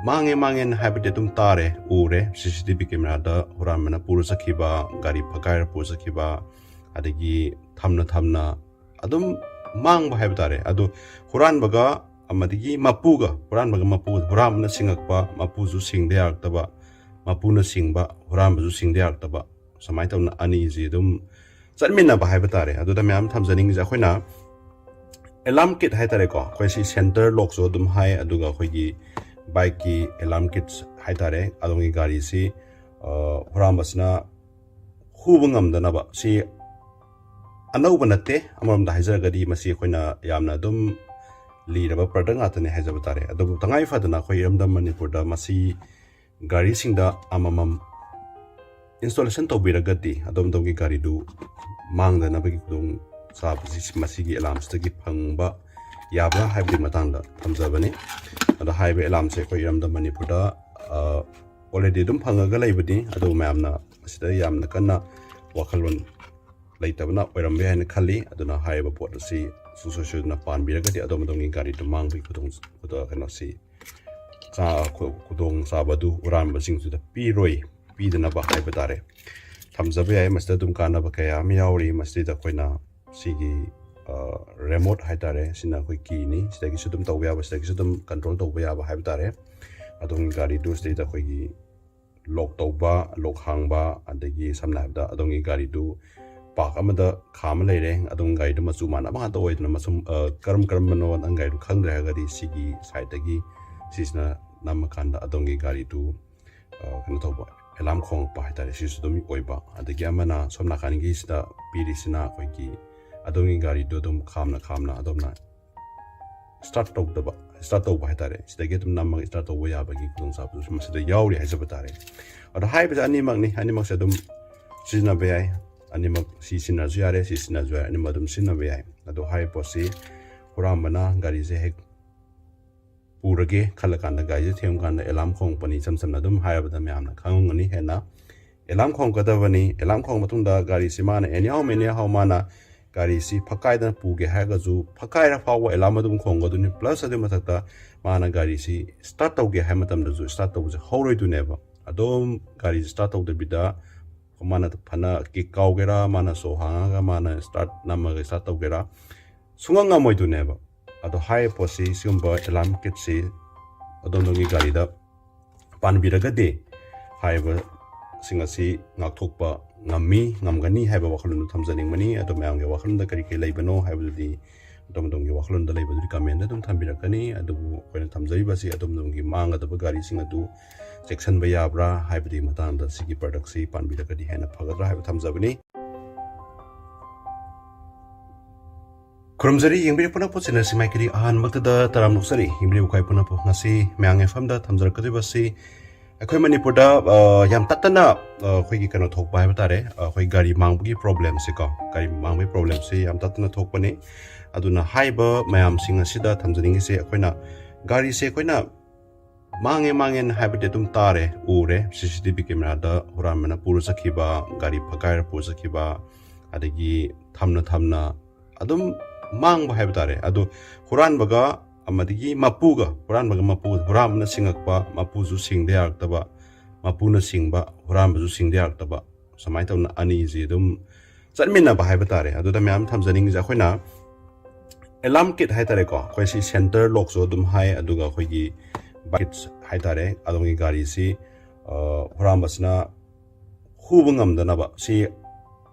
ꯃꯥꯡꯉꯦ ꯃꯥꯡꯉꯦꯅ ꯍꯥꯏꯕꯗꯤ ꯑꯗꯨꯝ ꯇꯥꯔꯦ, ꯎꯔꯦ, ꯁꯤ ꯁꯤ ꯇꯤ ꯚꯤ ꯀꯦꯃꯦꯔꯥꯗ ꯍꯨꯔꯥꯟꯕꯅ ꯄꯨꯔ ꯆꯠꯈꯤꯕ, ꯒꯥꯔꯤ ꯐꯛꯀꯥꯏꯔ ꯄꯨꯔ ꯆꯠꯈꯤꯕ, ꯑꯗꯒꯤ ꯊꯝꯅ ꯊꯝꯅ ꯑꯗꯨꯝ ꯃꯥꯡꯕ ꯍꯥꯏꯕ ꯇꯥꯔꯦ꯫ ꯑꯗꯨ ꯍꯨꯔꯥꯟꯕꯒ ꯑꯃꯗꯒꯤ ꯃꯄꯨꯒ, ꯍꯨꯔꯥꯟꯕꯒ ꯃꯄꯨ, ꯍꯨꯔꯥꯟꯕꯅ ꯁꯤꯡꯉꯛꯄ, ꯃꯄꯨꯁꯨ ꯁꯤꯡꯗ ꯌꯥꯔꯛꯇꯕ, ꯃꯄꯨꯅ ꯁꯤꯡꯕ, ꯍꯨꯔꯥꯟꯕꯁꯨ ꯁꯤꯡꯗ ꯌꯥꯔꯛꯇꯕ, ꯁꯨꯃꯥꯏꯅ ꯇꯧꯅ ꯑꯅꯤꯁꯤ ꯑꯗꯨꯝ ꯆꯠꯃꯤꯟꯅꯕ ꯍꯥꯏꯕ ꯇꯥꯔꯦ꯫ ꯑꯗꯨꯗ ꯃꯌꯥꯝ ꯊꯝꯖꯅꯤꯡꯉꯤꯁꯦ, ꯑꯩꯈꯣꯏꯅ ꯑꯦꯂꯥꯔꯝ ꯀꯤꯠ ꯍꯥꯏ ꯇꯥꯔꯦꯀꯣ, ꯑꯩꯈꯣꯏ ꯁꯤ ꯁꯦꯟꯇꯔ ꯂꯣꯛꯁꯨ ꯑꯗꯨꯝ ꯍꯥꯏ, ꯑꯗꯨꯒ ꯑꯩꯈꯣꯏꯒꯤ ꯕꯥꯏꯛꯀꯤ ꯑꯦꯂꯥꯔꯝ ꯀꯤꯠꯁ ꯍꯥꯏ ꯇꯥꯔꯦ, ꯑꯗꯣꯝꯒꯤ ꯒꯥꯔꯤꯁꯤ, ꯑ, ꯍꯨꯔꯥꯟꯕꯁꯤꯅ ꯍꯨꯕ ꯉꯝꯗꯅꯕ꯫ ꯁꯤ ꯑꯅꯧꯕ ꯅꯠꯇꯦ, ꯑꯃꯔꯣꯝꯗ ꯍꯥꯏꯖꯔꯒꯗꯤ ꯃꯁꯤ ꯑꯩꯈꯣꯏꯅ ꯌꯥꯝꯅ ꯑꯗꯨꯝ ꯂꯤꯔꯕ ꯄ꯭ꯔꯗꯛ ꯉꯥꯛꯇꯅꯤ ꯍꯥꯏꯖꯕ ꯇꯥꯔꯦ꯫ ꯑꯗꯨꯕꯨ ꯇꯉꯥꯏ ꯐꯗꯅ ꯑꯩꯈꯣꯏ ꯏꯔꯝꯗꯝ ꯃꯅꯤꯄꯨꯔꯗ ꯃꯁꯤ ꯒꯥꯔꯤꯁꯤꯡꯗ ꯑꯃꯃꯝ ꯏꯟꯁꯇꯣꯂꯦꯁꯟ ꯇꯧꯕꯤꯔꯒꯗꯤ ꯑꯗꯣꯝ ꯑꯗꯣꯝꯒꯤ ꯒꯥꯔꯤꯗꯨ ꯃꯥꯡꯗꯅꯕꯒꯤ ꯈꯨꯗꯣꯡ ꯆꯥꯕꯁꯤ ꯃꯁꯤꯒꯤ ꯑꯦꯂꯥꯔꯝꯁꯤꯗꯒꯤ ꯐꯪꯕ ꯌꯥꯕ꯭ꯔꯥ ꯍꯥꯏꯕꯒꯤ ꯃꯇꯥꯡꯗ ꯊꯝꯖꯕꯅꯤ꯫ ꯑꯗꯣ ꯍꯥꯏꯔꯤꯕ ꯑꯦꯂꯥꯔꯝꯁꯦ ꯑꯩꯈꯣꯏ ꯏꯔꯝꯗꯝ ꯃꯅꯤꯄꯨꯔꯗ, ꯑ, ꯑꯣꯜꯔꯦꯗꯤ ꯑꯗꯨꯝ ꯐꯪꯉꯒ ꯂꯩꯕꯅꯤ, ꯑꯗꯨꯕꯨ ꯃꯌꯥꯝꯅ ꯃꯁꯤꯗ ꯌꯥꯝꯅ ꯀꯟꯅ ꯋꯥꯈꯜꯂꯣꯟ ꯂꯩꯇꯕꯅ ꯑꯣꯏꯔꯝꯕ ꯌꯥꯏ ꯍꯥꯏꯅ ꯈꯜꯂꯤ꯫ ꯑꯗꯨꯅ ꯍꯥꯏꯔꯤꯕ ꯄꯣꯠ ꯑꯁꯤ ꯁꯨꯡꯁꯣꯏ ꯁꯣꯏꯗꯅ ꯄꯥꯟꯕꯤꯔꯒꯗꯤ ꯑꯗꯣꯝ ꯑꯗꯣꯝꯒꯤ ꯒꯥꯔꯤꯗꯨ ꯃꯥꯡꯕꯒꯤ ꯈꯨꯗꯣꯡ, ꯈꯨꯗꯣꯡ, ꯀꯩꯅꯣꯁꯤ, ꯆꯥ-, ꯈꯨ-, ꯈꯨꯗꯣꯡ ꯆꯥꯕ ꯑꯗꯨ ꯍꯨꯔꯥꯟꯕꯁꯤꯡꯗꯨꯗ ꯄꯤꯔꯣꯏ, ꯄꯤꯗꯅꯕ ꯍꯥꯏꯕ ꯇꯥꯔꯦ꯫ ꯊꯝꯖꯕ ꯌꯥꯏ꯫ ꯃꯁꯤꯗ ꯑꯗꯨꯝ ꯀꯥꯟꯅꯕ ꯀꯌꯥ ꯑꯃ ꯌꯥꯎꯔꯤ꯫ ꯃꯁꯤꯗ ꯑꯩꯈꯣꯏꯅ ꯁꯤꯒꯤ, ꯑ, ꯔꯦꯃꯣꯠ ꯍꯥꯏ ꯇꯥꯔꯦ, ꯁꯤꯅ ꯑꯩꯈꯣꯏ ꯀꯤꯅꯤ꯫ ꯁꯤꯗꯒꯤꯁꯨ ꯑꯗꯨꯝ ꯇꯧꯕ ꯌꯥꯕ, ꯁꯤꯗꯒꯤꯁꯨ ꯑꯗꯨꯝ ꯀꯟꯇ꯭ꯔꯣꯜ ꯇꯧꯕ ꯌꯥꯕ ꯍꯥꯏꯕ ꯇꯥꯔꯦ꯫ ꯑꯗꯣꯝꯒꯤ ꯒꯥꯔꯤꯗꯨ ꯁꯤꯗꯩꯗ ꯑꯩꯈꯣꯏꯒꯤ ꯂꯣꯛ ꯇꯧꯕ, ꯂꯣꯛ ꯍꯥꯡꯕ, ꯑꯗꯒꯤ ꯁꯝꯅ ꯍꯥꯏꯔꯕꯗ ꯑꯗꯣꯝꯒꯤ ꯒꯥꯔꯤꯗꯨ ꯄꯥꯔꯛ ꯑꯃꯗ ꯈꯥꯝꯃ ꯂꯩꯔꯦ, ꯑꯗꯣꯝꯒꯤ ꯒꯥꯔꯤꯗꯨ ꯃꯆꯨ ꯃꯥꯟꯅꯕ ꯉꯥꯛꯇ ꯑꯣꯏꯗꯅ, ꯃꯆꯨ, ꯑ, ꯀꯔꯝ ꯀꯔꯝꯕꯅꯣ ꯅꯪ ꯒꯥꯔꯤꯗꯨ ꯈꯪꯗ꯭ꯔꯦ ꯍꯥꯏꯔꯒꯗꯤ ꯁꯤꯒꯤ ꯁꯥꯏꯠꯇꯒꯤ ꯁꯤꯁꯤꯅ ꯅꯝꯃꯀꯥꯟꯗ ꯑꯗꯣꯝꯒꯤ ꯒꯥꯔꯤꯗꯨ, ꯑ, ꯀꯩꯅꯣ ꯇꯧꯕ, ꯑꯦꯂꯥꯝ ꯈꯣꯡꯉꯛꯄ ꯍꯥꯏꯇꯥꯔꯦ, ꯁꯤꯁꯨ ꯑꯗꯨꯝ ꯑꯣꯏꯕ꯫ ꯑꯗꯒꯤ ꯑꯃꯅ ꯁꯣꯝ ꯅꯥꯀꯟꯒꯤꯁꯤꯗ ꯄꯤꯔꯤꯁꯤꯅ ꯑꯩꯈꯣꯏꯒꯤ ꯑꯗꯣꯝꯒꯤ ꯒꯥꯔꯤꯗꯨ ꯑꯗꯨꯝ ꯈꯥꯝꯅ ꯈꯥꯝꯅ ꯑꯗꯣꯝꯅ ꯁ꯭ꯇꯥꯔꯠ ꯇꯧꯗꯕ, ꯁ꯭ꯇꯥꯔꯠ ꯇꯧꯕ ꯍꯥꯏꯇꯥꯔꯦ, ꯁꯤꯗꯒꯤ ꯑꯗꯨꯝ ꯅꯝꯃꯒ ꯁ꯭ꯇꯥꯔꯠ ꯇꯧꯕ ꯌꯥꯕꯒꯤ ꯈꯨꯗꯣꯡꯆꯥꯕꯗꯨꯁꯨ ꯃꯁꯤꯗ ꯌꯥꯎꯔꯤ ꯍꯥꯏꯖꯕ ꯇꯥꯔꯦ꯫ ꯑꯗꯣ ꯍꯥꯏꯔꯤꯕꯁꯦ ꯑꯅꯤꯃꯛꯅꯤ, ꯑꯅꯤꯃꯛꯁꯦ ꯑꯗꯨꯝ ꯁꯤꯖꯤꯟꯅꯕ ꯌꯥꯏ꯫ ꯑꯅꯤꯃꯛ ꯁꯤ ꯁꯤꯖꯤꯟꯅꯔꯁꯨ ꯌꯥꯔꯦ, ꯁꯤ ꯁꯤꯖꯤꯟꯅꯔꯁꯨ ꯌꯥꯔꯦ, ꯑꯅꯤꯃꯛ ꯑꯗꯨꯝ ꯁꯤꯖꯤꯟꯅꯕ ꯌꯥꯏ꯫ ꯑꯗꯣ ꯍꯥꯏꯔꯤꯕ ꯄꯣꯠꯁꯤ ꯍꯨꯔꯥꯟꯕꯅ ꯒꯥꯔꯤꯁꯦ ꯍꯦꯛ ꯄꯨꯔꯒꯦ ꯈꯜꯂꯀꯥꯟꯗ ꯒꯥꯔꯤꯁꯦ ꯊꯦꯡꯕ ꯀꯥꯟꯗ ꯑꯦꯂꯥꯝ ꯈꯣꯡꯉꯛꯄꯅꯤ꯫ ꯏꯆꯝ ꯆꯝꯅ ꯑꯗꯨꯝ ꯍꯥꯏꯔꯕꯗ ꯃꯌꯥꯝꯅ ꯈꯪꯉꯝꯒꯅꯤ ꯍꯦꯟꯅ꯫ ꯑꯦꯂꯥꯝ ꯈꯣꯡꯉꯛꯀꯗꯕꯅꯤ꯫ ꯑꯦꯂꯥꯝ ꯈꯣꯡꯉ ꯃꯇꯨꯡꯗ ꯒꯥꯔꯤꯁꯤ ꯃꯥꯅ anyhow anyhow ꯃꯥꯅ ꯒꯥꯔꯤꯁꯤ ꯐꯛꯀꯥꯏꯗꯅ ꯄꯨꯒꯦ ꯍꯥꯏꯔꯒꯁꯨ ꯐꯛꯀꯥꯏꯔ ꯐꯥꯎꯕ ꯑꯦꯂꯥꯝ ꯑꯗꯨꯝ ꯈꯣꯡꯒꯗꯣꯏꯅꯤ꯫ ꯄ꯭ꯂꯁ ꯑꯗꯨꯒꯤ ꯃꯊꯛꯇ ꯃꯥꯅ ꯒꯥꯔꯤꯁꯤ ꯁ꯭ꯇꯥꯔꯠ ꯇꯧꯒꯦ ꯍꯥꯏꯕ ꯃꯇꯝꯗꯁꯨ ꯁ꯭ꯇꯥꯔꯠ ꯇꯧꯕꯁꯦ ꯍꯧꯔꯣꯏꯗꯣꯏꯅꯦꯕ꯫ ꯑꯗꯨꯝ ꯒꯥꯔꯤꯁꯤ ꯁ꯭ꯇꯥꯔꯠ ꯇꯧꯗꯕꯤꯗ ꯃꯥꯅ ꯐꯅ ꯀꯤꯛ ꯀꯥꯎꯒꯦꯔꯥ, ꯃꯥꯅ ꯁꯣ ꯍꯥꯡꯉꯒ ꯃꯥꯅ ꯁ꯭ꯇꯥꯔꯠ ꯅꯝꯃꯒ ꯁ꯭ꯇꯥꯔꯠ ꯇꯧꯒꯦꯔꯥ, ꯁꯨꯡꯉꯝ ꯉꯝꯃꯣꯏꯗꯣꯏꯅꯦꯕ꯫ ꯑꯗꯣ ꯍꯥꯏꯔꯤꯕ ꯄꯣꯠꯁꯤ, ꯁꯤꯒꯨꯝꯕ ꯑꯦꯂꯥꯔꯝ ꯀꯤꯠꯁꯤ ꯑꯗꯣꯝ ꯑꯗꯣꯝꯒꯤ ꯒꯥꯔꯤꯗ ꯄꯥꯟꯕꯤꯔꯒꯗꯤ ꯍꯥꯏꯔꯤꯕꯁꯤꯡ ꯑꯁꯤ ꯉꯥꯛꯊꯣꯛꯄ ꯉꯝꯃꯤ, ꯉꯝꯒꯅꯤ ꯍꯥꯏꯕ ꯋꯥꯈꯜꯂꯣꯟꯗꯨ ꯊꯝꯖꯅꯤꯡꯕꯅꯤ꯫ ꯑꯗꯣ ꯃꯌꯥꯝꯒꯤ ꯋꯥꯈꯜꯂꯣꯟꯗ ꯀꯔꯤ ꯀꯔꯤ ꯂꯩꯕꯅꯣ ꯍꯥꯏꯕꯗꯨꯗꯤ ꯑꯗꯣꯝ ꯑꯗꯣꯝꯒꯤ ꯋꯥꯈꯜꯂꯣꯟꯗ ꯂꯩꯕꯗꯨꯗꯤ ꯀꯃꯦꯟꯗ ꯑꯗꯨꯝ ꯊꯝꯕꯤꯔꯛꯀꯅꯤ꯫ ꯑꯗꯨꯕꯨ ꯑꯩꯈꯣꯏꯅ ꯊꯝꯖꯔꯤꯕ ꯑꯁꯤ ꯑꯗꯣꯝ ꯑꯗꯣꯝꯒꯤ ꯃꯥꯡꯒꯗꯕ ꯒꯥꯔꯤꯁꯤꯡ ꯑꯗꯨ ꯆꯦꯛꯁꯤꯟꯕ ꯌꯥꯕ꯭ꯔꯥ ꯍꯥꯏꯕꯗꯨꯒꯤ ꯃꯇꯥꯡꯗ ꯁꯤꯒꯤ ꯄ꯭ꯔꯗꯛꯁꯤ ꯄꯥꯟꯕꯤꯔꯒꯗꯤ ꯍꯦꯟꯅ ꯐꯒꯗ꯭ꯔꯥ ꯍꯥꯏꯕ ꯊꯝꯖꯕꯅꯤ꯫ ꯈꯨꯔꯨꯝꯖꯔꯤ, ꯌꯦꯡꯕꯤꯔꯛꯄ ꯅꯄꯨꯟꯁꯤꯅ ꯁꯤꯃꯥꯏ ꯀꯔꯤ ꯑꯍꯥꯟꯕꯃꯛꯇꯗ ꯇꯔꯥꯝꯅ ꯑꯣꯛꯆꯔꯤ꯫ ꯌꯦꯡꯕꯤꯔꯤꯕ ꯈ꯭ꯋꯥꯏ ꯄꯨꯝꯅꯃꯛꯄꯨ ꯉꯁꯤ ꯃꯌꯥꯝꯒꯤ ꯃꯐꯝꯗ ꯊꯝꯖꯔꯛꯀꯗꯣꯔꯤꯕꯁꯤ ꯑꯩꯈꯣꯏ ꯃꯅꯤꯄꯨꯔꯗ, ꯑ, ꯌꯥꯝ ꯇꯠꯇꯅ, ꯑ, ꯑꯩꯈꯣꯏꯒꯤ ꯀꯩꯅꯣ ꯊꯣꯛꯄ ꯍꯥꯏꯕ ꯇꯥꯔꯦ, ꯑ, ꯑꯩꯈꯣꯏ ꯒꯥꯔꯤ ꯃꯥꯡꯕꯒꯤ ꯄ꯭ꯔꯣꯕ꯭ꯂꯦꯝꯁꯤꯀꯣ, ꯒꯥꯔꯤ ꯃꯥꯡꯕꯒꯤ ꯄ꯭ꯔꯣꯕ꯭ꯂꯦꯝꯁꯤ ꯌꯥꯝ ꯇꯠꯇꯅ ꯊꯣꯛꯄꯅꯤ꯫ ꯑꯗꯨꯅ ꯍꯥꯏꯔꯤꯕ ꯃꯌꯥꯝꯁꯤꯡ ꯑꯁꯤꯗ ꯊꯝꯖꯅꯤꯡꯉꯤꯁꯦ, ꯑꯩꯈꯣꯏꯅ ꯒꯥꯔꯤꯁꯦ ꯑꯩꯈꯣꯏꯅ ꯃꯥꯡꯉꯦ ꯃꯥꯡꯉꯦꯅ ꯍꯥꯏꯕꯗꯤ ꯑꯗꯨꯝ ꯇꯥꯔꯦ, ꯎꯔꯦ, ꯁꯤ ꯁꯤ ꯇꯤ ꯚꯤ ꯀꯦꯃꯦꯔꯥꯗ ꯍꯨꯔꯥꯟꯕꯅ ꯄꯨꯔ ꯆꯠꯈꯤꯕ, ꯒꯥꯔꯤ ꯐꯛꯀꯥꯏꯔ ꯄꯨꯔ ꯆꯠꯈꯤꯕ, ꯑꯗꯒꯤ ꯊꯝꯅ ꯊꯝꯅ ꯑꯗꯨꯝ ꯃꯥꯡꯕ ꯍꯥꯏꯕ ꯇꯥꯔꯦ꯫ ꯑꯗꯣ ꯍꯨꯔꯥꯟꯕꯒ ꯑꯃꯗꯒꯤ ꯃꯄꯨꯒ, ꯍꯨꯔꯥꯟꯕꯒ ꯃꯄꯨ, ꯍꯨꯔꯥꯟꯕꯅ ꯁꯤꯡꯉꯛꯄ, ꯃꯄꯨꯁꯨ ꯁꯤꯡꯗ ꯌꯥꯔꯛꯇꯕ, ꯃꯄꯨꯅ ꯁꯤꯡꯕ, ꯍꯨꯔꯥꯟꯕꯁꯨ ꯁꯤꯡꯗ ꯌꯥꯔꯛꯇꯕ, ꯁꯨꯃꯥꯏꯅ ꯇꯧꯅ ꯑꯅꯤꯁꯤ ꯑꯗꯨꯝ ꯆꯠꯃꯤꯟꯅꯕ ꯍꯥꯏꯕ ꯇꯥꯔꯦ꯫ ꯑꯗꯨꯗ ꯃꯌꯥꯝ ꯊꯝꯖꯅꯤꯡꯉꯤꯁꯦ, ꯑꯩꯈꯣꯏꯅ ꯑꯦꯂꯥꯔꯝ ꯀꯤꯠ ꯍꯥꯏ ꯇꯥꯔꯦꯀꯣ, ꯑꯩꯈꯣꯏ ꯁꯤ ꯁꯦꯟꯇꯔ ꯂꯣꯛꯁꯨ ꯑꯗꯨꯝ ꯍꯥꯏ, ꯑꯗꯨꯒ ꯑꯩꯈꯣꯏꯒꯤ ꯀꯤꯠꯁ ꯍꯥꯏ ꯇꯥꯔꯦ, ꯑꯗꯣꯝꯒꯤ ꯒꯥꯔꯤꯁꯤ ꯍꯨꯔꯥꯟꯕꯁꯤꯅ ꯍꯨꯕ ꯉꯝꯗꯅꯕ꯫ ꯁꯤ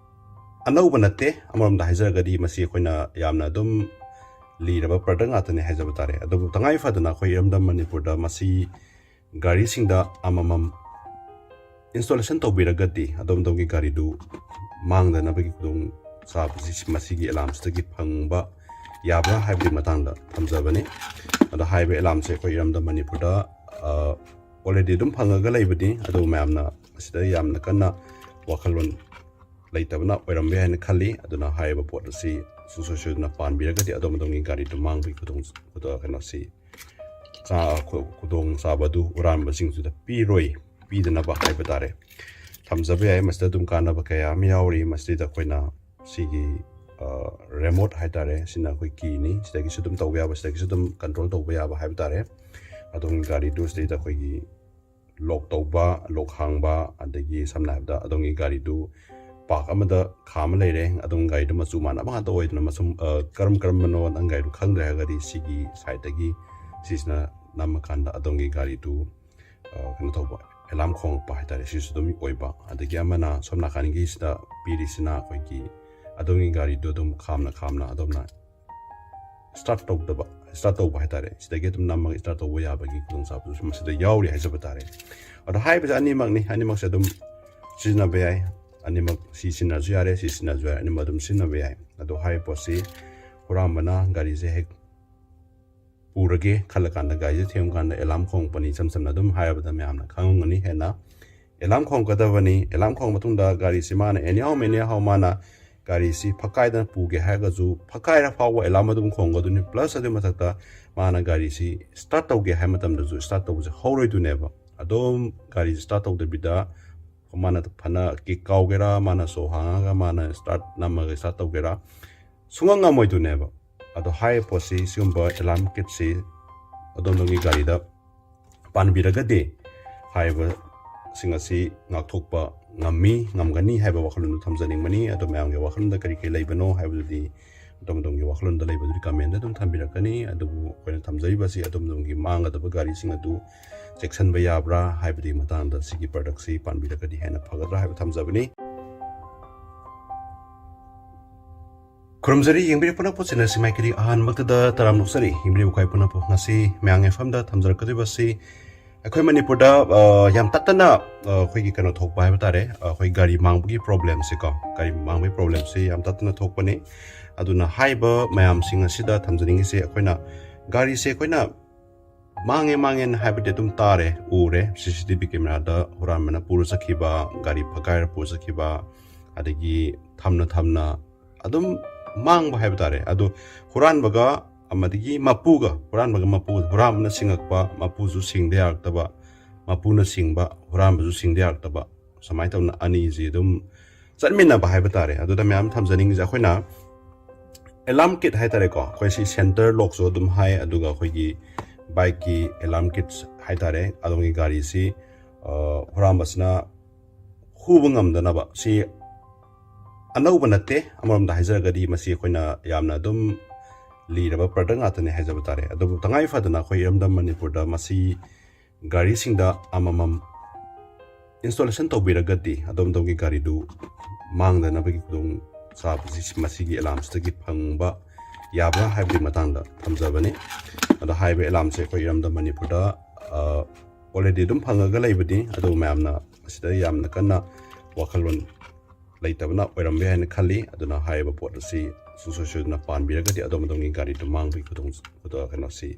ꯑꯅꯧꯕ ꯅꯠꯇꯦ꯫ ꯑꯃꯔꯣꯝꯗ ꯍꯥꯏꯖꯔꯒꯗꯤ ꯃꯁꯤ ꯑꯩꯈꯣꯏꯅ ꯌꯥꯝꯅ ꯑꯗꯨꯝ ꯂꯤꯔꯕ ꯄ꯭ꯔꯗꯛ ꯉꯥꯛꯇꯅꯤ ꯍꯥꯏꯖꯕ ꯇꯥꯔꯦ꯫ ꯑꯗꯨꯕꯨ ꯇꯉꯥꯏ ꯐꯗꯅ ꯑꯩꯈꯣꯏ ꯏꯔꯝꯗꯝ ꯃꯅꯤꯄꯨꯔꯗ ꯃꯁꯤ ꯒꯥꯔꯤꯁꯤꯡꯗ ꯑꯃꯃꯝ ꯏꯟꯁꯇꯣꯂꯦꯁꯟ ꯇꯧꯕꯤꯔꯒꯗꯤ ꯑꯗꯣꯝ ꯑꯗꯣꯝꯒꯤ ꯒꯥꯔꯤꯗꯨ ꯃꯥꯡꯗꯅꯕꯒꯤ ꯈꯨꯗꯣꯡ ꯆꯥꯕꯁꯤ ꯃꯁꯤꯒꯤ ꯑꯦꯂꯥꯝꯁꯤꯗꯒꯤ ꯐꯪꯕ ꯌꯥꯕ꯭ꯔꯥ ꯍꯥꯏꯕꯒꯤ ꯃꯇꯥꯡꯗ ꯊꯝꯖꯕꯅꯤ꯫ ꯑꯗꯣ ꯍꯥꯏꯔꯤꯕ ꯑꯦꯂꯥꯝꯁꯦ ꯑꯩꯈꯣꯏ ꯏꯔꯝꯗꯝ ꯃꯅꯤꯄꯨꯔꯗ ꯑꯣꯜꯔꯦꯗꯤ ꯑꯗꯨꯝ ꯐꯪꯉꯒ ꯂꯩꯕꯅꯤ꯫ ꯑꯗꯨ ꯃꯌꯥꯝꯅ ꯃꯁꯤꯗ ꯌꯥꯝꯅ ꯀꯟꯅ ꯋꯥꯈꯜꯂꯣꯟ ꯂꯩꯇꯕꯅ ꯑꯣꯏꯔꯝꯕ ꯌꯥꯏ ꯍꯥꯏꯅ ꯈꯜꯂꯤ꯫ ꯑꯗꯨꯅ ꯍꯥꯏꯔꯤꯕ ꯄꯣꯠ ꯑꯁꯤ ꯁꯨꯡꯁꯣꯏ ꯁꯣꯏꯗꯅ ꯄꯥꯟꯕꯤꯔꯒꯗꯤ ꯑꯗꯣꯝ ꯑꯗꯣꯝꯒꯤ ꯒꯥꯔꯤꯗꯨ ꯃꯥꯡꯕꯒꯤ ꯈꯨꯗꯣꯡ ꯈꯨꯗꯣꯡ ꯀꯩꯅꯣꯁꯤ ꯆꯥ- ꯈꯨ- ꯈꯨꯗꯣꯡ ꯆꯥꯕ ꯑꯗꯨ ꯍꯨꯔꯥꯟꯕꯁꯤꯡꯗꯨꯗ ꯄꯤꯔꯣꯏ, ꯄꯤꯗꯅꯕ ꯍꯥꯏꯕ ꯇꯥꯔꯦ꯫ ꯊꯝꯖꯕ ꯌꯥꯏ꯫ ꯃꯁꯤꯗ ꯑꯗꯨꯝ ꯀꯥꯟꯅꯕ ꯀꯌꯥ ꯑꯃ ꯌꯥꯎꯔꯤ꯫ ꯃꯁꯤꯗ ꯑꯩꯈꯣꯏꯅ ꯁꯤꯒꯤ ꯔꯦꯃꯣꯠ ꯍꯥꯏ ꯇꯥꯔꯦ, ꯁꯤꯅ ꯑꯩꯈꯣꯏ ꯀꯤꯅꯤ꯫ ꯁꯤꯗꯒꯤꯁꯨ ꯑꯗꯨꯝ ꯇꯧꯕ ꯌꯥꯕ, ꯁꯤꯗꯒꯤꯁꯨ ꯑꯗꯨꯝ ꯀꯟꯇ꯭ꯔꯣꯜ ꯇꯧꯕ ꯌꯥꯕ ꯍꯥꯏꯕ ꯇꯥꯔꯦ꯫ ꯑꯗꯣꯝꯒꯤ ꯒꯥꯔꯤꯗꯨ ꯁꯤꯗꯩꯗ ꯑꯩꯈꯣꯏꯒꯤ ꯂꯣꯛ ꯇꯧꯕ, ꯂꯣꯛ ꯍꯥꯡꯕ, ꯑꯗꯒꯤ ꯁꯝꯅ ꯍꯥꯏꯔꯕꯗ ꯑꯗꯣꯝꯒꯤ ꯒꯥꯔꯤꯗꯨ ꯄꯥꯔꯛ ꯑꯃꯗ ꯈꯥꯝꯃ ꯂꯩꯔꯦ, ꯑꯗꯣꯝꯒꯤ ꯒꯥꯔꯤꯗꯨ ꯃꯆꯨ ꯃꯥꯟꯅꯕ ꯉꯥꯛꯇ ꯑꯣꯏꯗꯅ ꯃꯆꯨ ꯀꯔꯝ ꯀꯔꯝꯕꯅꯣ ꯅꯪ ꯒꯥꯔꯤꯗꯨ ꯈꯪꯗ꯭ꯔꯦ ꯍꯥꯏꯔꯒꯗꯤ ꯁꯤꯒꯤ ꯁꯥꯏꯠꯇꯒꯤ ꯁꯤꯁꯤꯅ ꯅꯝꯃꯀꯥꯟꯗ ꯑꯗꯣꯝꯒꯤ ꯒꯥꯔꯤꯗꯨ ꯀꯩꯅꯣ ꯇꯧꯕ, ꯑꯦꯂꯥꯝ ꯈꯣꯡꯉꯛꯄ ꯍꯥꯏꯇꯥꯔꯦ, ꯁꯤꯁꯨ ꯑꯗꯨꯝ ꯑꯣꯏꯕ꯫ ꯑꯗꯒꯤ ꯑꯃꯅ ꯁꯣꯝ ꯅꯥꯀꯟꯒꯤꯁꯤꯗ ꯄꯤꯔꯤꯁꯤꯅ ꯑꯩꯈꯣꯏꯒꯤ ꯑꯗꯣꯝꯒꯤ ꯒꯥꯔꯤꯗꯨ ꯑꯗꯨꯝ ꯈꯥꯝꯅ ꯈꯥꯝꯅ ꯑꯗꯣꯝꯅ ꯁ꯭ꯇꯥꯔꯠ ꯇꯧꯗꯕ, ꯁ꯭ꯇꯥꯔꯠ ꯇꯧꯕ ꯍꯥꯏꯇꯥꯔꯦ, ꯁꯤꯗꯒꯤ ꯑꯗꯨꯝ ꯅꯝꯃꯒ ꯁ꯭ꯇꯥꯔꯠ ꯇꯧꯕ ꯌꯥꯕꯒꯤ ꯈꯨꯗꯣꯡꯆꯥꯕꯗꯨꯁꯨ ꯃꯁꯤꯗ ꯌꯥꯎꯔꯤ ꯍꯥꯏꯖꯕ ꯇꯥꯔꯦ꯫ ꯑꯗꯣ ꯍꯥꯏꯔꯤꯕꯁꯦ ꯑꯅꯤꯃꯛꯅꯤ, ꯑꯅꯤꯃꯛꯁꯦ ꯑꯗꯨꯝ ꯁꯤꯖꯤꯟꯅꯕ ꯌꯥꯏ꯫ ꯑꯅꯤꯃꯛ ꯁꯤ ꯁꯤꯖꯤꯟꯅꯔꯁꯨ ꯌꯥꯔꯦ, ꯁꯤ ꯁꯤꯖꯤꯟꯅꯔꯁꯨ ꯌꯥꯔꯦ, ꯑꯅꯤꯃꯛ ꯑꯗꯨꯝ ꯁꯤꯖꯤꯟꯅꯕ ꯌꯥꯏ꯫ ꯑꯗꯣ ꯍꯥꯏꯔꯤꯕ ꯄꯣꯠꯁꯤ ꯍꯨꯔꯥꯟꯕꯅ ꯒꯥꯔꯤꯁꯦ ꯍꯦꯛ ꯄꯨꯔꯒꯦ ꯈꯜꯂꯀꯥꯟꯗ ꯒꯥꯔꯤꯁꯦ ꯊꯦꯡꯕ ꯀꯥꯟꯗ ꯑꯦꯂꯥꯝ ꯈꯣꯡꯉꯛꯄꯅꯤ꯫ ꯏꯆꯝ ꯆꯝꯅ ꯑꯗꯨꯝ ꯍꯥꯏꯔꯕꯗ ꯃꯌꯥꯝꯅ ꯈꯪꯉꯝꯒꯅꯤ ꯍꯦꯟꯅ꯫ ꯑꯦꯂꯥꯝ ꯈꯣꯡꯉꯛꯀꯗꯕꯅꯤ꯫ ꯑꯦꯂꯥꯝ ꯈꯣꯡꯉ ꯃꯇꯨꯡꯗ ꯒꯥꯔꯤꯁꯤ ꯃꯥꯅ ꯑꯦꯅꯤꯍꯥꯎ ꯃꯦꯅꯤꯍꯥꯎ ꯃꯥꯅ ꯒꯥꯔꯤꯁꯤ ꯐꯛꯀꯥꯏꯗꯅ ꯄꯨꯒꯦ ꯍꯥꯏꯔꯒꯁꯨ ꯐꯛꯀꯥꯏꯔ ꯐꯥꯎꯕ ꯑꯦꯂꯥꯝ ꯑꯗꯨꯝ ꯈꯣꯡꯒꯗꯣꯏꯅꯤ꯫ ꯄ꯭ꯂꯁ ꯑꯗꯨꯒꯤ ꯃꯊꯛꯇ ꯃꯥꯅ ꯒꯥꯔꯤꯁꯤ ꯁ꯭ꯇꯥꯔꯠ ꯇꯧꯒꯦ ꯍꯥꯏꯕ ꯃꯇꯝꯗꯁꯨ ꯁ꯭ꯇꯥꯔꯠ ꯇꯧꯕꯁꯦ ꯍꯧꯔꯣꯏꯗꯣꯏꯅꯦꯕ꯫ ꯑꯗꯨꯝ ꯒꯥꯔꯤꯁꯤ ꯁ꯭ꯇꯥꯔꯠ ꯇꯧꯗꯕꯤꯗ ꯃꯥꯅ ꯐꯅ ꯀꯤꯛ ꯀꯥꯎꯒꯦꯔꯥ, ꯃꯥꯅ ꯁꯣ ꯍꯥꯡꯉꯒ ꯃꯥꯅ ꯁ꯭ꯇꯥꯔꯠ ꯅꯝꯃꯒ ꯁ꯭ꯇꯥꯔꯠ ꯇꯧꯒꯦꯔꯥ, ꯁꯨꯡꯉꯝ ꯉꯝꯃꯣꯏꯗꯣꯏꯅꯦꯕ꯫ ꯑꯗꯣ ꯍꯥꯏꯔꯤꯕ ꯄꯣꯠꯁꯤ ꯁꯤꯒꯨꯝꯕ ꯑꯦꯂꯥꯔꯝ ꯀꯤꯠꯁꯤ ꯑꯗꯣꯝ ꯑꯗꯣꯝꯒꯤ ꯒꯥꯔꯤꯗ ꯄꯥꯟꯕꯤꯔꯒꯗꯤ ꯍꯥꯏꯔꯤꯕꯁꯤꯡ ꯑꯁꯤ ꯉꯥꯛꯊꯣꯛꯄ ꯉꯝꯃꯤ, ꯉꯝꯒꯅꯤ ꯍꯥꯏꯕ ꯋꯥꯈꯜꯂꯣꯟꯗꯨ ꯊꯝꯖꯅꯤꯡꯕꯅꯤ꯫ ꯑꯗꯣ ꯃꯌꯥꯝꯒꯤ ꯋꯥꯈꯜꯂꯣꯟꯗ ꯀꯔꯤ ꯀꯔꯤ ꯂꯩꯕꯅꯣ ꯍꯥꯏꯕꯗꯨꯗꯤ ꯑꯗꯣꯝ ꯑꯗꯣꯝꯒꯤ ꯋꯥꯈꯜꯂꯣꯟꯗ ꯂꯩꯕꯗꯨꯗꯤ comment ꯑꯗꯨꯝ ꯊꯝꯕꯤꯔꯛꯀꯅꯤ꯫ ꯑꯗꯨꯕꯨ ꯑꯩꯈꯣꯏꯅ ꯊꯝꯖꯔꯤꯕꯁꯤ ꯑꯗꯣꯝ ꯑꯗꯣꯝꯒꯤ ꯃꯥꯡꯒꯗꯕ ꯒꯥꯔꯤꯁꯤꯡ ꯑꯗꯨ ꯆꯦꯛꯁꯤꯟꯕ ꯌꯥꯕ꯭ꯔꯥ ꯍꯥꯏꯕꯗꯨꯒꯤ ꯃꯇꯥꯡꯗ ꯁꯤꯒꯤ product ꯁꯤ ꯄꯥꯟꯕꯤꯔꯒꯗꯤ ꯍꯦꯟꯅ ꯐꯒꯗ꯭ꯔꯥ ꯍꯥꯏꯕ ꯊꯝꯖꯕꯅꯤ꯫ ꯈꯨꯔꯨꯝꯖꯔꯤ, ꯌꯦꯡꯕꯤꯔꯤꯕ ꯄꯨꯝꯅꯃꯛꯄꯨ channel ꯁꯤ ꯃꯥꯏꯀꯩꯗꯒꯤ ꯑꯍꯥꯟꯕꯃꯛꯇꯗ ꯇꯔꯥꯝꯅ ꯑꯣꯛꯆꯔꯤ꯫ ꯌꯦꯡꯕꯤꯔꯤꯕ ꯑꯩꯈꯣꯏ ꯄꯨꯝꯅꯃꯛꯄꯨ ꯉꯁꯤ ꯃꯌꯥꯡ F M ꯗ ꯊꯝꯖꯔꯛꯀꯗꯧꯔꯤꯕꯁꯤ ꯑꯩꯈꯣꯏ ꯃꯅꯤꯄꯨꯔꯗ, ꯑ, ꯌꯥꯝ ꯇꯠꯇꯅ, ꯑ, ꯑꯩꯈꯣꯏꯒꯤ ꯀꯩꯅꯣ ꯊꯣꯛꯄ ꯍꯥꯏꯕ ꯇꯥꯔꯦ, ꯑ, ꯑꯩꯈꯣꯏ ꯒꯥꯔꯤ ꯃꯥꯡꯕꯒꯤ problem ꯁꯦꯀꯣ, ꯒꯥꯔꯤ ꯃꯥꯡꯕꯒꯤ problem ꯁꯦ ꯌꯥꯝ ꯇꯠꯇꯅ ꯊꯣꯛꯄꯅꯤ꯫ ꯑꯗꯨꯅ ꯍꯥꯏꯔꯤꯕ ꯃꯌꯥꯝꯁꯤꯡ ꯑꯁꯤꯗ ꯊꯝꯖꯅꯤꯡꯉꯤꯁꯦ, ꯑꯩꯈꯣꯏꯅ ꯒꯥꯔꯤꯁꯦ ꯑꯩꯈꯣꯏꯅ ꯃꯥꯡꯉꯦ ꯃꯥꯡꯉꯦꯅ ꯍꯥꯏꯕꯗꯤ ꯑꯗꯨꯝ ꯇꯥꯔꯦ, ꯎꯔꯦ, C C T V camera ꯗ ꯍꯨꯔꯥꯟꯕꯅ ꯄꯨꯔ ꯆꯠꯈꯤꯕ, ꯒꯥꯔꯤ ꯐꯛꯀꯥꯏꯔ ꯄꯨꯔ ꯆꯠꯈꯤꯕ, ꯑꯗꯒꯤ ꯊꯝꯅ ꯊꯝꯅ ꯑꯗꯨꯝ ꯃꯥꯡꯕ ꯍꯥꯏꯕ ꯇꯥꯔꯦ꯫ ꯑꯗꯣ ꯍꯨꯔꯥꯟꯕꯒ ꯑꯃꯗꯒꯤ ꯃꯄꯨꯒ, ꯍꯨꯔꯥꯟꯕꯒ ꯃꯄꯨ, ꯍꯨꯔꯥꯟꯕꯅ ꯁꯤꯡꯉꯛꯄ, ꯃꯄꯨꯁꯨ ꯁꯤꯡꯗ ꯌꯥꯔꯛꯇꯕ, ꯃꯄꯨꯅ ꯁꯤꯡꯕ, ꯍꯨꯔꯥꯟꯕꯁꯨ ꯁꯤꯡꯗ ꯌꯥꯔꯛꯇꯕ, ꯁꯨꯃꯥꯏꯅ ꯇꯧꯅ ꯑꯅꯤꯁꯤ ꯑꯗꯨꯝ ꯆꯠꯃꯤꯟꯅꯕ ꯍꯥꯏꯕ ꯇꯥꯔꯦ꯫ ꯑꯗꯨꯗ ꯃꯌꯥꯝ ꯊꯝꯖꯅꯤꯡꯉꯤꯁꯦ, ꯑꯩꯈꯣꯏꯅ alarm kit ꯍꯥꯏ ꯇꯥꯔꯦꯀꯣ, ꯑꯩꯈꯣꯏ ꯁꯤ center lock ꯁꯨ ꯑꯗꯨꯝ ꯍꯥꯏ, ꯑꯗꯨꯒ ꯑꯩꯈꯣꯏꯒꯤ bike ꯀꯤ alarm kits ꯍꯥꯏ ꯇꯥꯔꯦ, ꯑꯗꯣꯝꯒꯤ ꯒꯥꯔꯤꯁꯤ, ꯑ, ꯍꯨꯔꯥꯟꯕꯁꯤꯅ ꯍꯨꯕ ꯉꯝꯗꯅꯕ, ꯁꯤ ꯑꯅꯧꯕ ꯅꯠꯇꯦ꯫ ꯑꯃꯔꯣꯝꯗ ꯍꯥꯏꯖꯔꯒꯗꯤ ꯃꯁꯤ ꯑꯩꯈꯣꯏꯅ ꯌꯥꯝꯅ ꯑꯗꯨꯝ ꯂꯤꯔꯕ product ꯉꯥꯛꯇꯅꯤ ꯍꯥꯏꯖꯕ ꯇꯥꯔꯦ꯫ ꯑꯗꯨꯕꯨ ꯇꯉꯥꯏ ꯐꯗꯅ ꯑꯩꯈꯣꯏ ꯏꯔꯝꯗꯝ ꯃꯅꯤꯄꯨꯔꯗ ꯃꯁꯤ ꯒꯥꯔꯤꯁꯤꯡꯗ ꯑꯃꯃꯝ installation ꯇꯧꯕꯤꯔꯒꯗꯤ ꯑꯗꯣꯝ ꯑꯗꯣꯝꯒꯤ ꯒꯥꯔꯤꯗꯨ ꯃꯥꯡꯗꯅꯕꯒꯤ ꯈꯨꯗꯣꯡ ꯆꯥꯕꯁꯤ ꯃꯁꯤꯒꯤ alarm ꯁꯤꯗꯒꯤ ꯐꯪꯕ ꯌꯥꯕ꯭ꯔꯥ ꯍꯥꯏꯕꯒꯤ ꯃꯇꯥꯡꯗ ꯊꯝꯖꯕꯅꯤ꯫ ꯑꯗꯣ ꯍꯥꯏꯔꯤꯕ alarm ꯁꯦ ꯑꯩꯈꯣꯏ ꯏꯔꯝꯗꯝ ꯃꯅꯤꯄꯨꯔꯗ, ꯑ, already ꯑꯗꯨꯝ ꯐꯪꯉꯒ ꯂꯩꯕꯅꯤ꯫ ꯑꯗꯣ ꯃꯌꯥꯝꯅ ꯃꯁꯤꯗ ꯌꯥꯝꯅ ꯀꯟꯅ ꯋꯥꯈꯜꯂꯣꯟ ꯂꯩꯇꯕꯅ ꯑꯣꯏꯔꯝꯕ ꯌꯥꯏ ꯍꯥꯏꯅ ꯈꯜꯂꯤ꯫ ꯑꯗꯨꯅ ꯍꯥꯏꯔꯤꯕ ꯄꯣꯠ ꯑꯁꯤ ꯁꯨꯡꯁꯣꯏ ꯁꯣꯏꯗꯅ ꯄꯥꯟꯕꯤꯔꯒꯗꯤ ꯑꯗꯣꯝ ꯑꯗꯣꯝꯒꯤ ꯒꯥꯔꯤꯗꯨ ꯃꯥꯡꯕꯒꯤ ꯈꯨꯗꯣꯡ, ꯈꯨꯗꯣꯡ, ꯀꯩꯅꯣꯁꯤ,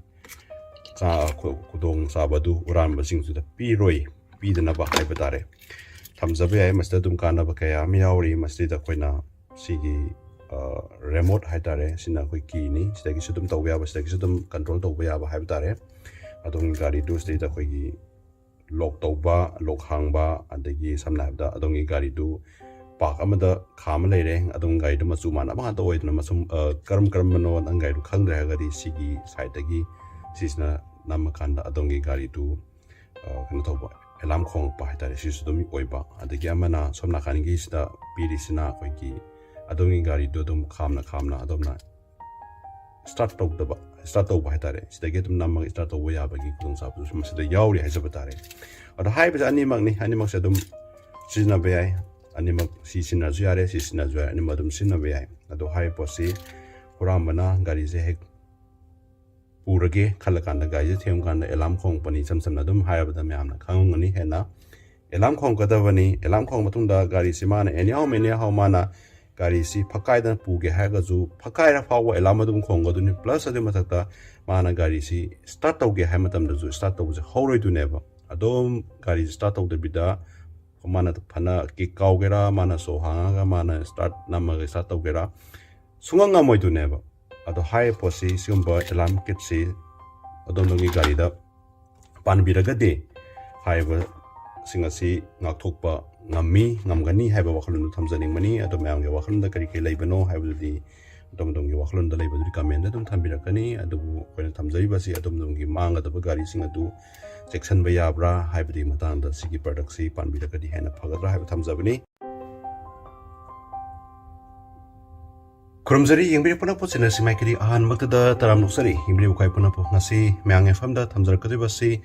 ꯆꯥ-, ꯈꯨ-, ꯈꯨꯗꯣꯡ ꯆꯥꯕꯗꯨ ꯍꯨꯔꯥꯟꯕꯁꯤꯡꯗꯨꯗ ꯄꯤꯔꯣꯏ, ꯄꯤꯗꯅꯕ ꯍꯥꯏꯕ ꯇꯥꯔꯦ꯫ ꯊꯝꯖꯕ ꯌꯥꯏ꯫ ꯃꯁꯤꯗ ꯑꯗꯨꯝ ꯀꯥꯟꯅꯕ ꯀꯌꯥ ꯑꯃ ꯌꯥꯎꯔꯤ꯫ ꯃꯁꯤꯗ ꯑꯩꯈꯣꯏꯅ ꯁꯤꯒꯤ, ꯑ, remote ꯍꯥꯏ ꯇꯥꯔꯦ, ꯁꯤꯅ ꯑꯩꯈꯣꯏ key ꯅꯤ꯫ ꯁꯤꯗꯒꯤꯁꯨ ꯑꯗꯨꯝ ꯇꯧꯕ ꯌꯥꯕ, ꯁꯤꯗꯒꯤꯁꯨ ꯑꯗꯨꯝ control ꯇꯧꯕ ꯌꯥꯕ ꯍꯥꯏꯕ ꯇꯥꯔꯦ꯫ ꯑꯗꯣꯝꯒꯤ ꯒꯥꯔꯤꯗꯨ ꯁꯤꯗꯩꯗ ꯑꯩꯈꯣꯏꯒꯤ lock ꯇꯧꯕ, lock ꯍꯥꯡꯕ, ꯑꯗꯒꯤ ꯁꯝꯅ ꯍꯥꯏꯔꯕꯗ ꯑꯗꯣꯝꯒꯤ ꯒꯥꯔꯤꯗꯨ park ꯑꯃꯗ ꯈꯥꯝꯃ ꯂꯩꯔꯦ, ꯑꯗꯣꯝꯒꯤ ꯒꯥꯔꯤꯗꯨ ꯃꯆꯨ ꯃꯥꯟꯅꯕ ꯉꯥꯛꯇ ꯑꯣꯏꯗꯅ ꯃꯆꯨ, ꯑ, ꯀꯔꯝ ꯀꯔꯝꯕꯅꯣ ꯅꯪ ꯒꯥꯔꯤꯗꯨ ꯈꯪꯗ꯭ꯔꯦ ꯍꯥꯏꯔꯒꯗꯤ ꯁꯤꯒꯤ side ꯇꯒꯤ ꯁꯤꯁꯤꯅ ꯅꯝꯃꯀꯥꯟꯗ ꯑꯗꯣꯝꯒꯤ ꯒꯥꯔꯤꯗꯨ, ꯑ, ꯀꯩꯅꯣ ꯇꯧꯕ, alarm ꯈꯣꯡꯉꯛꯄ ꯍꯥꯏꯇꯥꯔꯦ, ꯁꯤꯁꯨ ꯑꯗꯨꯝ ꯑꯣꯏꯕ꯫ ꯑꯗꯒꯤ ꯑꯃꯅ ꯁꯣꯝ ꯅꯥꯀꯟꯒꯤꯁꯤꯗ ꯄꯤꯔꯤꯁꯤꯅ ꯑꯩꯈꯣꯏꯒꯤ ꯑꯗꯣꯝꯒꯤ ꯒꯥꯔꯤꯗꯣ ꯑꯗꯨꯝ ꯈꯥꯝꯅ ꯈꯥꯝꯅ ꯑꯗꯣꯝꯅ start ꯇꯧꯗꯕ, start ꯇꯧꯕ ꯍꯥꯏꯇꯥꯔꯦ, ꯁꯤꯗꯒꯤ ꯑꯗꯨꯝ ꯅꯝꯃꯒ start ꯇꯧꯕ ꯌꯥꯕꯒꯤ ꯈꯨꯗꯣꯡꯆꯥꯕꯗꯨꯁꯨ ꯃꯁꯤꯗ ꯌꯥꯎꯔꯤ ꯍꯥꯏꯖꯕ ꯇꯥꯔꯦ꯫ ꯑꯗꯣ ꯍꯥꯏꯔꯤꯕꯁꯦ ꯑꯅꯤꯃꯛꯅꯤ, ꯑꯅꯤꯃꯛꯁꯦ ꯑꯗꯨꯝ ꯁꯤꯖꯤꯟꯅꯕ ꯌꯥꯏ꯫ ꯑꯅꯤꯃꯛ ꯁꯤ ꯁꯤꯖꯤꯟꯅꯔꯁꯨ ꯌꯥꯔꯦ, ꯁꯤ ꯁꯤꯖꯤꯟꯅꯔꯁꯨ ꯌꯥꯔꯦ, ꯑꯅꯤꯃꯛ ꯑꯗꯨꯝ ꯁꯤꯖꯤꯟꯅꯕ ꯌꯥꯏ꯫ ꯑꯗꯣ ꯍꯥꯏꯔꯤꯕ ꯄꯣꯠꯁꯤ ꯍꯨꯔꯥꯟꯕꯅ ꯒꯥꯔꯤꯁꯦ ꯍꯦꯛ ꯄꯨꯔꯒꯦ ꯈꯜꯂꯀꯥꯟꯗ, ꯒꯥꯔꯤꯁꯦ ꯊꯦꯡꯕ ꯀꯥꯟꯗ alarm ꯈꯣꯡꯉꯛꯄꯅꯤ꯫ ꯏꯆꯝ ꯆꯝꯅ ꯑꯗꯨꯝ ꯍꯥꯏꯔꯕꯗ ꯃꯌꯥꯝꯅ ꯈꯪꯉꯝꯒꯅꯤ ꯍꯦꯟꯅ꯫ Alarm ꯈꯣꯡꯉꯛꯀꯗꯕꯅꯤ꯫ Alarm ꯈꯣꯡꯉ ꯃꯇꯨꯡꯗ ꯒꯥꯔꯤꯁꯤ ꯃꯥꯅ anyhow anyhow ꯃꯥꯅ ꯒꯥꯔꯤꯁꯤ ꯐꯛꯀꯥꯏꯗꯅ ꯄꯨꯒꯦ ꯍꯥꯏꯔꯒꯁꯨ, ꯐꯛꯀꯥꯏꯔ ꯐꯥꯎꯕ alarm ꯑꯗꯨꯝ ꯈꯣꯡꯒꯗꯣꯏꯅꯤ꯫ Plus ꯑꯗꯨꯒꯤ ꯃꯊꯛꯇ ꯃꯥꯅ ꯒꯥꯔꯤꯁꯤ start ꯇꯧꯒꯦ ꯍꯥꯏ ꯃꯇꯝꯗꯁꯨ start ꯇꯧꯕꯁꯦ ꯍꯧꯔꯣꯏꯗꯣꯏꯅꯦꯕ꯫ ꯑꯗꯨꯝ ꯒꯥꯔꯤꯁꯤ start ꯇꯧꯗꯕꯤꯗ ꯃꯥꯅ ꯐꯅ kick ꯀꯥꯎꯒꯦꯔꯥ, ꯃꯥꯅ ꯁꯣ ꯍꯥꯡꯉꯒ ꯃꯥꯅ start ꯅꯝꯃꯒ start ꯇꯧꯒꯦꯔꯥ, ꯁꯨꯡꯉꯝ ꯉꯝꯃꯣꯏꯗꯣꯏꯅꯦꯕ꯫ ꯑꯗꯣ ꯍꯥꯏꯔꯤꯕ ꯄꯣꯠꯁꯤ, ꯁꯤꯒꯨꯝꯕ alarm kitꯁꯤ ꯑꯗꯣꯝꯗꯣꯝꯒꯤ ꯒꯥꯔꯤꯗ ꯄꯥꯟꯕꯤꯔꯒꯗꯤ, ꯍꯥꯏꯔꯤꯕꯁꯤꯡ ꯑꯁꯤ ꯉꯥꯛꯊꯣꯛꯄ ꯉꯝꯃꯤ, ꯉꯝꯒꯅꯤ ꯍꯥꯏꯕ ꯋꯥꯈꯜꯂꯣꯟꯗꯨ ꯊꯝꯖꯅꯤꯡꯕꯅꯤ꯫ ꯑꯗꯣ ꯃꯌꯥꯝꯒꯤ ꯋꯥꯈꯜꯂꯣꯟꯗ ꯀꯔꯤ ꯀꯔꯤ ꯂꯩꯕꯅꯣ ꯍꯥꯏꯕꯗꯨꯗꯤ ꯑꯗꯣꯝ ꯑꯗꯣꯝꯒꯤ ꯋꯥꯈꯜꯂꯣꯟꯗ ꯂꯩꯕꯗꯨꯗꯤ commentꯗ ꯑꯗꯨꯝ ꯊꯝꯕꯤꯔꯛꯀꯅꯤ꯫ ꯑꯗꯨꯕꯨ ꯑꯩꯈꯣꯏꯅ ꯊꯝꯖꯔꯤꯕꯁꯤ ꯑꯗꯣꯝ ꯑꯗꯣꯝꯒꯤ ꯃꯥꯡꯒꯗꯕ ꯒꯥꯔꯤꯁꯤꯡ ꯑꯗꯨ ꯆꯦꯛꯁꯤꯟꯕ ꯌꯥꯕ꯭ꯔꯥ ꯍꯥꯏꯕꯗꯨꯒꯤ ꯃꯇꯥꯡꯗ ꯁꯤꯒꯤ productꯁꯤ ꯄꯥꯟꯕꯤꯔꯒꯗꯤ ꯍꯦꯟꯅ ꯐꯒꯗ꯭ꯔꯥ ꯍꯥꯏꯕ ꯊꯝꯖꯕꯅꯤ꯫ ꯈꯨꯔꯨꯝꯖꯔꯤ, ꯌꯦꯡꯕꯤꯔꯤꯕ ꯄꯨꯝꯅꯃꯛꯄꯨ channelꯁꯤ ꯃꯥꯏꯀꯩꯗꯒꯤ ꯑꯍꯥꯟꯕꯃꯛꯇꯗ ꯇꯔꯥꯝꯅ ꯑꯣꯛꯆꯔꯤ꯫ ꯌꯦꯡꯕꯤꯔꯤꯕ ꯑꯩꯈꯣꯏ ꯄꯨꯝꯅꯃꯛꯄꯨ꯫ ꯉꯁꯤ ꯃꯌꯥꯝꯒꯤ ꯃꯐꯝꯗ ꯊꯝꯖꯔꯛꯀꯗꯣꯔꯤꯕꯁꯤ,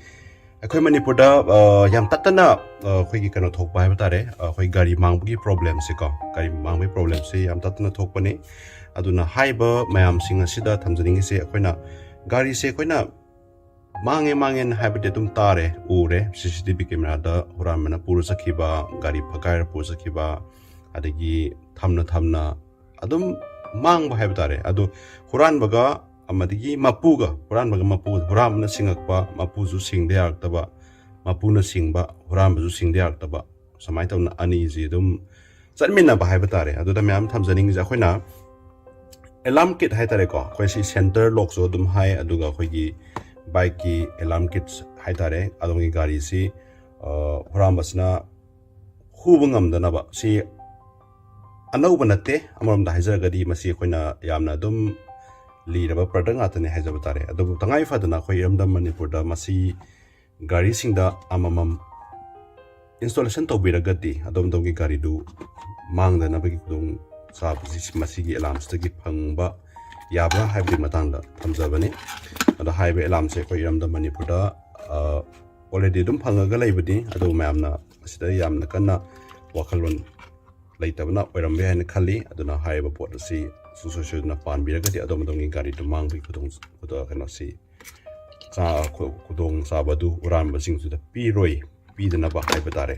ꯑꯩꯈꯣꯏ ꯃꯅꯤꯄꯨꯔꯗ, ꯑ, ꯌꯥꯝ ꯇꯠꯇꯅ, ꯑ, ꯑꯩꯈꯣꯏꯒꯤ ꯀꯩꯅꯣ ꯊꯣꯛꯄ ꯍꯥꯏꯕ ꯇꯥꯔꯦ, ꯑ, ꯑꯩꯈꯣꯏ ꯒꯥꯔꯤ ꯃꯥꯡꯕꯒꯤ problemꯁꯦꯀꯣ, ꯒꯥꯔꯤ ꯃꯥꯡꯕꯒꯤ problemꯁꯦ ꯌꯥꯝ ꯇꯠꯇꯅ ꯊꯣꯛꯄꯅꯤ꯫ ꯑꯗꯨꯅ ꯍꯥꯏꯔꯤꯕ ꯃꯌꯥꯝꯁꯤꯡ ꯑꯁꯤꯗ ꯊꯝꯖꯅꯤꯡꯉꯤꯁꯦ, ꯑꯩꯈꯣꯏꯅ ꯒꯥꯔꯤꯁꯦ ꯑꯩꯈꯣꯏꯅ ꯃꯥꯡꯉꯦ ꯃꯥꯡꯉꯦꯅ ꯍꯥꯏꯕꯗꯤ ꯑꯗꯨꯝ ꯇꯥꯔꯦ, ꯎꯔꯦ, CCTV cameraꯗ ꯍꯨꯔꯥꯟꯕꯅ ꯄꯨꯔ ꯆꯠꯈꯤꯕ, ꯒꯥꯔꯤ ꯐꯛꯀꯥꯏꯔ ꯄꯨꯔ ꯆꯠꯈꯤꯕ, ꯑꯗꯒꯤ ꯊꯝꯅ ꯊꯝꯅ ꯑꯗꯨꯝ ꯃꯥꯡꯕ ꯍꯥꯏꯕ ꯇꯥꯔꯦ꯫ ꯑꯗꯣ ꯍꯨꯔꯥꯟꯕꯒ ꯑꯃꯗꯒꯤ ꯃꯄꯨꯒ, ꯍꯨꯔꯥꯟꯕꯒ ꯃꯄꯨ, ꯍꯨꯔꯥꯟꯕꯅ ꯁꯤꯡꯉꯛꯄ, ꯃꯄꯨꯁꯨ ꯁꯤꯡꯗ ꯌꯥꯔꯛꯇꯕ, ꯃꯄꯨꯅ ꯁꯤꯡꯕ, ꯍꯨꯔꯥꯟꯕꯁꯨ ꯁꯤꯡꯗ ꯌꯥꯔꯛꯇꯕ, ꯁꯨꯃꯥꯏꯅ ꯇꯧꯅ ꯑꯅꯤꯁꯤ ꯑꯗꯨꯝ ꯆꯠꯃꯤꯟꯅꯕ ꯍꯥꯏꯕ ꯇꯥꯔꯦ꯫ ꯑꯗꯨꯗ ꯃꯌꯥꯝ ꯊꯝꯖꯅꯤꯡꯉꯤꯁꯦ, ꯑꯩꯈꯣꯏꯅ alarm kit ꯍꯥꯏ ꯇꯥꯔꯦꯀꯣ, ꯑꯩꯈꯣꯏ ꯁꯤ center lockꯁꯨ ꯑꯗꯨꯝ ꯍꯥꯏ, ꯑꯗꯨꯒ ꯑꯩꯈꯣꯏꯒꯤ bikeꯀꯤ alarm kits ꯍꯥꯏ ꯇꯥꯔꯦ, ꯑꯗꯣꯝꯒꯤ ꯒꯥꯔꯤꯁꯤ, ꯑ, ꯍꯨꯔꯥꯟꯕꯁꯤꯅ ꯍꯨꯕ ꯉꯝꯗꯅꯕ꯫ ꯁꯤ ꯑꯅꯧꯕ ꯅꯠꯇꯦ, ꯑꯃꯔꯣꯝꯗ ꯍꯥꯏꯖꯔꯒꯗꯤ ꯃꯁꯤ ꯑꯩꯈꯣꯏꯅ ꯌꯥꯝꯅ ꯑꯗꯨꯝ ꯂꯤꯔꯕ product ꯉꯥꯛꯇꯅꯤ ꯍꯥꯏꯖꯕ ꯇꯥꯔꯦ꯫ ꯑꯗꯨꯕꯨ ꯇꯉꯥꯏ ꯐꯗꯅ ꯑꯩꯈꯣꯏ ꯏꯔꯝꯗꯝ ꯃꯅꯤꯄꯨꯔꯗ ꯃꯁꯤ ꯒꯥꯔꯤꯁꯤꯡꯗ ꯑꯃꯃꯝ installation ꯇꯧꯕꯤꯔꯒꯗꯤ ꯑꯗꯣꯝ ꯑꯗꯣꯝꯒꯤ ꯒꯥꯔꯤꯗꯨ ꯃꯥꯡꯗꯅꯕꯒꯤ ꯈꯨꯗꯣꯡ ꯆꯥꯕꯁꯤ ꯃꯁꯤꯒꯤ ꯑꯦꯂꯥꯝꯁꯤꯗꯒꯤ ꯐꯪꯕ ꯌꯥꯕ꯭ꯔꯥ ꯍꯥꯏꯕꯒꯤ ꯃꯇꯥꯡꯗ ꯊꯝꯖꯕꯅꯤ꯫ ꯑꯗꯣ ꯍꯥꯏꯔꯤꯕ ꯑꯦꯂꯥꯝꯁꯦ ꯑꯩꯈꯣꯏ ꯏꯔꯝꯗꯝ ꯃꯅꯤꯄꯨꯔꯗ ꯑꯣꯜꯔꯦꯗꯤ ꯑꯗꯨꯝ ꯐꯪꯉꯒ ꯂꯩꯕꯅꯤ꯫ ꯑꯗꯨ ꯃꯌꯥꯝꯅ ꯃꯁꯤꯗ ꯌꯥꯝꯅ ꯀꯟꯅ ꯋꯥꯈꯜꯂꯣꯟ ꯂꯩꯇꯕꯅ ꯑꯣꯏꯔꯝꯕ ꯌꯥꯏ ꯍꯥꯏꯅ ꯈꯜꯂꯤ꯫ ꯑꯗꯨꯅ ꯍꯥꯏꯔꯤꯕ ꯄꯣꯠ ꯑꯁꯤ ꯁꯨꯡꯁꯣꯏ ꯁꯣꯏꯗꯅ ꯄꯥꯟꯕꯤꯔꯒꯗꯤ ꯑꯗꯣꯝ ꯑꯗꯣꯝꯒꯤ ꯒꯥꯔꯤꯗꯨ ꯃꯥꯡꯕꯒꯤ ꯈꯨꯗꯣꯡ ꯈꯨꯗꯣꯡ ꯀꯩꯅꯣꯁꯤ ꯆꯥ- ꯈꯨ- ꯈꯨꯗꯣꯡꯆꯥꯕ ꯑꯗꯨ ꯍꯨꯔꯥꯟꯕꯁꯤꯡꯗꯨꯗ ꯄꯤꯔꯣꯏ, ꯄꯤꯗꯅꯕ ꯍꯥꯏꯕ ꯇꯥꯔꯦ꯫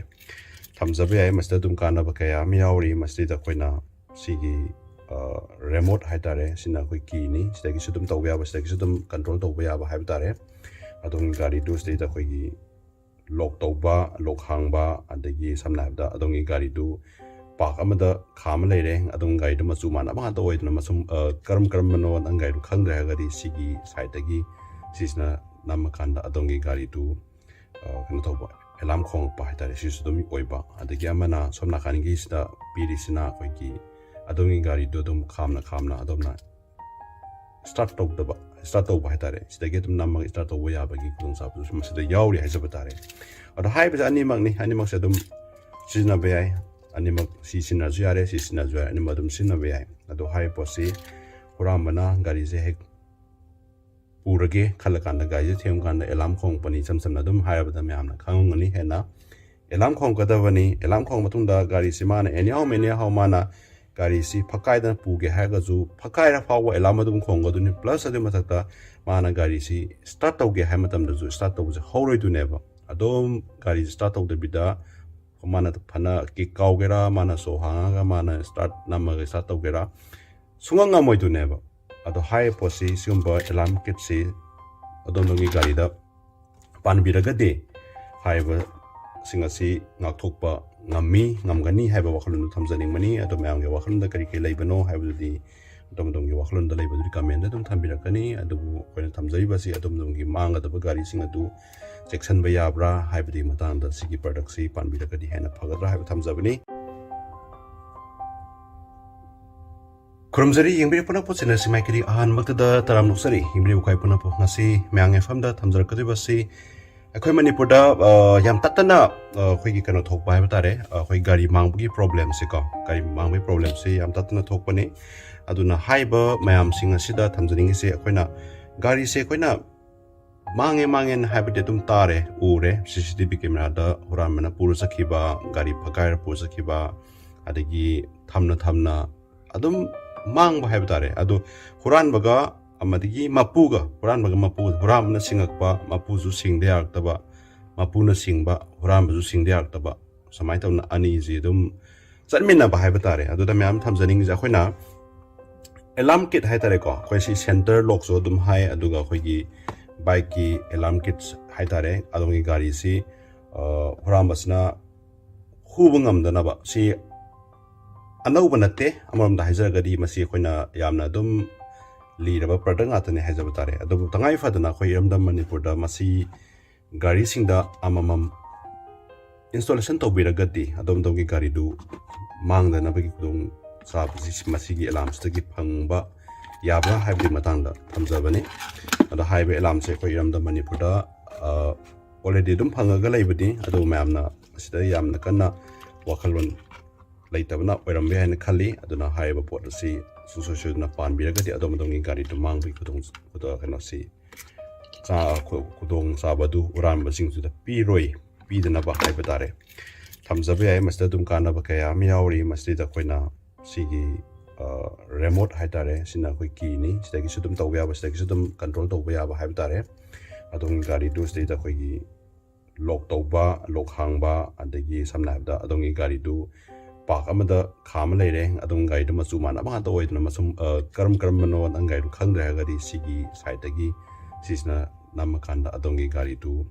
ꯊꯝꯖꯕ ꯌꯥꯏ꯫ ꯃꯁꯤꯗ ꯑꯗꯨꯝ ꯀꯥꯟꯅꯕ ꯀꯌꯥ ꯑꯃ ꯌꯥꯎꯔꯤ꯫ ꯃꯁꯤꯗ ꯑꯩꯈꯣꯏꯅ ꯁꯤꯒꯤ ꯔꯦꯃꯣꯠ ꯍꯥꯏ ꯇꯥꯔꯦ, ꯁꯤꯅ ꯑꯩꯈꯣꯏ ꯀꯤꯅꯤ꯫ ꯁꯤꯗꯒꯤꯁꯨ ꯑꯗꯨꯝ ꯇꯧꯕ ꯌꯥꯕ, ꯁꯤꯗꯒꯤꯁꯨ ꯑꯗꯨꯝ ꯀꯟꯇ꯭ꯔꯣꯜ ꯇꯧꯕ ꯌꯥꯕ ꯍꯥꯏꯕ ꯇꯥꯔꯦ꯫ ꯑꯗꯣꯝꯒꯤ ꯒꯥꯔꯤꯗꯨ ꯁꯤꯗꯩꯗ ꯑꯩꯈꯣꯏꯒꯤ ꯂꯣꯛ ꯇꯧꯕ, ꯂꯣꯛ ꯍꯥꯡꯕ, ꯑꯗꯒꯤ ꯁꯝꯅ ꯍꯥꯏꯔꯕꯗ ꯑꯗꯣꯝꯒꯤ ꯒꯥꯔꯤꯗꯨ ꯄꯥꯔꯛ ꯑꯃꯗ ꯈꯥꯝꯃ ꯂꯩꯔꯦ, ꯑꯗꯣꯝꯒꯤ ꯒꯥꯔꯤꯗꯨ ꯃꯆꯨ ꯃꯥꯟꯅꯕ ꯉꯥꯛꯇ ꯑꯣꯏꯗꯅ ꯃꯆꯨ ꯑ, ꯀꯔꯝ ꯀꯔꯝꯕꯅꯣ ꯅꯪ ꯒꯥꯔꯤꯗꯨ ꯈꯪꯗ꯭ꯔꯦ ꯍꯥꯏꯔꯒꯗꯤ ꯁꯤꯒꯤ ꯁꯥꯏꯠꯇꯒꯤ ꯁꯤꯁꯤꯅ ꯅꯝꯃꯀꯥꯟꯗ ꯑꯗꯣꯝꯒꯤ ꯒꯥꯔꯤꯗꯨ ꯑ, ꯀꯩꯅꯣ ꯇꯧꯕ, ꯑꯦꯂꯥꯝ ꯈꯣꯡꯉꯛꯄ ꯍꯥꯏꯇꯥꯔꯦ, ꯁꯤꯁꯨ ꯑꯗꯨꯝ ꯑꯣꯏꯕ꯫ ꯑꯗꯒꯤ ꯑꯃꯅ ꯁꯣꯝ ꯅꯥꯀꯟꯒꯤꯁꯤꯗ ꯄꯤꯔꯤꯁꯤꯅ ꯑꯩꯈꯣꯏꯒꯤ ꯑꯗꯣꯝꯒꯤ ꯒꯥꯔꯤꯗꯨ ꯑꯗꯨꯝ ꯈꯥꯝꯅ ꯈꯥꯝꯅ ꯑꯗꯣꯝꯅ ꯁ꯭ꯇꯥꯔꯠ ꯇꯧꯗꯕ, ꯁ꯭ꯇꯥꯔꯠ ꯇꯧꯕ ꯍꯥꯏꯇꯥꯔꯦ, ꯁꯤꯗꯒꯤ ꯑꯗꯨꯝ ꯅꯝꯃꯒ ꯁ꯭ꯇꯥꯔꯠ ꯇꯧꯕ ꯌꯥꯕꯒꯤ ꯈꯨꯗꯣꯡꯆꯥꯕꯗꯨꯁꯨ ꯃꯁꯤꯗ ꯌꯥꯎꯔꯤ ꯍꯥꯏꯖꯕ ꯇꯥꯔꯦ꯫ ꯑꯗꯣ ꯍꯥꯏꯔꯤꯕꯁꯦ ꯑꯅꯤꯃꯛꯅꯤ, ꯑꯅꯤꯃꯛꯁꯦ ꯑꯗꯨꯝ ꯁꯤꯖꯤꯟꯅꯕ ꯌꯥꯏ꯫ ꯑꯅꯤꯃꯛ ꯁꯤ ꯁꯤꯖꯤꯟꯅꯔꯁꯨ ꯌꯥꯔꯦ, ꯁꯤ ꯁꯤꯖꯤꯟꯅꯔꯁꯨ ꯌꯥꯔꯦ, ꯑꯅꯤꯃꯛ ꯑꯗꯨꯝ ꯁꯤꯖꯤꯟꯅꯕ ꯌꯥꯏ꯫ ꯑꯗꯣ ꯍꯥꯏꯔꯤꯕ ꯄꯣꯠꯁꯤ ꯍꯨꯔꯥꯟꯕꯅ ꯒꯥꯔꯤꯁꯦ ꯍꯦꯛ ꯄꯨꯔꯒꯦ ꯈꯜꯂꯀꯥꯟꯗ ꯒꯥꯔꯤꯁꯦ ꯊꯦꯡꯕ ꯀꯥꯟꯗ ꯑꯦꯂꯥꯝ ꯈꯣꯡꯉꯛꯄꯅꯤ꯫ ꯏꯆꯝ ꯆꯝꯅ ꯑꯗꯨꯝ ꯍꯥꯏꯔꯕꯗ ꯃꯌꯥꯝꯅ ꯈꯪꯉꯝꯒꯅꯤ ꯍꯦꯟꯅ꯫ ꯑꯦꯂꯥꯝ ꯈꯣꯡꯒꯗꯕꯅꯤ꯫ ꯑꯦꯂꯥꯝ ꯈꯣꯡꯕ ꯃꯇꯨꯡꯗ ꯒꯥꯔꯤꯁꯤ ꯃꯥꯅ anyhow anyhow ꯃꯥꯅ ꯒꯥꯔꯤꯁꯤ ꯐꯛꯀꯥꯏꯗꯅ ꯄꯨꯒꯦ ꯍꯥꯏꯔꯒꯁꯨ ꯐꯛꯀꯥꯏꯔ ꯐꯥꯎꯕ ꯑꯦꯂꯥꯝ ꯑꯗꯨꯝ ꯈꯣꯡꯒꯗꯣꯏꯅꯤ꯫ ꯄ꯭ꯂꯁ ꯑꯗꯨꯒꯤ ꯃꯊꯛꯇ ꯃꯥꯅ ꯒꯥꯔꯤꯁꯤ ꯁ꯭ꯇꯥꯔꯠ ꯇꯧꯒꯦ ꯍꯥꯏꯕ ꯃꯇꯝꯗꯁꯨ ꯁ꯭ꯇꯥꯔꯠ ꯇꯧꯕꯁꯦ ꯍꯧꯔꯣꯏꯗꯣꯏꯅꯦꯕ꯫ ꯑꯗꯨꯝ ꯒꯥꯔꯤꯁꯤ ꯁ꯭ꯇꯥꯔꯠ ꯇꯧꯗꯕꯤꯗ ꯃꯥꯅ ꯐꯅ ꯀꯤꯛ ꯀꯥꯎꯒꯦꯔꯥ, ꯃꯥꯅ ꯁꯣ ꯍꯥꯡꯉꯒ ꯃꯥꯅ ꯁ꯭ꯇꯥꯔꯠ ꯅꯝꯃꯒ ꯁ꯭ꯇꯥꯔꯠ ꯇꯧꯒꯦꯔꯥ, ꯁꯨꯡꯉꯝ ꯉꯝꯃꯣꯏꯗꯣꯏꯅꯦꯕ꯫ ꯑꯗꯣ ꯍꯥꯏꯔꯤꯕ ꯄꯣꯠꯁꯤ, ꯁꯤꯒꯨꯝꯕ ꯑꯦꯂꯥꯔꯝ ꯀꯤꯠꯁꯤ ꯑꯗꯣꯝ ꯑꯗꯣꯝꯒꯤ ꯒꯥꯔꯤꯗ ꯄꯥꯟꯕꯤꯔꯒꯗꯤ ꯍꯥꯏꯔꯤꯕꯁꯤꯡ ꯑꯁꯤ ꯉꯥꯛꯊꯣꯛꯄ ꯉꯝꯃꯤ, ꯉꯝꯒꯅꯤ ꯍꯥꯏꯕ ꯋꯥꯈꯜꯂꯣꯟꯗꯨ ꯊꯝꯖꯅꯤꯡꯕꯅꯤ꯫ ꯑꯗꯣ ꯃꯌꯥꯝꯒꯤ ꯋꯥꯈꯜꯂꯣꯟꯗ ꯀꯔꯤ ꯀꯔꯤ ꯂꯩꯕꯅꯣ ꯍꯥꯏꯕꯗꯨꯗꯤ ꯑꯗꯣꯝ ꯑꯗꯣꯝꯒꯤ ꯋꯥꯈꯜꯂꯣꯟꯗ ꯂꯩꯕꯗꯨꯗꯤ ꯀꯃꯦꯟꯗ ꯑꯗꯨꯝ ꯊꯝꯕꯤꯔꯛꯀꯅꯤ꯫ ꯑꯗꯨꯕꯨ ꯑꯩꯈꯣꯏꯅ ꯊꯝꯖꯔꯤꯕꯁꯤ ꯑꯗꯣꯝ ꯑꯗꯣꯝꯒꯤ ꯃꯥꯡꯒꯗꯕ ꯒꯥꯔꯤꯁꯤꯡ ꯑꯗꯨ ꯆꯦꯛꯁꯤꯟꯕ ꯌꯥꯕ꯭ꯔꯥ ꯍꯥꯏꯕꯗꯨꯒꯤ ꯃꯇꯥꯡꯗ ꯁꯤꯒꯤ ꯄ꯭ꯔꯗꯛꯁꯤ ꯄꯥꯟꯕꯤꯔꯒꯗꯤ ꯍꯦꯟꯅ ꯐꯒꯗ꯭ꯔꯥ ꯍꯥꯏꯕ ꯊꯝꯖꯕꯅꯤ꯫ ꯈꯨꯔꯨꯝꯖꯔꯤ, ꯌꯦꯡꯕꯤꯔꯤꯕ ꯄꯨꯝꯅꯃꯛꯄꯨ ꯆꯦꯅꯦꯜꯁꯤ ꯃꯥꯏꯀꯩꯗꯒꯤ ꯑꯍꯥꯟꯕꯃꯛꯇꯗ ꯇꯔꯥꯝꯅ ꯑꯣꯛꯆꯔꯤ꯫ ꯌꯦꯡꯕꯤꯔꯤꯕ ꯑꯩꯈꯣꯏ ꯄꯨꯝꯅꯃꯛꯄꯨ ꯉꯁꯤ ꯃꯌꯥꯝꯒꯤ ꯃꯐꯝꯗ ꯊꯝꯖꯔꯛꯀꯗꯧꯔꯤꯕꯁꯤ ꯑꯩꯈꯣꯏ ꯃꯅꯤꯄꯨꯔꯗ ꯌꯥꯝ ꯇꯠꯇꯅ ꯑꯩꯈꯣꯏꯒꯤ ꯀꯩꯅꯣ ꯊꯣꯛꯄ ꯍꯥꯏꯕ ꯇꯥꯔꯦ, ꯑꯩꯈꯣꯏ ꯒꯥꯔꯤ ꯃꯥꯡꯕꯒꯤ ꯄ꯭ꯔꯣꯕ꯭ꯂꯦꯝꯁꯦꯀꯣ, ꯒꯥꯔꯤ ꯃꯥꯡꯕꯒꯤ ꯄ꯭ꯔꯣꯕ꯭ꯂꯦꯝꯁꯦ ꯌꯥꯝ ꯇꯠꯇꯅ ꯊꯣꯛꯄꯅꯤ꯫ ꯑꯗꯨꯅ ꯍꯥꯏꯔꯤꯕ ꯃꯌꯥꯝꯁꯤꯡ ꯑꯁꯤꯗ ꯊꯝꯖꯅꯤꯡꯉꯤꯁꯦ, ꯑꯩꯈꯣꯏꯅ ꯒꯥꯔꯤꯁꯦ ꯑꯩꯈꯣꯏꯅ ꯃꯥꯡꯉꯦ ꯃꯥꯡꯉꯦꯅ ꯍꯥꯏꯕꯗꯤ ꯑꯗꯨꯝ ꯇꯥꯔꯦ, ꯎꯔꯦ, ꯁꯤ ꯁꯤ ꯇꯤ ꯚꯤ ꯀꯦꯃꯦꯔꯥꯗ ꯍꯨꯔꯥꯟꯕꯅ ꯄꯨꯔ ꯆꯠꯈꯤꯕ, ꯒꯥꯔꯤ ꯐꯒꯥꯏꯔ ꯄꯨꯔ ꯆꯠꯈꯤꯕ, ꯑꯗꯒꯤ ꯊꯝꯅ ꯊꯝꯅ ꯑꯗꯨꯝ ꯃꯥꯡꯕ ꯍꯥꯏꯕ ꯇꯥꯔꯦ꯫ ꯑꯗꯣ ꯍꯨꯔꯥꯟꯕꯒ ꯑꯃꯗꯒꯤ ꯃꯄꯨꯒ, ꯍꯨꯔꯥꯟꯕꯒ ꯃꯄꯨ, ꯍꯨꯔꯥꯟꯕꯅ ꯁꯤꯡꯉꯛꯄ, ꯃꯄꯨꯁꯨ ꯁꯤꯡꯗ ꯌꯥꯔꯛꯇꯕ, ꯃꯄꯨꯅ ꯁꯤꯡꯕ, ꯍꯨꯔꯥꯟꯕꯁꯨ ꯁꯤꯡꯗ ꯌꯥꯔꯛꯇꯕ, ꯁꯨꯃꯥꯏꯅ ꯇꯧꯅ ꯑꯅꯤꯁꯤ ꯑꯗꯨꯝ ꯆꯠꯃꯤꯟꯅꯕ ꯍꯥꯏꯕ ꯇꯥꯔꯦ꯫ ꯑꯗꯨꯗ ꯃꯌꯥꯝ ꯊꯝꯖꯅꯤꯡꯉꯤꯁꯦ, ꯑꯩꯈꯣꯏꯅ ꯑꯦꯂꯥꯝ ꯀꯤꯠ ꯍꯥꯏꯇꯥꯔꯦꯀꯣ, ꯑꯩꯈꯣꯏ ꯁꯤ ꯁꯦꯟꯇꯔ ꯂꯣꯛꯁꯨ ꯑꯗꯨꯝ ꯍꯥꯏ, ꯑꯗꯨꯒ ꯑꯩꯈꯣꯏꯒꯤ ꯕꯥꯏꯛꯀꯤ ꯑꯦꯂꯥꯝ ꯀꯤꯠꯁ ꯍꯥꯏꯇꯥꯔꯦ, ꯑꯗꯣꯝꯒꯤ ꯒꯥꯔꯤꯁꯤ ꯍꯨꯔꯥꯟꯕꯁꯤꯅ ꯍꯨꯕ ꯉꯝꯗꯅꯕ, ꯁꯤ ꯑꯅꯧꯕ ꯅꯠꯇꯦ꯫ ꯑꯃꯔꯣꯝꯗ ꯍꯥꯏꯖꯔꯒꯗꯤ ꯃꯁꯤ ꯑꯩꯈꯣꯏꯅ ꯌꯥꯝꯅ ꯑꯗꯨꯝ ꯂꯤꯔꯕ ꯄ꯭ꯔꯗꯛ ꯉꯥꯛꯇꯅꯤ ꯍꯥꯏꯖꯕ ꯇꯥꯔꯦ꯫ ꯑꯗꯨꯕꯨ ꯇꯉꯥꯏ ꯐꯗꯅ ꯑꯩꯈꯣꯏ ꯏꯔꯝꯗꯝ ꯃꯅꯤꯄꯨꯔꯗ ꯃꯁꯤ ꯒꯥꯔꯤꯁꯤꯡꯗ ꯑꯃꯃꯝ ꯏꯟꯁꯇꯣꯂꯦꯁꯟ ꯇꯧꯕꯤꯔꯒꯗꯤ ꯑꯗꯣꯝ ꯑꯗꯣꯝꯒꯤ ꯒꯥꯔꯤꯗꯨ ꯃꯥꯡꯗꯅꯕꯒꯤ ꯈꯨꯗꯣꯡ ꯆꯥꯕꯁꯤ ꯃꯁꯤꯒꯤ ꯑꯦꯂꯥꯝꯁꯤꯗꯒꯤ ꯐꯪꯕ ꯌꯥꯕ꯭ꯔꯥ ꯍꯥꯏꯕꯒꯤ ꯃꯇꯥꯡꯗ ꯊꯝꯖꯕꯅꯤ꯫ ꯑꯗꯣ ꯍꯥꯏꯔꯤꯕ ꯑꯦꯂꯥꯝꯁꯦ ꯑꯩꯈꯣꯏ ꯏꯔꯝꯗꯝ ꯃꯅꯤꯄꯨꯔꯗ ꯑꯣꯜꯔꯦꯗꯤ ꯑꯗꯨꯝ ꯐꯪꯉꯒ ꯂꯩꯕꯅꯤ, ꯑꯗꯨꯕꯨ ꯃꯌꯥꯝꯅ ꯃꯁꯤꯗ ꯌꯥꯝꯅ ꯀꯟꯅ ꯋꯥꯈꯜꯂꯣꯟ ꯂꯩꯇꯕꯅ ꯑꯣꯏꯔꯝꯕ ꯌꯥꯏ ꯍꯥꯏꯅ ꯈꯜꯂꯤ꯫ ꯑꯗꯨꯅ ꯍꯥꯏꯔꯤꯕ ꯄꯣꯠ ꯑꯁꯤ ꯁꯨꯡꯁꯣꯏ ꯁꯣꯏꯗꯅ ꯄꯥꯟꯕꯤꯔꯒꯗꯤ ꯑꯗꯣꯝ ꯑꯗꯣꯝꯒꯤ ꯒꯥꯔꯤꯗꯨ ꯃꯥꯡꯕꯒꯤ ꯈꯨꯗꯣꯡ ꯈꯨꯗꯣꯡ ꯀꯩꯅꯣꯁꯤ ꯆꯥ- ꯈꯨ- ꯈꯨꯗꯣꯡ ꯆꯥꯕ ꯑꯗꯨ ꯍꯨꯔꯥꯟꯕꯁꯤꯡꯗꯨꯗ ꯄꯤꯔꯣꯏ, ꯄꯤꯗꯅꯕ ꯍꯥꯏꯕ ꯇꯥꯔꯦ꯫ ꯊꯝꯖꯕ ꯌꯥꯏ꯫ ꯃꯁꯤꯗ ꯑꯗꯨꯝ ꯀꯥꯟꯅꯕ ꯀꯌꯥ ꯑꯃ ꯌꯥꯎꯔꯤ꯫ ꯃꯁꯤꯗ ꯑꯩꯈꯣꯏꯅ ꯁꯤꯒꯤ ꯔꯦꯃꯣꯠ ꯍꯥꯏꯇꯥꯔꯦ, ꯁꯤꯅ ꯑꯩꯈꯣꯏ ꯀꯤꯅꯤ꯫ ꯁꯤꯗꯒꯤꯁꯨ ꯑꯗꯨꯝ ꯇꯧꯕ ꯌꯥꯕ, ꯁꯤꯗꯒꯤꯁꯨ ꯑꯗꯨꯝ ꯀꯟꯇ꯭ꯔꯣꯜ ꯇꯧꯕ ꯌꯥꯕ ꯍꯥꯏꯕ ꯇꯥꯔꯦ꯫ ꯑꯗꯣꯝꯒꯤ ꯒꯥꯔꯤꯗꯨ ꯁꯤꯗꯩꯗ ꯑꯩꯈꯣꯏꯒꯤ ꯂꯣꯛ ꯇꯧꯕ, ꯂꯣꯛ ꯍꯥꯡꯕ, ꯑꯗꯒꯤ ꯁꯝꯅ ꯍꯥꯏꯔꯕꯗ ꯑꯗꯣꯝꯒꯤ ꯒꯥꯔꯤꯗꯨ ꯄꯥꯔꯛ ꯑꯃꯗ ꯈꯥꯝꯃ ꯂꯩꯔꯦ, ꯑꯗꯣꯝꯒꯤ ꯒꯥꯔꯤꯗꯨ ꯃꯆꯨ ꯃꯥꯟꯅꯕ ꯉꯥꯛꯇ ꯑꯣꯏꯗꯅ ꯃꯆꯨ, ꯑ, ꯀꯔꯝ ꯀꯔꯝꯕꯅꯣ ꯅꯪ ꯒꯥꯔꯤꯗꯨ ꯈꯪꯗ꯭ꯔꯦ ꯍꯥꯏꯔꯒꯗꯤ ꯁꯤꯒꯤ ꯁꯥꯏꯠꯇꯒꯤ ꯁꯤꯁꯤꯅ ꯅꯝꯃꯀꯥꯟꯗ ꯑꯗꯣꯝꯒꯤ ꯒꯥꯔꯤꯗꯨ,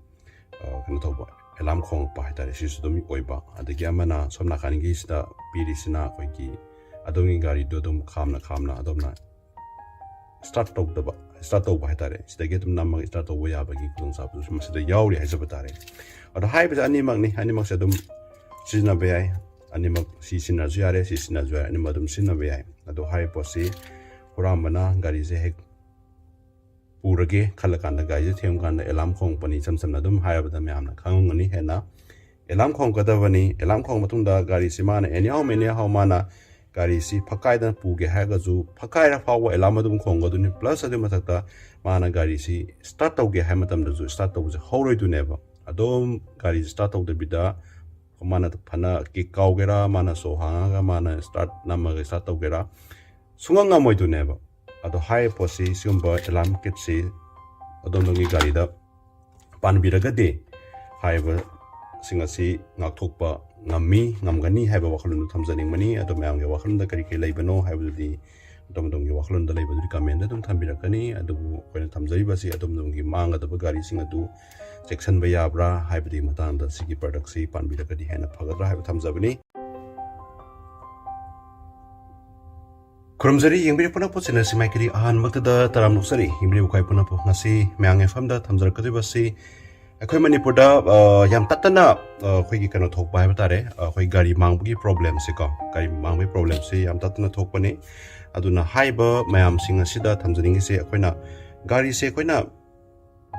ꯑ, ꯀꯩꯅꯣ ꯇꯧꯕ, ꯑꯦꯂꯥꯝ ꯈꯣꯡꯉꯛꯄ ꯍꯥꯏꯇꯥꯔꯦ, ꯁꯤꯁꯨ ꯑꯗꯨꯝ ꯑꯣꯏꯕ꯫ ꯑꯗꯒꯤ ꯑꯃꯅ ꯁꯣꯝ ꯅꯥꯀꯟꯒꯤꯁꯤꯗ ꯄꯤꯔꯤꯁꯤꯅ ꯑꯩꯈꯣꯏꯒꯤ ꯑꯗꯣꯝꯒꯤ ꯒꯥꯔꯤꯗꯨ ꯑꯗꯨꯝ ꯈꯥꯝꯅ ꯈꯥꯝꯅ ꯑꯗꯣꯝꯅ ꯁ꯭ꯇꯥꯔꯠ ꯇꯧꯗꯕ, ꯁ꯭ꯇꯥꯔꯠ ꯇꯧꯕ ꯍꯥꯏꯇꯥꯔꯦ, ꯁꯤꯗꯒꯤ ꯑꯗꯨꯝ ꯅꯝꯃꯒ ꯁ꯭ꯇꯥꯔꯠ ꯇꯧꯕ ꯌꯥꯕꯒꯤ ꯈꯨꯗꯣꯡꯆꯥꯕꯗꯨꯁꯨ ꯃꯁꯤꯗ ꯌꯥꯎꯔꯤ ꯍꯥꯏꯖꯕ ꯇꯥꯔꯦ꯫ ꯑꯗꯣ ꯍꯥꯏꯔꯤꯕꯁꯦ ꯑꯅꯤꯃꯛꯅꯤ, ꯑꯅꯤꯃꯛꯁꯦ ꯑꯗꯨꯝ ꯁꯤꯖꯤꯟꯅꯕ ꯌꯥꯏ꯫ ꯑꯅꯤꯃꯛ ꯁꯤ ꯁꯤꯖꯤꯟꯅꯔꯁꯨ ꯌꯥꯔꯦ, ꯁꯤ ꯁꯤꯖꯤꯟꯅꯔꯁꯨ ꯌꯥꯔꯦ, ꯑꯅꯤꯃꯛ ꯑꯗꯨꯝ ꯁꯤꯖꯤꯟꯅꯕ ꯌꯥꯏ꯫ ꯑꯗꯣ ꯍꯥꯏꯔꯤꯕ ꯄꯣꯠꯁꯤ ꯍꯨꯔꯥꯟꯕꯅ ꯒꯥꯔꯤꯁꯦ ꯍꯦꯛ ꯄꯨꯔꯒꯦ ꯈꯜꯂꯀꯥꯟꯗ ꯒꯥꯔꯤꯁꯦ ꯊꯦꯡꯕ ꯀꯥꯟꯗ ꯑꯦꯂꯥꯝ ꯈꯣꯡꯉꯛꯄꯅꯤ꯫ ꯏꯆꯝ ꯆꯝꯅ ꯑꯗꯨꯝ ꯍꯥꯏꯔꯕꯗ ꯃꯌꯥꯝꯅ ꯈꯪꯉꯝꯒꯅꯤ ꯍꯦꯟꯅ꯫ ꯑꯦꯂꯥꯝ ꯈꯣꯡꯉꯛꯀꯗꯕꯅꯤ꯫ ꯑꯦꯂꯥꯝ ꯈꯣꯡꯉ ꯃꯇꯨꯡꯗ ꯒꯥꯔꯤꯁꯤ ꯃꯥꯅ anyhow anyhow ꯃꯥꯅ ꯒꯥꯔꯤꯁꯤ ꯐꯛꯀꯥꯏꯗꯅ ꯄꯨꯒꯦ ꯍꯥꯏꯔꯒꯁꯨ ꯐꯛꯀꯥꯏꯔ ꯐꯥꯎꯕ ꯑꯦꯂꯥꯝ ꯑꯗꯨꯝ ꯈꯣꯡꯒꯗꯣꯏꯅꯤ꯫ Plus ꯑꯗꯨꯒꯤ ꯃꯊꯛꯇ ꯃꯥꯅ ꯒꯥꯔꯤꯁꯤ start ꯇꯧꯒꯦ ꯍꯥꯏ ꯃꯇꯝꯗꯁꯨ start ꯇꯧꯕꯁꯦ ꯍꯧꯔꯣꯏꯗꯣꯏꯅꯦꯕ꯫ ꯑꯗꯨꯝ ꯒꯥꯔꯤꯁꯤ start ꯇꯧꯗꯕꯤꯗ ꯃꯥꯅ ꯐꯅ ꯀꯤꯛ ꯀꯥꯎꯒꯦꯔꯥ, ꯃꯥꯅ ꯁꯣ ꯍꯥꯡꯉꯒ ꯃꯥꯅ start ꯅꯝꯃꯒ start ꯇꯧꯒꯦꯔꯥ, ꯁꯨꯡꯉꯝ ꯉꯝꯃꯣꯏꯗꯣꯏꯅꯦꯕ꯫ ꯑꯗꯣ ꯍꯥꯏꯔꯤꯕ ꯄꯣꯠꯁꯤ, ꯁꯤꯒꯨꯝꯕ ꯑꯦꯂꯥꯔꯝ ꯀꯤꯠꯁꯤ ꯑꯗꯣꯝꯗꯣꯝꯒꯤ ꯒꯥꯔꯤꯗ ꯄꯥꯟꯕꯤꯔꯒꯗꯤ ꯍꯥꯏꯔꯤꯕꯁꯤꯡ ꯑꯁꯤ ꯉꯥꯛꯊꯣꯛꯄ ꯉꯝꯃꯤ, ꯉꯝꯒꯅꯤ ꯍꯥꯏꯕ ꯋꯥꯈꯜꯂꯣꯟꯗꯨ ꯊꯝꯖꯅꯤꯡꯕꯅꯤ꯫ ꯑꯗꯣ ꯃꯌꯥꯝꯒꯤ ꯋꯥꯈꯜꯂꯣꯟꯗ ꯀꯔꯤ ꯀꯔꯤ ꯂꯩꯕꯅꯣ ꯍꯥꯏꯕꯗꯨꯗꯤ ꯑꯗꯣꯝ ꯑꯗꯣꯝꯒꯤ ꯋꯥꯈꯜꯂꯣꯟꯗ ꯂꯩꯕꯗꯨꯗꯤ ꯀꯃꯦꯟꯗ ꯑꯗꯨꯝ ꯊꯝꯕꯤꯔꯛꯀꯅꯤ꯫ ꯑꯗꯨꯕꯨ ꯑꯩꯈꯣꯏꯅ ꯊꯝꯖꯔꯤꯕꯁꯤ ꯑꯗꯣꯝ ꯑꯗꯣꯝꯒꯤ ꯃꯥꯡꯒꯗꯕ ꯒꯥꯔꯤꯁꯤꯡ ꯑꯗꯨ ꯆꯦꯛꯁꯤꯟꯕ ꯌꯥꯕ꯭ꯔꯥ ꯍꯥꯏꯕꯗꯨꯒꯤ ꯃꯇꯥꯡꯗ ꯁꯤꯒꯤ ꯄ꯭ꯔꯗꯛꯁꯤ ꯄꯥꯟꯕꯤꯔꯒꯗꯤ ꯍꯦꯟꯅ ꯐꯒꯗ꯭ꯔꯥ ꯍꯥꯏꯕ ꯊꯝꯖꯕꯅꯤ꯫ ꯈꯨꯔꯨꯝꯖꯔꯤ, ꯌꯦꯡꯕꯤꯔꯤꯕ ꯄꯨꯝꯅꯃꯛꯄꯨ ꯆꯦꯅꯦꯜꯁꯤ ꯃꯥꯏꯀꯩꯗꯒꯤ ꯑꯍꯥꯟꯕꯃꯛꯇꯗ ꯇꯔꯥꯝꯅ ꯑꯣꯛꯆꯔꯤ꯫ ꯌꯦꯡꯕꯤꯔꯤꯕ ꯑꯩꯈꯣꯏ ꯄꯨꯝꯅꯃꯛꯄꯨ ꯉꯁꯤ ꯃꯌꯥꯝꯒꯤ ꯃꯐꯝꯗ ꯊꯝꯖꯔꯛꯀꯗꯧꯔꯤꯕꯁꯤ ꯑꯩꯈꯣꯏ ꯃꯅꯤꯄꯨꯔꯗ, ꯑ, ꯌꯥꯝ ꯇꯠꯇꯅ, ꯑ, ꯑꯩꯈꯣꯏꯒꯤ ꯀꯩꯅꯣ ꯊꯣꯛꯄ ꯍꯥꯏꯕ ꯇꯥꯔꯦ, ꯑ, ꯑꯩꯈꯣꯏ ꯒꯥꯔꯤ ꯃꯥꯡꯕꯒꯤ ꯄ꯭ꯔꯣꯕ꯭ꯂꯦꯝꯁꯤꯀꯣ, ꯒꯥꯔꯤ ꯃꯥꯡꯕꯒꯤ ꯄ꯭ꯔꯣꯕ꯭ꯂꯦꯝꯁꯤ ꯌꯥꯝ ꯇꯠꯇꯅ ꯊꯣꯛꯄꯅꯤ꯫ ꯑꯗꯨꯅ ꯍꯥꯏꯔꯤꯕ ꯃꯌꯥꯝꯁꯤꯡ ꯑꯁꯤꯗ ꯊꯝꯖꯅꯤꯡꯉꯤꯁꯦ, ꯑꯩꯈꯣꯏꯅ ꯒꯥꯔꯤꯁꯦ ꯑꯩꯈꯣꯏꯅ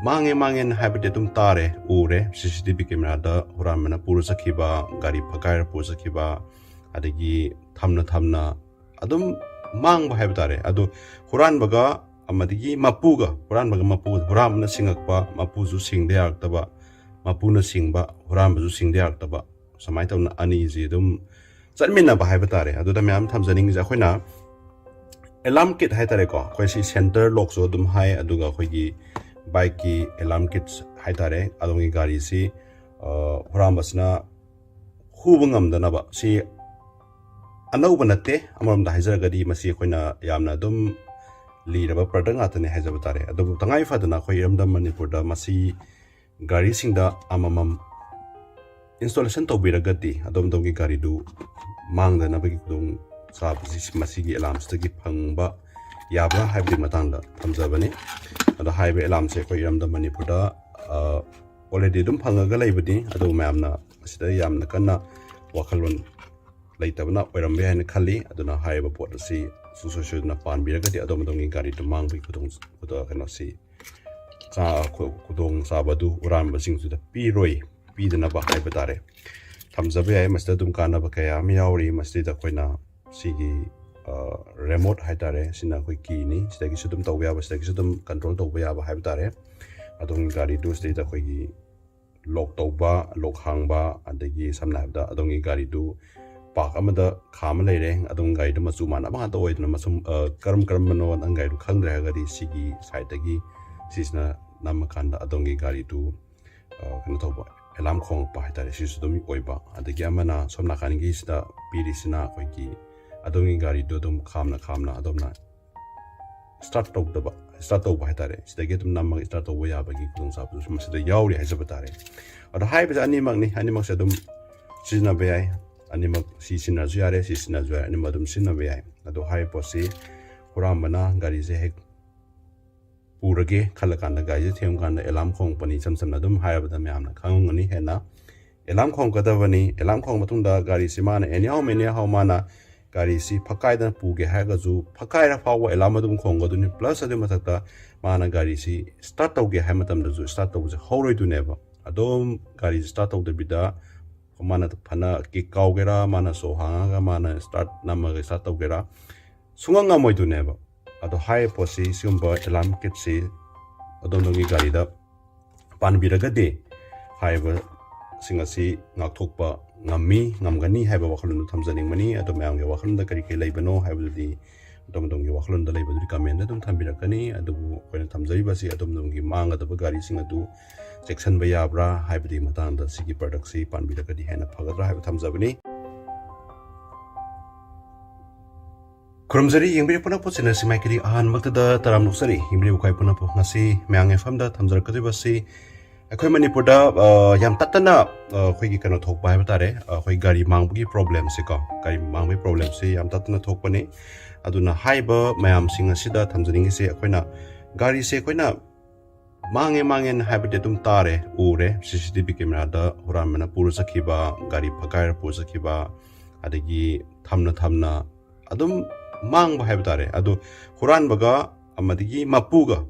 ꯃꯥꯡꯉꯦ ꯃꯥꯡꯉꯦꯅ ꯍꯥꯏꯕꯗꯤ ꯑꯗꯨꯝ ꯇꯥꯔꯦ, ꯎꯔꯦ, ꯁꯤ ꯁꯤ ꯇꯤ ꯚꯤ ꯀꯦꯃꯦꯔꯥꯗ ꯍꯨꯔꯥꯟꯕꯅ ꯄꯨꯔ ꯆꯠꯈꯤꯕ, ꯒꯥꯔꯤ ꯐꯛꯀꯥꯏꯔ ꯄꯨꯔ ꯆꯠꯈꯤꯕ, ꯑꯗꯒꯤ ꯊꯝꯅ ꯊꯝꯅ ꯑꯗꯨꯝ ꯃꯥꯡꯕ ꯍꯥꯏꯕ ꯇꯥꯔꯦ꯫ ꯑꯗꯨ ꯍꯨꯔꯥꯟꯕꯒ ꯑꯃꯗꯒꯤ ꯃꯄꯨꯒ, ꯍꯨꯔꯥꯟꯕꯒ ꯃꯄꯨ, ꯍꯨꯔꯥꯟꯕꯅ ꯁꯤꯡꯉꯛꯄ, ꯃꯄꯨꯁꯨ ꯁꯤꯡꯗ ꯌꯥꯔꯛꯇꯕ, ꯃꯄꯨꯅ ꯁꯤꯡꯕ, ꯍꯨꯔꯥꯟꯕꯁꯨ ꯁꯤꯡꯗ ꯌꯥꯔꯛꯇꯕ, ꯁꯨꯃꯥꯏꯅ ꯇꯧꯅ ꯑꯅꯤꯁꯤ ꯑꯗꯨꯝ ꯆꯠꯃꯤꯟꯅꯕ ꯍꯥꯏꯕ ꯇꯥꯔꯦ꯫ ꯑꯗꯨꯗ ꯃꯌꯥꯝ ꯊꯝꯖꯅꯤꯡꯉꯤꯁꯦ, ꯑꯩꯈꯣꯏꯅ ꯑꯦꯂꯥꯔꯝ ꯀꯤꯠ ꯍꯥꯏ ꯇꯥꯔꯦꯀꯣ, ꯑꯩꯈꯣꯏ ꯁꯤ ꯁꯦꯟꯇꯔ ꯂꯣꯛꯁꯨ ꯑꯗꯨꯝ ꯍꯥꯏ, ꯑꯗꯨꯒ ꯑꯩꯈꯣꯏꯒꯤ ꯕꯥꯏꯛꯀꯤ ꯑꯦꯂꯥꯔꯝ ꯀꯤꯠꯁ ꯍꯥꯏ ꯇꯥꯔꯦ, ꯑꯗꯣꯝꯒꯤ ꯒꯥꯔꯤꯁꯤ, ꯑ, ꯍꯨꯔꯥꯟꯕꯁꯤꯅ ꯍꯨꯕ ꯉꯝꯗꯅꯕ꯫ ꯁꯤ ꯑꯅꯧꯕ ꯅꯠꯇꯦ, ꯑꯃꯔꯣꯝꯗ ꯍꯥꯏꯖꯔꯒꯗꯤ ꯃꯁꯤ ꯑꯩꯈꯣꯏꯅ ꯌꯥꯝꯅ ꯑꯗꯨꯝ ꯂꯤꯔꯕ ꯄ꯭ꯔꯗꯛ ꯉꯥꯛꯇꯅꯦ ꯍꯥꯏꯖꯕ ꯇꯥꯔꯦ꯫ ꯑꯗꯨꯕꯨ ꯇꯉꯥꯏ ꯐꯗꯅ ꯑꯩꯈꯣꯏ ꯏꯔꯝꯗꯝ ꯃꯅꯤꯄꯨꯔꯗ ꯃꯁꯤ ꯒꯥꯔꯤꯁꯤꯡꯗ ꯑꯃꯃꯝ ꯏꯟꯁꯇꯣꯂꯦꯁꯟ ꯇꯧꯕꯤꯔꯒꯗꯤ ꯑꯗꯣꯝ ꯑꯗꯣꯝꯒꯤ ꯒꯥꯔꯤꯗꯨ ꯃꯥꯡꯗꯅꯕꯒꯤ ꯈꯨꯗꯣꯡ ꯆꯥꯕꯁꯤ ꯃꯁꯤꯒꯤ ꯑꯦꯂꯥꯔꯝꯁꯤꯗꯒꯤ ꯐꯪꯕ ꯌꯥꯕ꯭ꯔꯥ ꯍꯥꯏꯕꯒꯤ ꯃꯇꯥꯡꯗ ꯊꯝꯖꯕꯅꯤ꯫ ꯑꯗꯣ ꯍꯥꯏꯔꯤꯕ ꯑꯦꯂꯥꯔꯝꯁꯦ ꯑꯩꯈꯣꯏ ꯏꯔꯝꯗꯝ ꯃꯅꯤꯄꯨꯔꯗ, ꯑ, already ꯑꯗꯨꯝ ꯐꯪꯉꯒ ꯂꯩꯕꯅꯤ, ꯑꯗꯨꯕꯨ ꯃꯌꯥꯝꯅ ꯑꯁꯤꯗ ꯌꯥꯝꯅ ꯀꯟꯅ ꯋꯥꯈꯜꯂꯣꯟ ꯂꯩꯇꯕꯅ ꯑꯣꯏꯔꯝꯕ ꯌꯥꯏ ꯍꯥꯏꯅ ꯈꯜꯂꯤ꯫ ꯑꯗꯨꯅ ꯍꯥꯏꯔꯤꯕ ꯄꯣꯠ ꯑꯁꯤ ꯁꯨꯡꯁꯣꯏ ꯁꯣꯏꯗꯅ ꯄꯥꯟꯕꯤꯔꯒꯗꯤ ꯑꯗꯣꯝ ꯑꯗꯣꯝꯒꯤ ꯒꯥꯔꯤꯗꯨ ꯃꯥꯡꯕꯒꯤ ꯈꯨꯗꯣꯡ ꯈꯨꯗꯣꯡ- ꯀꯩꯅꯣꯁꯤ ꯆꯥ- ꯈꯨ- ꯈꯨꯗꯣꯡꯆꯥꯕꯗꯨ ꯍꯨꯔꯥꯟꯕꯁꯤꯡꯗꯨꯗ ꯄꯤꯔꯣꯏ, ꯄꯤꯗꯅꯕ ꯍꯥꯏꯕ ꯇꯥꯔꯦ꯫ ꯊꯝꯖꯕ ꯌꯥꯏ꯫ ꯃꯁꯤꯗ ꯑꯗꯨꯝ ꯀꯥꯟꯅꯕ ꯀꯌꯥ ꯑꯃ ꯌꯥꯎꯔꯤ꯫ ꯃꯁꯤꯗ ꯑꯩꯈꯣꯏꯅ ꯁꯤꯒꯤ ꯔꯦꯃꯣꯠ ꯍꯥꯏ ꯇꯥꯔꯦ, ꯁꯤꯅ ꯑꯩꯈꯣꯏ ꯀꯤꯅꯤ꯫ ꯁꯤꯗꯒꯤꯁꯨ ꯑꯗꯨꯝ ꯇꯧꯕ ꯌꯥꯕ, ꯁꯤꯗꯒꯤꯁꯨ ꯑꯗꯨꯝ ꯀꯟꯇ꯭ꯔꯣꯜ ꯇꯧꯕ ꯌꯥꯕ ꯍꯥꯏꯕ ꯇꯥꯔꯦ꯫ ꯑꯗꯣꯝꯒꯤ ꯒꯥꯔꯤꯗꯨ ꯁꯤꯗꯩꯗ ꯑꯩꯈꯣꯏꯒꯤ ꯂꯣꯛ ꯇꯧꯕ, ꯂꯣꯛ ꯍꯥꯡꯕ, ꯑꯗꯒꯤ ꯁꯝꯅ ꯍꯥꯏꯔꯕꯗ ꯑꯗꯣꯝꯒꯤ ꯒꯥꯔꯤꯗꯨ ꯄꯥꯔꯛ ꯑꯃꯗ ꯈꯥꯝꯃ ꯂꯩꯔꯦ, ꯑꯗꯣꯝꯒꯤ ꯒꯥꯔꯤꯗꯨ ꯃꯆꯨ ꯃꯥꯟꯅꯕ ꯉꯥꯛꯇ ꯑꯣꯏꯗꯅ ꯃꯁꯨꯝ ꯑ, ꯀꯔꯝ ꯀꯔꯝꯕꯅꯣ ꯅꯪ ꯒꯥꯔꯤꯗꯨ ꯈꯪꯗ꯭ꯔꯦ ꯍꯥꯏꯔꯒꯗꯤ ꯁꯤꯒꯤ ꯁꯥꯏꯠꯇꯒꯤ ꯁꯤꯁꯤꯅ ꯅꯝꯃꯀꯥꯟꯗ ꯑꯗꯣꯝꯒꯤ ꯒꯥꯔꯤꯗꯨ ꯑ, ꯀꯩꯅꯣ ꯇꯧꯕ, ꯑꯦꯂꯥꯝ ꯈꯣꯡꯉꯛꯄ ꯍꯥꯏꯇꯥꯔꯦ, ꯁꯤꯁꯨ ꯑꯗꯨꯝ ꯑꯣꯏꯕ꯫ ꯑꯗꯒꯤ ꯑꯃꯅ ꯁꯣꯝ ꯅꯥꯀꯟꯒꯤꯁꯤꯗ ꯄꯤꯔꯤꯁꯤꯅ ꯑꯩꯈꯣꯏꯒꯤ ꯑꯗꯣꯝꯒꯤ ꯒꯥꯔꯤꯗꯨ ꯑꯗꯨꯝ ꯈꯥꯝꯅ ꯈꯥꯝꯅ ꯑꯗꯣꯝꯅ ꯁ꯭ꯇꯥꯔꯠ ꯇꯧꯗꯕ, ꯁ꯭ꯇꯥꯔꯠ ꯇꯧꯕ ꯍꯥꯏꯇꯥꯔꯦ, ꯁꯤꯗꯒꯤ ꯑꯗꯨꯝ ꯅꯝꯃꯒ ꯁ꯭ꯇꯥꯔꯠ ꯇꯧꯕ ꯌꯥꯕꯒꯤ ꯈꯨꯗꯣꯡꯆꯥꯕꯗꯨꯁꯨ ꯃꯁꯤꯗ ꯌꯥꯎꯔꯤ ꯍꯥꯏꯖꯕ ꯇꯥꯔꯦ꯫ ꯑꯗꯣ ꯍꯥꯏꯔꯤꯕꯁꯦ ꯑꯅꯤꯃꯛꯅꯤ, ꯑꯅꯤꯃꯛꯁꯦ ꯑꯗꯨꯝ ꯁꯤꯖꯤꯟꯅꯕ ꯌꯥꯏ꯫ ꯑꯅꯤꯃꯛ ꯁꯤ ꯁꯤꯖꯤꯟꯅꯔꯁꯨ ꯌꯥꯔꯦ, ꯁꯤ ꯁꯤꯖꯤꯟꯅꯔꯁꯨ ꯌꯥꯔꯦ, ꯑꯅꯤꯃꯛ ꯑꯗꯨꯝ ꯁꯤꯖꯤꯟꯅꯕ ꯌꯥꯏ꯫ ꯑꯗꯣ ꯍꯥꯏꯔꯤꯕ ꯄꯣꯠꯁꯤ ꯍꯨꯔꯥꯟꯕꯅ ꯒꯥꯔꯤꯁꯦ ꯍꯦꯛ ꯄꯨꯔꯒꯦ ꯈꯜꯂꯀꯥꯟꯗ ꯒꯥꯔꯤꯁꯦ ꯊꯦꯡꯕ ꯀꯥꯟꯗ ꯑꯦꯂꯥꯝ ꯈꯣꯡꯉꯛꯄꯅꯤ꯫ ꯏꯆꯝ ꯆꯝꯅ ꯑꯗꯨꯝ ꯍꯥꯏꯔꯕꯗ ꯃꯌꯥꯝꯅ ꯈꯪꯉꯝꯒꯅꯤ ꯍꯦꯟꯅ꯫ ꯑꯦꯂꯥꯝ ꯈꯣꯡꯉꯛꯀꯗꯕꯅꯤ꯫ ꯑꯦꯂꯥꯝ ꯈꯣꯡꯉ ꯃꯇꯨꯡꯗ ꯒꯥꯔꯤꯁꯤ ꯃꯥꯅ anyhow anyhow ꯃꯥꯅ ꯒꯥꯔꯤꯁꯤ ꯐꯛꯀꯥꯏꯗꯅ ꯄꯨꯒꯦ ꯍꯥꯏꯔꯒꯁꯨ ꯐꯛꯀꯥꯏꯔ ꯐꯥꯎꯕ ꯑꯦꯂꯥꯝ ꯑꯗꯨꯝ ꯈꯣꯡꯒꯗꯣꯏꯅꯤ꯫ ꯄ꯭ꯂꯁ ꯑꯗꯨꯒꯤ ꯃꯊꯛꯇ ꯃꯥꯅ ꯒꯥꯔꯤꯁꯤ ꯁ꯭ꯇꯥꯔꯠ ꯇꯧꯒꯦ ꯍꯥꯏꯕ ꯃꯇꯝꯗꯁꯨ ꯁ꯭ꯇꯥꯔꯠ ꯇꯧꯕꯁꯦ ꯍꯧꯔꯣꯏꯗꯣꯏꯅꯦꯕ꯫ ꯑꯗꯨꯝ ꯒꯥꯔꯤꯁꯤ ꯁ꯭ꯇꯥꯔꯠ ꯇꯧꯗꯕꯤꯗ ꯃꯥꯅ ꯐꯅ ꯀꯤꯛ ꯀꯥꯎꯒꯦꯔꯥ, ꯃꯥꯅ ꯁꯣ ꯍꯥꯡꯉꯒ ꯃꯥꯅ ꯁ꯭ꯇꯥꯔꯠ ꯅꯝꯃꯒ ꯁ꯭ꯇꯥꯔꯠ ꯇꯧꯒꯦꯔꯥ, ꯁꯨꯡꯉꯝ ꯉꯝꯃꯣꯏꯗꯣꯏꯅꯦꯕ꯫ ꯑꯗꯣ ꯍꯥꯏꯔꯤꯕ ꯄꯣꯠꯁꯤ, ꯁꯤꯒꯨꯝꯕ ꯑꯦꯂꯥꯔꯝ ꯀꯤꯠꯁꯤ ꯑꯗꯣꯝꯗꯣꯝꯒꯤ ꯒꯥꯔꯤꯗ ꯄꯥꯟꯕꯤꯔꯒꯗꯤ ꯍꯥꯏꯔꯤꯕꯁꯤꯡ ꯑꯁꯤ ꯉꯥꯛꯊꯣꯛꯄ ꯉꯝꯃꯤ, ꯉꯝꯒꯅꯤ ꯍꯥꯏꯕ ꯋꯥꯈꯜꯂꯣꯟꯗꯨ ꯊꯝꯖꯅꯤꯡꯕꯅꯤ꯫ ꯑꯗꯣ ꯃꯌꯥꯝꯒꯤ ꯋꯥꯈꯜꯂꯣꯟꯗ ꯀꯔꯤ ꯀꯔꯤ ꯂꯩꯕꯅꯣ ꯍꯥꯏꯕꯗꯨꯗꯤ ꯑꯗꯣꯝ ꯑꯗꯣꯝꯒꯤ ꯋꯥꯈꯜꯂꯣꯟꯗ ꯂꯩꯕꯗꯨꯗꯤ ꯀꯃꯦꯟꯗ ꯑꯗꯨꯝ ꯊꯝꯕꯤꯔꯛꯀꯅꯤ꯫ ꯑꯗꯨꯕꯨ ꯑꯩꯈꯣꯏꯅ ꯊꯝꯖꯔꯤꯕꯁꯤ ꯑꯗꯣꯝ ꯑꯗꯣꯝꯒꯤ ꯃꯥꯡꯒꯗꯕ ꯒꯥꯔꯤꯁꯤꯡ ꯑꯗꯨ ꯆꯦꯛꯁꯤꯟꯕ ꯌꯥꯕ꯭ꯔꯥ ꯍꯥꯏꯕꯗꯨꯒꯤ ꯃꯇꯥꯡꯗ ꯁꯤꯒꯤ ꯄ꯭ꯔꯗꯛꯁꯤ ꯄꯥꯟꯕꯤꯔꯒꯗꯤ ꯍꯦꯟꯅ ꯐꯒꯗ꯭ꯔꯥ ꯍꯥꯏꯕ ꯊꯝꯖꯕꯅꯤ꯫ ꯈꯨꯔꯨꯝꯖꯔꯤ, ꯌꯦꯡꯕꯤꯔꯤꯕ ꯄꯨꯝꯅꯃꯛꯄꯨ ꯆꯦꯅꯦꯜꯁꯤ ꯃꯥꯏꯀꯩꯗꯒꯤ ꯑꯍꯥꯟꯕꯃꯛꯇꯗ ꯇꯔꯥꯝꯅ ꯑꯣꯛꯆꯔꯤ꯫ ꯌꯦꯡꯕꯤꯔꯤꯕ ꯑꯩꯈꯣꯏ ꯄꯨꯝꯅꯃꯛꯄꯨ ꯉꯁꯤ ꯃꯌꯥꯝꯒꯤ ꯃꯐꯝꯗ ꯊꯝꯖꯔꯛꯀꯗꯧꯔꯤꯕꯁꯤ ꯑꯩꯈꯣꯏ ꯃꯅꯤꯄꯨꯔꯗ, ꯑ, ꯌꯥꯝ ꯇꯠꯇꯅ, ꯑ, ꯑꯩꯈꯣꯏꯒꯤ ꯀꯩꯅꯣ ꯊꯣꯛꯄ ꯍꯥꯏꯕ ꯇꯥꯔꯦ, ꯑ, ꯑꯩꯈꯣꯏ ꯒꯥꯔꯤ ꯃꯥꯡꯕꯒꯤ ꯄ꯭ꯔꯣꯕ꯭ꯂꯦꯝꯁꯦꯀꯣ, ꯒꯥꯔꯤ ꯃꯥꯡꯕꯒꯤ ꯄ꯭ꯔꯣꯕ꯭ꯂꯦꯝꯁꯦ ꯌꯥꯝ ꯇꯠꯇꯅ ꯊꯣꯛꯄꯅꯤ꯫ ꯑꯗꯨꯅ ꯍꯥꯏꯔꯤꯕ ꯃꯌꯥꯝꯁꯤꯡ ꯑꯁꯤꯗ ꯊꯝꯖꯅꯤꯡꯉꯤꯁꯦ, ꯑꯩꯈꯣꯏꯅ ꯒꯥꯔꯤꯁꯦ ꯑꯩꯈꯣꯏꯅ ꯃꯥꯡꯉꯦ ꯃꯥꯡꯉꯦꯅ ꯍꯥꯏꯕꯗꯤ ꯑꯗꯨꯝ ꯇꯥꯔꯦ, ꯎꯔꯦ, ꯁꯤ ꯁꯤ ꯇꯤ ꯚꯤ ꯀꯦꯃꯦꯔꯥꯗ ꯍꯨꯔꯥꯟꯕꯅ ꯄꯨꯔ ꯆꯠꯈꯤꯕ, ꯒꯥꯔꯤ ꯐꯛꯀꯥꯏꯔ ꯄꯨꯔ ꯆꯠꯈꯤꯕ, ꯑꯗꯒꯤ ꯊꯝꯅ ꯊꯝꯅ ꯑꯗꯨꯝ ꯃꯥꯡꯕ ꯍꯥꯏꯕ ꯇꯥꯔꯦ꯫ ꯑꯗꯨ ꯍꯨꯔꯥꯟꯕꯒ ꯑꯃꯗꯒꯤ ꯃꯄꯨꯒ